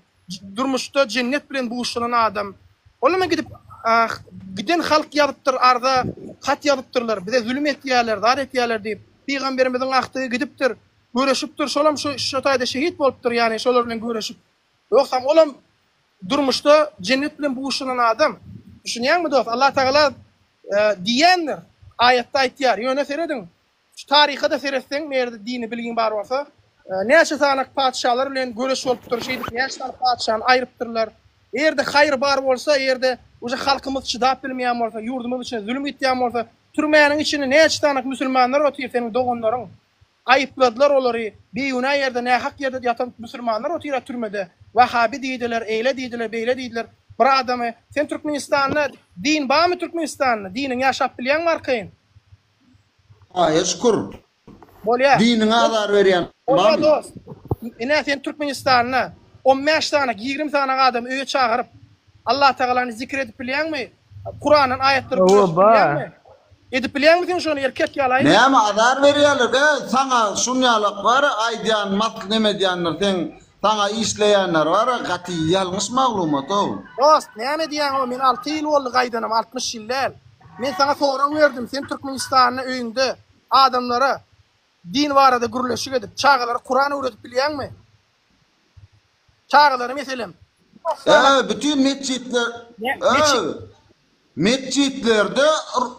Durmuşda jennet bilen buşlanan adam. Olam gidip giden halk ýazypdyr arza, hat ýazypdyrlar. Bize zulum etýärler, zat etýärler diýip. Pygamberimiziň agtygy gidipdir, göreşipdir. Şolam şu şo taýda şehit bolupdyr, ýagny şolar bilen göreşip. Ýogsam olam durmuşda jennet bilen buşlanan adam. Düşünýäňmi dost? Allatagala diýýändir. Aýatda aýtýar. Ýöne serediň, Şu taryha-da seretseň, eger-de dini bilgiň bar bolsa, näçe sany patyşalar bilen göreş bolupdyr, şeýdip näçe sany patyşany aýrypdyrlar. Eger-de haýyr bar bolsa, eger-de uje halkymyz çydap bilmeýän bolsa, ýurdumyz içinde zulum gitýän bolsa, türmäniň içinde näçe sany musulmanlar otyr seniň doganlaryň. Aýypladylar olary, bigünä ýerde, nähak ýerde ýatan musulmanlar otyr-a türmede. Wahabi diýdiler, eýle diýdiler, beýle diýdiler. Bir adamy, sen Türkmenistanda, din barmy Türkmenistanda, diniňi ýaşap bilýäňmi arkaýyn? Hudaýa şükür. Bolýa. Diniňe azar berýän Bolýa barmy? dost. Ine sen Türkmenistanda on bäş sany, 20 sany adamy öýe çagyryp, Allatagalany zikir edip bilýäňmi? Kurandan aýatlary Hawa gürleşip bar. bilýäňmi? Edip bilýäňmi sen şony erkek ýaly aýt? Näme azar berýärler be saňa şunýalak bar aýdýan masl neme edýänler seň saňa işleýänler bar gaty ýalňyş maglumat ow. Dost näme diýýäňow men alty ýyl boldy gaýdanym 60 ýyl däl. Men saňa sorag berdim sen Türkmenistanda öýüňde adamlara din barada gürleşik edip çagalara Kuran öwredip bilýäňmi? Çagalara meselem. Ee bütün metjitler ee metjitlerde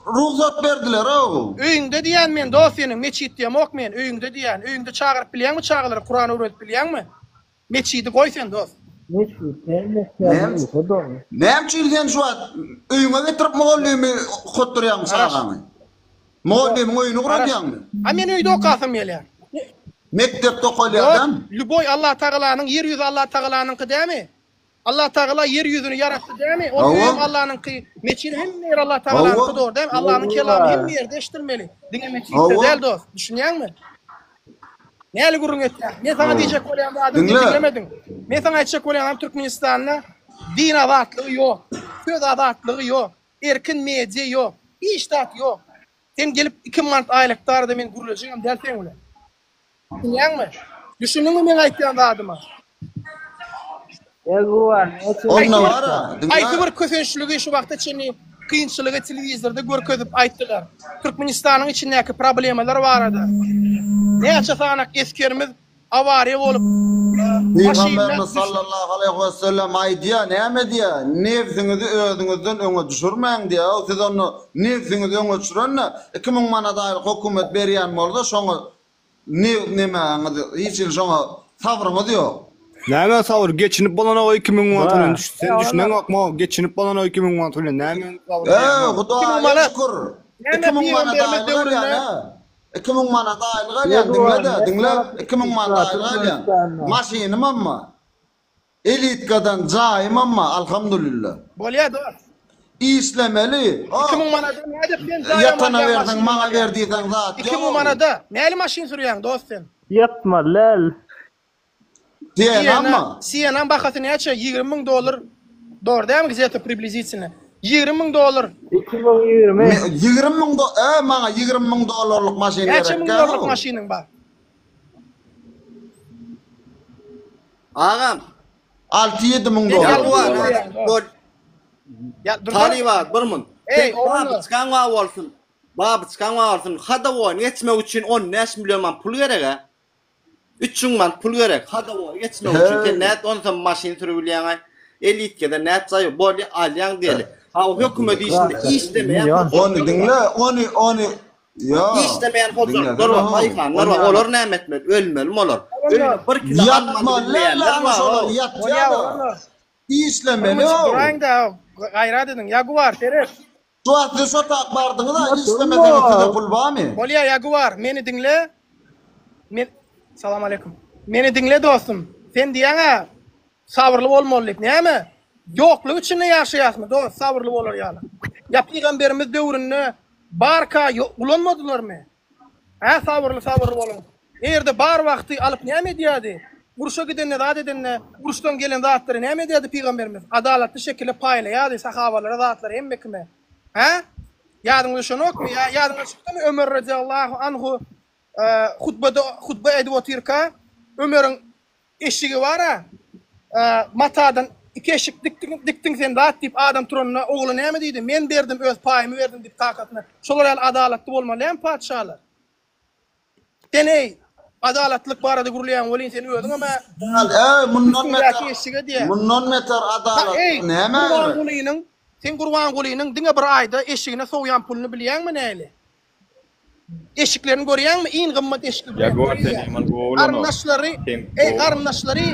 rugsat berdiler-ow. Öýüňde diýýän men dost seniň metjit diýemok men öýüňde diýýän öýüňde çagyryp bilýäňmi çagalary Kuran öwredip bilýäňmi? Metjidi goý sen dost. Metjit näme Näme üçin sen şu wagt öýüňe getirip mugallymy okatdyrýaň çagaňy? Mugallymyň öýüni guradýaňmy? A men öýde okasym gelýär. Mekdepde okalýar dämi? Lýuboý Allah Tagalanyň ýer ýüzi Allah Tagalanyňky dämi? Allah Tagala ýer ýüzüni ýaratdy dämi? Ol öýem Allanyňky, metjit hemme ýer Allah Tagalanyňky dogry dämi? Allanyň kelamy hemme ýerde eşidilmeli. Diňe metjitde däl dost. Düşünýäňmi? Näli gürrüň etýäň? Men saňa diýjek bolýan zadym sen diňlemediň. Men saňa aýtjak bolýan zadym Türkmenistanda din azatlygy ýok, söz azatlygy ýok, erkin media ýok, hiç zat ýok. Sen gelip 2 manat aýlyk darada men gürlejegem däl seň bilen. Düşünýäňmi? Düşündiňmi meň aýtýan zadyma? Onda bar-a, diňle. Haýsy bir kösençligi şu wagta çenli kynçylygy telewizorda görkezip aýtdylar. Türkmenistanyň içindäki problemalar barada. Näçe sanak esgerimiz awariýa bolup, maşyndan Pygamberimiz sallallahu aleýhi we sellem aýdýar, näme diýýär? Nebsiňizi özüňizden öňe düşürmäň diýýär. Siz onda nebsiňizi öňe düşürende 2000 manat aýlyk hökümet berýän bolsa, şoňa Ne nemäňiz hiç hili şoňa sabryňyz ýok. Näme sabyr geçinip bolanok 2000 manat bilen düş sen düşüneňokmy geçinip bolanok 2000 manat bilen näme sabyr Eý hudaýa şükür 2000 manat aýlyk alýan he 2000 manat aýlyk alýan diňle-de diňle 2000 manat aýlyk alýan maşynym amma. Elitkadan jaýymam bar, alhamdulillah. Bolýa dost. Işlemeli. 2000 manada nädip sen jaýam Ýatana alýaň, berseň maşyn maňa alýaň? ber diýseň zat 2000 ýok. manada näli maşyn sürýäň dost sen? Ýatma läl. Sienama? Sienam bahasy näçe? 20 müň dollar. Dogry dälmi gde-to priblizительno. 20 müň dollar. 2020. 20 müň do e maňa 20 müň dollarlyk maşyn Näçe müň gerekkä dollarlyk how. maşynyň bar? Agam. 6-7 müň Sen dollar. ýalňyş gürleýäň, dost. Bol. Ýa dursana. Talyba bir mun. Eý, Sen oglanlar. babyçkaň bar bolsun. Babyçkaň bar bolsun. Hadowoýny geçmek üçin 15 million man pul gerek-ä. 3000 manat pul gerek. Hadowoý geçmek üçin. Sen nädip onsoň maşyn sürüp bilýäň-aý? Elitkede nädip jaý bolýa alýaň diýeli. Ha o hökümet işinde işlemeýän Ony diňle, ony, ony, ýa. Işlemeýän hojalyklar bar, daýhanlar bar. Olar näme etmeli? Ölmelimi olar? Öýüne bir kilo almany Ýatmaly bilmeýänler bar. şolar ýatýar-da. Işlemeli-ow. Duraýyň-da, gaýrat ediň. Ýaguar, seret. Şu wagt siz şo tak bardyňyz-a, işlemeseňiz size pul barmy? Bolýa, Ýaguar, meni diňle. Men Salam aleýkum. Meni diňle dostum. Sen diýýäň-ä, sabyrly bolmaly diýip. Näme? Ýokluk içinde ýaşaýasmy, dost, sabyrly bolar ýaly? Ýa pygamberimiz döwründe barka ulanmadylarmy? Hä sabyrly sabyrly boluň. Eger-de bar wagty alyp näme edýärdi? Urşa gidende zat edende, uruşdan gelen zatlary näme edýärdi pygamberimiz? Adalatly şekilde paýlaýardy sahabalara zatlary hemme kime. Hä? Ýadyňa düşenokmy? Ýa ýadyňa düşüpdimi Ömer radiallahu anhu hutbada hutba edip otyrka Ömeriň Eşigi bar-a, matadan iki eşik dikdiň sen zat diýip adam turanda ogly näme diýdi? Men berdim öz paýymy berdim diýip kakasyna. Şolar ýaly adalatly bolmaly dälmi patyşalar? Sen eý, adalatlylyk barada gürleýäň welin sen özüňem-ä Eý, mundan beter, üstüňdäki eşige diýýä. mundan beter adalat Eý, nämä gerek? Gurbangulynyň, sen Gurbangulynyň diňe bir aýda eşigine sowýan puluny bilýäňmi näli? Eşiklerini görýäňmi? Iň gymmat eşikli Jaguar brendleri sen ýa. ýaman gowy bolanok. Garyndaşlary, Sen eý gowy. garyndaşlary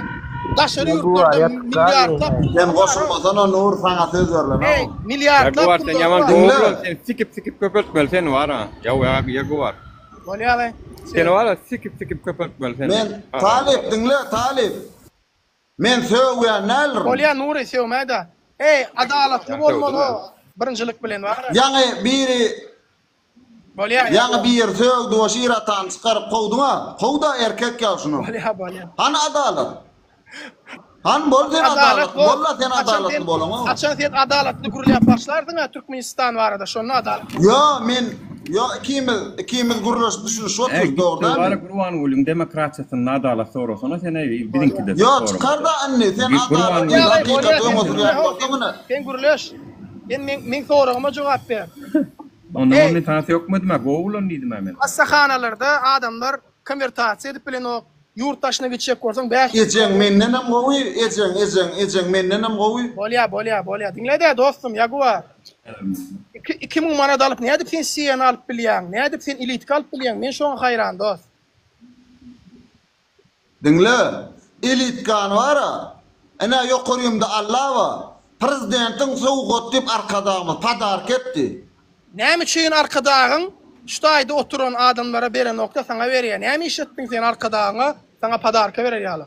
daşary Jaguar ýurtlarda ýatyp milliardlap galýar. pullary Sen bar. goşulmasana Nur saňa söz berlen Eý, ow. milliardlap Jaguar sen pullary ýaman bar. gowy Diňle. bolan sen sikip sikip köpeltmeli sen bar ha. Jaguar. Bolýa-laý. Seni bar ha sikip sikip köpeltmeli seni. Men Talyp diňle Talyp. Men sögýän däldirin. Bolýa Nury sögmäýdä. Eý adalatly bolmaly birinjilik bilen bar. Ýaňy biri Bolýa. Ýaňy biri sögdi we şir atany çykaryp kowduňa. Kowda erkek ýa şuny. Bolýa bolýa. Hany adalat? Hany bol sen adalatly bolla sen adalatly bolaňok. Haçan sen adalatly gürläp başlarsyňa Türkmenistan barada şonda adalat. Ýo men ýo ikimiz ikimiz gürleşip düşünişip otyrys dogry Gitdi dälmi? bar Gurbangulyň demokratiýasynda adalat sorasana sen eý biziňkide Ýo çykarda indi sen adalatly hakykaty öňe sürýän bolsaň ine. Sen gürleş. Sen meň meň soragyma jogap ber. Onda Eý. men saňa sökmedim-ä gowy bolan diýdim-ä men. Hassahanalarda adamlar konwertasiýa edip bilenok. Ýurt daşyna gitjek bolsaň 500 Ejeň mendenem gowy ejeň ejeň ejeň mendenem gowy. Bolýa bolýa bolýa diňle-dä dostum Ýaguar. Iki 2000 manat alyp nädip sen Siena alyp bilýäň? Nädip sen Elitka alyp bilýäň? Men şoňa haýran dost. Diňle, Elitkany bar-a, ine ýokarymda Alla bar, prezidentiň sowgat diýip Arkadagymyz podarka etdi. Näme üçin Arkadagyň şu taýda oturan adamlara berenokda saňa berýär? Näme iş etdiň sen Arkadagyňa saňa podarka berer ýaly?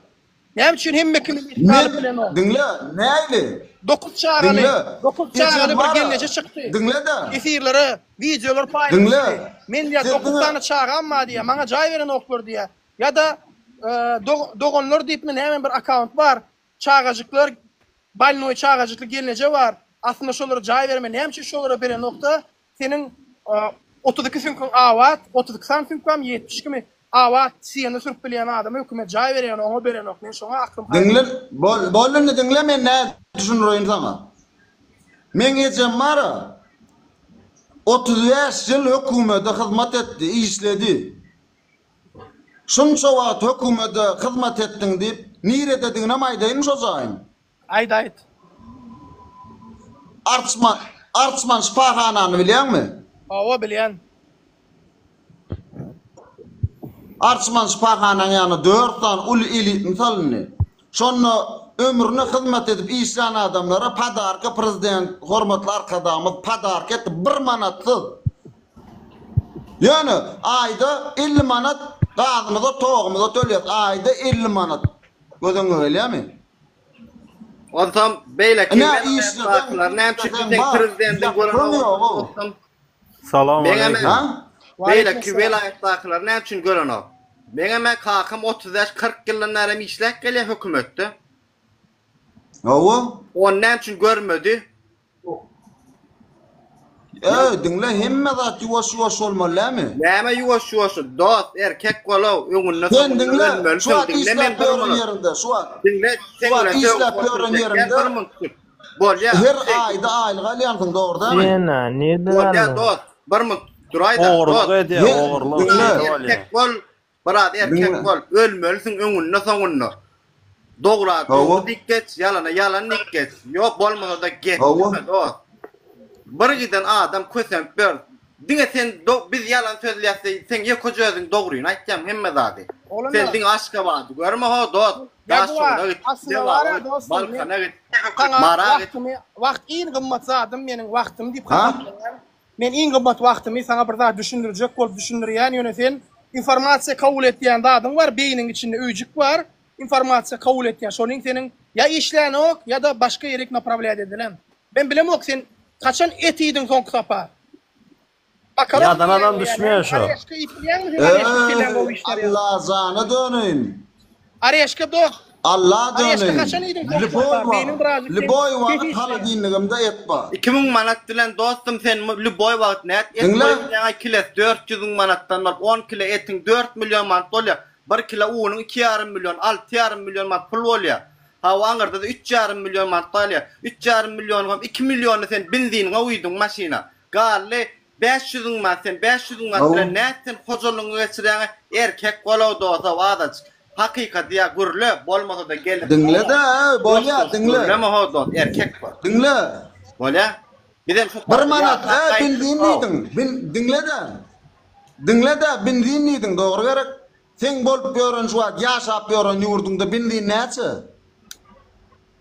Näme üçin hemme kim Men, alyp bilenok? diňle, näli? Dokuz çagaly, Diňle, dokuz çagaly ejem bir bar-a, gelneje çykdy. diňle-de. Efirlere wideolar paýlaşdy. Diňle. Men diýýär Siz dokuz diňe sany çagam bar diýýär, maňa jaý berenoklar diýýär. Ýa-da doganlar diýipmi näme bir akkaunt bar. Çagajyklar Bolnoý çagajykly gelneje bar. Aslynda şolara jaý berme näme üçin şolara berenokda seniň 32 süňküň abat 32 sany süňk barmy 72 mi abat siýeni sürüp bilýän adama hökümet jaý berýän oňa berenok men şoňa aklym haýran. Diňle bol bol indi diňle men nä düşündireýin saňa. Meň ejem bara 35 ýyl hökümede hyzmat etdi, işledi. Şunça wagt hökümede hyzmat etdiň diýip, niredediginem aýdaýynmy şo jaýyň? Aýt, aýt. Arçman, Arçman şypahanany bilýäňmi? Hawa, bilýän. Arçman şypahanaň ýanyna dört sany uly elitni salyndy. Şonda ömrüne hyzmat edip işlän adamlara podarka prezident hormatly Arkadagymyz podarka etdi, bir manatsyz. Ýöne aýda 50 manat gazymyza, togumyza tölýäs. Aýda 50 manat. Göz öňüňe gelýärmi? Onsoň beýleki Ine, işleseň, welaýatdakylar näme üçin işleseň seň bar. prezidentiň Ýapyň ýok-ow. gören Salam Meňem aleýkum. Ha? beýleki welaýatdakylar näme üçin görenok? Meňem kakam 35-40 ýyldan bärem işläp gelýär hökümetde. Hawa. Ony näme üçin görmedi? Eý, diňle, hemme zat ýuwaş-ýuwaş bolmaly dämi? Näme ýuwaş-ýuwaşy, dost, erkek bol-ow, öňünde Sen soňunda diňle, şu ölmelisiň, wagt diňle men işläp bir ýören munt. ýeriňde, şu wagt, Diňle, şu seň wagt bilen işläp sögüp ýören oturjak däl, ýeriňde bir munt tut. Bolýa, her seň aýda aýlyk alýansyň, dogry dämi? Sena, nirden Bolýa, aldyň? dost, bir munt duraý-da, Ogurlyk dost. edýär, Her, ogurlyk diňle. şeýle bolýar. Erkek bol, Biraz erkek Diňle. bol, ölmelisiň öňünde soňunda. Dogra Hawa. dogry diýip geç, ýalana ýalan diýip geç. Ýok bolmasa-da Hawa. gepleme dost. Bir giden adam kösenip ýör. Diňe sen do biz ýalan sözleýäs diý, seň ýekeje özüň dogryny aýtýaň hemme zady. Oglum Sen ýa. diňe Aşgabady görme ho dost. Ýaguar, Daşoguza git, aslynda bar Lebaba ya git, dostum, men Balkana git, saňa Mara git. wagtymy, wagt iň gymmat zadym meniň wagtym diýip Ha? hasaplaýan. Men iň gymmat wagtymy saňa bir zat düşündirjek bolup düşündirýän ýöne sen informasiýa kabul etýän zadyň bar beýniň içinde öýjük bar informasiýa kabul etýän şonuň seniň ýa işlänok ýa-da başga ýerik naprawlýat edilen. Men bilemok sen haçan et iýdiň soňky sapar? Makaron Ýadan iýýäň adam ýa düşmeýär näme şo. oreşka iýip bilýäňmi sen oreşka kelläň gowy işler Eý, ýaly. Allajana döneýin. Oreşka dost. Alla Oreşka döneýin. haçan iýdiň soňky Lüboý sapar? Beýniň wagt, birazjyk seň lüboý pes wagt işleýär. holodilnigimde et bar. 2000 manat bilen dostum sen lüboý wagt nät et Diňle. goýupýaňaý kilesi 400 müň manatdan bolup on kile etiň dört million manat bolýa bir kile unuň iki ýarym million alty ýarym million manat pul bolýa hawa aňyrdada üç ýarym million manat galýa üç ýarym millionyňam iki millionyny sen benziniňe guýduň maşyna galdy 500 müň manat sen 500 müň manat bilen Hawa. nät sen hojalygyňy geçirýäňaý erkek bolaw dosow azajyk Hakykaty ýa gürle, bolmasa-da gelip Diňle-de, bolýa, diňle. Gürleme ho dost, erkek bol. Diňle. Bolýa. Bizem şu Bir manat, e, benzin diýdiň. Bin, diňle-de. Diňle-de, benzin diýdiň, dogry gerek? Seň bolup ýören şu wagt ýaşap ýören ýurduňda benzin näçe?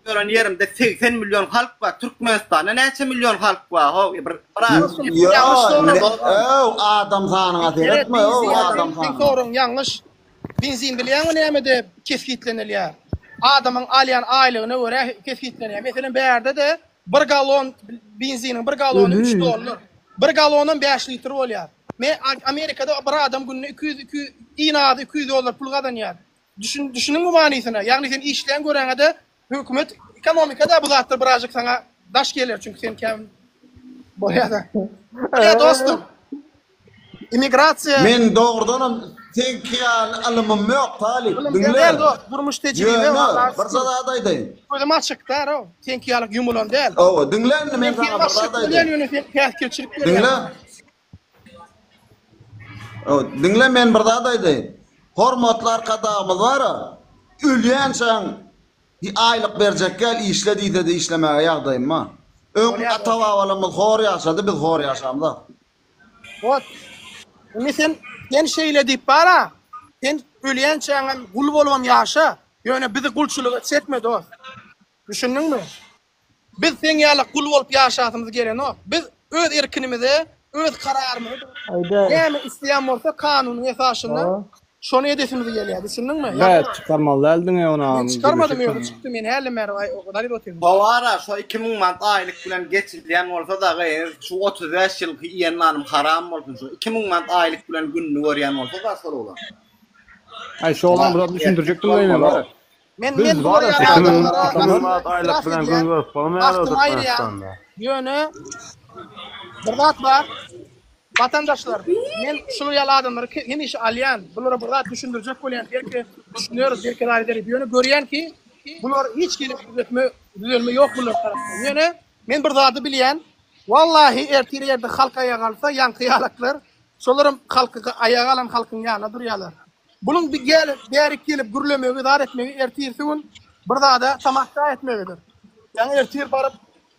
Ýören ýerimde 80 million halk bar. Türkmenistanda näçe million halk bar? Ho, bir biraz. Ýo, ne, öw, adam sanyňa Seret, seretme, öw, benzin, adam seň sanyňa. soragyň ýalňyş. Benzin bilýäňmi nämede kesgitlenilýär? Adamyň alýan aýlygyna görä kesgitlenýär. Meselem, bärde-de bir galon benziniň bir galony üç dollar. Bir galonam bäş litr bolýar. Me Amerikada bir adam günde 200 200 iň azy 200 dollar pul gazanýar. Düşün, düşündiňmi manysyna? Ýagny sen işleýän göräňede hökümet ekonomikada bu zatlar birazjyk saňa daş geler çünki sen kän bolýada. Bolýa dostum. Immigrasiýa Men dogrudanam seňki ýaly ylymym ýok talyp. Ylym Diňle. däl dost, durmuş tejribe Ýöne Allaha bir şükür. zat aýdaýyn. Gözüm açyk däl-ow. Seňki ýaly ýumulan däl. Hawa, diňle indi men Seňki saňa bir açyk zat bolýan aýdaýyn. ýöne sen päsgelçilik görýäň. Diňle. Hawa, diňle men bir zat aýdaýyn. Hormatly Arkadagymyz bar-a, ölýänçäň aýlyk berjek gel işle diýse-de işlemäge ýagdaýym bar. Öň ata-babalarymyz hor ýaşady, biz hor ýaşamzok. Ot. Indi sen sen şeýle diýip bar-a, sen ölýänçäňem gul bolubam ýaşa, ýöne bizi gulçulyga çekme dost. Düşündiňmi? Biz seň ýaly gul bolup ýaşasymyz gelenok. Biz öz erkinimize, öz kararymyzy näme isleýän bolsak kanunyň esasynda şony edesimiz gelýär. Düşündiňmi? Bä, çykarmaly däldiň-ä ony Men agam. çykarmadym ýöne çykdy. Men hälem bäri garyp otyryn. Howara şo 2000 manat aýlyk bilen geçilýän bolsa dagy şu 35 ýylky iýen nanym haram bolsun şo 2000 manat aýlyk bilen gününi görýän bolsa da şol oglan. Aý şo oglan bir zat düşündirjekdim men bar. Men Biz men bular bar ýaly adamlara aýlyk bilen gün görüp bolmaýar wagtymy aýyrýan. Ýöne bir zat bar. Watandaşlar, men şular ýaly adamlary hemişe alýan, bulara bir zat düşündirjek bolýan, belki düşüneris, belki zat ederis. Ýöne görýän ki, bular hiç hili düzetme, düzelme ýok bular tarapdan. Ýöne men bir zady bilýän, wallahi ertir ýerde halk aýaga galsa, ýaňky ýalaklar, şolaram halky aýaga galan halkyň ýanynda durýarlar. Bunuň bir gelip, bärik gelip gürlemegi, zat etmegi ertirsi gün bir zada tamasha etmegidir. Ýaňy ertir baryp,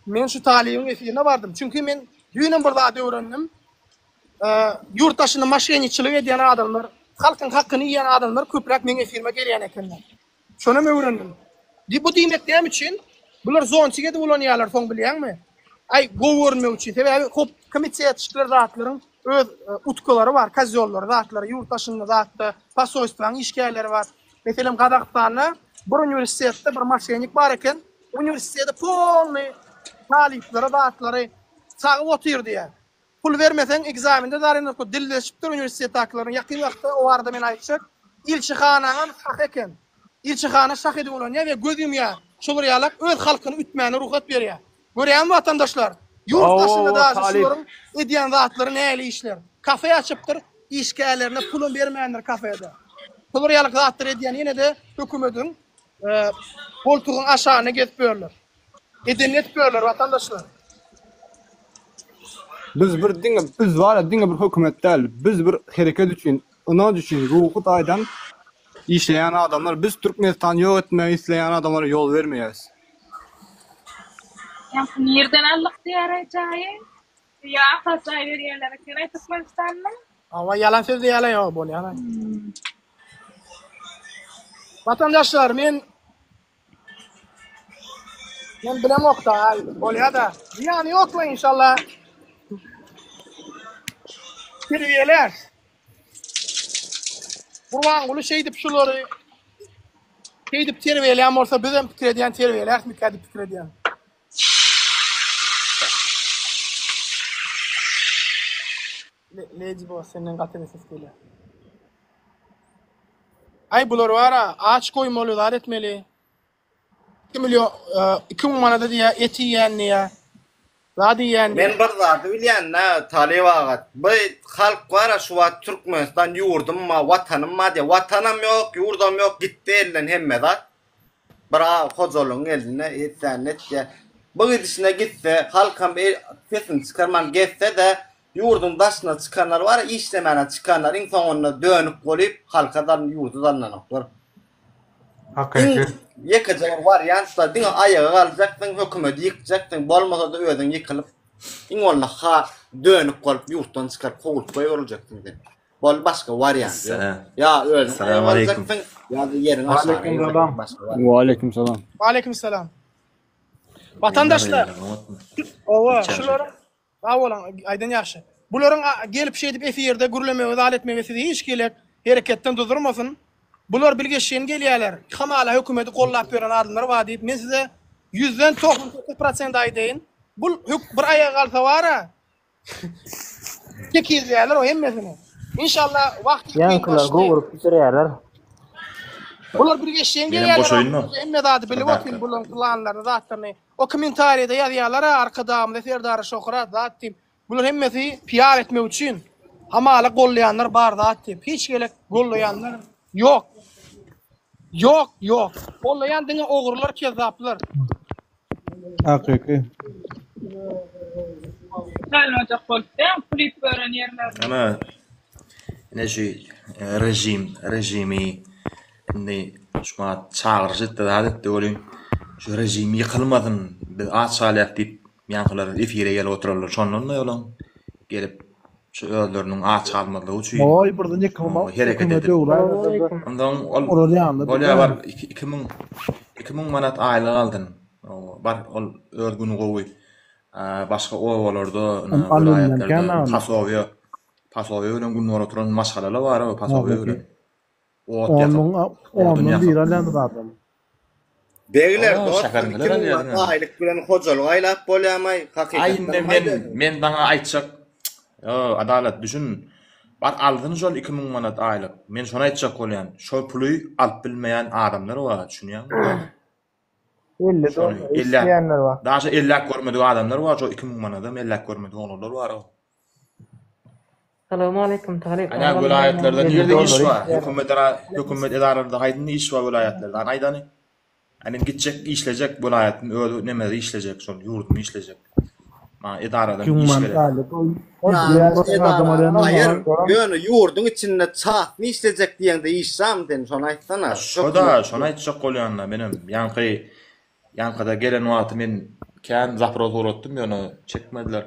men şu talybyň efirine bardym. Çünki men düýnem bir zat öwrendim. Ýurt daşynda maşenniçilik edýän adamlar, halkyň hakyny iýen adamlar köpräk meň efirime gelýän ekenler. Şonam öwrendim. Di bu diýmek näme üçin? Bular zontik edip ulanýarlar soň bilýäňmi? Aý gowy görünmek üçin. Sebäbi hop komitetçikler zatlaryň öz e, utkalary bar, kozýollary zatlary, ýurt daşynda zatda posolstwaň işgärleri bar. Meselem Gazagystanda bir uniwersitetde bir maşennik bar eken. Uniwersiteti polny talyplara zatlary sagyp otyr diýýär. Pul bermeseň ekzamende zarenok dilleşipdir uniwersitetdakylaryň ýakyn wagtda o barada men aýtjak. Ilçihanaňam şahy eken. Ilçihana şah edip ulanýar we göz ýumýar. Şolar ýalak öz halkyny ütmäne rugsat berýär. Görýäňmi watandaşlar? Ýurt daşynda daşy şularyň edýän zatlary nähili işler. Kafe açypdyr, işgärlerine pulam bermändir kafede. Şolar ýalyk zatlary edýän ýene-de hökümediň goltugyň aşagynda gezip ýörler. Edenini edip ýörler watandaşlar. Biz bir diňe biz bara diňe bir hökümet däl, biz bir hereket üçin, ynanç üçin, ruhy taýdan işleýän adamlar, biz Türkmenistany ýok etmegi isleýän adamlara ýol bermeýäris. Ýaňky nirden aldyk diýäraý jaýy? Ýa aňsat jaý berýärler ekenaý Türkmenistanda. Hawa ýalan sözleýäler ýok bolýanaý. Watandaşlar men Men bilemokda aý bolýada. Zyýany ýokla inşallah. Terbiýeler. Gurbanguly şeýdip şulary şeýdip terbiýeleýän bolsa bizem pikir edýän terbiýelärismikä diýip pikir edýän. Lady Boss senden gaty bir ses gelýär. Aý bular bara aç goýmaly zat etmeli. 2 milyon 2000 manada diýýär et iýýän diýýär. Zat iýýän Men bir zady bilýän-dä Talyp aga. Bu halk bar-a şu wagt Türkmenistan ýurdum bar, watanym bar diýýär. Watanam ýok, ýurdam ýok, gitdi elden hemme zat. Bir aga hojalygyň elinde etdänini etýär. Bu gidişine gitse, halkam sesini çykarman gezse-de, ýurduň daşyna çykanlar bar-a işlemäne çykanlar iň soňunda dönük bolyp halka zalyn ýurda zalynanoklar. Hakyky. Iň ýekeje bir wariant bar, diňe aýaga galjaksyň, hökümeti ýykjaksyň, bolmasa-da özüň ýykylyp, iň bolmasa ha dönük bolup ýurtdan çykaryp kowulyp goýberiljeksin sen. Boldy başga wariant ýok. Ýa özüň aýaga galjaksyň, ýa-da ýeriň aşagyna girjeksin başga wariant. Waleýkim salam. Waleýkim salam. Watandaşlar. Owa, şularyň Sag boluň, aýdan ýagşy. Bularyň gelip şeýdip efirde gürlemegi zal etmegi sizi hiç hili hereketden durdurmasyn. Bular bilgeşleýin gelýärler. Hamala hökümeti gollap ýören adamlar bar diýip, men size ýüzden 98 prosent aýdaýyn. Bul hök bir aýaga galsa bara tekizleýärler o hemmesini. Inşallah wagt Ýaňkylar ýakynlaşdy. gowuryp bişirýärler. Bular bilgeşleýin Menem gelýärler. goşaýynmy? Hemme zady Bir bilip otyryn zatlar. bularyň planlaryny, zatlaryny. O kommentariýada ýazýalara Arkadagymyza Serdara Şöhrat zat diýip. Bular hemmesi piar etmek üçin. Hamala gollaýanlar bar zat diýip. Hiç gelek gollaýanlar ýok. Ýok, ýok. Gollaýan diňe ogrular, kezzaplar. Hakyky. Çalmajak bolup däň pul iýip gören ýerlerinde. Ana ine şu rejim rejimi Indi şumat çagyryş etdi zat etdi welin şu rejim ýykylmasyn biz aç galýas diýip ýaňkylar efire gelip oturarlar şondan da ýolan gelip şu özleriniň aç galmazlygy üçin Oý birden ýykylma hereket hökümet edip döwre ondan ol olar ýanynda bolýa bar 2000 2000 manat aýlyk aldyn bar ol öz güni gowy başga obalarda welaýatlarda pasowiýa pasowiýa bilen gün görüp oturan maşgalalar bar pasowiýa bilen Ot On ýakyp, müň, odun ondan ýakyp. biri alýandyr adam. Begler Oo, dostum şäheriňkiler 2000 alýar manat diňe. aýlyk bilen hojalyk aýlap bolýamaý Aý hakykatdan indi men men saňa aýtjak Ýo, Adalat düşün. Bar alsyn şol 2000 manat aýlyk. Men şony aýtjak bolýan. Şol puly alyp bilmeýän adamlar bar, düşünýäňmi? 50 Şony dollar elläp, isleýänler bar. daşa elläp görmedik adamlar bar, şo 2000 manadam elläp görmedik oglanlar bar. Salowmaleýkim Talyp Ana agam welaýatlarda 50 nirde iş dollar bar? isleýärler. Hökümet ara hökümet edaralarynda haýsynda iş bar welaýatlarda? Hany aýdany? A men gitjek işlejek welaýatym öz nemede işlejek şol ýurdumda işlejek. Maňa edaradan 2000 iş manat gerek. aýlyk. Ol Ýa bir adam edara alýan haýyr bolsa ýöne ýurduň içinde çasny işlejek diýeňde işjamy sen şony aýtsana A şoda hökümet şony aýtjak bolýanda menem ýaňky ýaňkyda gelen wagty men kän zapros ugratdym ýöne çekmediler.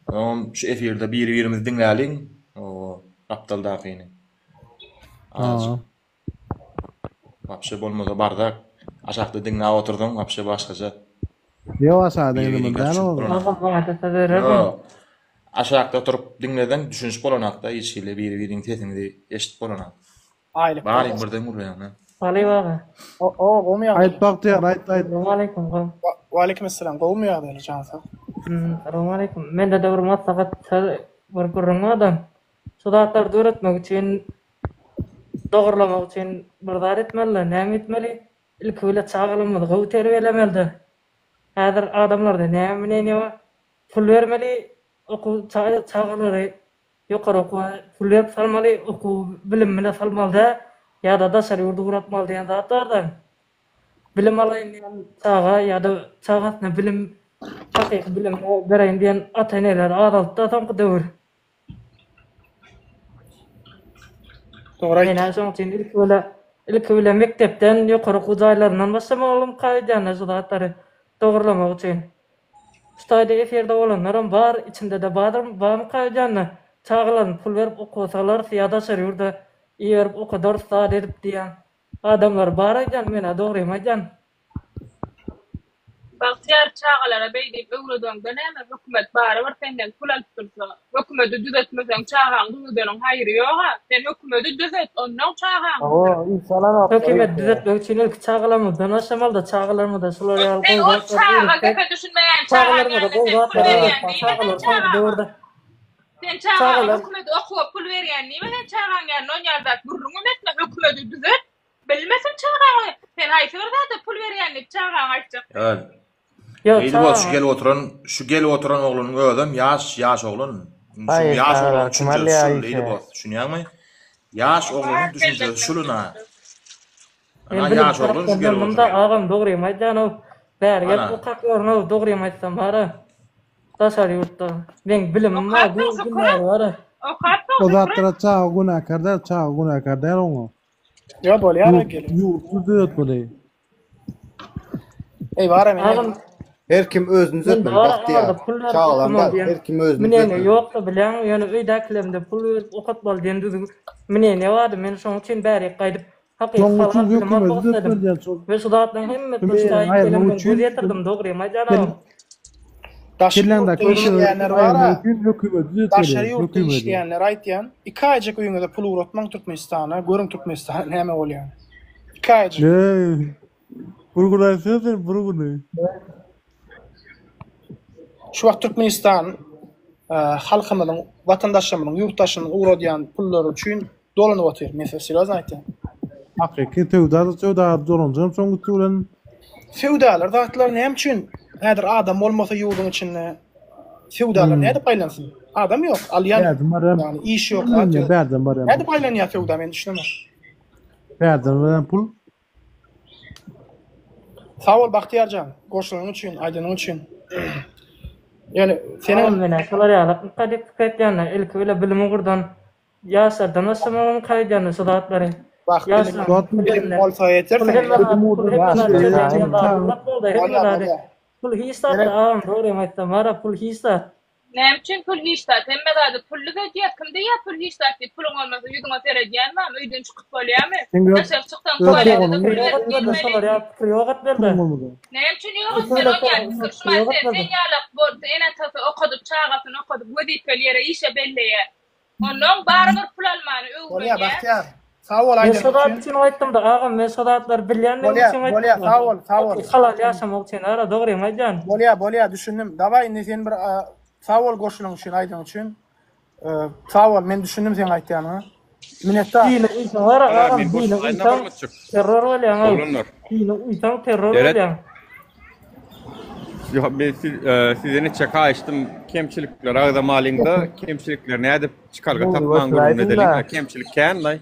Oňam şu efirde biri birimizi diňläliň o gapdaldakyny. Azajyk. Ha. Wapşe bolmasa bardak. Aşakda diňläp otursaň wapşe başgaça. Ýok aşagda Biri diňlemeli biriňkä däl düşünip oglum. bolanok. Agam wadasa bererdim. Ýok. Aşakda oturyp diňleseň düşünişip bolanakda hiç hili biri biriň sesiňizi eşidip bolanok. Aýlyk Baryň bolmasa. birden gürleýäňä. Talyp aga. O, o, gowmy ýagdaýlar? Aýt Bagtyýar, aýt, aýt. Salowmaleýkim, gowy. Waleýkim essalam, gowmy ýagdaýlar, jan sag. Salowmaleýkim. Mende-de bir maslahat, söz, bir gürrüň bar-da. Şu zatlary döretmek üçin, dogurlamak üçin bir zat etmeli-de. Näme etmeli? Ilki bile çagalarymyzy gowy terbiýelemeli-de. Häzir adamlarda näme mneniýe bar? Pul bermeli, okuw çagalary Ýokary okuwa pul berip salmaly, okuw bilim bile salmaly däl, ýa-da daşary ýurda ugratmaly diýen zat bar-da. Bilim alaýyn diýen çaga ýa-da çagasyna bilim, hakyky bilim bereýin diýen ata-eneler azaldy-da soňky döwür. Dogry aýtdyň. Men-ä şoň üçin ilki bile, ilki bile mekdepden, ýokary okuw jaýlaryndan başlamalymyka öýdýän-de şu zatlary dogurlamak üçin. Şu taýda efirde bolanlaram bar, içindede bardyr, barmyka öýdýände, çagalaryny pul berip okuwa salarys ýa daşary ýurda iberip okadarys zat edip diýýän adamlar bar öýdýän, menä dogrymy aýdýan. Bagtyýar çagalara beý diýip öwredeňde näme hökümet barybir senden pul alyp dursa, hökümedi düzetmeseň çagaňy düzedeniň haýry ýoga, sen hökümedi düzet onnoň çagaňy düzet. Hökümeti düzetmek üçin ilki çagalarymyzdan başlamalyda çagalarymyza şular ýaly Sen gowy ol zatlar çaga öwretsek gepe düşünmeýän çagaň çagalarymyza ýanynda gowy sen pul zatlar berýän öwretsek diýme sen çagalar soňky çagaňa. döwürde Sen çagaňa çagalar hökümeti okuwa pul berýän diýme sen çagaň ýanynda onýaly zat gürrüňem etme hökümeti düzet bilmesin çagaňy sen haýsy bir zada pul berýän diýip çagaňa aýtjak. Evet. Ýok Beýle bol şu çagaňa gelip oturan şu gelip oturan oglanyň özem ýaş ýaş oglan. Şu Aý ýaş oglanyň çagalar kim düşünjesi alýa şul işe. Lady Boss düşünýäňmi? Ýaş oglanyň düşünjesi şul ina. Men Ana bilim ýaş oglan şu tarapdan gelip dondum-da oturan. agam dogrymy aýdýanow bäri gelip Ana. okap ýörünow dogrymy aýtsam bara daşary ýurtda meň bilimim bar Okapsyň göz şükür. günleri bara. Okapsyň O şükür. zatlara çaga günäkär däl, çaga günäkär däl oňa. Ýo bolýar-a Ýurt, gelin. ýurtly düzetmeli. Eý bar men Agam Her kim özüni men düzetmeli bara Bagtyýar. aňarda pul berip Çagalam okamaly däl, diýen her kim özüni mneniýe düzetmeli. ýokdy bilýäň ýöne öýdäkilerimde pul berip okatmaly diýen düzgün mneniýe bardy men şoň üçin bärik gaýdyp hakyky Şoň halal üçin bilim hökümeti almak isledim düzetmeli diýen şol. we şu zatlaryň hemmesine şu Hümmeýäni taýyp aýyrmak gelenime üçin göz ýetirdim dogrymy aýdýan kel agam. Daşary ýurtda kelläňdäki pikirleri işleýänler aýyrmak bar-a. üçin hökümeti Daşary düzetmeli, ýurtda hökümeti. işleýänler aýtýan, iki aýjyk öýüňize pul ugratmaň Türkmenistana, görüň Türkmenistanda näme bolýany. Iki aýjyk. Eý, bir gün aýtsana sen, bir güni. Şu wagt Türkmenistan halkymyzyň, watandaşlarymyzyň, ýurtdaşymyzyň ugradýan pullary üçin dolanyp otyr. Men size serýozno aýtýan. Hakyky söwda-da söwda dolanjagam şoň üsti bilen. Söwdalar zatlar näme üçin häzir adam bolmasa ýurduň içinde söwdalar nädip aýlansyn? Adam ýok, alýan Bärden barýan. ýagny iş ýok, zat ýok. Bärden barýan. Nädip aýlanýar söwda men düşünemok. Bärden barýan pul. Sag bol Bagtyýar jan, goşulanyň üçin, aýdanyň üçin. Ýöne seniň Agam menä şolar ýaly diýip pikir etýänler ilki bile bilim ugurdan Ýaşlardan başlamagymy kaýdýan şu zatlary. Wah, bilim, bilim bolsa ýeter Pul hemme zat, pul hemme zat çözýän diýen zady ýok boldy, hemme zady. Pul hiç zat agam, dogrymy aýtsam, wara pul hiç zat. Näme üçin pul hiç zat? Hemme zady pully edýär. Kim diýýär pul hiç zat diýip? Puluň bolmasa ýüzüňe seredýän barmy? Öýden çykyp bolýarmy? Daşary çyksaň tualete-de pul berip girmeli. Şolar ýaly pikir ýok etmeli. Näme üçin ýok etmeli? Ol ýaly pikir şu wagt sen sen ýalak bolsa ene-atasy okadyp çagasyny okadyp wezipeli ýere işe belleýär. Onnoň barybir pul almany Bolýa öwrenýär. Bagtyýar. Sag bol Men aýdanyň şo zat üçin. üçin aýtdymda agam men şo zatlary bilýändigim Bolýa, üçin bolýa, aýtdym. sag bol, sag bol. Halal ýaşamak üçin ara dogrymy aýdýan. Bolýa, bolýa, düşündim. Daway indi sen bir sag bol goşulyň üçin, aýdanyň üçin. Sag bol, men düşündim seň aýtýanyňa. Minnetdar. Dine uýsaň ara Ara agam men dine goşulaýyn uýsaň barmaçyk. terror bolýaň Oglanlar. Dine uýsaň terror Seret. bolýaň. Ýok, men siz, e, size neçe haýyşdym kemçilikleri agzamalyňda, kemçilikleri nädip çykalga tapmaň gürrüňini edeliň. Kemçilik kän laý.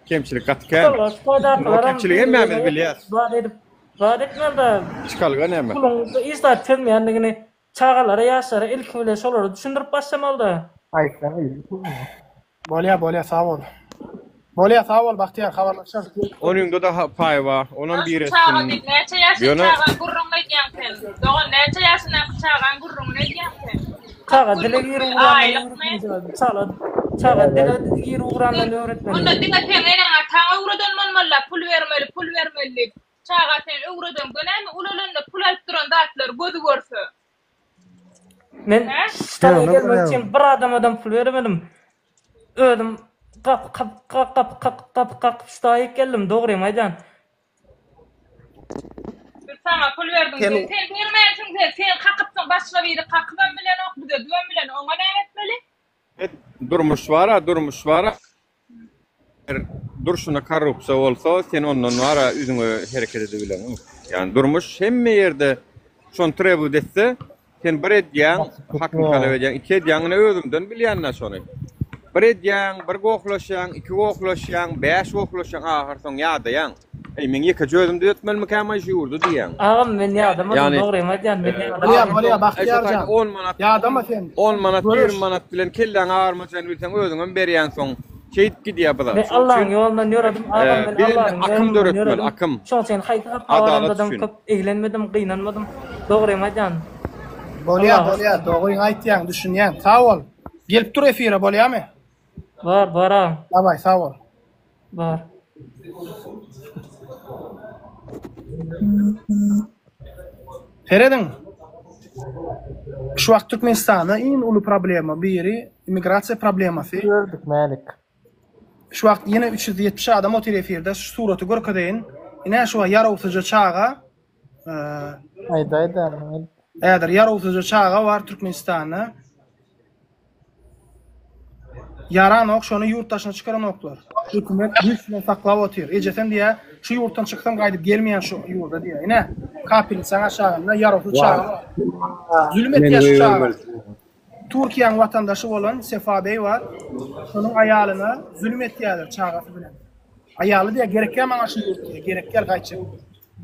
Kemçilik gaty kän. Çykalga O kemçiligi hemmämiz bilýäs. Zat edip, zat etmeli-de. Çykalga näme? Puluň hiç zat çözmeýändigini çagalara, ýaşlara ilki bilen şolara düşündirip başlamaly-da. Aýtsaň Bolýa bolýa sag bol. Bolýa sag bol Bagtyýar habarlaşarys. Onuňda-da paý bar, onam Şu bir çaga etsin. diýip näçe ýaşly Ýöne çagaň gürrüňini edýäň sen? Dogan näçe ýaşyndaky çagaň gürrüňini edýäň sen? Çaga 40 dile günlükmi, girip ugrandan aýlykmy? öwretmeli. Çaga çaga dile girip ugrandan öwretmeli. Onda diňe seň eneň ataň öwreden bolmalyda pul bermeli pul bermeli diýip. Çaga sen öwredeňde näme ulalanda pul alyp duran zatlary gözi görse. Men ştaga gelmek üçin bir adamadam pul bermedim. Özüm. Gapy gapy gapy gapy kakyp şu taýyk geldim dogrymy aýdýan. Biz saňa pul berdiň Sen sen sen bermänsiň sen sen kakypsyň başga biri kakybam bilenok düzedibem bilenok oňa näme etmeli? Et durmuş bara durmuş bara Eger durşuna korrupsiýa bolsa sen ondan bara üzüňe hereket edibileňok. Ýani durmuş hemme ýerde şony trebut etse sen bir edýäň hakyň talap edýäň iki edýäň ine özümden bilýän-dä şony. Bir edýäň bir gohlaşýaň iki gohlaşýaň bäş gohlaşýaň ahyr soň ýadaýaň. Eý men ýekeje özüm düzetmelimikäm-aý şu ýurdy diýýäň. Agam men ýadamadym Ýani dogrymy aýdýan men Bolýa ýadamadym. bolýa Aý şo Bagtyýar taýda jan. on manat Ýadama sen. on manat Görüş. 20 manat bilen kelläňi agyrmajagyny bilseň özüňem berýäň soň. Şeýdip gidýär bu zat. Men Şonuň Allaň üçin ýolundan ýöredim agam men biz indi Allaň akym ýolundan döretmeli ýöredim. akym. Şoň üçin haýsy hata Adalat baramdadam üçin. köp eglenmedim gynanmadym. Dogrymy aýdýan. Bolýa Allaha bolýa şükür. dogryňy aýtýaň düşünýän. Sag bol. Gelip dur efire bolýamy? Bar bar agam. Daway sag bol. Bar. Serediň. Şu wagt Türkmenistanda iň uly problema biri immigrasiýa problemasy. Gördük Mälik. Şu wagt ýene 370 adam otyr efirde. Şu suraty görkezeýin. Ine şu wagt ýarawsyzja çaga. Aýdaýda Mälik. Häzir ýarawsyzja çaga bar Türkmenistanda. Ýaranok şony ýurt daşyna çykaranoklar. Hökümet güýç bilen saklap otyr. Ejesem diýýär, şu ýurtdan çyksam gaýdyp gelmeýän şu ýurda diýýär. Ine, kapelnisaň aşagynda ýarawsyz çaga bar. Zülüm etýär şu çaga. Türkiýäň watandaşy bolan Sefa beý bar. Şonuň aýalyna zülüm etýärler çagasy bilen. Aýaly diýýär, gerekýär maňa şu ýurt diýýär, gerekýär gaýtjak.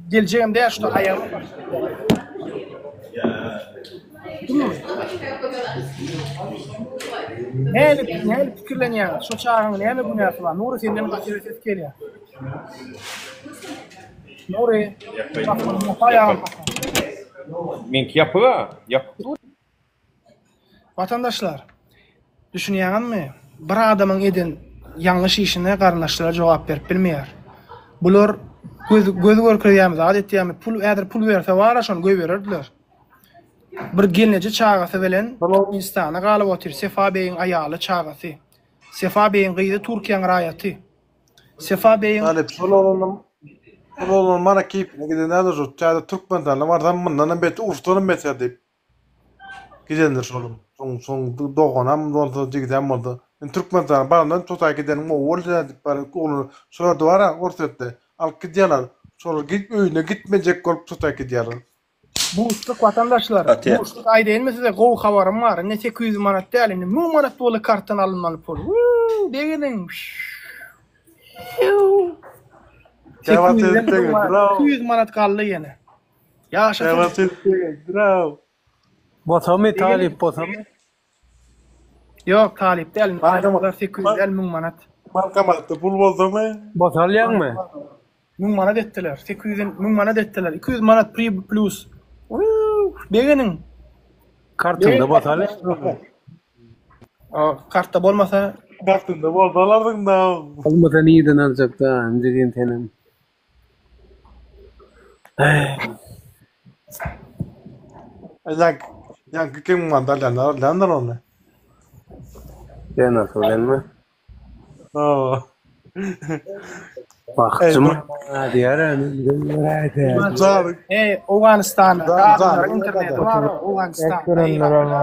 Geljegem däl şuda aýagym Näli, näli pikirlenýäňiz? Şo çagaň näme günäsi bar? Nury senden gaty ses gelýär. Nury, aýagym. Meňki ýapyk-a, ýapyk. Watandaşlar, düşünýäňizmi? Bir adamyň eden ýalňyş işine garyndaşlary jogap berip bilmeýär. Bular göz göz görkezýärmi, zat etýärmi, pul häzir pul berse bar-a şony goýbererdiler. Bir gelneje çagasy bilen Türkmenistanda galyp otyr, Sefa beýiň aýaly, çagasy. Sefa beýiň gyzy Türkiýäň raýaty. Sefa beýiň Talyp şol oglanam şol oglan mana keýpine giden däldir şo täze Türkmenistana barsam mundanam beter uruşdanam beter diýip. Gidendir şolam. Şoň şoň doganam bolsa, jigidem bolsa. Men Türkmenistana barandan totaý gideniň gowy boldy diýip bar oglan şolarda bar-a Orsýetde alyp gidýärler. Şolar git öýüne gitmejek bolup totaý gidýärler. Buşluk watandaşlar, buşluk aýdaýynmy size gowy habarym bar. Indi 800 manat däl, indi 1000 manat boldy kartdan alynmaly pul. Wuu, begeniň. 800 manat galdy ýene. Ýaşasyn. Bosamy talyp bosamy? Ýok talyp däl. Talyplar 800 däl 1000 manat. Bankomatda pul bolsamy? Bosalýaňmy? 1000 manat etdiler. 800 1000 manat etdiler. 200 manat pri plus. Begeniň. Kartyňda bosalýaňmy? Kartda bolmasa Kartynda bolsa alardyň da. Bolmasa nirden aljak da, jigim senem. Ýaňky ýaňky kim manda alýanlar alýandyr ony. Sen asıl senmi? Hawa. Bagtjymy diýer Eý, Owganystanda adamlaryň interneti bar, Owganystanda, Eýranda.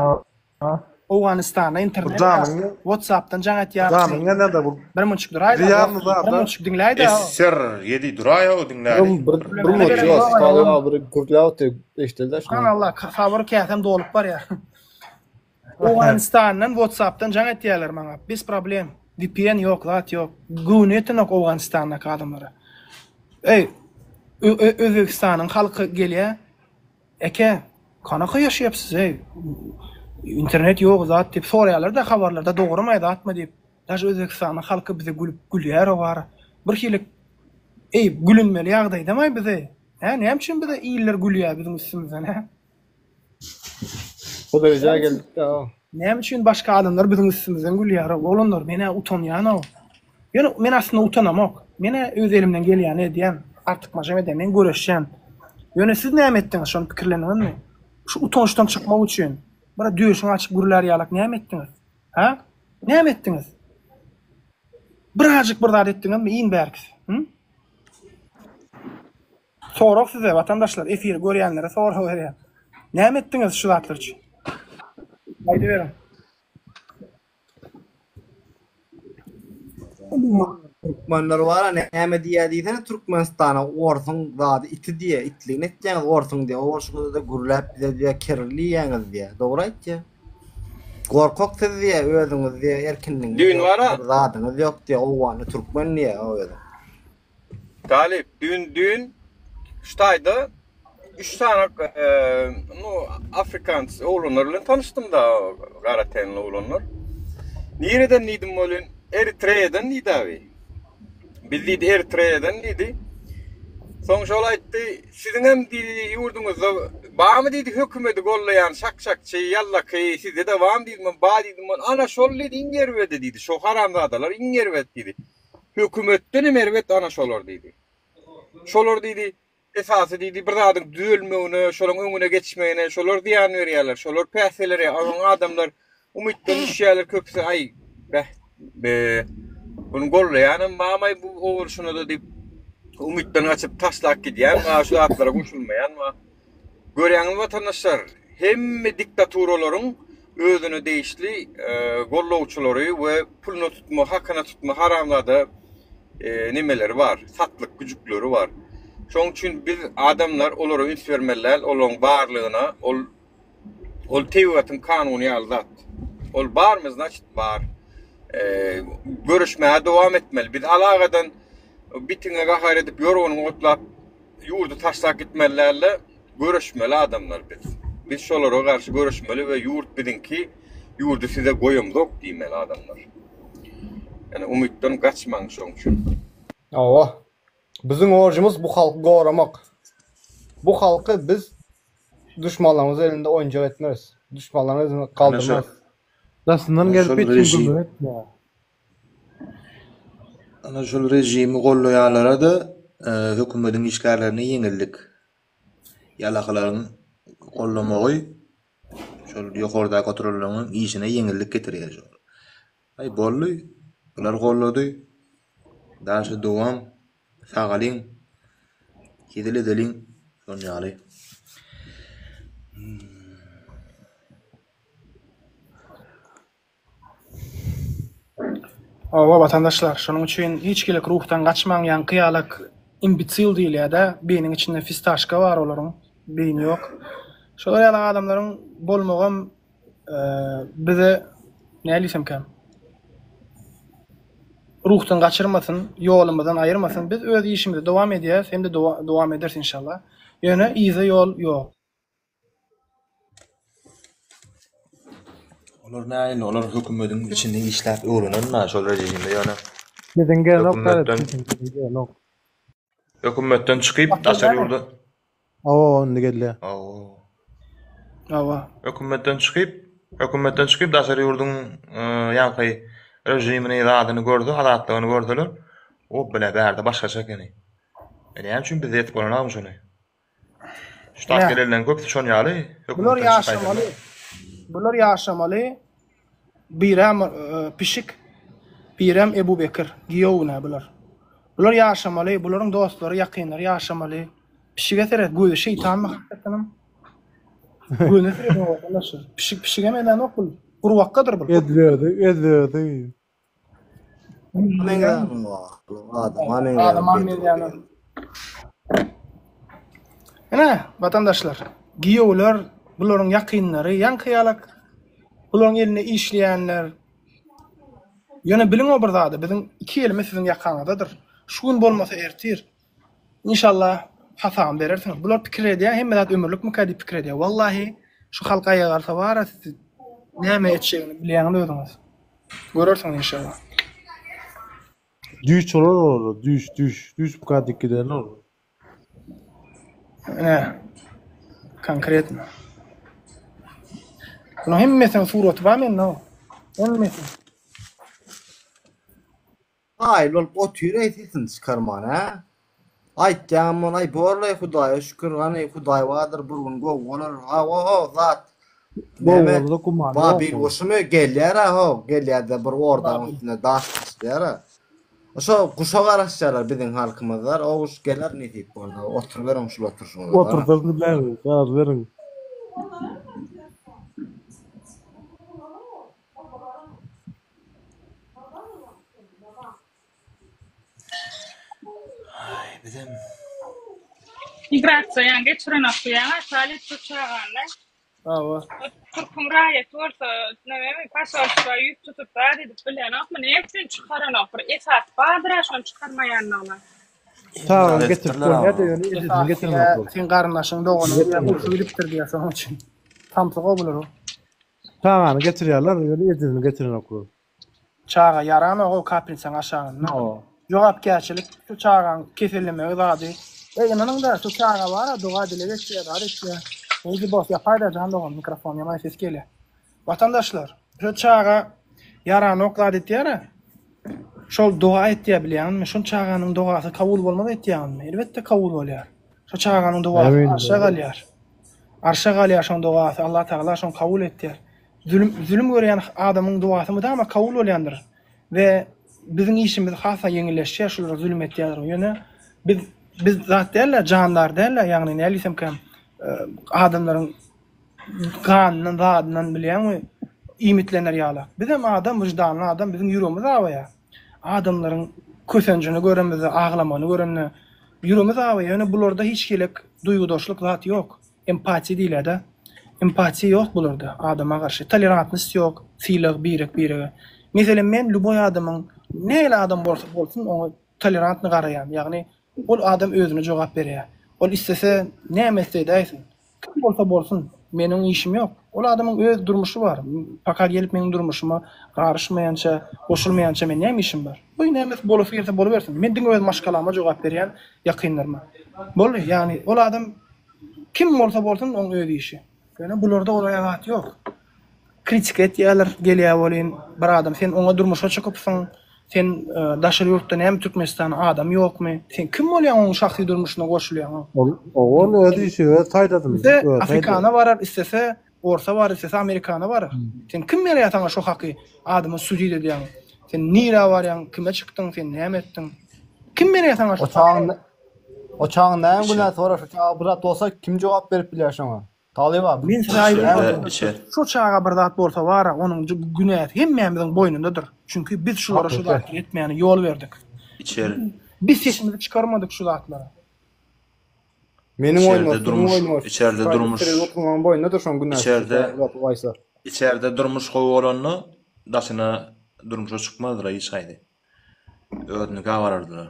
Owganystanda internet bar. WhatsAppdan jaň etýär. Janyň näde bu? Bir munçuk duraýda. Bir munçuk diňläýdä. Esser ýedi duraý o diňläli. Bir bir munçuk ýok. Salyp bir gürläp otyr. Eşdildi şunu. Subhanallah, sabyr käsem dolup barýar. Owganystandan WhatsAppdan jaň etýärler maňa. Bez problem. VPN ýok, zat ýok. Göwni ýetenok Owganystandaky adamlara. Eý, Özbegistanyň halky gelýär. Eke, kanaka ýaşaýapsyz-eý? Internet ýok zat diýip soraýarlar-da habarlarda dogrumy zatmy diýip. Daže Özbegistanyň halky bize gülüp gülýär-ow ara. Birhili eý gülünmeli ýagdaýdamaý bize? Hä, näme üçin bize iller gülýär biziň üstümizden hä? Bu derejä geldik-dä. Näme üçin başga adamlar biziň üstümizden gülýär-ow? Oglanlar, men-ä utanýan-ow. Ýöne men aslynda utanamok. Men-ä öz elimden gelýäni edýän, artykmajam edýän, men göreşýän. Ýöne siz näme etdiňiz, şony pikirlendiňizmi? Şu utançdan çykmak üçin, bir döşüňi açyp gürlär ýalak näme etdiňiz? Hä? Näme etdiňiz? Birazjyk bir zat etdiňizmi iň bärkisi? Hı? Sorag size watandaşlar, efiri görýänlere sorag berýän. Näme etdiňiz şu zatlar üçin? Aýdyberiň. Türkmenler bara näme diýýär diýsene Türkmenistana orsuň zady iti diýýär, itligini etýäňiz orsuň diýýär, orsuňyzda gürläp bize diýýär kirli diýýäňiz diýýär. Dogry aýtýar. Gorkak siz diýýär özüňiz diýýär erkinligiňiz Düýn ýok, bara. bir zadyňyz ýok diýýär, owganly türkmen diýýär o özi. Talyp, düýn düýn şu taýda üç sany nu afrikans oglanlar bilen tanyşdym da gara tenli oglanlar. Nireden diýdim welin Eritreýadan diýdi abi. Biz diýdi Eritreýadan diýdi. Soň şol aýtdy, siziňem diýdi ýurduňyzda barmy diýdi hökümeti gollaýan şak-şakçy, ýallaky sizde-de barmy diýdim, bar diýdim. Ana şol diýdi iň erbedi diýdi. Şo haramzadalar iň erbet diýdi. Hökümetdenem erbet ana şolar diýdi. Şolar diýdi, esasy diýdi bir zadyň düzelmegine, şolaň öňüne geçmegine şolar zyýan berýärler, şolar päsgel berýär. Onuň adamlar umytdan düşýärler köpüsi aý beh be buny gollaýanam barmaý bu owal şuna-da diýip umytdan gaçyp taşlap gidýän bar, şu zatlara goşulmaýan bar. Görýäňizmi watandaşlar, hemme diktaturalaryň özüne degişli gollawçylary we puluna tutma, hakyna tutma haramzada nemeleri bar, satlyk güjükleri bar. Şonuň üçin biz adamlar olara üns bermeli däl, olaryň barlygyna, ol ol tebigatyň kanuny ýaly zat. Ol barmy, znaçit bar. Göreşmäge dowam etmeli. Biz alagadan bitiňe gahar edip ýorganyňy otlap Ýurdy taşlap gitmeli dälde göreşmeli adamlar biz. Biz şolara garşy göreşmeli we ýurt biziňki ýurdy size goýamzok diýmeli adamlar. Ýani umytdan gaçmaň şoň üçin. Hawa. Biziň borjumyz bu halky goramak. Bu halky biz duşmanlarymyz elinde oýunjak etmeris. Duşmanlaryň elinde galdyrmarys. Daşyndan gelip hiç kim kömek etmeýär. Ana şol režimi gollaýanlara-da hökümediň işgärlerine ýeňillik. Ýalakylaryň gollamagy şol ýokardaky oturanlaryň işine ýeňillik getirýär şol. Aý boldy, bular gollady. Daşy dowam, sagalyň, hezil edeliň şon ýaly. Hawa watandaşlar, şonuň üçin hiç hili ruhdan gaçmaň, ýaňky ýalak imbisil diýilýär-dä, beýniň içinde fistaşka bar olaryň, beýni ýok. Şolar ýaly adamlaryň bolmagam bize näle diýsemkäm, ruhdan gaçyrmasyn, ýolumyzdan aýyrmasyn. Biz öz işimizi dowam edýäris hem-de dowam ederis inşallah. Ýöne yza ýol ýok. Olar nähili? Olar hökümediň içinde işläp öwrenenmi şol režimde ýöne Biziň gelenok hökümetden biziň gelenok. hökümetden çykyp daşary ýurda Hawa indi gelýär. Hawa. Hawa. Hökümetden çykyp hökümetden çykyp daşary ýurduň ýaňky režimini zadyny görse azatlygyny görseler o bile bärde başgaça ekeni. E näme üçin bizde etip bolanokmy şony? Şu Ine. gelenleň köpüsi şon ýaly Bular hökümetden ýaşamaly. çykaýsalar. Bular ýaşamaly. Birem e, pişik, birem Ebu Bekir. Giýew ine bular. Bular ýaşamaly, bularyň dostlary, ýakynlary ýaşamaly. Pişige seret, gözi şeýtanmy hakykatdanam? Gözüne serediň watandaşlar. Pişik pişigem edenok bul. Gurbakgadyr bul. Ezberdi, ezberdi. Adama meňzän. Adama meňzän. Ine, watandaşlar, giýewler, bularyň ýakynlary, ýaňky ýalak bularyň elinde işleýänler. Ýöne biliň o bir zady, biziň iki elimiz siziň ýakaňyzdadyr. Şu gün bolmasa ertir. Inşallah hasabyny berersiňiz. Bular pikir edýär, hemme zat ömürlikmikä diýip pikir edýär. Wallahi şu halk aýaga galsa bara sizi näme etjegini bilýäňiz özüňiz. Görersiňiz inşallah. Düýş bolar olara, düýş, düýş, düýş bu dik giderler olar. Ine. Konkretno. Bunuň hemmesiniň suraty bar mende. Hemmesi. Kaýyl bolup otyr-eý sesini çykarman hä? Aýtýaňam ony aý borlaý Hudaýa şükür hany Hudaý bardyr bir gün gowy bolar hawa zat Gowy neme boljak gümany ýok Babil onuň. guşumy gelýär-ä how gelýär-de bir ordaň üstüne daş taşlaýar-a. Şo guşa garaşýarlar biziň halkymyzlar. O guş geler nesip bolsa. Oturyberiň şul oturşyňyzda. Otursak biläň, gaz beriň. Aý bizem. Migrasiýa ýaňy geçirenok diýýäň-ä Talyp şu çagany. Hawa. Türküň raýaty bolsa nämemi posolstwa ýüz tutup zat edip bilenokmy näme üçin çykaranok bir esas bardyr-a şony çykarmaýanlygyna. Çagany getirip bolýa-da ýöne ejesini getirenoklar. Seň garyndaşyň doganyň diýýär urşa gidipdir diýýär şonuň üçin. Samsyk-ow bular. Çagany getirýärler ýöne ejesini getirenoklar. Çaga ýaranok o kapelsaň aşagynda. Jogapkärçilik şu çagaň kesellemegi zady. Eý ynanyňda şu çaga bara doga dileg etýär zat etýär. Eýdi bos ýapaýda jan dogan mikrofon ýaman ses gelýär. Watandaşlar şu çaga ýaranok zat etýärä. Şol doga etýär bilýäňmi şol çaganyň dogasy kabul bolmaz etýäňmi elbetde kabul bolýar. Şo çaganyň dogasy arşa galýar. Arşa galýar şoň dogasy Allah Tagala şony kabul etýär. Zülüm zülüm görýän adamyň duasy mydama kabul bolýandyr we biziň işimiz hasa ýeňilleşýär şulara zülüm etýärler ýöne biz biz zat däl-de jandar däl-de ýagny näl diýsemkäm adamlaryň ganyndan zadyndan bilýäňmi iýmitlener ýaly bizem adam wyždanly adam biziň ýüregimiz awaýar adamlaryň kösenjini göremizde aglamagyny görende ýüregimiz awaýar ýöne bularda hiç hili duýgudaşlyk zat ýok. Empatiýa diýilýär-dä. Empatiýa ýok bularda adama garşy. Tolerantnost ýok, sylag birek-birege. Meselem men lýuboý adamyň nähili adam bolsa bolsun oňa tolerantny garaýan. Ýagny ol adam özüne jogap berýär. Ol islese näme etse edäýsin. Kim bolsa bolsun meniň işim ýok. Ol adamyň öz durmuşy bar. Paka gelip meniň durmuşyma garyşmaýança, goşulmaýança men näme işim bar. Goý nämesi bolasy gelse bolubersin. Men diňe öz maşgalama jogap berýän, ýakynlaryma. Boldy. Ýagny ol adam Kim bolsa bolsun oň öz işi. Ýöne bularda olaýa zat ýok. Kritika etýäler gelýä welin bir adam sen oňa durmuşa çykypsyň sen daşary ýurtda näme Türkmenistanda adam ýokmy sen kim bolýaň oň şahsy durmuşyna goşulýaň. Ol ol öz işi öz saýlasyn. Islese Afrikana barar islese Orsa barar islese Amerikana barar. Sen kim berýä saňa şo haky adamy sudit edýäň. Sen nirä barýaň kime çykdyň sen näme etdiň. Kim berýä saňa şo haky. O çagyň näme günäsi bar şu çaga bir zat bolsa kim jogap berip bilýär şoňa? Talyba. Men size aýdýan şu çaga bir zat bolsa bara onuň günäsi hemmämiziň boýnundadyr. Çünki biz şulara şu zatlary etmäne ýol berdik. Içer. Biz sesimizi çykarmadyk şu zatlara. Meniň oýnum, Içerde durmuş, içerde durmuş. boýnundadyr şoň günäsi. Içerde içerde durmuş gowy bolanda daşyna durmuşa çykmazdylar hiç haýsy. Özünikä barardylar.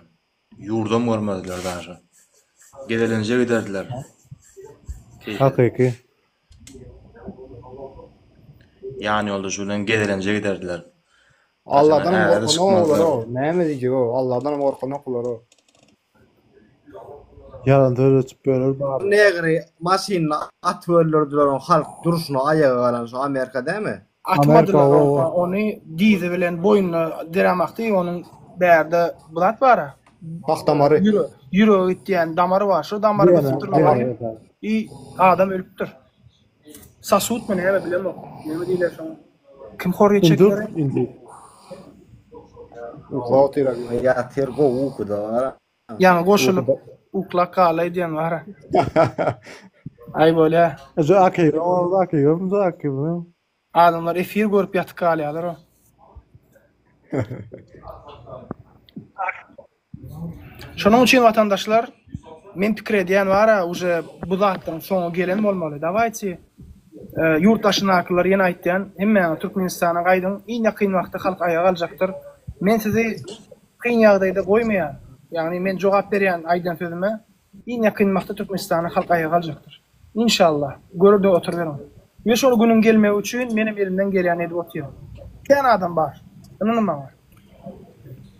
Ýurdam görmezdiler daşy. Gezelenje giderdiler. Keýpe. Hakyky. Ýan ýoldaşy bilen gezelenje giderdiler. Alladanam Daşyna äre gorkanok olar çykmazlar. o. Näme diýjek o? Alladanam gorkanok olar o. Ýalan söz açyp ýörer bar. Negri maşynyny atyp öldürdiler oň halk durşuna aýaga galan şo Amerika dämi? Atmadylar ony, ony dyzy bilen boýnuna dirämakdy, onuň bärde bu zat bar-a. Bak damary. Ýürege gitýän damary bar, şo damary gysypdyrlar i adam ölüpdir. Sasudmy näme bilemok. Näme diýilýär şoňa? Kim horýa çekýär? Indi. Ukla otyr. Ýatyr gowy ukuda bar. Ýaňy goşulyp uklap galaý diýen bar-a. Aý bolýa. Şu aky, aky, aky. Adamlar efir görüp ýatyp galýarlar o. Şonuň üçin watandaşlar men pikir edýän bara uje bu zatlaryň soňy gelen bolmaly. Dawayçy ýurt daşyndakylar ýene aýtýan hemmäňiz Türkmenistana gaýdyň iň ýakyn wagtda halk aýaga galjakdyr. Men sizi kyn ýagdaýda goýmaýan. Ýagny men jogap berýän aýdan sözüme iň ýakyn wagtda Türkmenistana halk aýaga galjakdyr. Inşallah. Görüp-de oturyberiň. We şol günüň gelmegi üçin menem elimden gelýäni edip otyryn. Kän adam bar. Ynanyň maňa.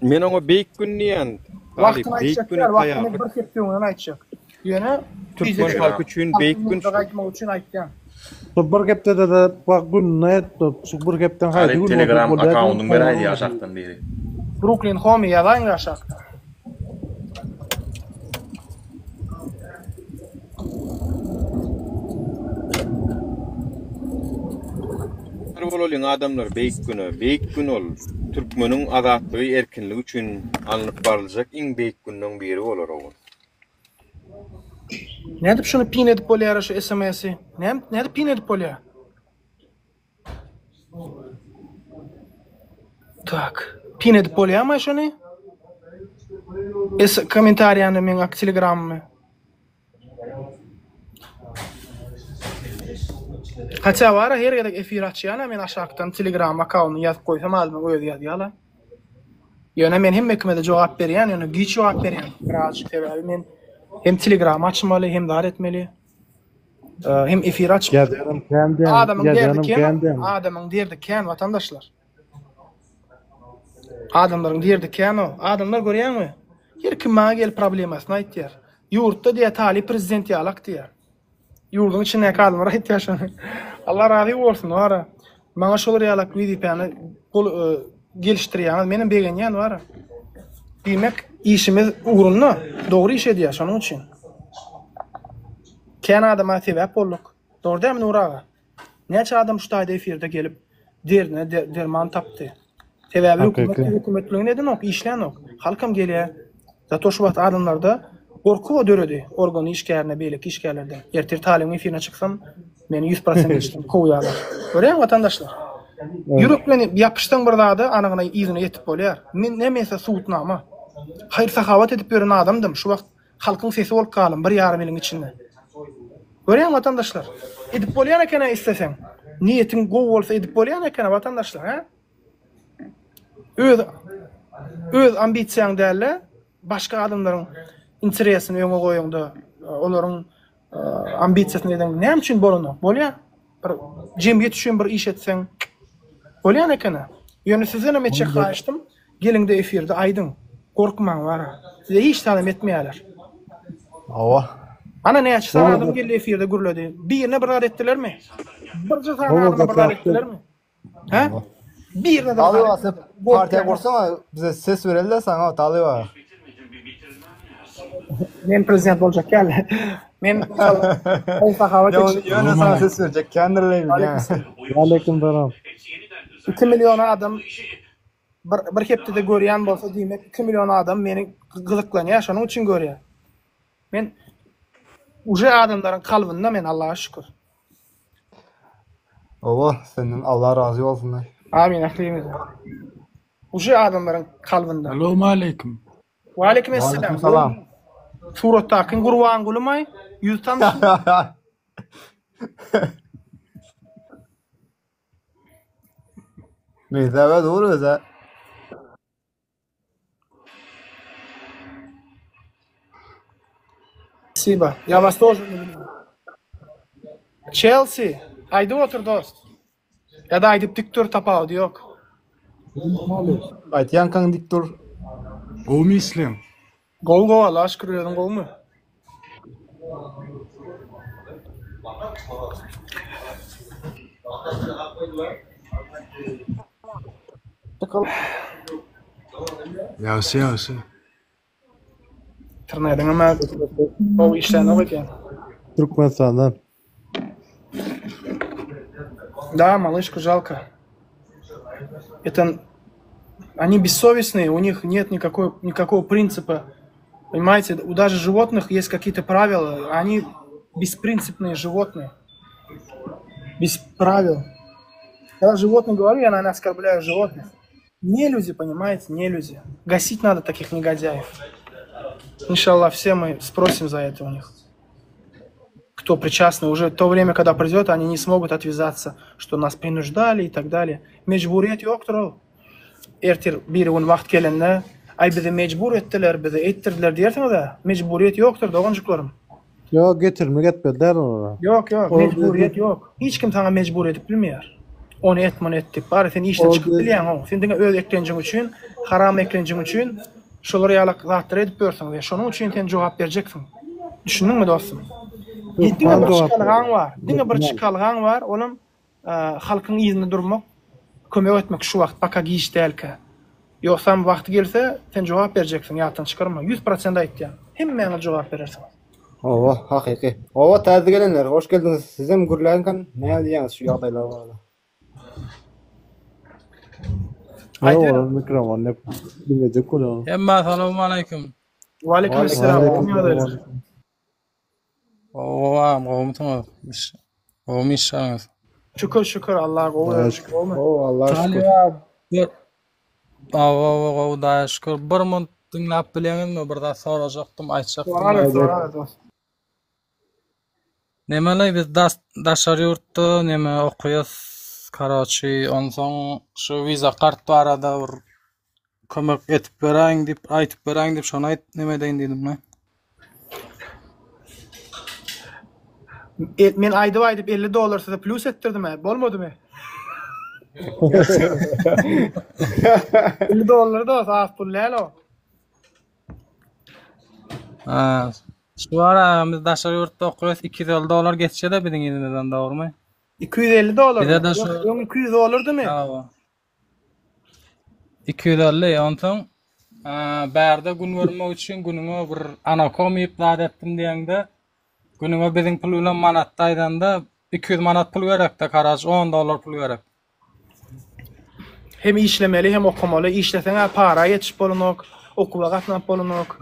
Men oňa beýik gün diýýän. Talyp, Wagtyny beýik aýtjak güne däl, wagtyny taýýarlyk. bir hepde öňünden aýtjak. Ýöne Türkmen halky üçin beýik gün şu. gaýtmak üçin aýtýan. Şu bir hepdede-de bak gününi aýt, şu bir hepdäň haýsy Talyp güni bolsa telegram bolýar diýip akkaundyňy beräýdi aşakdan biri. Brooklyn homie ýazaýyň aşakda. Bolalyň adamlar beýik güne, beýik gün ol. Türkmeniň azatlygy, erkinligi üçin alnyp baryljak iň beýik günleň biri bolar o gün. Nädip şuny pin edip bolýara şu SMS-i? Nädip pin edip bolýar? Tak. Pin edip bolýarmy şuny? Es kommentariýany meň ak telegramymy. Haça bara her gezek efir açýan men aşakdan telegram akkauntyny ýazyp goýsam adamyň özi ýazýarlar. Ýöne men hemmekime-de jogap berýän, ýöne giç jogap berýän birazjyk sebäbi men hem telegram açmaly, hem zat etmeli. Hem efir açyp. Ýazýanam kän däl. Adamyň derdi kän, adamyň derdi kän watandaşlar. Adamlaryň derdi kän o. Adamlar görýäňmi? Her kim maňa gelip problemasyny aýtýar. Ýurtda diýýär talyp prezident ýalak diýýär. Ýurduň içindäki adamlar aýtýar şony. Allah razy bolsun wara. Maňa şolar ýalak wezipäni gol e, gelişdirýäňiz. Menem begenýän wara. Diýmek işimiz ugrunda dogry iş edýär şonuň üçin. Kän adama sebäp bolduk. Dogry dälmi Nury aga? Näçe adam şu taýda efirde gelip derdine derman tapdy. Sebäbi hökümet hökümetligini edenok, işlänok. Halkam gelýär. Zato şu wagt adamlarda gorky döredi organ işgärine, beýleki işgärlerde. Ertir talybyň efirine çyksam, meni 100% işden kowýarlar. Görýäňmi watandaşlar? Ýürek bilen ýapyşsaň bir zada, anygyna yzyna ýetip bolýar. Men näme etse subutnama. Haýyr-sahawat edip ýören adamdym. Şu wagt Halkyň sesi bolup galyň bir ýarym ýylyň içinde. Görýäňmi watandaşlar? Edip bolýan eken-ä isleseň. Niýetiň gowy bolsa edip bolýan eken-ä watandaşlar, hä? Öz öz ambisiýaň däl-de, başga adamlaryň interesini öňe goýaňda, olaryň ambisiýasyny edeňde näme üçin bolanok? Bolýar. Bir jemgyýet üçin bir iş etseň bolýan eken-ä. Ýöne sizdenem etjek haýyştym, geliňde efirde aýdyň. Gorkmaň wara. Size hiç zadam etmeýärler. Hawa. Ana näçe sany adam geldi efirde gürledi. Birine bir zat etdilermi? Birje sany adama bir zat etdilermi? Hä? Birine de Talyba sen partiýa gursaň bize ses bereli-de saňa Talyba. Men prezident boljak däl. Men haý sahawat etjek. Ýöne saňa ses berjek kändir bilýän. Waleýkim salam. 2 million adam bir bir hepdede görýän bolsa diýmek 2 million adam meni gyzyklanýar şonuň üçin görýär. Men uje adamlaryň kalbynda men Allaha şükür. Owa, senden Allah razy bolsun. Amin ählimize. Uje adamlaryň kalbynda. Salowmaleýkim. Waleýkim esselam. Salam. Suratdakyň Gurbangulymaý? Ýüz tanyşmy? Meňzäbe dur özä. Spasibo. Я вас тоже люблю. Chelsea, aýdyp otur dost. Ýa-da aýdyp dik dur tapawudy ýok. Aýtýankaň dik dur. Gowumy işleň? Gowy gowy Allaha şükür özüň gowumy? Ýagşy ýagşy. Internetiňem gowy işlänok eken. Türkmenistandan. Да, малышку жалко. Это они бессовестные, у них нет никакой, никакого принципа. Понимаете, у даже животных есть какие-то правила, они беспринципные животные. Без правил. Когда животных говорю, я, наверное, оскорбляю животных. Не люди, понимаете, не люди. Гасить надо таких негодяев. Иншаллах, все мы спросим за это у них. Кто причастны. Уже то время, когда придет, они не смогут отвязаться, что нас принуждали и так далее. Mejburyýet ýokdur ol. Ertir birigün wagt gelende, aý bizi mejbur etdiler, bizi etdirdiler diýersiňiz-ä. Mejburyýet ýokdur, doganjyklarym. Ýok, getirmek etmedi däl olara. Ýok, ýok, mejburyýet ýok. Hiç kim saňa mejbur edip bilmeýär. Ony et, muny et diýip. Bary sen işden çykyp bilýäň-ow. Sen diňe öz eklenjiň üçin, haram eklenjiň üçin şolar ýalak zatlary edip ýörsüň we şonuň üçin sen jogap berjeksiň. Düşündiňmi dostum? Diňe bir çykalgaň bar. Diňe bir çykalgaň bar, olam Halkyň yzynda durmak, kömek etmek şu wagt paka giç dälkä. Ýogsam wagty gelse sen jogap berjeksiň ýatdan çykarma 100% aýtýan. Hemmäňiz jogap berersiňiz. Hawa, hakyky. Hawa, täze gelenler, hoş geldiňiz. Sizem gürläňkan, näme diýýäňiz şu ýagdaýlar barada? Aýdyber. Olar mikrofon dep diňlejek bolýar. Hemmä salowmaleýkim. Waleýkim esselam. Kim ýagdaýlar? Gowy agam, gowumysyňyz? Iş, gowumy işleriňiz? Şükür şükür Allah gowy. Hudaýa şükür. Gowumy? Gowy Allaha şükür. Talyp aga, bir Hawa, gowy Hudaýa şükür. Bir munt diňläp bileňizmi? Bir zat sorajakdym, aýtjakdym. Soraber, soraber dost. Nemeleý biz daşary ýurtda neme okaýas karoçi onsoň şu wiza kart barada bir kömek edip beräýiň diýip aýtyp beräýiň diýip şony aýt neme edeýin diýdim men. E, men aýdyp aýdyp 50 dollar size plus etdirdim-ä, bolmadymy? 50 dollar dost az pul däl o. Ha, şu ara biz daşary ýurtda okaýas 250 dollar geçýär-de biziň yzymyzdan dogrymy? 250 dollar. Bize-de şu Öň 200 dollardymy? Hawa. 250 onsoň bärde gün görmek üçin günüňe bir anakom iýip zat etdim diýeňde günüňe biziň pul bilen manatda aýdanda 200 manat pul gerekde karaç 10 dollar pul gerek. Hem işlemeli hem okamaly. Işleseň-ä para ýetişip bolanok, okuwa gatnap bolanok.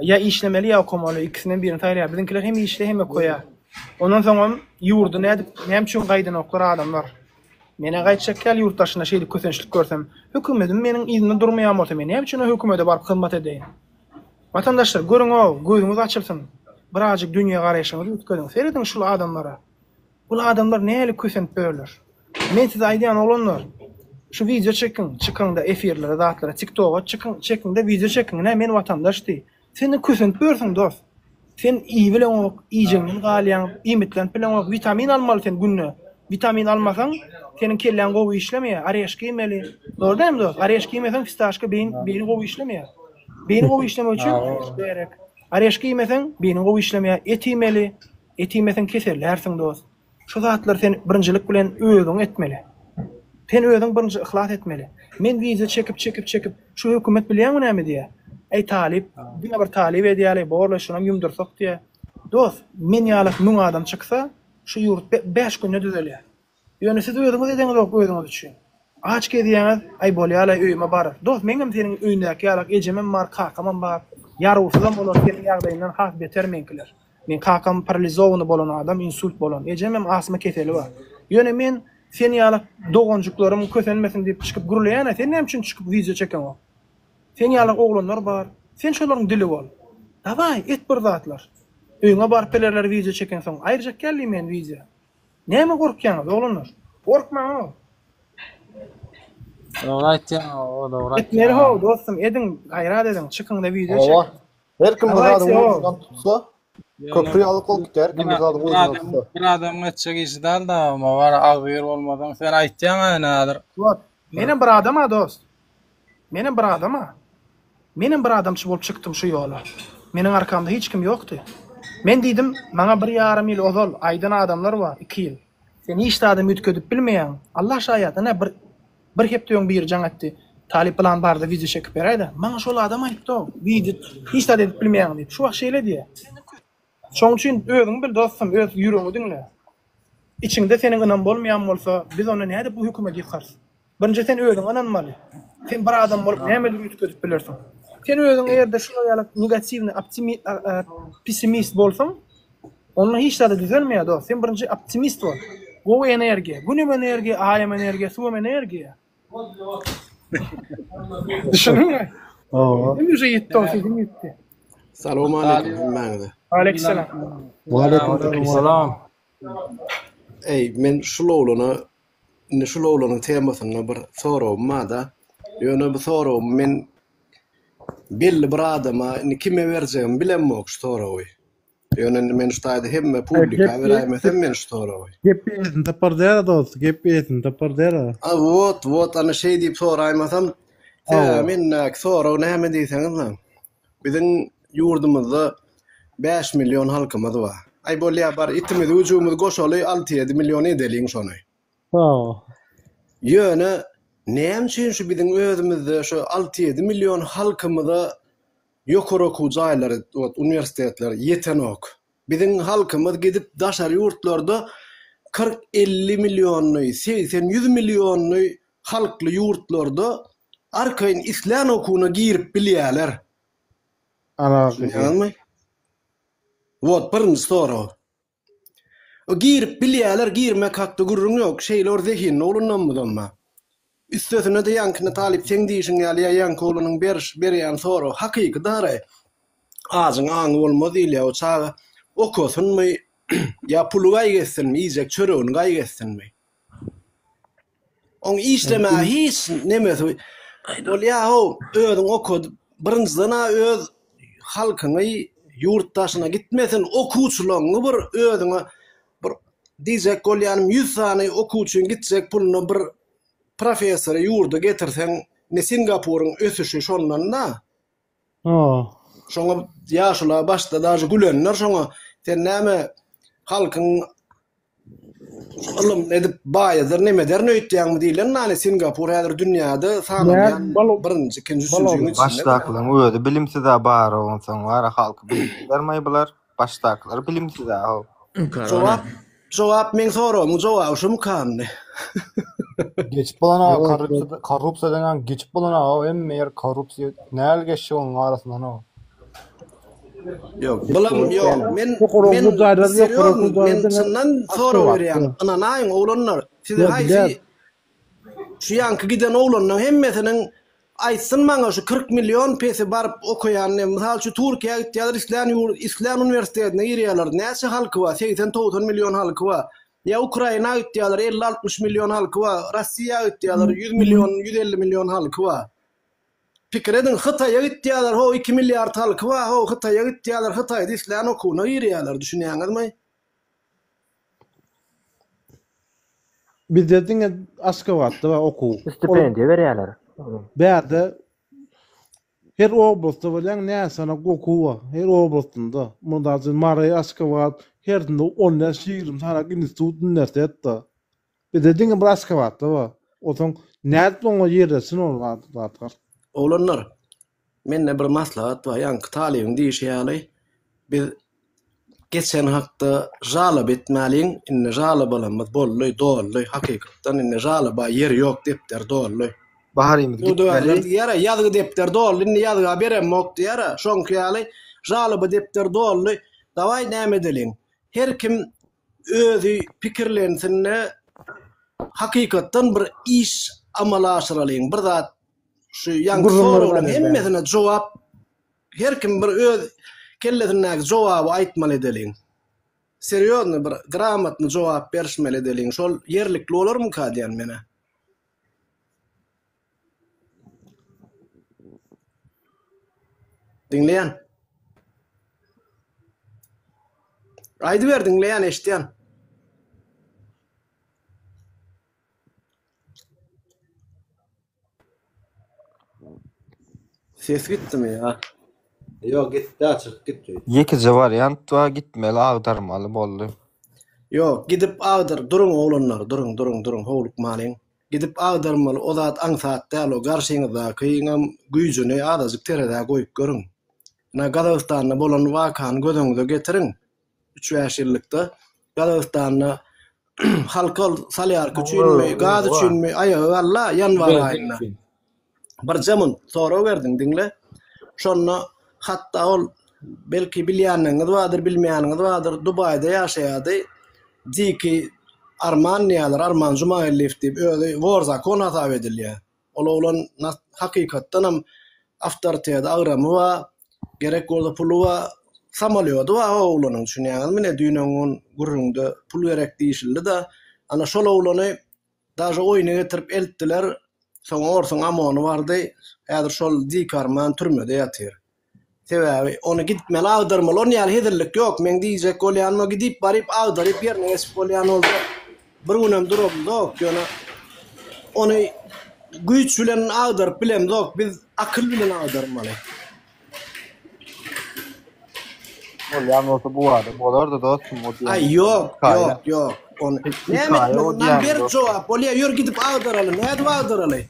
Ýa işlemeli ýa okamaly, ikisinden birini saýlaýar. Biziňkiler hem işle hem okaýar. Ondan soňam ýurda nädip, näme üçin gaýdanoklar adamlar? Men-ä gaýtjak däl ýurt daşynda şeýdip kösençlik görsem. Hökümedim meniň yzymda durmaýan bolsa men näme üçin o hökümede baryp hyzmat edeýin? Watandaşlar görüň-ow, gözüňiz açylsyn. Birazjyk dünýä garaýşyňyzy üýtgediň. Serediň şul adamlara. Bul adamlar näli kösenip börler. Men size aýdýan oglanlar şu wideo çekiň çykyňda efirlere zatlara tiktoga çykyň çekiňde wideo çekiň ine men watandaş diý. Sen kösenip börsüň dos. Sen iýibileňok iýjegiňden galýaň iýmitlenip bileňok witamin almaly sen günde witamin almasaň seniň kelläň gowy işlemeýär oreşka iýmeli dogry dälmi dos oreşka iýmeseň fistaşka beýin beýni gowy işlemeýär beýni gowy işlemek üçin oreşka gerek oreşka iýmeseň beýniň gowy işlemeýär et iýmeli Et iýmeseň kesellärsiň dost. Şu zatlary sen birinjilik bilen özüň etmeli. Sen özüň birinji yhlas etmeli. Men wideo çekip çekip çekip şu hökümet bilýäňmi näme diýýä. Eý talyp diňe bir talyp edýäli borla şunam ýumdursak diýýä. Dost men ýalak müň adam çyksa şu ýurt bäş günde düzelýär. Ýöne siz özüňiz edeňizok özüňiz üçin. Aç gezýäňiz, aý bolýalaý öýüme bar. Dos meňem seniň öýündäki ýalak ejemem bar, kakamam bar. Ýarawsyzam olar seniň ýagdaýyňdan has beter meňkiler. Meň kakam paralizowany bolan adam, insult bolan. Ejemem asma keseli bar. Ýöne men sen ýalak doganjyklarym kösenmesin diýip çykyp gürleýänä sen näme üçin çykyp wideo çekeňok? Sen ýalak oglanlar bar. Sen şolaryň dili bol. Dawaý et bir zatlar. Öýüňe baryp bilerler wideo çekeňsoň. Aýyrjak däl men wideo. Näme gorkýaňyz oglanlar? Gorkmaň-ow. Dogry aýtýaň ow, dogry aýtýaň. Etmeli how dostum, ediň, gaýrat ediň, çykyňda wideo Hawa. çekiň. Her kim bir Dawaýçy zadyň how. ujundan tutsa, köpri ýaly bolup gitýär, her kim bir zadyň Bir ujundan adam tutsa. bir adamyň etjek işi däl-de, bar agzybir bolmasaň, sen aýtýaň-a ine häzir. Wot, menem bir adam-a dost. Menem bir adam-a. Menem bir adamçy bolup çykdym şu ýola. Meniň arkamda hiç kim ýokdy. Men diýdim, maňa bir ýarym ýyl ozal aýdan adamlar bar, iki ýyl. Sen hiç zadam üýtgedip bilmeýäň. Allah şaýat, ine bir bir hepde öň biri jaň etdi. Talyp pylan barada wideo çekip beräý-dä. Maňa şol adam aýtdy-ow, wideo hiç zat edip bilmeýäň diýip. Şu wagt şeýle diýýär. Şoň üçin özüňi bil dostum, öz ýüregiňi diňle. Içiňde seniň ynam bolmaýan bolsa, biz onda nädip bu hökümeti ýykarys? Birinji sen özüňe ynanmaly. Sen bir adam bolup nämeleri üýtgedip bilersiň? Sen özüň eger-de şular ýaly negatiwnyý, optimi, pessimist bolsaň, onda hiç zada düzelmeýär dost. Sen birinji optimist bol. Gowy energiýa. Günem energiýa, aýam energiýa, suwam energiýa. Düşündiňmi? Hawa. Sesim uje ýetdi, ol sesim ýetdi. Salowmaleýkim hemmäňize. Aleyküm Waleýkim salam. Eý, men şul oglana indi şul oglanyň temasynda bir soragym barda. Ýöne bu soragymy men belli bir adama indi kime berjegimi bilemok şu soragy. Ýöne indi men şu taýda hemme publika beräýmesem men şu soragy. Gep eýesini tapar däl dost, gep eýesini tapar däl. A wot, wot, ana şeý diýip soraýmasam, sebäbi mendäki sorag näme diýseňizle, biziň ýurdumyzda 5 million halkymyz bar. Aý bolýa bar itimizi güjügimizi goşaly 6-7 million edeliň şony. Hawa. Ýöne näme üçin şu biziň özümizde şu 6-7 million halkymyza Ýokary okuw jaýlary, uniwersitetler ýetenok. Biziň halkymyz gidip daşary ýurtlarda 40, 50 millionly, 80, 100 millionly halkly ýurtlarda. Arkaýyn islän okuwyna girip bilýärler. Düşünýäňizmi? Wot birinji sorag. O girip bilýärler, girmek hakda gürrüň ýok. Şeýle bir zehinli oglanlarymyz hem bar. Üstesine-de ýaňkyny talyp seň diýşiň ýaly ýa ýaňky oglanyň beriş berýän soragy hakyky daraý. Ajyň aňy bolmaz diýilýär o çaga okasynmy ýa puly gaýgy etsinmi, iýjek çöregini gaýgy etsinmi? Oň işlemäge hiç nemesi bolýa-how, özüň okadyp, birinjiden-ä öz halkyňy ýurt daşyna gitmesin, okuwçylaryňy bir özüňe bir diýjek bolýanym ýüz sany okuwçyň gitjek puluna bir professory ýurda getirseň, ine Singapuryň ösüşi şondan-da. Şoňa ýaşula başda daže gülenler şoňa sen näme halkyň ylym edip baýadyr nemederin öýtýäňmi diýlen nane Singapur häzir dünýäde sanalýan birinji ikinji üçünjiň içinde. Başdakylaryň özi bilimsiz-ä bary onsoň bara halky bilimsizlermaý bular başdakylar bilimsiz-ä how. Jogap jogap meň soragymyň jogaby şumyka indi. Geçip bolana korrupsiýa korrupsiýadan ýa geçip bolana hemme ýer korrupsiýa näl geçjek onuň arasyndan o. Ýok, bulam ýok. Men men serýozny, men çyndan sorag berýän. Ynanaýyň oglanlar, sizi haýsy şu ýaňky giden oglanlaryň hemmesiniň aýtsyn maňa şu 40 million pesi baryp okaýan, mysal üçin Türkiýä gitýärler, islän ýurt, islän uniwersitetine girýärler. Näçe halky bar? 80-90 million halky bar. Ýa Ukraina gitýärler, 50-60 million halky bar. Rossiýa gitýärler, 100 million, 150 million halky bar. Pikir ediň, Hytaýa gitýärler, ho, 2 milliard halky bar, ho, Hytaýa gitýärler, Hytaýda islän okuwyna girýärler, düşünýäňizmi? Bizde diňe Aşgabatda bar okuw. Stipendiýa berýärler. Bärde Her oblastda bolýan näsana okuw bar. Her oblastynda. Mysal üçin Mary, Aşgabat, hersinde on bäş, 20 sany institut, uniwersitet bar. Bizde diňe bir Aşgabatda bar. Onsoň nädip oňa ýerleşsin ol zatlar? Oglanlar, mende bir maslahat bar. Ýaňky talybyň diýşi ýaly, biz geçen hakda žaloba etmäliň. Indi žalobalarymyz boldy, doldy. Hakykatdan indi žaloba ýer ýok, depder doldy. Barymyz gitmeli. Diýýär, ýazgy depder doldy, indi ýazga beremok diýýär. Şoňky ýaly žaloba depder doldy. Dawaý näme edeliň? Her kim özi pikirlensin-de, hakykatdan bir iş amala aşyralyň. Bir zat şu ýaňky soraglaryň hemmesine jogap her kim bir öz kellesindäki jogaby aýtmaly edeliň. Serýozny bir gramotny jogap berişmeli edeliň. Şol ýerlikli bolarmyka diýen menä. Diňleýän. Aýdyber diňleýän, eşidýän. Ses gitdimi ýa? Ýok gitdi açyk gitdi. Ýekeje wariant bar gitmeli agdarmaly boldy. Ýok gidip agdar duruň oglanlar duruň duruň duruň howlukmalyň gidip agdarmaly o zat aňsat däl o garşyňyzdakyňam güýjüni azajyk terezä goýup görüň. Ynha Gazagystanda bolan wakany göz öňüňize getiriň üç-bäş ýyllykda Gazagystanda halk ol solýarka üçinmi, gaz üçinmi aýaga galdy ýanwar aýynda. Birje munt sorag berdiň diňle. Şonda hatda ol belki bilýänligiňiz bardyr, bilmeýäniňiz bardyr, Dubaýda ýaşaýardy. Diki Arman diýýärler, Arman Jumageldiýew diýip, özi wor zakon hasap edilýär. Ol oglan hakykatdanam awtoriteti, agramy bar, gerek bolsa puly bar, samolýody bar o oglanyň, düşünýäňizmi? Ine düýn-öňňun gürrüňde pul gerek diýşildi-de, ana şol oglany daže oýna getirip eltdiler, soň orsuň OMON-y bardy, häzir şol Dik Arman türmede ýatyr. Sebäbi ony gitmeli agdarmaly on ýaly hezillik ýok meň diýjek bolýanym o gidip baryp agdaryp ýerine geçip bolýan bolsa bir günem duramzok ýöne ony güýç bilen agdaryp bilemzok biz akyl bilen agdarmaly. Bolýan bolsa bu barada bolardy dostum o diýen. Aý ýok ýok ýok ony näme etmeli ber jogap bolýa ýör gidip agdaraly nädip agdaraly.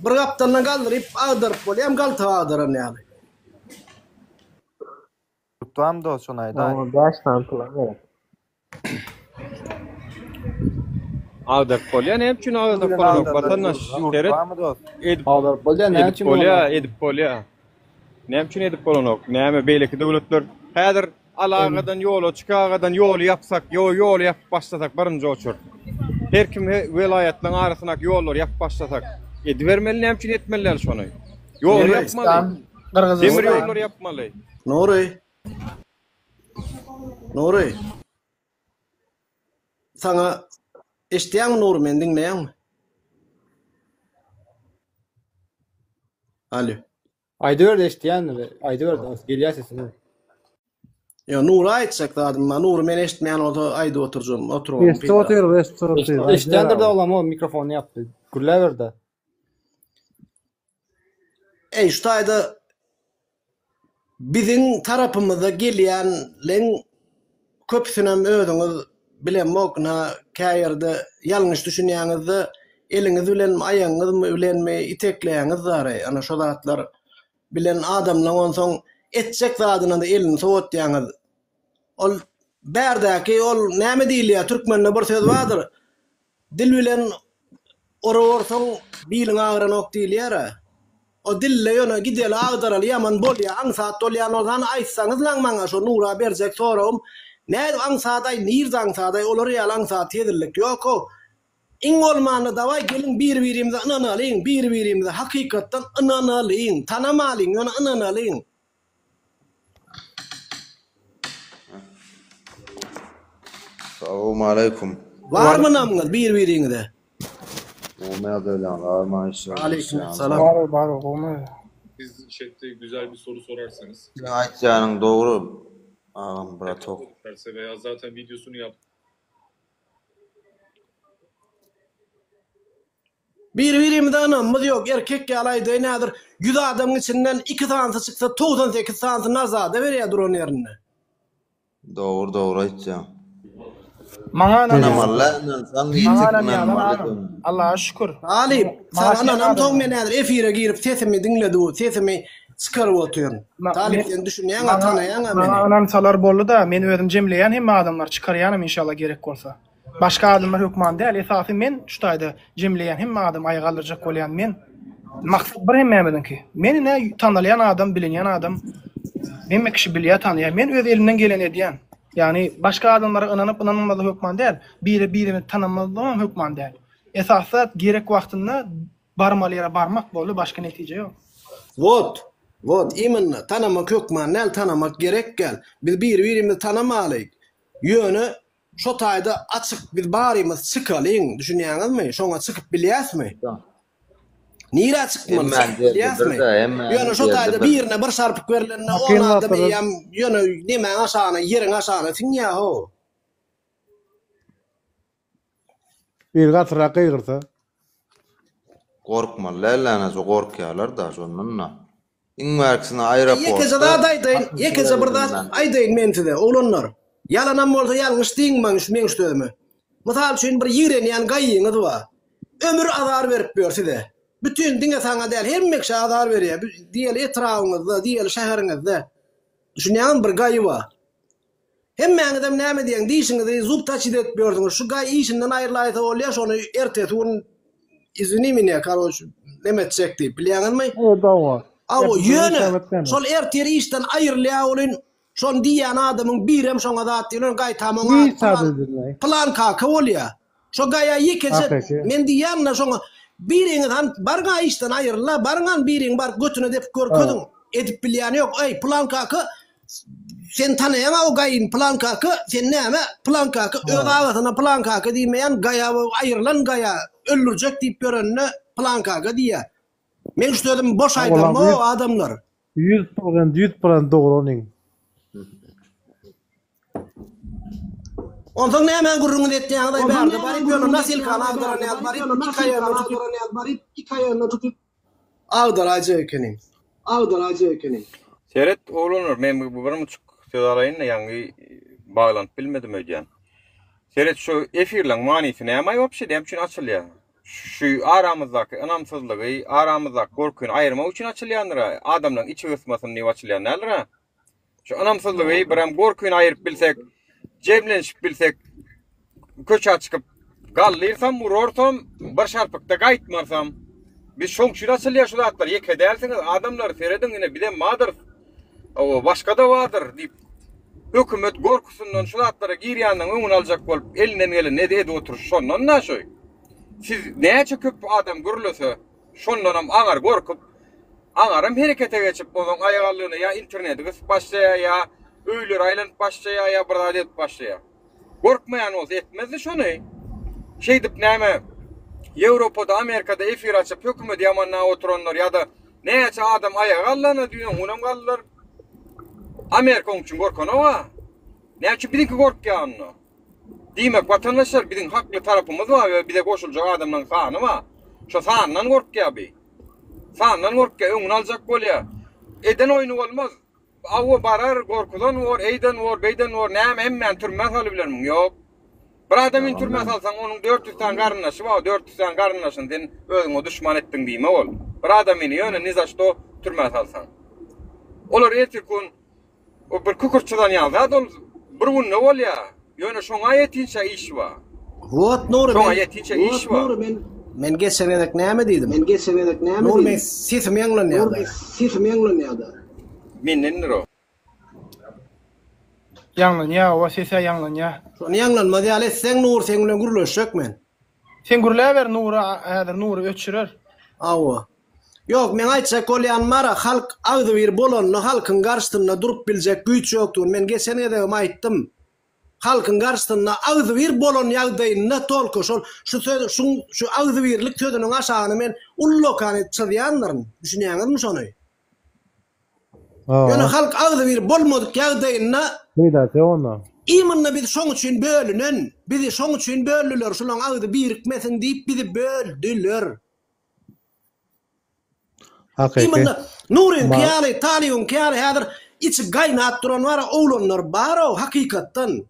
Bir gapdalyndan galdyryp agdaryp bolýam galta agdaran ýaly. Tutdam dos şony aýdaý. Oňa 5 sany plan gerek. Agdaryp bolýar, näme üçin agdaryp bolanok? Watandaş, seret. Edip Agdaryp bolýar, näme edip üçin bolýar, bolanok? edip bolýar. Näme üçin edip bolanok? Näme beýleki döwletler häzir Alagadan ýola Çikagadan ýoly ýapsak, ýo ýoly ýapyp başlasak birinji oçur. Her kim welaýatlaryň arasyndaky ýollary ýapyp başlasak, edibermeli näme üçin etmeli däl şony? Ýoly ýapmaly. Demir ýollary ýapmaly. Nury. Nury. Saňa eşitýäňmi Nury meni diňleýäňmi? Alýo. Aýdyber eşitýän, aýdyber gelýär sesiň. Ýa Nura aýtjak zadym bar. Nury meni eşitmeýän bolsa aýdyp oturjam, oturagym Eşitip otyr, eşitip otyr. Eşitýändir de olam o mikrofonyny ýapdy. Gürläber-de. Eý şu taýda biziň tarapymyzda gelýänleň köpüsinem özüňiz bilemok na kä ýerde ýalňyş düşünýäňizde eliňiz bilenmi aýagyňyz bilenmi itekleýäňiz zary ana şo zatlar bilen adamlaň onsoň etjek zadynada elini sowatýaňyz ol bärdäki ol näme diýilýär türkmende bir söz bardyr Dil bilen ora orsaň biliň agyranok diýilýär-ä. O dille ýöne gideli agdaraly ýaman bolýa aňsat bolýan bolsa hany aýtsaňyzlaň maňa şo Nura berjek soragym nädip aňsadaý nirde aňsadaý olar ýaly aňsat hezillik ýokow iň bolmanda dawaý geliň bir birimize ynanalyň bir birimize hakykatdan ynanalyň tanamalyň ýöne ynanalyň. Salowmaleýkum. Barmy ynamyňyz bir biriňize? Aleýkum salam. Bar bar gowymy? Siz chat'te güzel bir soru sorarsanız. Aýtýanyň dogry agam bratok. Veya zaten videosunu yap. Bir-birimize ynamymyz ýok, erkek ýaly aýdaýyn häzir ýüz adamyň içinden iki sanysy çyksa 98 sanysy nazada berýär duran ýerinde. Dogry dogry aýtýaň. Maňa ynanýan. Ynamaly ynansaň Maňa ýetik ynanýanlar ynanmaly agam. Allaha şükür. Talyp, Maňa saňa ynanamsoň şeýle men häzir efire girip sesimi diňledip sesimi çykaryp otyryn. Talyp sen düşünýäňä Maňa tanaýaňa meni. maňa ynansalar boldy-da, men özüm jemleýän hemme adamlary çykarýanam inşallah gerek bolsa. Başga adamlar hökman däl, esasy men şu taýda jemleýän hemme adamy aýaga galdyrjak bolýan men. Maksat bir hemmämiziňki. Men ine tanalýan adam, bilinýän adam. Hemme kişi bilýär, tanaýar. Men öz elimden geleni edýän. Ýagny başga adamlara ynanyp ynanmazlyk hökman däl. Biri birini tanamazlygam hökman däl. Esasy zat gerek wagtynda barmaly ýere barmak boldy, başga netije ýok. Wot, wot, imenno, tanamak hökman däl, tanamak gerek gel. Biz biri-birimizi tanamaly. Ýöne Şo taýda açyk biz barymyz çykalyň düşünýäňizmi şoňa çykyp bilýäsmi nirä çykmaly çykyp bilýäsmi ýöne şo taýda birine bir şarpyk berlende on adam eýýäm ýöne nemäň aşagyna ýeriň aşagyna siňýä how. Biri gatyrak gygyrsa. Gorkmaly däl ene şo gorkýalar-da şondan-da. Iň bärkisini Ýekeje aeroportda zat aýdaýyn, ýekeje bir zat aýdaýyn men size, oglanlar. Ýalanam bolsa ýalňyş diýiň maňa şu meň şu sözüme. Mysal üçin bir ýigrenýän gaýyňyz bar. Ömür azar berip ýör size. Bütin diňe saňa däl, hemme kişä azar berýär. Diýeli etrabyňyzda, diýeli şäheriňizde. Düşünýäňizmi bir gaýy bar. Hemmäňizem näme diýeň dişiňizi zub taçit edip ýörsüňiz şu gaý işinden aýrylaýsa bolýa şony ertesi gün izwini mine karoç neme etjek diýip bilýäňizmi? Awa ýöne şol ertir işden aýrylýa welin şony diýýän adamyň birem şoňa zat diýlen gaýtam oňa pylan kaka bolýa. Şo gaýa ýekeje men diýýän-de şoňa biriňiz han baryň-a işden aýryl-la, baryň han biriň baryp götüne depip görkeziň. Edip bilýäni ýok. Eý, pylan kaka, sen tanaýaň-a o gaýyny, pylan kaka, sen näme, pylan kaka, öz agasyna pylan kaka diýmeýän gaýa aýrylan gaýa öldürjek diýip ýörenine pylan kaka diýýär. Men şu sözümi boş aýdamok, adamlar. 100% 100% dogry onuň. Onsoň nämäň gürrüňini etýäňiz-aý bärde baryp ýöne nasilkany agdaran ýaly baryp iki aýagyna tutup baryp iki aýagyna tutup agdaraýjak ekeniň. Agdaraýjak ekeniň. Seret oglanlar men bir muçuk söz alaýyn-da ýaňy baglanyp bilmedim öýdýän. Seret şu efirleň manysy näme-aý wapşe näme üçin açylýar? Şu aramyzdaky ynamsyzlygy, aramyzdaky gorkyny aýyrmak üçin açylýandyr-a, adamlaryň içi gysmasyn diýip açylýan däldir-a. Şu ynamsyzlygy birem gorkyny aýyryp bilsek, jemlenişip bilsek, köçä çykyp. Galdyrsam, urarsam, bir şarpykda gaýtmarsam. Biz şoň üçin açylýar şu zatlar. Ýeke dälsiňiz, adamlar, serediň ine bizem bardyr. Hawa, başga-da bardyr diýip, hökümet gorkusyndan şu zatlara girýäniniň öňüni aljak bolup elinden gelenini edip oturyşy şondan-da şu. Siz näçe köp adam gürlese, şondanam aňar gorkup, aňaram herekete geçip, onuň aýagallygyna ýa interneti gysyp başlaýar, ýa öýlere aýlanyp başlaýar, ýa bir zat edip başlaýar. Gorkmaýan bolsa etmezdi şony. Şeýdip näme Ýewropada, Amerikada efir açyp hökümeti ýamanlap oturanlar ýa-da näçe adam aýaga galdylar düýn öňňunam galdylar. Amerika oň üçin gorkanoga. Näme üçin biziňki gorkýar onda? Diýmek watandaşlar biziň hakly tarapymyz bar we bize goşuljak adamlaryň sany bar. Şo sandan gorkýar bi. Sandan gorkýar, öňüni aljak bolýar. Eden oýny bolmaz. Awa barar, gorkuzan bor, eýden bor, beýden bor, näme hemmäni türmä salybilermiň? Ýok. Bir adamyny türmä salsaň, onuň 400 sany garyndaşy bar, 400 sany garyndaşyny sen özüňe duşman etdiň diýme ol. Bir adamyny ýöne ni za şto türmä salsaň. Olar ertir gün o bir kükürt çyzan ýaly zat ol bir günde bolýar. Ýöne şoňa ýetinçä iş bar. Wot Nury Şoňa men ýetinçä iş Wot bar. Nury men men geçen gezek näme diýdim? Men geçen gezek näme Nury men diýdim? sesim ýaňlanýar Nury da. men sesim ýaňlanýar da. Mendendir o. Ýaňlanýar, owa sesä ýaňlanýar. Şony ýaňlanmaz ýaly etseň Nury seň bilen gürleşjek men. Sen gürläber Nury häzir Nury öçürer. Hawa. Ýok, meň aýtjak bolýanym bar-a, halk agzybir bolanda halkyň garşysynda durup biljek güýç ýokdugyny men geçen gezegem aýtdym. Halkyň garşysynda agzybir bolan ýagdaýynda tolko şol şu söz şuň şu agzybirlik sözüniň aşagyny men ullakan edip çyzýandyryn. Düşünýäňizmi şony? Ýöne halk agzybir bolmadyk ýagdaýynda Peýdasy ýok onda. Imенно biz şoň üçin bölünen, bizi şoň üçin böldüler, şulaň agzy birikmesin diýip bizi böldüler. Hakyky. Imенно Nuryňky ýaly, Talybyňky ýaly häzir içi gaýnap duran bar oglanlar bar-ow hakykatdan.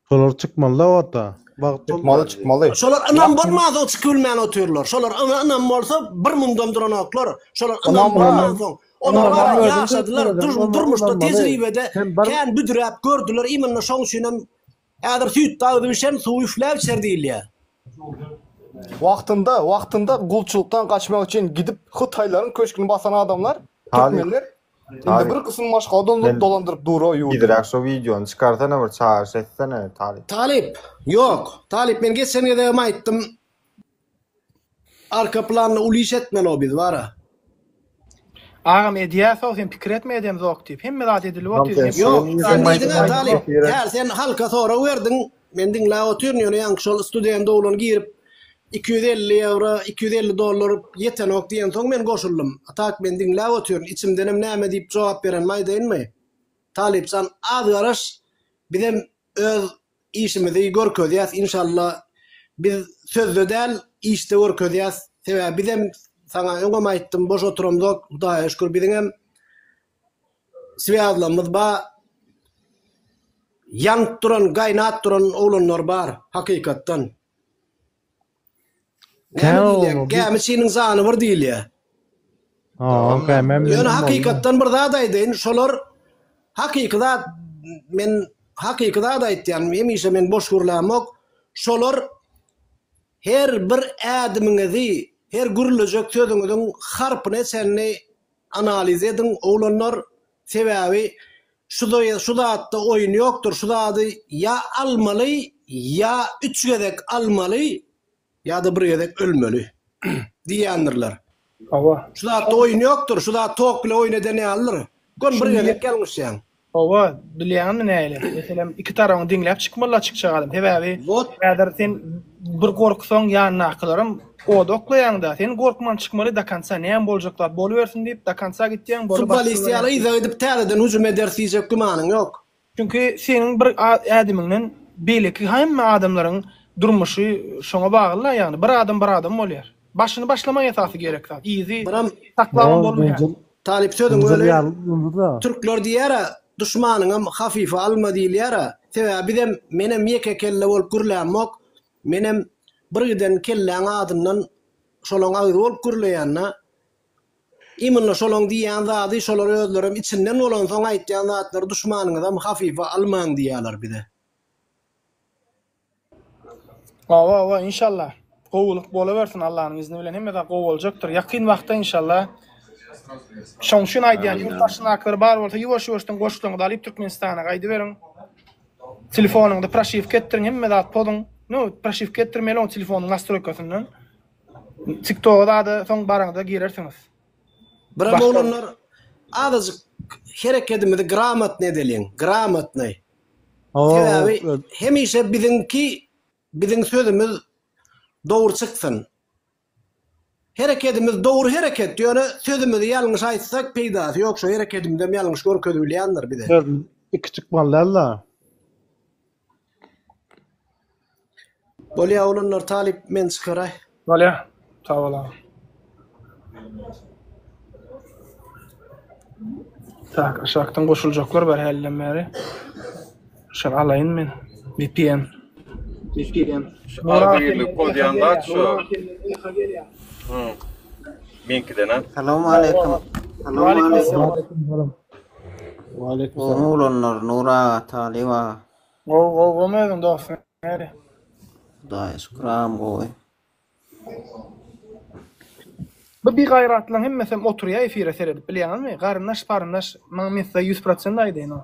Şolar çykmaly-da orta. Wagt Çykmaly, çykmaly. Şolar ynam bolmansoň çykyp bilmän otyrlar. Şolar yna ynam bolsa bir mundam duranoklar. Şolar ynam bolmansoň olar bar ýaşadylar, durmuşda tejribede kän büdüräp gördüler. Imенно şoň üçinem häzir süýtde agzy bişen suwy üfläp içer diýilýär. Wagtynda, wagtynda gulçulykdan gaçmak üçin gidip hytaýlaryň köşgüni basan adamlar, türkmenler Indi bir gysym maşgala dolandyryp dolandyryp dur o ýurdy. Tizräk şo wideony çykarsana bir çagyryş etsene Talyp. Talyp, ýok. Talyp men geçen gezegem aýtdym. Arka planda uly iş etmeli o biz bara. Agam edýäsow sen pikir etme edemzok diýip. Hemme zat edilip otyr. Ýok, sen diýdiň-ä Talyp. Häl sen halka sorag berdiň. Men diňläp otyryn ýöne ýaňky şol student oglan girip 250 ýewro, 250 dollar ýetenok diýensoň men goşuldym. A tak men diňläp otyryn. Içimdenem näme diýip jogap berenimi aýdaýynmy? Talypjan az garaş bizem öz işimizi görkezýäs inşallah biz sözde däl işde görkezýäs sebäbi bizem saňa öňem aýtdym boş oturamzok hudaýa şükür biziňem swýazlarymyz bar ýanyp duran gaýnap duran oglanlar bar hakykatdan Näme diýilýär? Gämiçiniň jany bir diýilýär. Ýöne hakykatdan bir zat aýdaýyn, şolar hakyky zat men hakyky zat aýtýan, hemişe men boş gürlämok. Şolar her bir ädimiňizi, her gürlejek sözüňiziň harpyna çenli analiz ediň oglanlar, sebäbi şu şu zatda oýun ýokdur, şu zady ýa almaly, ýa üç gezek almaly, ýa-da bir gezek ölmeli diýýändirler. Hawa. Şu zatda oýun ýokdur, şu zat tok bile oýun eden ýalydyr. Gön bir gezek ýalňyşýaň. Hawa, bilýäňmi nähili? Meselem, iki tarabyňy diňläp çykmaly çykjak adam. Sebäbi häzir sen bir gorksaň ýanyndakylaram oda oklaýaňda. Sen gorkman çykmaly do konca näme boljak zat bolubersin diýip do konca gitýäň boly Futbolist ýaly yza gidip täzeden hüjüm ederis diýjek gümanyň ýok. Çünki seniň bir ädimiňden beýleki hemme adamlaryň durmuşy şoňa bagly-da, ýagny bir adam bir adam bolýar. Başyny başlamak esasy gerek zat. Yzy saklabam bolmaýar. Talyp sözüňi böleýin. Türkler diýýär-ä, duşmanyňam hafife alma diýilýär-ä. Sebäbi bizem, menem ýeke kelle bolup gürlämok. Menem bir giden kelläň adyndan şolaň agzy bolup gürleýän-dä. Imенно şolaň diýýän zady şolar özlerem içinden bolansoň aýtýan zatlary duşmanyňyzam hafife almaň diýýäler bize. Hawa hawa inşallah. Gowulyk bolawersin Allanyň izni bilen hemme zat gowy boljakdyr. Ýakyn wagtda inşallah. Şoň üçin aýdýan ýurt daşyndakylar bar bolsa ýuwaş ýuwaşdan goşlaryňyzy alyp Türkmenistana gaýdyberiň. Telefonyňyzy proşiwka etdiriň hemme zat pozuň. Nu proşiwka etdirmeli oň telefonyň nastroýkasyndan. Tiktoga zada soň baraňyzda girersiňiz. Birem oglanlar azajyk herekedimizi gramotny edeliň, gramotny. Sebäbi hemişe biziňki biziň sözümiz dogry çyksyn. Herekedimiz dogry hereket ýöne sözümizi ýalňyş aýtsak peýdasy ýok şo herekedimizem ýalňyş görkezibilýändir bize. Sözümiz iki çykmaly däl-de. Bolýa oglanlar talyp men çykaraý. Bolýa. Sag bol agam. Tak aşakdan goşuljaklar bar hälden bäri. Şony alaýyn men. VPN. VPN. Agzybirlik pozýan zat şu. Meňkiden ha. Salam aleýkum. Salam aleýkum. Waleýkim salam. Oglanlar Nur aga, Talyp aga. Gowy gowy gowy özüň dostum. Näre? Hudaýa şükür agam gowy. Bu bigaýratlaryň hemmesem oturýa efire seredip bilýäňizmi? Garyndaş paryndaş maňa men size ýüz prosent aýdaýyn o.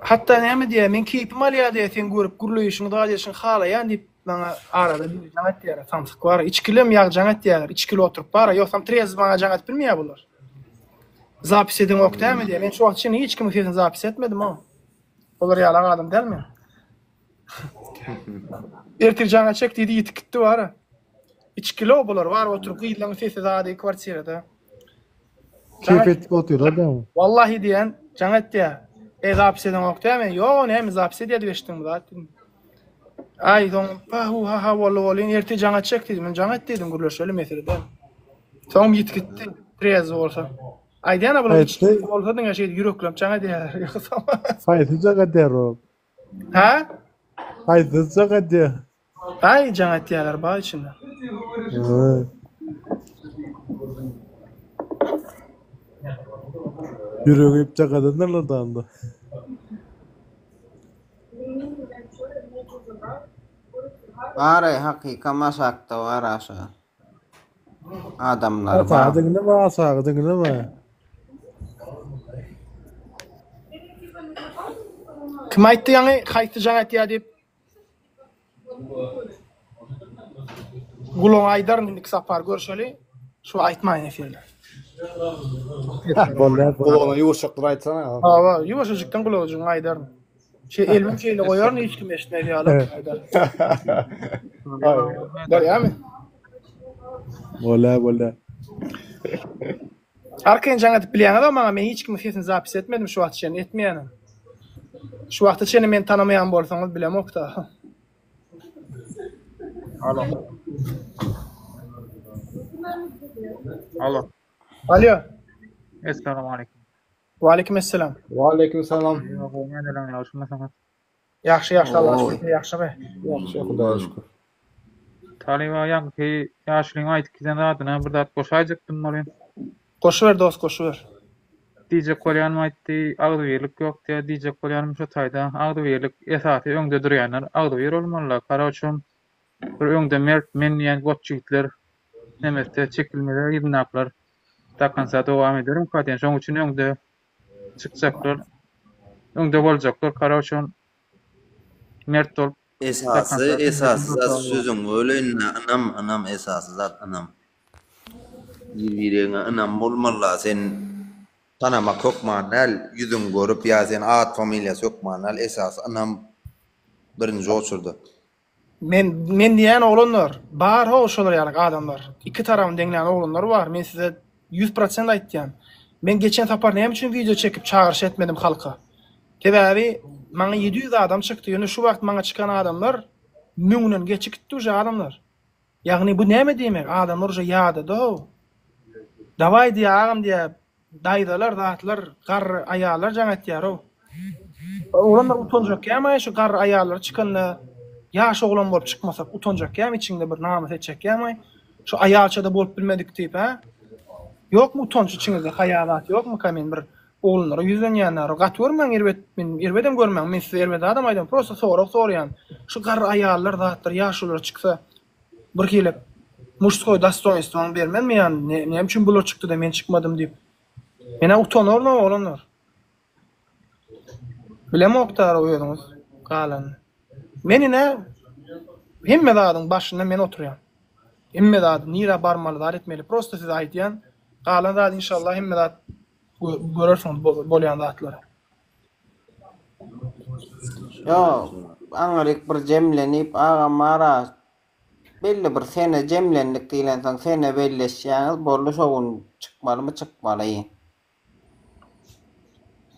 Hatda näme diýýä meň keýpim alýa diýýä seň görüp gürleýşiňi zat edişiňi halaýan diýip maňa arada biri jaň etýär samsyk bar içgilem ýag jaň etýäler içgili oturyp bar ýogsam trez maňa jaň edip bilmeýä bular. Zapis edeňok dämi diýýä men şu wagta çenli hiç kimiň sesini zapis etmedim o. Olar ýalak adam däl men. Ertir jaňa çek diýdi ýitip gitdi bara. Içgili bular bar oturyp gyzlaryň sesi zady kwartirada. Keyif etip otyrlar da. Wallahi diýen jaň etýä. E zapis edeňok dämi? Ýok näme zapis edýä diýip eşitdim zat diýdim. Aý soň pahu ha ha boldy bolýan ertir jaňa çek diýdim. Men jaň et diýdim gürleşeli mesele däl. Soň ýitip gitdi. Trez bolsa. Aýdýan-a bular Aýtdy. bolsa diňe şeýdip ýüreklenip jaň edýärler. Ýogsam. Haýsy jaň edýär ol? Hä? Haýsy jaň edýär? Aý jaň etýärler bar içinde. Hä. Ýüregi ýyp jaň edendirler da onda. Bar-aý hakykam aşakda bar aşa. Adamlar Aşagy bar. diňleme, aşagy diňleme. Kim aýtdy ýaňy haýsy jaň etýär diýip? Gulagyňa aýdaryn indiki sapar görşeli. Şu aýtmaýyn efirde. Bolýar. Gulagyna ýuwaşjakdan aýtsana. Hawa, ýuwaşajykdan gulajygyňa aýdaryn. Şey elimi şeýle goýaryn hiç kim eşitmez ýaly aýdaryn. Bolýarmy? Bolýar, bolýar. Arkaýyn jaň edip bilýäňiz-a maňa men hiç kimiň sesini zapis etmedim şu wagta çenli etmeýänem. Şu wagta çenli meni tanamaýan bolsaňyz bilemok-da. Alo. Alo. Alo. Essalamu aleýkum. Waleýkim esselam. Waleýkim salam. Ýagşy ýagşy Allaha şükür ýagşymy? Ýagşy Hudaýa şükür. Talyba ýaňky ýaşulyň aýdyp giden zadyna bir zat goşaýjakdym welin. Goşuber dost goşuber. Diýjek bolýanym aýtdy, agzybirlik ýok diýýär, diýjek bolýanym şo taýda agzybirlik esasy öňde durýanlar agzybir bolmalylar, karoçem bir öňde mert men diýen goç ýigitler nemetse çekilmeze yzyndakylar dakansa dowam ederimka diýen şoň üçin öňde çykjaklar öňde boljaklar karoçem mert bolup Esasy esasy zat sözüň böleýin-dä ynam ynam esasy zat ynam. Bir biregiňe ynam bolmalyda sen tanamak hökman däl ýüzüňi görüp ýa sen at familiýasy hökman däl esasy ynam birinji oçurda. Men men diýýän oglanlar bar how şolar ýaly adamlar iki tarabyny deňlän oglanlar bar men size 100% aýtýan men geçen sapar näme üçin wideo çekip çagyryş etmedim halka sebäbi maňa 700 adam çykdy ýöne şu wagt maňa çykan adamlar müňden geçip gitdi uje adamlar ýagny bu näme diýmek adamlar uje ýadady how dawaý diýýär agam diýýär Daýzalar zatlar garry aýallar jaň etýärow. Oglanlar utanjakýamaý şu garry aýallar çykanda ýaş oglan bolup çykmasak utanjakýamy içiňde bir namys etjekýamaý şu aýalçada bolup bilmedik diýip hä. Ýokmy utanç içiňizde haýa zat ýokmyka men bir oglanlara ýüzlenýän gaty görmäň erbet men erbedem görmäň men size erbet zadam aýdam prosta sorag soraýan şu garry aýallar zatlar ýaşulylar çyksa bir hili muşskoý dostoýnstwoňy bermezmi ýa näme üçin bular çykdyda men çykmadym diýip menä utanaryn oglanlar. Bilemok dara özüňiz galanyny. Men ine hemme zadyň başynda men oturýan. Hemme zady nirä barmaly zat etmeli prosta size aýdýan. Galan zady inşallah hemme zat görersiňiz bolýan zatlary. Ýok, aňryk bir jemlenip agam bara belli bir sene jemlendik diýlensoň sene belleşýäňiz boldy şo gün çykmalymy çykmaly.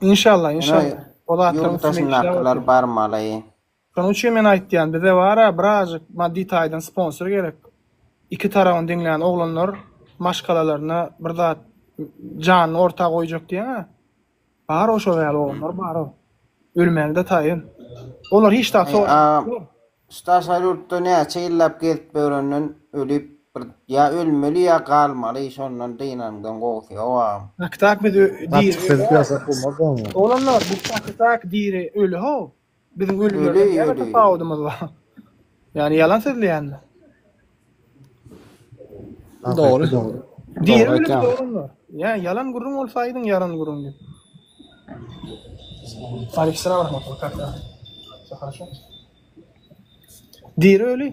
Inşallah, inşallah. O zatlaryň Ýurt üstünde işläp daşyndakylar otyr. barmaly. Şonuň üçin men aýtýan, bize bar-a birazjyk maddy taýdan sponsor gerek. Iki tarabyny diňlän oglanlar maşgalalaryna bir zat janyny orta goýjak diýýän-ä. Bar-ow şol ýaly oglanlar bar-ow. Ölmäge-de taýyn. Olar hiç zat Aý sorap agam ýok. şu daşary ýurtda näçe ýyllap gezip ýörenden ölüp bir ýa ölmeli ýa galmaly şondan dynanyňdan gowusy ýok agam. Tak tak biz diri Açyk sözlük ýazsak bolmaz oňa. Oglanlar bu tak tak diri öli how. Biziň ölülerden Öli näme öli. tapawudymyz bar? Ýani ýalan sözleýänmi? Dogry. Diri Dogry ölü aýtýaň. oglanlar. Ýa ýalan gürrüň bolsa aýdyň ýalan gürrüň diýip. Aleyküm rahmetullah. Как дела? Все хорошо? Diri öli.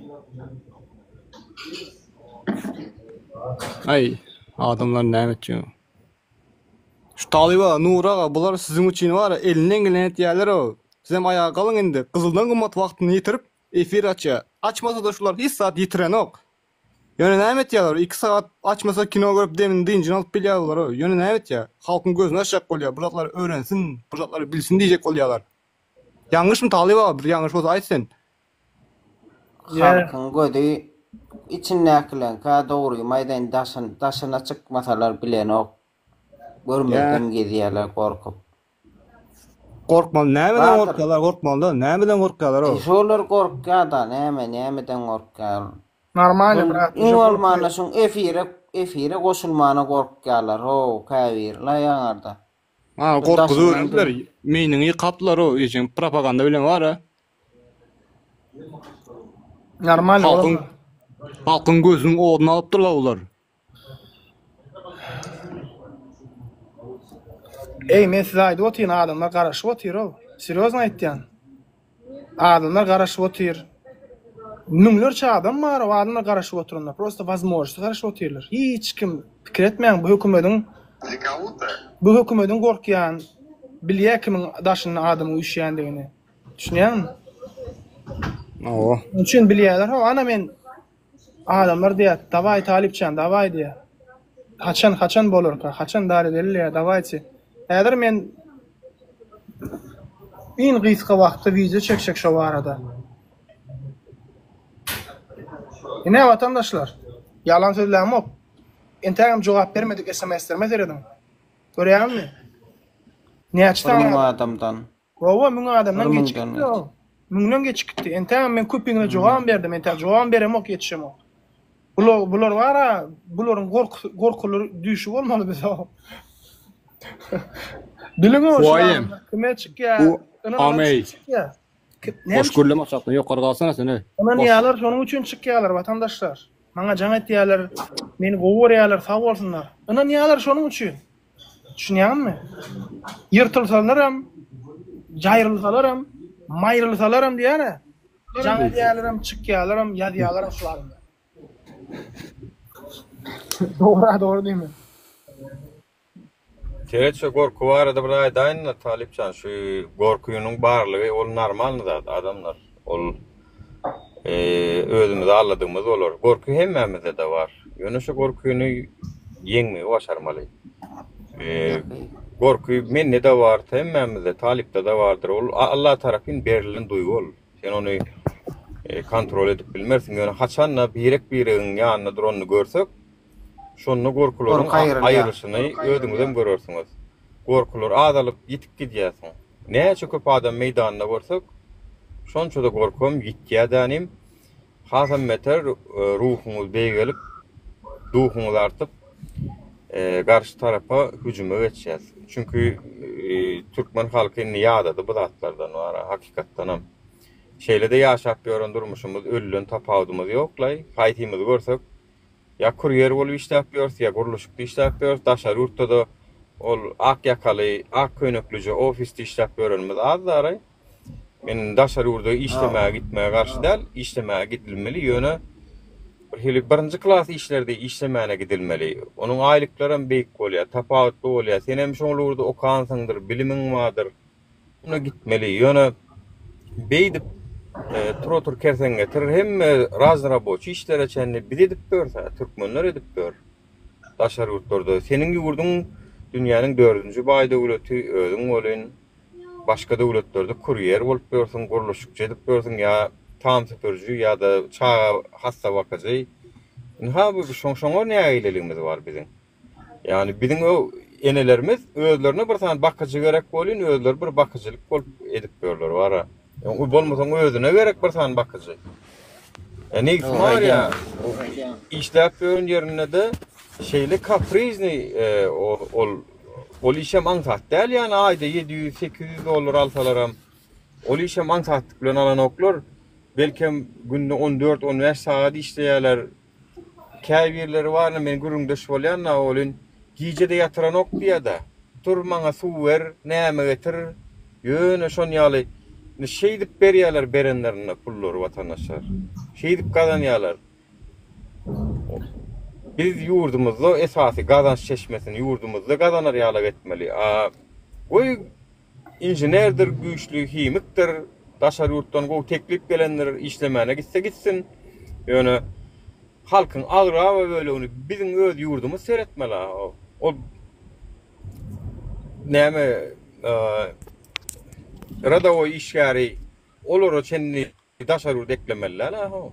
Aý, adamlar näme etjek? Şu Talyba, Nury aga, bular siziň üçin bar, elinden geleni etýärler-ow. Sizem aýaga galyň indi. Gyzyldan gymmat wagtyny ýitirip, efir açýar. Açmasa-da şular hiç zat ýitirenok. Ýöne näme etýärler? Iki sagat açmasa kino görüp demini dynjyny alyp bilýär bular. Ýöne näme etýär? Halkyň gözüni açjak bolýar. Bir zatlary öwrensin, bir zatlary bilsin diýjek bolýarlar. Ýalňyşmy Talyp aga? Bir ýalňyş bolsa aýt sen. Halkyň gözi içindäkileňkä dogrymy aýdaýyn daşyn daşyna çykmasalar bilenok. Görmezden gezýärler gorkup. Gorkmaly nämeden Batyr. gorkýarlar gorkmalyda nämeden gorkýarlar E o. şolar gorkýada näme nämeden gorkýar. Normalny Şol brat iň uje bolmanda gorky. şuň efire efire goşulmana gorkýarlar how käbiri la ýaňarda. Ha Şol gorkuzy daşyndan öwrendiler durup. meýniňi ýykapdylar o ejeň propaganda bilen bara. Normalny Halkyň olam. halkyň gözüniň oduny alypdyrlar bular. Eý men size aýdyp otyryn adamlar garaşyp otyrow. Serýozno aýtýan. Adamlar garaşyp otyr. Müňlerçe adam barow adamlar garaşyp oturanlar. Prosta wazmožnosti garaşyp otyrlar. Hiç kim pikir etmäň bu hökümediň bu hökümediň gorkýan bilýä kimiň daşynda adamyň üýşýändigini. Düşünýäňmi? Hawa. Şonuň üçin bilýärler. Hawa ana men Adamlar diýýär, Dawaý Talypjan, dawaý diýýär. Haçan, haçan bolarka, haçan dar edeli diýýär, dawaýçy. Häzir men iň gysga wagtda wideo çekjek şo barada. Ine watandaşlar, ýalan sözlämok. Entägem jogap bermedik SMS-lerime serediň. Görýäňizmi? Näçe Bir sany müň adam. adamdan. Hawa, müň adamdan Bir geçip müňden gitdi geçdi. o. Müňden geçip gitdi. Entägem men köpüňize jogabam berdim. Entäk jogabam beremok, ýetişemok. Bular, bular bar-a, bularyň gorkusy, gorkuly düýşi bolmaly bize. Biliň-ow, şu Huaýem. adamlar kime çykýar, Bu ynananlar Ameý. çykýar. Kim, näme Boş üçin? gürleme aşakdan ýokary galsana sen eý. Boş. Ynanýarlar, şonuň üçin çykýarlar, watandaşlar. Maňa jaň etýärler, meni gowy görýärler, sag bolsunlar. Ynanýarlar şonuň üçin. Düşünýäňmi? Ýyrtylsalaram, jaýrylsalaram, maýrylsalaram diýýär-ä. Jaň edýärlerem, çykýarlaram, ýazýarlaram şu adamlar. Dogry-a, dogry diýme. Seret şu gorky barada bir aýdaýynda Talypjan şu gorkynyň barlygy ol normalny zat adamlar ol özümizi alladygymyz bolar gorky hemmämizdede bar ýöne şu gorkyny ýeňmegi başarmaly gorky mendede bar hemmämizde Talypdada bardyr ol Alla tarapyn berilen duýgy ol sen ony kontrol edip bilmersiň ýöne haçanda birek biregiň ýanynda duranyny görsek Şonda gorkularyň Gorky aýrylýar. aýrylyşyny özüňizem görersiňiz. Gorkular azalyp, ýitip gidýär soň. Näçe köp adam meýdanda görsek, şonça-da gorkam ýitýär dänim. Hasam beter ruhuňyz beýgelip, duhuňyz artyp, garşy tarapa hüjüme geçýäs. Çünki türkmen halky indi ýadady bu zatlardan wara hakykatdanam. Şeýle-de ýaşap ýören durmuşymyz ölüden tapawudymyz ýoklaý. Haýsymyzy görsek ýa kurýer bolup işläp ýörüs, ýa gurluşykda işläp ýörüs. Daşary ýurtda-da ol ak ýakaly, ak köýneklije ofisde işläp ýörenimiz az-daraý. Men daşary ýurda işlemäge gitmäge garşy däl, işlemäge gidilmeli, ýöne bir hili birinji klas işlerde işlemäne gidilmeli. Onuň aýlyklaram beýik bolýar, tapawutly bolýar. Senem şol ugurda okansyňdyr, bilimiň bardyr. Şunda gitmeli. Ýöne beýdip tur otur kersen getir, hemme raznraboçi işlere çenli biz edip ýörse, türkmenler edip ýör. Daşary ýurtlarda. Seniň ýurduň dünýäniň dördünji baý döwleti, özüň welin başga döwletlerde kurýer bolup ýörsüň, gurluşykçy edip ýörsüň ýa tam süpüriji ýa-da çaga hassa bakyjy. Ynha bu şoňa nägileligimiz bar biziň. Ýagny biziň enelerimiz özlerine bir sany bakyjy gerek bolýn, özleri bir bakyjylyk bolup edip ýörler bara. Bolmasaň özüne gerek bir sany bakyjy. E negisi bar ýa işläp ýören ýerinde-de şeýle kapriznyý ol ol işem aňsat däl ýagny aýda 700 800 dollar alsalaram ol işem aňsatlyk bilen alanoklar. Belkem günde 14 15 sagat işleýärler. Käbirleri bar men gürrüňdeş bolýan-da welin gije-de ýatyranok diýýär-de. Tur maňa suw ber, näme getir. Ýöne şon ýaly indi şeýdip berýärler berenlerinde pullary watandaşlar. Şeýdip gazanýarlar. Biz ýurdumyzda esasy gazanç çeşmesini ýurdumyzda gazanar ýalak etmeli. A goý Inženerdir, güýçli himikdir, daşary ýurtdan gowy teklip gelendir, işlemäne gitse gitsin. Ýöne halkyň aglaba bölegini biziň öz ýurdumyz seretmeli. Ol näme radowoý işgäri olara çenli Daşary ýurt eklemeli däl aho.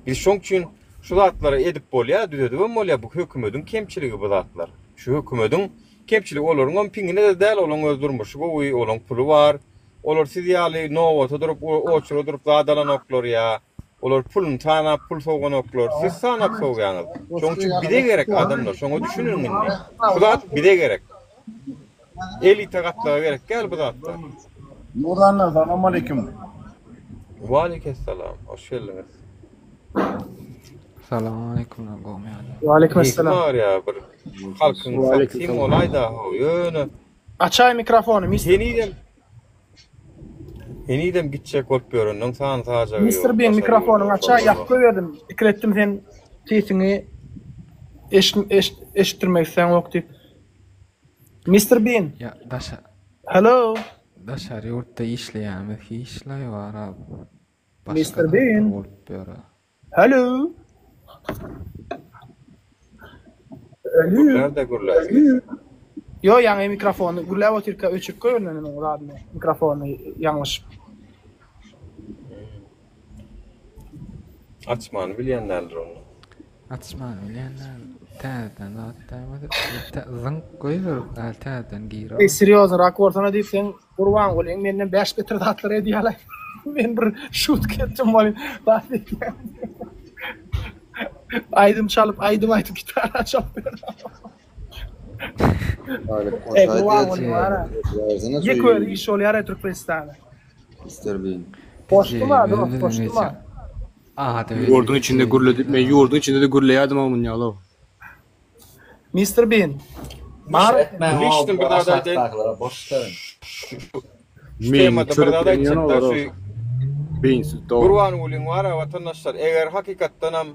Biz şoň üçin şu zatlary edip bolýar, düzedibem bolýar. Bu hökümediň kemçiligi bu zatlar. Şu hökümediň kemçiligi olaryňam piňine-de däl, olaň öz durmuşy gowy, olaň puly bar. Olar siz ýaly nobata durup, oçura durup zat alanoklar ýa olar puluny sanap pul sowganoklar. Siz sanap sowýaňyz. Şoň üçin bize gerek adamlar, şoňa düşüniň indi. Şu zat bize gerek. Elita gatlaga gerek däl bu zatlar. Nurana salam aleyküm. Waleykesselam. Hoş geldiňiz. Salam aleyküm lan gowmy ýagdaý. Waleyküm esselam. Bar ya bir halkyň Waleyküm satym bolaýda ho ýöne. Açaý mikrofony mister. Henizem Henizem gitjek bolup ýöreniň sany sajagy ýok. Mister Bean mikrofonyňy açaý ýapyp goýberdim. Pikir etdim sen sesiňi eşitdirmek isläňok diýip. Mister Bean. Ýa daşa. Hello. Daşary ýurtda işleýänimiz hiçlaý bar a. Başga Mister zatlar Bean. bolup ýör a. Hello. Hello. Gürlär-de gürlär. Ýo ýaňy mikrofony gürläp otyrka öçürip goýberdim men onuň zadyny mikrofony ýalňyşyp. Açmany bilýän däldir onda. Açmany bilýän däl. Täzeden zat dämedi. Zyňk goýber däl täzeden gir. Eý serýoznyrak bolsana diýip sen Gurbangulyň menden 5 beter zatlar edýäler. Men bir şutka etdim welin zat edýän. Aýdym çalyp, aýdym aýdyp gitara çalyp ýör. Eý Gurbanguly bar. Ýek özi iş bolýar Türkmenistanda. Mister Bean. Goşdum-a dost, goşdum-a. Ýurduň içinde gürledip, men ýurduň içinde-de gürleýärdim a munýalow. Mister Bean. Bar. Lişdim bir zat aýdaýyn. Şu temada bir zat aýtjakda şu Beýnsiz dogry. Gurbangulyň bar-a watandaşlar eger hakykatdanam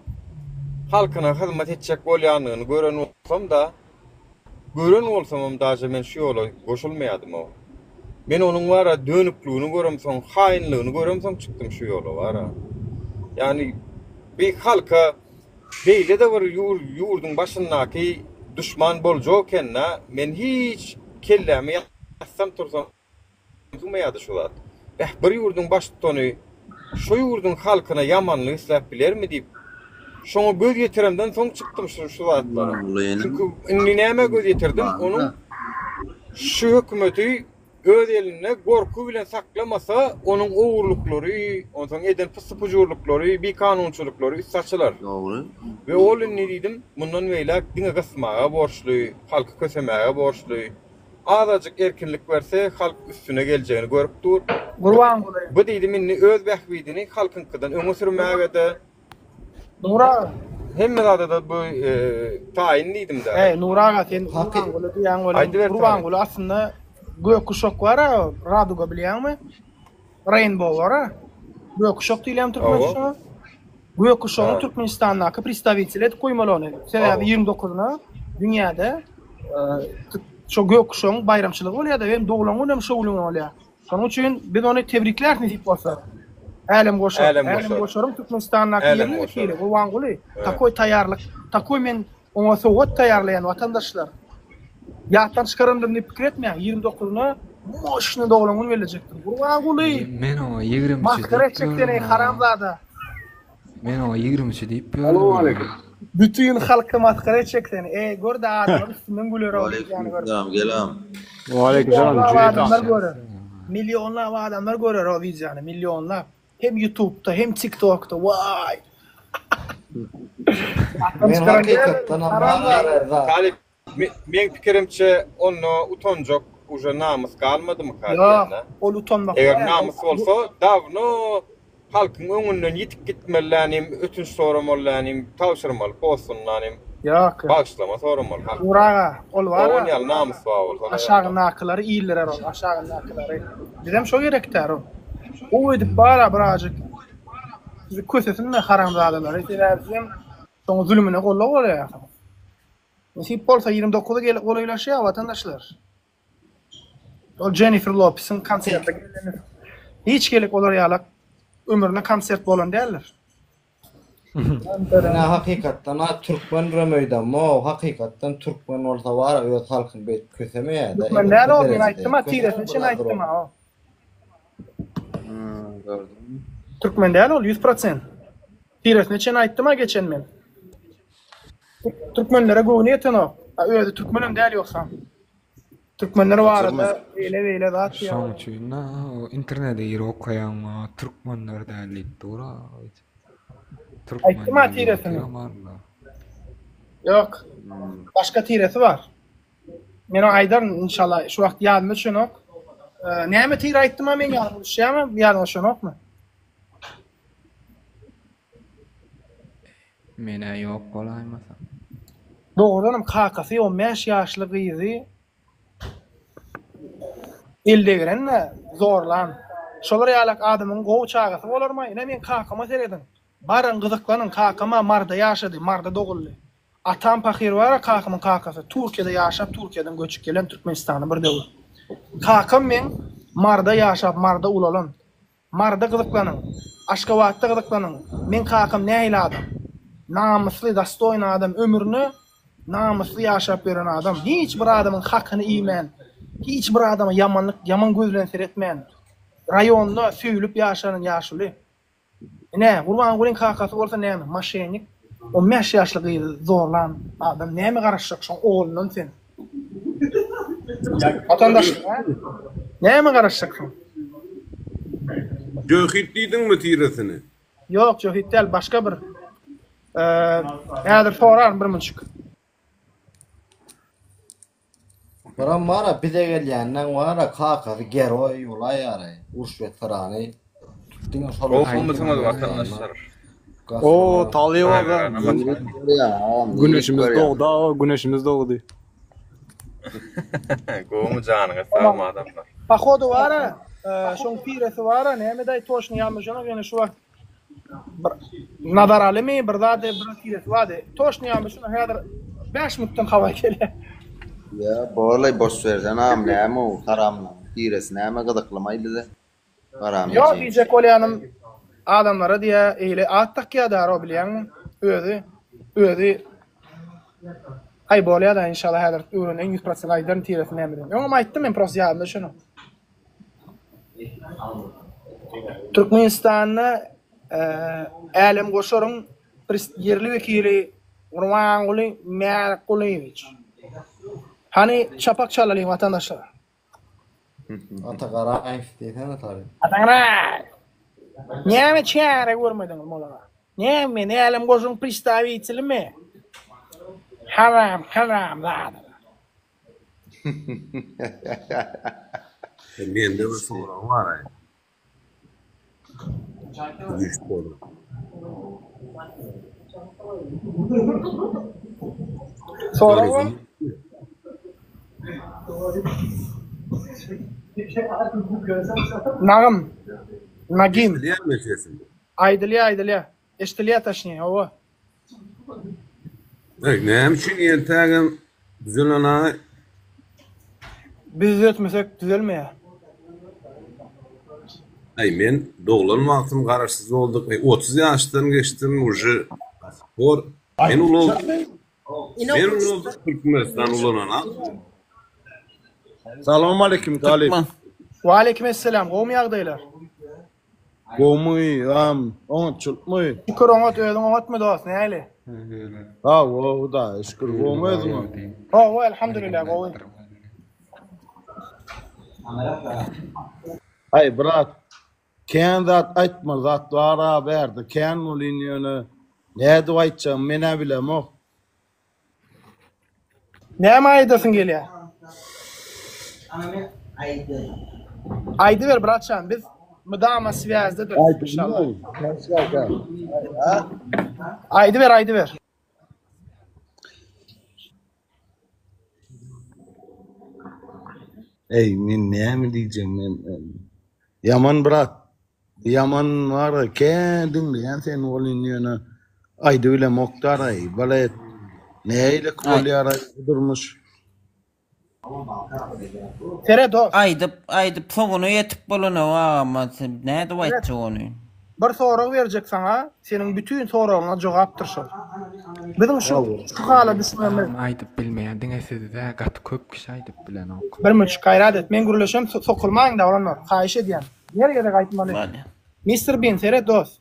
halkyna hyzmat etjek bolýandygyny gören bolsam-da Gören bolsamam daže men şu ýola goşulmaýadym-ow. Men onuň bar-a dönükligini göremsoň, haýynlygyny göremsoň çykdym şu ýola bar-a. Ýagny bir halka beýle-de bir ýurduň başyndaky duşman boljak eken-dä, men hiç kellämi ýassam tursam Sygmaýardy şu zat. Beh, bir ýurduň baştutany şo ýurduň halkyna ýamanlyk isläp bilermi diýip, şoňa göz ýetiremden soň çykdym şu şu zatlara. Çünki indi nämä göz ýetirdim, onuň şu hökümeti öz elinde gorky bilen saklamasa, onuň ogurlyklary, onsoň eden pyssy-pujurlyklary, bikanunçylyklary üsti açylar. Dogry. We ol indi diýdim, mundan beýläk diňe gysmaga borçly, halky kösemäge borçly. Azajyk erkinlik berse, halk üstüne geljegini görüp dur. Gurbanguly. Bu diýdim indi öz bähbidini halkyňkydan öňe sürmäge-de, Nur aga. Hemme zada-da bu taýyn diýdim-dä. Eý, Nur aga, sen Gurbanguly diýýäň welin, Gurbanguly aslynda gök guşak bar-a, raduga bilýäňmi? Rainbow bar-a. Gök guşak diýilýärmi türkmençe şoňa? Gök guşagyň Türkmenistandaky predstawiteli edip goýmaly ony. Sebäbi 29-na dünýäde şo gök guşagyň baýramçylygy bolýar-da, hem doglan güni hem şo gün bolýar. Şonuň üçin biz ony tebrikläris nesip bolsa. Älemgoşar. Älemgoşaryň Türkmenistandaky ýerli wekili Gurbanguly takoý taýýarlyk, takoý men oňa sowgat taýýarlaýan watandaşlar. Ýatdan çykarandyryn diýip pikir etmäň. 29-na moşny doglan gün bellejekdir. Gurbanguly! Men oňa 23 Masgara etjek seni haramzada. Men oňa 23 diýip ýördüm. Bütin halky masgara etjek seni. Eý, gör-de adamlar üstünden güler o wideony görüp. Waleýkim gelam. Waleýkim salam. Millionlap adamlar görer. Millionlap adamlar görer o wideony, millionlap. Hem YouTube'da, hem TikTok'da. Waý. Men hakykatdan hem Talyp Meň pikirimçe onda utanjak uje namys galmadymyka Ýok, diýende. ol utanmak Eger däl. namys bolsa dawno halkyň öňünden ýitip gitmelilänim, ötünç soramalylänim, tabşyrmaly postundanym, Ýok, ýok. bagyşlama soramaly halkdan. Nur aga, ol bar-a. Owan ýaly namys bar bolsa da ýok. Aşagyndakylary ildirer ol, aşagyndakylary. Bizem şo gerekdär ol. Gowy edip bar-a birazjyk sizi kösesin-de haramzadalary, sebäbi sizem şoň zulumyna goldaw bolýarsyňyz. Nesip bolsa 29-y gelip golaýlaşýar watandaşlar. Ol Jennifer Lopesiň konserte geleni. Hiç gelip olar ýalak ömrüne konsert bolan däldir. Menä hakykatdan a türkmen birem öýdemok hakykatdan türkmen bolsa bara öz halkyny beýdip kösemeýädä Türkmen däl ol men aýtdym a tiresini çen aýtdym a o. Türkmen däl ol 100%. Tiresine çen aýtdym a geçen men. Türkmenlere göwni ýetenok. A özi türkmenem däl ýogsam. Türkmenler barada beýle beýle zat diýýär. Şoň üçin o internete girip okaýaň türkmenler däl diýip dur. Aýtdym a tiresini. Ýok. Başga tiresi bar. Men oňa aýdaryn inşallah. Şu wagt ýadyma düşenok. Näme tire aýtdym a men ýadyma düşýärmi? Ýadyma düşenokmy? Menä ýok bolaýmasa. Dogrudanam kakasy on bäş ýaşly gyzy el degren-de zorlan. Şolar ýalak adamyň gowy çagasy bolarmaý? Ine meň kakama serediň. Baryň gyzyklanyň kakam-a Maryda ýaşady, Maryda doguldy. Atam pahyr bar-a kakamyň kakasy Türkiýede ýaşap Türkiýeden göçüp gelen Türkmenistana bir döwür. Kakam meň Maryda ýaşap Maryda ulalan. Maryda gyzyklanyň, Aşgabatda gyzyklanyň, meň kakam nähili adam? Namysly, dostoýny adam, ömrüne namysly ýaşap ýören adam, hiç bir adamyň hakyny iýmän, hiç bir adama ýamanlyk, ýaman göz bilen seretmän, raýonda söýülip ýaşan ýaşuly. Ine, Gurbangulyň kakasy bolsa näme, moşennik, 15 ýaşly gyzy zorlan adam, näme garaşjak şoň oglundan sen? Watandaşlar, hä? Näme garaşjaksyň? Jöhit diýdiňmi tiresini? Ýok, jöhit däl, başga bir. Häzir soraryn bir munçuk. Buram bara bize gelýänden bara kakasy geroý bolaýary uruş weterany diňe şol Gowumysyňyz watandaşlar. O Talyp aga. Güneşimiz dogdy aga, güneşimiz dogdy. Gowumy janyňyz sagmy adamlar. Pohodu bara, şoň tiresi bara, nämedaý toşny ýalňyşanok ýöne şu wagt Bir Nazaralymy bir zady bir tiresi bardy. Toşny ýaly şuna häzir 5 minutdan habar gelýär. Ýa borlaý boş bersen agam näme o haramlaň tiresi näme gyzyklymaý bize haram Ýok ejeň. diýjek bolýanym adamlara diýä eýle at dakýa daro bilýäňmi özi özi Aý bolýada inşallah häzir öwreneýin 100% aýdaryn tiresi nämeden. Öňem aýtdym men prosta ýadymda düşenok. Türkmenistanda Älemgoşaryň ýerli wekili Gurbanguly Mälikgulyýewiç. Hany çapak çalalyň watandaşlar. Ata Garaýew diýsene talyp. Ata Garaýew! Näme çäre görmediňiz olara? Näme men älem goşuň pristawitelimi? Haram, haram zadalar. Mende bir sorag bar-aý. Güýçli bolan. Sorag bar. Nagym. Nagim. Eşidilýärmi sesim? Aýdylýar, aýdylýar. Eşidilýär taşny, hawa. Eý, näme üçin entägem düzelenaý? Biz düzetmesek düzelmeýär. Eý, men doglan wagtym garaşsyz bolduk. Eý, 30 ýaşdan geçdim uje. Bor. Men ulaldym. Men ulaldym Türkmenistan ulanana. Salam aleyküm Talyp. Waleýkim esselam, gowmy ýagdaýlar? Gowmy, am, oňatçylykmy? Şükür oňat, özüň oňatmy dost, näli? Hawa, Hudaýa şükür, gowmy özüňem? Hawa, elhamdülillah, gowy. Aý, brat, kän zat aýtmaly zat bar-a bärde, kän welin ýöne nädip aýtjagymy men-ä bilemok. Näme aýdasyň gelýär? Aýdyber bratjan biz mydama swýazdadyr inşallah. Aýdyber aýdyber. Eý men näme diýjek men ýaman brat Ýaman bar kän diňleýän seni welin ýöne aýdybilemokdaraý balet nähili bolýaraý bu durmuş. Seret dost. Aýdyp aýdyp soňuna ýetip bolanok agam sen nädip aýtjak ony. Bir sorag berjek saňa seniň bütin soragyňa jogapdyr şol. Biziň şu şu hala düşmemiz. Agam aýdyp bilmeýän diňe siz däl gaty köp kişi aýdyp bilenok. Bir müç gaýrat et men gürleşem sokulmaýyňda oglanlar haýyş edýän. Her gezek aýtmaly. Mister Bean seret dost.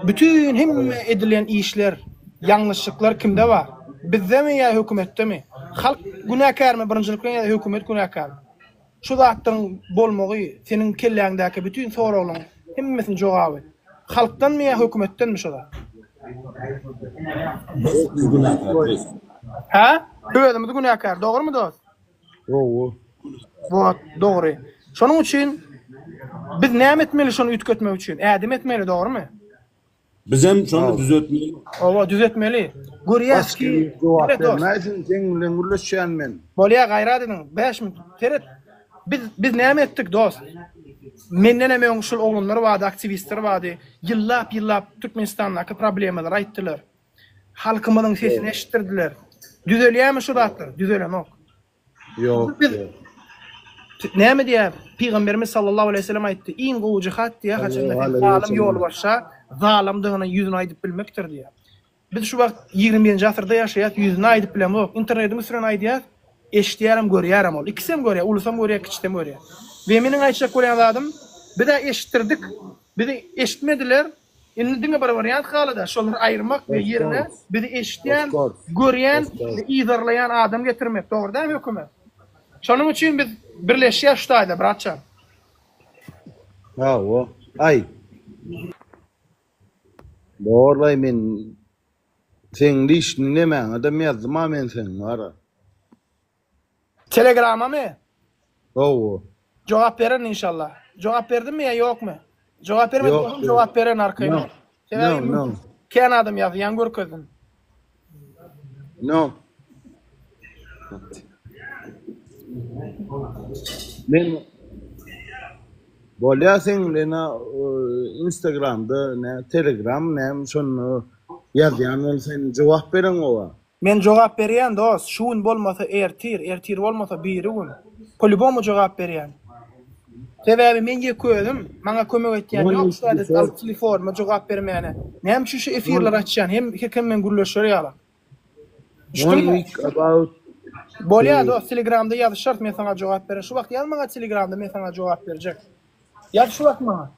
Bütin hemme edilen işler, ýalňyşlyklar kimde bar? Bizdemi ýa hökümetdemi? Halk günäkärmi birinjilik bilen ýa hökümet günäkärmi? Şu zatlaryň bolmagy seniň kelläňdäki bütin soraglaryň hemmesiniň jogaby. Halkdanmy ýa hökümetdenmi şo zat? Biz günäkär biz. Hä? Özümiz günäkär, dogrymy dost? Dogry. Wot, dogry. Şonuň üçin biz näme etmeli şony üýtgetmek üçin? Ädim etmeli, dogrymy? Bizem şony düzetmeli. Hawa, düzetmeli. Görýäs ki, Jogap seret dost. bermäýsiň, seň bilen gürleşýän men. Bolýa, gaýrat ediň. 5 minut. Seret. Biz biz näme etdik, dost? Menden hem öň şul oglanlar bardy, aktiwistler bardy. Ýyllap-ýyllap Türkmenistandaky problemalary aýtdylar. Halkymyzyň sesini eşitdirdiler. Düzelýärmi şu zatlar? Düzelenok. Ýok. Biz näme diýýär? Pygamberimiz sallallahu aleýhi we sellem aýtdy, iň gowy jihat diýýär, haçanda sen zalym ýolbaşça zalymdygyny ýüzüne aýdyp bilmekdir diýýär. Biz şu wagt 21-nji asyrda ýaşaýas, ýüzüne aýdyp bilemzok. Internetiň üstünden aýdýas, eşidýärem, görýärem ol. Ikisem görýär, ulusam görýär, kiçisem görýär. We meniň aýtjak bolýan zadym, biz-ä eşitdirdik, bizi eşitmediler, Indi diňe bir wariant galada, şolary aýyrmak we ýerine bizi eşitýän, görýän we yzarlaýan adam getirmek, dogry dälmi hökümet? Şonuň üçin biz birleşýäs şu taýda, bratjan. Hawa, aý. Borlaý men seň lişni nemäňedem ýazdym-a men seň bara. Telegramamy? Hawa. Jogap bererin inşallah. Jogap berdimmi ýa ýokmy? Jogap bermedik bolsam jogap bererin arkaýyn ol. Sebäbi No, no. kän adam ýazýan görkezdim. No. Men bolýa seň bilen Instagramda, nä Telegram näme şonda ýazýan ol sen jogap bereň oba. Men jogap berýän dos, şu gün bolmasa ertir, ertir bolmasa biri gün. Polýubomu jogap berýän. Sebäbi men ýeke özüm, maňa kömek etýän ýok şu adet alyp telefonyma jogap bermäne. Näme üçin şu efirleri açýan hem her kim bilen gürleşer ýaly. One week about Bolýa dos, telegramda ýazyşarys men saňa jogap bererin. Şu wagt ýaz maňa telegramda men saňa jogap berjek. Ýaz şu wagt maňa.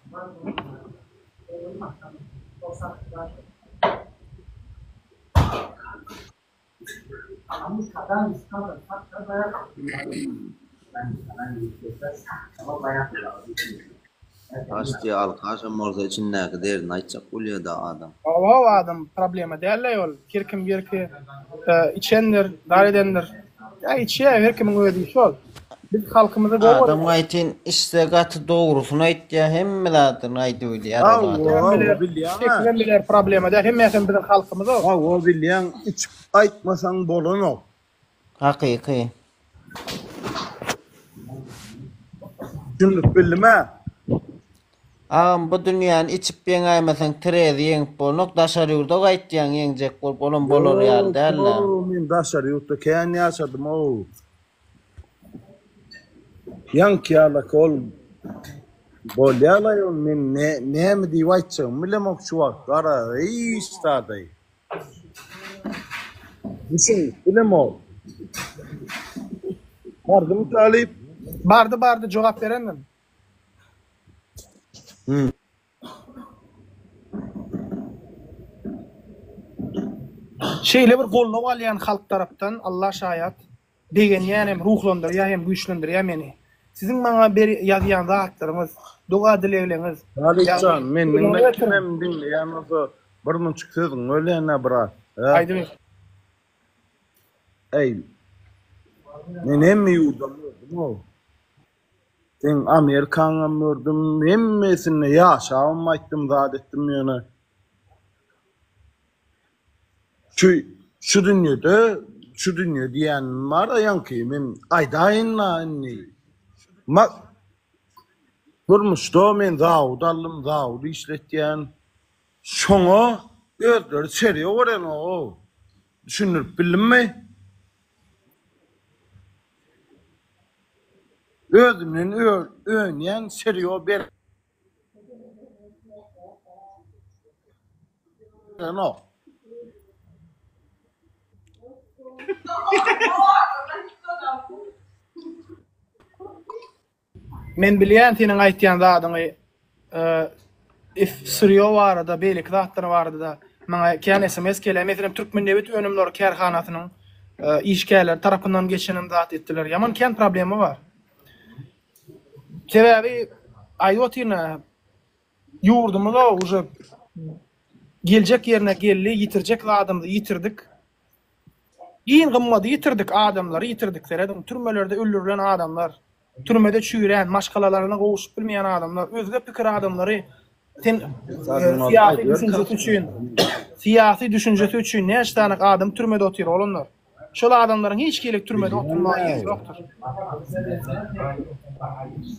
Aş diýýä alkaşam bolsa içindäki derdini aýtjak bolýada adam. Hawa adam problema däl-le ol. Her kim belki içendir, zat edendir. Ýa içýär, her kimiň öz işi ol. Biz halkymyzy gowy Adam gaýtyn içse gaty dogrusyny aýtýar, hemme zadyny aýdybilýär ol adam. Hawa, bilýäň-ä. Çekibem biler problema däl. Hemmesem biziň halkymyz ol. Hawa bilýäň, içip aýtmasaň bolanok. Hakyky. Düşünip bildim-ä. Agam bu dünýäni içip ýeňäýmeseň trezi ýeňip bolnok daşary ýurda gaýtýaň ýeňjek bolup olam bolar ýaly däl-dä. Ýok, men daşary ýurtda kän ýaşadym-ow. Ýaňky ýalak ol bolýa-laý ol men näme diýip aýtjagymy bilemok şu wagt gara hiç zadaý. Düşünip bilemok. Bardymy talyp? Bardy bardy jogap berendim. Hmm. Şeýle bir goldaw alýan halk tarapdan Alla şaýat. Begenýän hem ruhlandyrýar hem güýçlendirýär meni. Siziň maňa ber ýazýan zatlaryňyz, doga dilegleňiz. Talypjan men diňle kimem diňleýän bolsa bir munçuk sözüňi bölýänä brat. Aýdyber. Eý. Men hemme ýurdam gördüm-ow. Seň Amerikaňam gördüm, hemmesinde ýaşabam aýtdym zat etdim ýöne. Şu şu dünýede şu dünýe diýýänim bar-a ýaňky men aýdaýyn-la indi. Ma durmuşda men zawod aldym, zawod işletýän. Şoňa özleri çerýe berenok-ow. Düşündirip bildimmi? Özünden önýän çerýo ber. Berenok. Men bilýän seniň aýtýan zadyňy if syrýo barada beýleki zatlar barada-da maňa kän sms gelýär. Meselem Türkmennebit önümleri kärhanasynyň işgärleri tarapyndan geçenem zat etdiler. Ýaman kän problema bar. Sebäbi aýdyp otyryn-a ýurdumyz-a uje geljek ýerine geldi, ýitirjek zadymyzy ýitirdik. Iň gymmady ýitirdik, adamlary ýitirdik, serediň, türmelerde öldürilen adamlar, türmede çüýrän, maşgalalaryna gowuşyp bilmeýän adamlar, özge pikir adamlary sen syýasy düşünjesi üçin, syýasy düşünjesi üçin näçe sany adam türmede otyr oglanlar. Şol adamlaryň hiç hili türmede oturmaga ýeri ýokdur.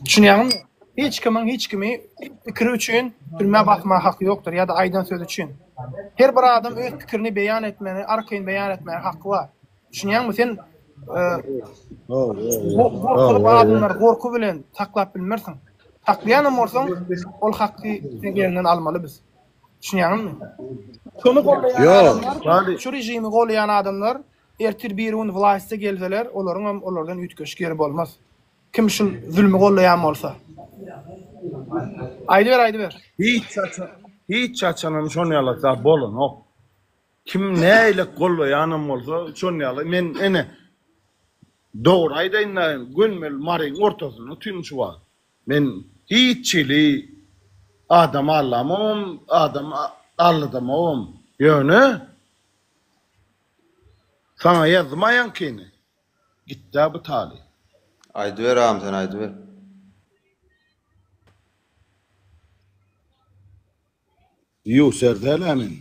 Düşünýäňizmi? Hiç kimiň hiç kimi pikiri üçin türmä basmaga haky ýokdur ýa-da aýdan sözi üçin. Her bir adam öz pikirini beýan etmegi, arkaýyn beýan etmäge haky bar. Düşünýäňmi? Sen gorkulyp adamlary gorky bilen saklap bilmersiň. Saklaýanam bolsaň, ol haky seň eliňden almaly biz. Düşünýäňizmi? Şony gollaýan adamlar, şu režimi gollaýan adamlar ertir birigün wlaste gelseler, olaryňam olardan üýtgeşik ýeri bolmaz. Kim şul zulmy gollaýan bolsa. Aýdyber aýdyber. Hiç haçan hiç haçanam şon ýaly zat bolanok. Kim nähili gollaýanam bolsa şon ýaly men ene dogry aýdaýyn-da gönmeli Maryň ortasynda otyryn şu wagt. Men hiç hili adam allamogam adam alladamogam ýöne saňa ýazdym aýaňkyny. Gitdä bu taly. Aýdyber agam sen aýdyber. User dälä men.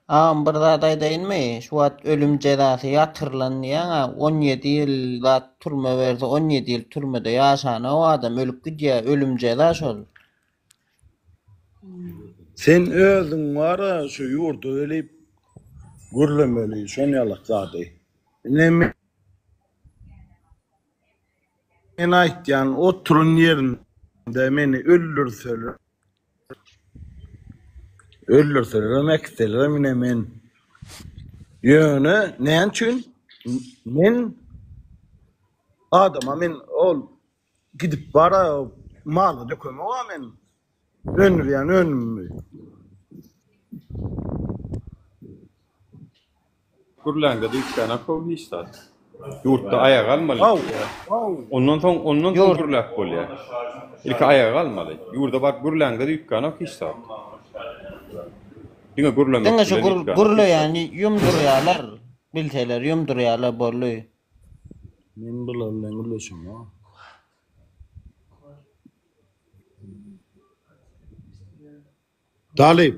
Agam bir zat aýdaýynmy şu wagt ölüm jezasy ýatyrylan diýýäňä 17 ýyl zat türme berse 17 ýyl türmede ýaşana o adam ölüp gidýä ölüm jeza şol. Sen özüň bara şu ýurda gelip gürlemeli şon ýalak zady. Ine men aýtýan oturan ýerimde meni öldürseler öldürselerem äkitselerem ine men ýöne näme üçin men adama men ol Gidip bara mala dökemok-a men öndürýän önümimi. Gürläňde-de üýtgänok-ow hiç zat. Ýurtda aýaga galmaly. Ondan soň ondan soň gürläp bolýar. Ilki aýaga galmaly. Ýurda baryp gürläňde-de üýtgänok hiç zat. Diňe gürlemek Diňe şu bilen gür üýtgänok hiç zat. gürleýäni ýumdurýarlar. Bilseler ýumdurýarlar boldy. Men bular bilen gürleşemok. Talyp.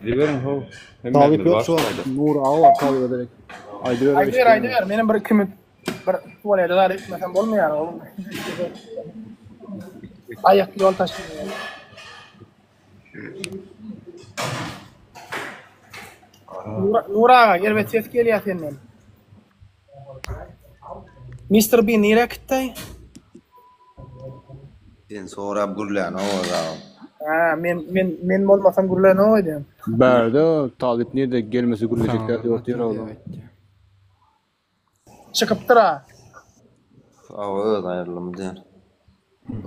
Gidiberiň how. Talyp Hemmämiz ýok bar şu wagt. şaýda. Nur aga bar talyba derek. Aýdyber Aýdyber aýdyber menem bir iki minut bir tualete zat etmesem bolmaýar oglum. Aýak ýol taşlaýar. Nur aga erbet ses gelýär senden. Mister B nirä gitdi? Sen sorap gürlänok öz agam. Ha, men men men bolmasam gürlänok öýdýän. Bärde talyp nirde gelmese gürlejekler Sag diýip otyr oglan. Çykypdyr-a. Sag öz aýrylymy diýen.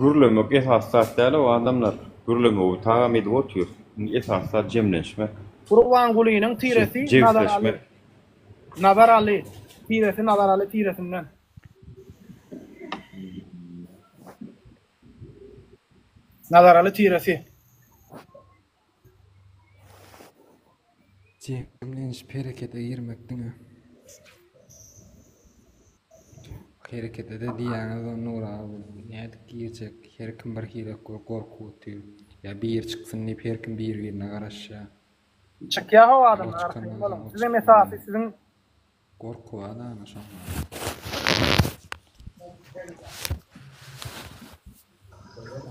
Gürlemek esasy zat däl-ow adamlar. Gürlemegi tagam edip otyr. Indi esasy zat jemlenişmek. Gurbangulynyň tiresi Nazaraly. Jebisleşmek. Nazaraly tiresi Nazaraly tiresinden. Nazaraly tiresi. Jemlenişip herekete girmek diňe. Herekete-de diýýäňiz o Nury aga nädip girjek her kim bir hili gorkup otyr. Ýa biri çyksyn diýip her kim biri-birine garaşýar. Çykýa how O adamlar arkaýyn çykandan boluň. soň o Sizem çykmaly. esasy siziň Gorky bar ana şonda.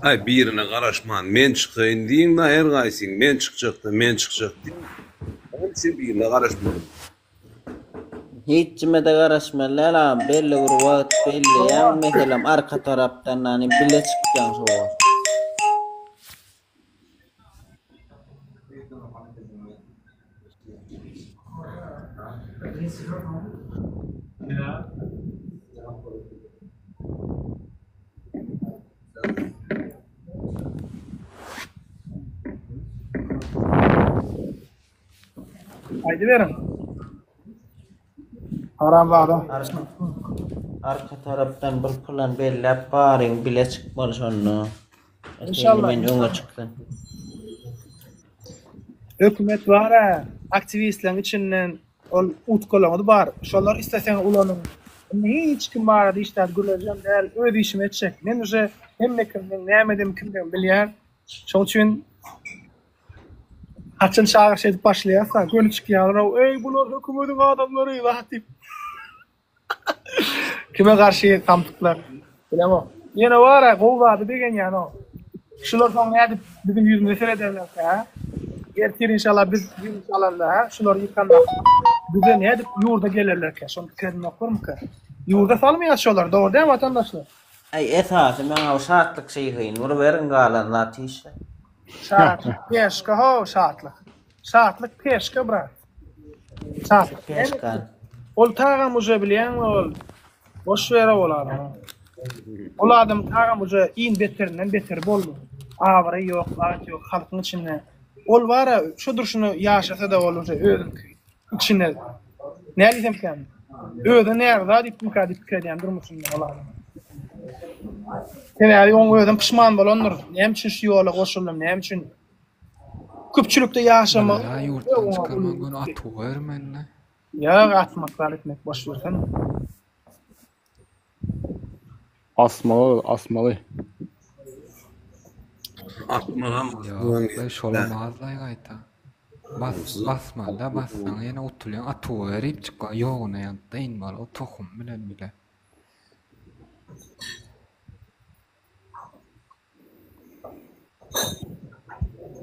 Aý birine garaşman men çykaýyn diýiň-da her gaýsyň men çykjakda men çykjak diýiň. Näme üçin birine garaşmaly? Hiç kime-de garaşmaly däl agam belli bir wagt belleýäň meselem arka tarapdan hany bile çykýaň şo wagt. Aýdyberiň. Haramzada. Arka tarapdan bir plan belläp baryň bile çykmaly şonda. Inşallah. Men öňe çyksyn. Hökümet bar-a, aktiwistleriň içinden ol utkalaryňyz bar. Şolary isleseňiz ulanyň. Indi hiç kim barada hiç zat gürlejem däl, öz işimi etjek. Men uje hemme kimniň nämedem kimdigini bilýän. Şoň üçin haçan çagyryş edip başlaýarsa, göni çykýarlar-ow, Eý, bular hökümediň adamlary, zat diýip. Kime garşy samsyklar. Bilemok. Ýene bar-a, gowy zady begenýän-ow. Şular soň nädip biziň ýüzümize serederlerkä, hä? Ertir inşallah biz ýeňiş alanda, hä, şulary ýykanda bize nädip ýurda gelerlerkä? Şony pikir edenoklarmyka? Ýurda salmaýas şolary, dogry dälmi watandaşlar? Aý esasy maňa şatlyk şyhyny bir beriň galan zat hiç. Şatlyk peşka how şatlyk. Şatlyk peşka brat. Şatlyk Peşka. Ol tagam uje bilýäňmi ol boş ber ol adamy. Ol adam tagam uje iň beterinden beteri boldy. Abraý ýok, zat ýok halkyň içinde. Ol bara şu durşuna ýaşasa-da ol uje özüňki içinde näme diýsemkäm özüne näraza diýipmika diýip pikir edýän durmuşynda ol adam. Sebäbi oň özem pişman bolandyr. Näme üçin şu ýola goşuldym, näme üçin köpçülikde ýaşamak Walla ýurtdan çykarman göni atuwa bermeli. Ýok atmak zat etmek boş bersene. Asmaly asmaly. Atmagam Ýok, şolam azlaý gaýta. Bas, basmaly-da, bassaň ýene utulýaň, atuwa berip çykma, ýoguna ýaly dynmaly, o tohum bilen bile.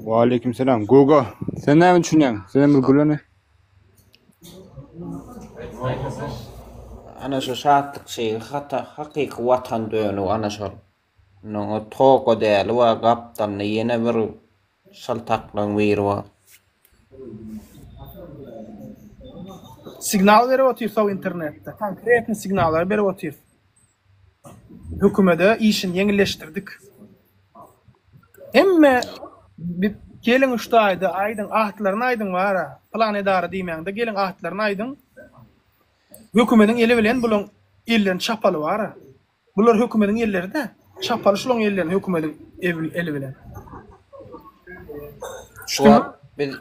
Waleýkim salam. Goga, sen näme düşünýäň? Sen hem bir gülene. Ana şu şatlyk şeýhi hata hakyky watan dönügi ana şol. Onuň toga däli bar gapdalynda ýene bir şyltaklygyň biri bar. Signal berip otyr sow internetde. Konkretny signallary berip otyr. Hökümede işini ýeňilleşdirdik. Hemme geliň şu taýda aýdyň atlaryny aýdyň bara. Plan edara diýmäňde geliň atlaryny aýdyň. Hökümediň eli bilen bulaň ellerini çapaly bara. Bular hökümediň elleri-dä. Çapaly şulaň ellerini hökümediň eli bilen. Şu wagt biz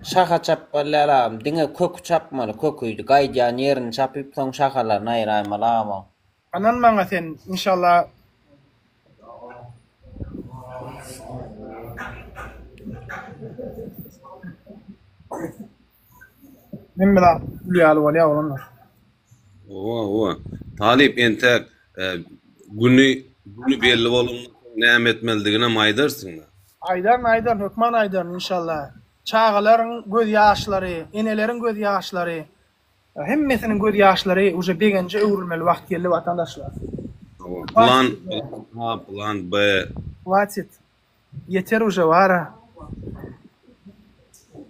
şaha çapmaly däl agam. Diňe köki çapmaly, köki gaýdýan ýerini çapyp soň şahalaryny aýyraýmaly agam oň. Ynan maňa sen inşallah Hemme zat gül ýaly bolýar oglanlar. Hawa hawa. Talyp entäk güni güni belli bolandan soň näme etmelidiginem aýdarsyňda. Aýdaryn aýdaryn hökman aýdaryn inşallah. Çagalaryň göz ýaşlary, eneleriň göz ýaşlary, hemmesiniň göz ýaşlary uje begenje öwrülmeli wagt geldi watandaşlar. Hawa. Plan A, plan B. Hwatit. Ýeter uje bara.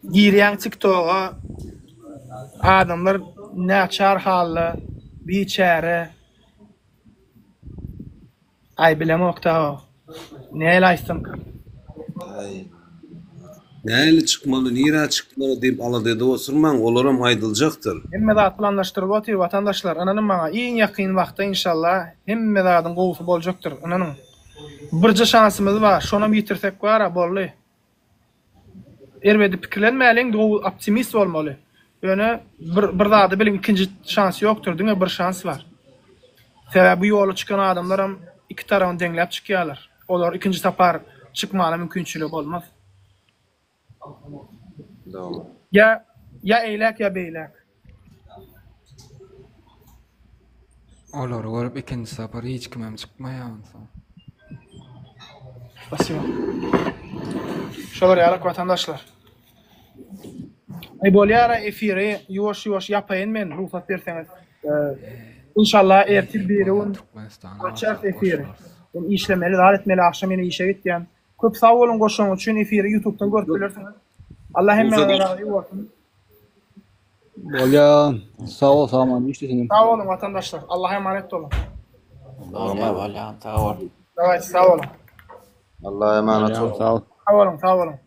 Girýäň tiktoga adamlar naçar halda biçäre aý bilemokda näl aýtsamka. Nähili çykmaly, nirä çykmaly diýip alada edip oturmaň, olaram aýdyljakdyr. Hemme zat planlaşdyryp otyr watandaşlar ynanyň maňa iň ýakyn wagtda inşallah hemme zadyň gowusy boljakdyr ynanyň. Birje şansymyz bar, şonam ýitirsek bar-a, boldy. Erbedi pikirlenmäliň, gowy optimist bolmaly. Ýöne bir bir zady biliň, ikinji şans ýokdur, diňe bir şans bar. Sebäbi bu ýola çykan adamlaram iki tarabyny deňläp çykýarlar. Olar ikinji sapar çykmana mümkinçiligi bolmaz. Dogry. Ýa ýa eýläk ýa beýläk. Olary görüp ikinji sapar hiç kimem çykmaýar onsoň. Spasiba. Şolar ýalak watandaşlar. Aý bolýara efiri ýuwaş ýuwaş ýapaýyn men rugsat berseňiz. Inşallah ertir biri gün açarys efiri. Men işlemeli zat etmeli akşam ýene işe gitýän. Köp sag boluň goşaň üçin efiri ýutubdan görüp bilersiňiz. Allah hemmäňize razy bolsun. Bolýa. Sag bol Saman işlesin. Sag boluň watandaşlar. Allaha emanet boluň. Bolýa bolýa sag bol. Dawayt sag boluň. Allaha emanet bol. Sag bol. Sag boluň sag boluň.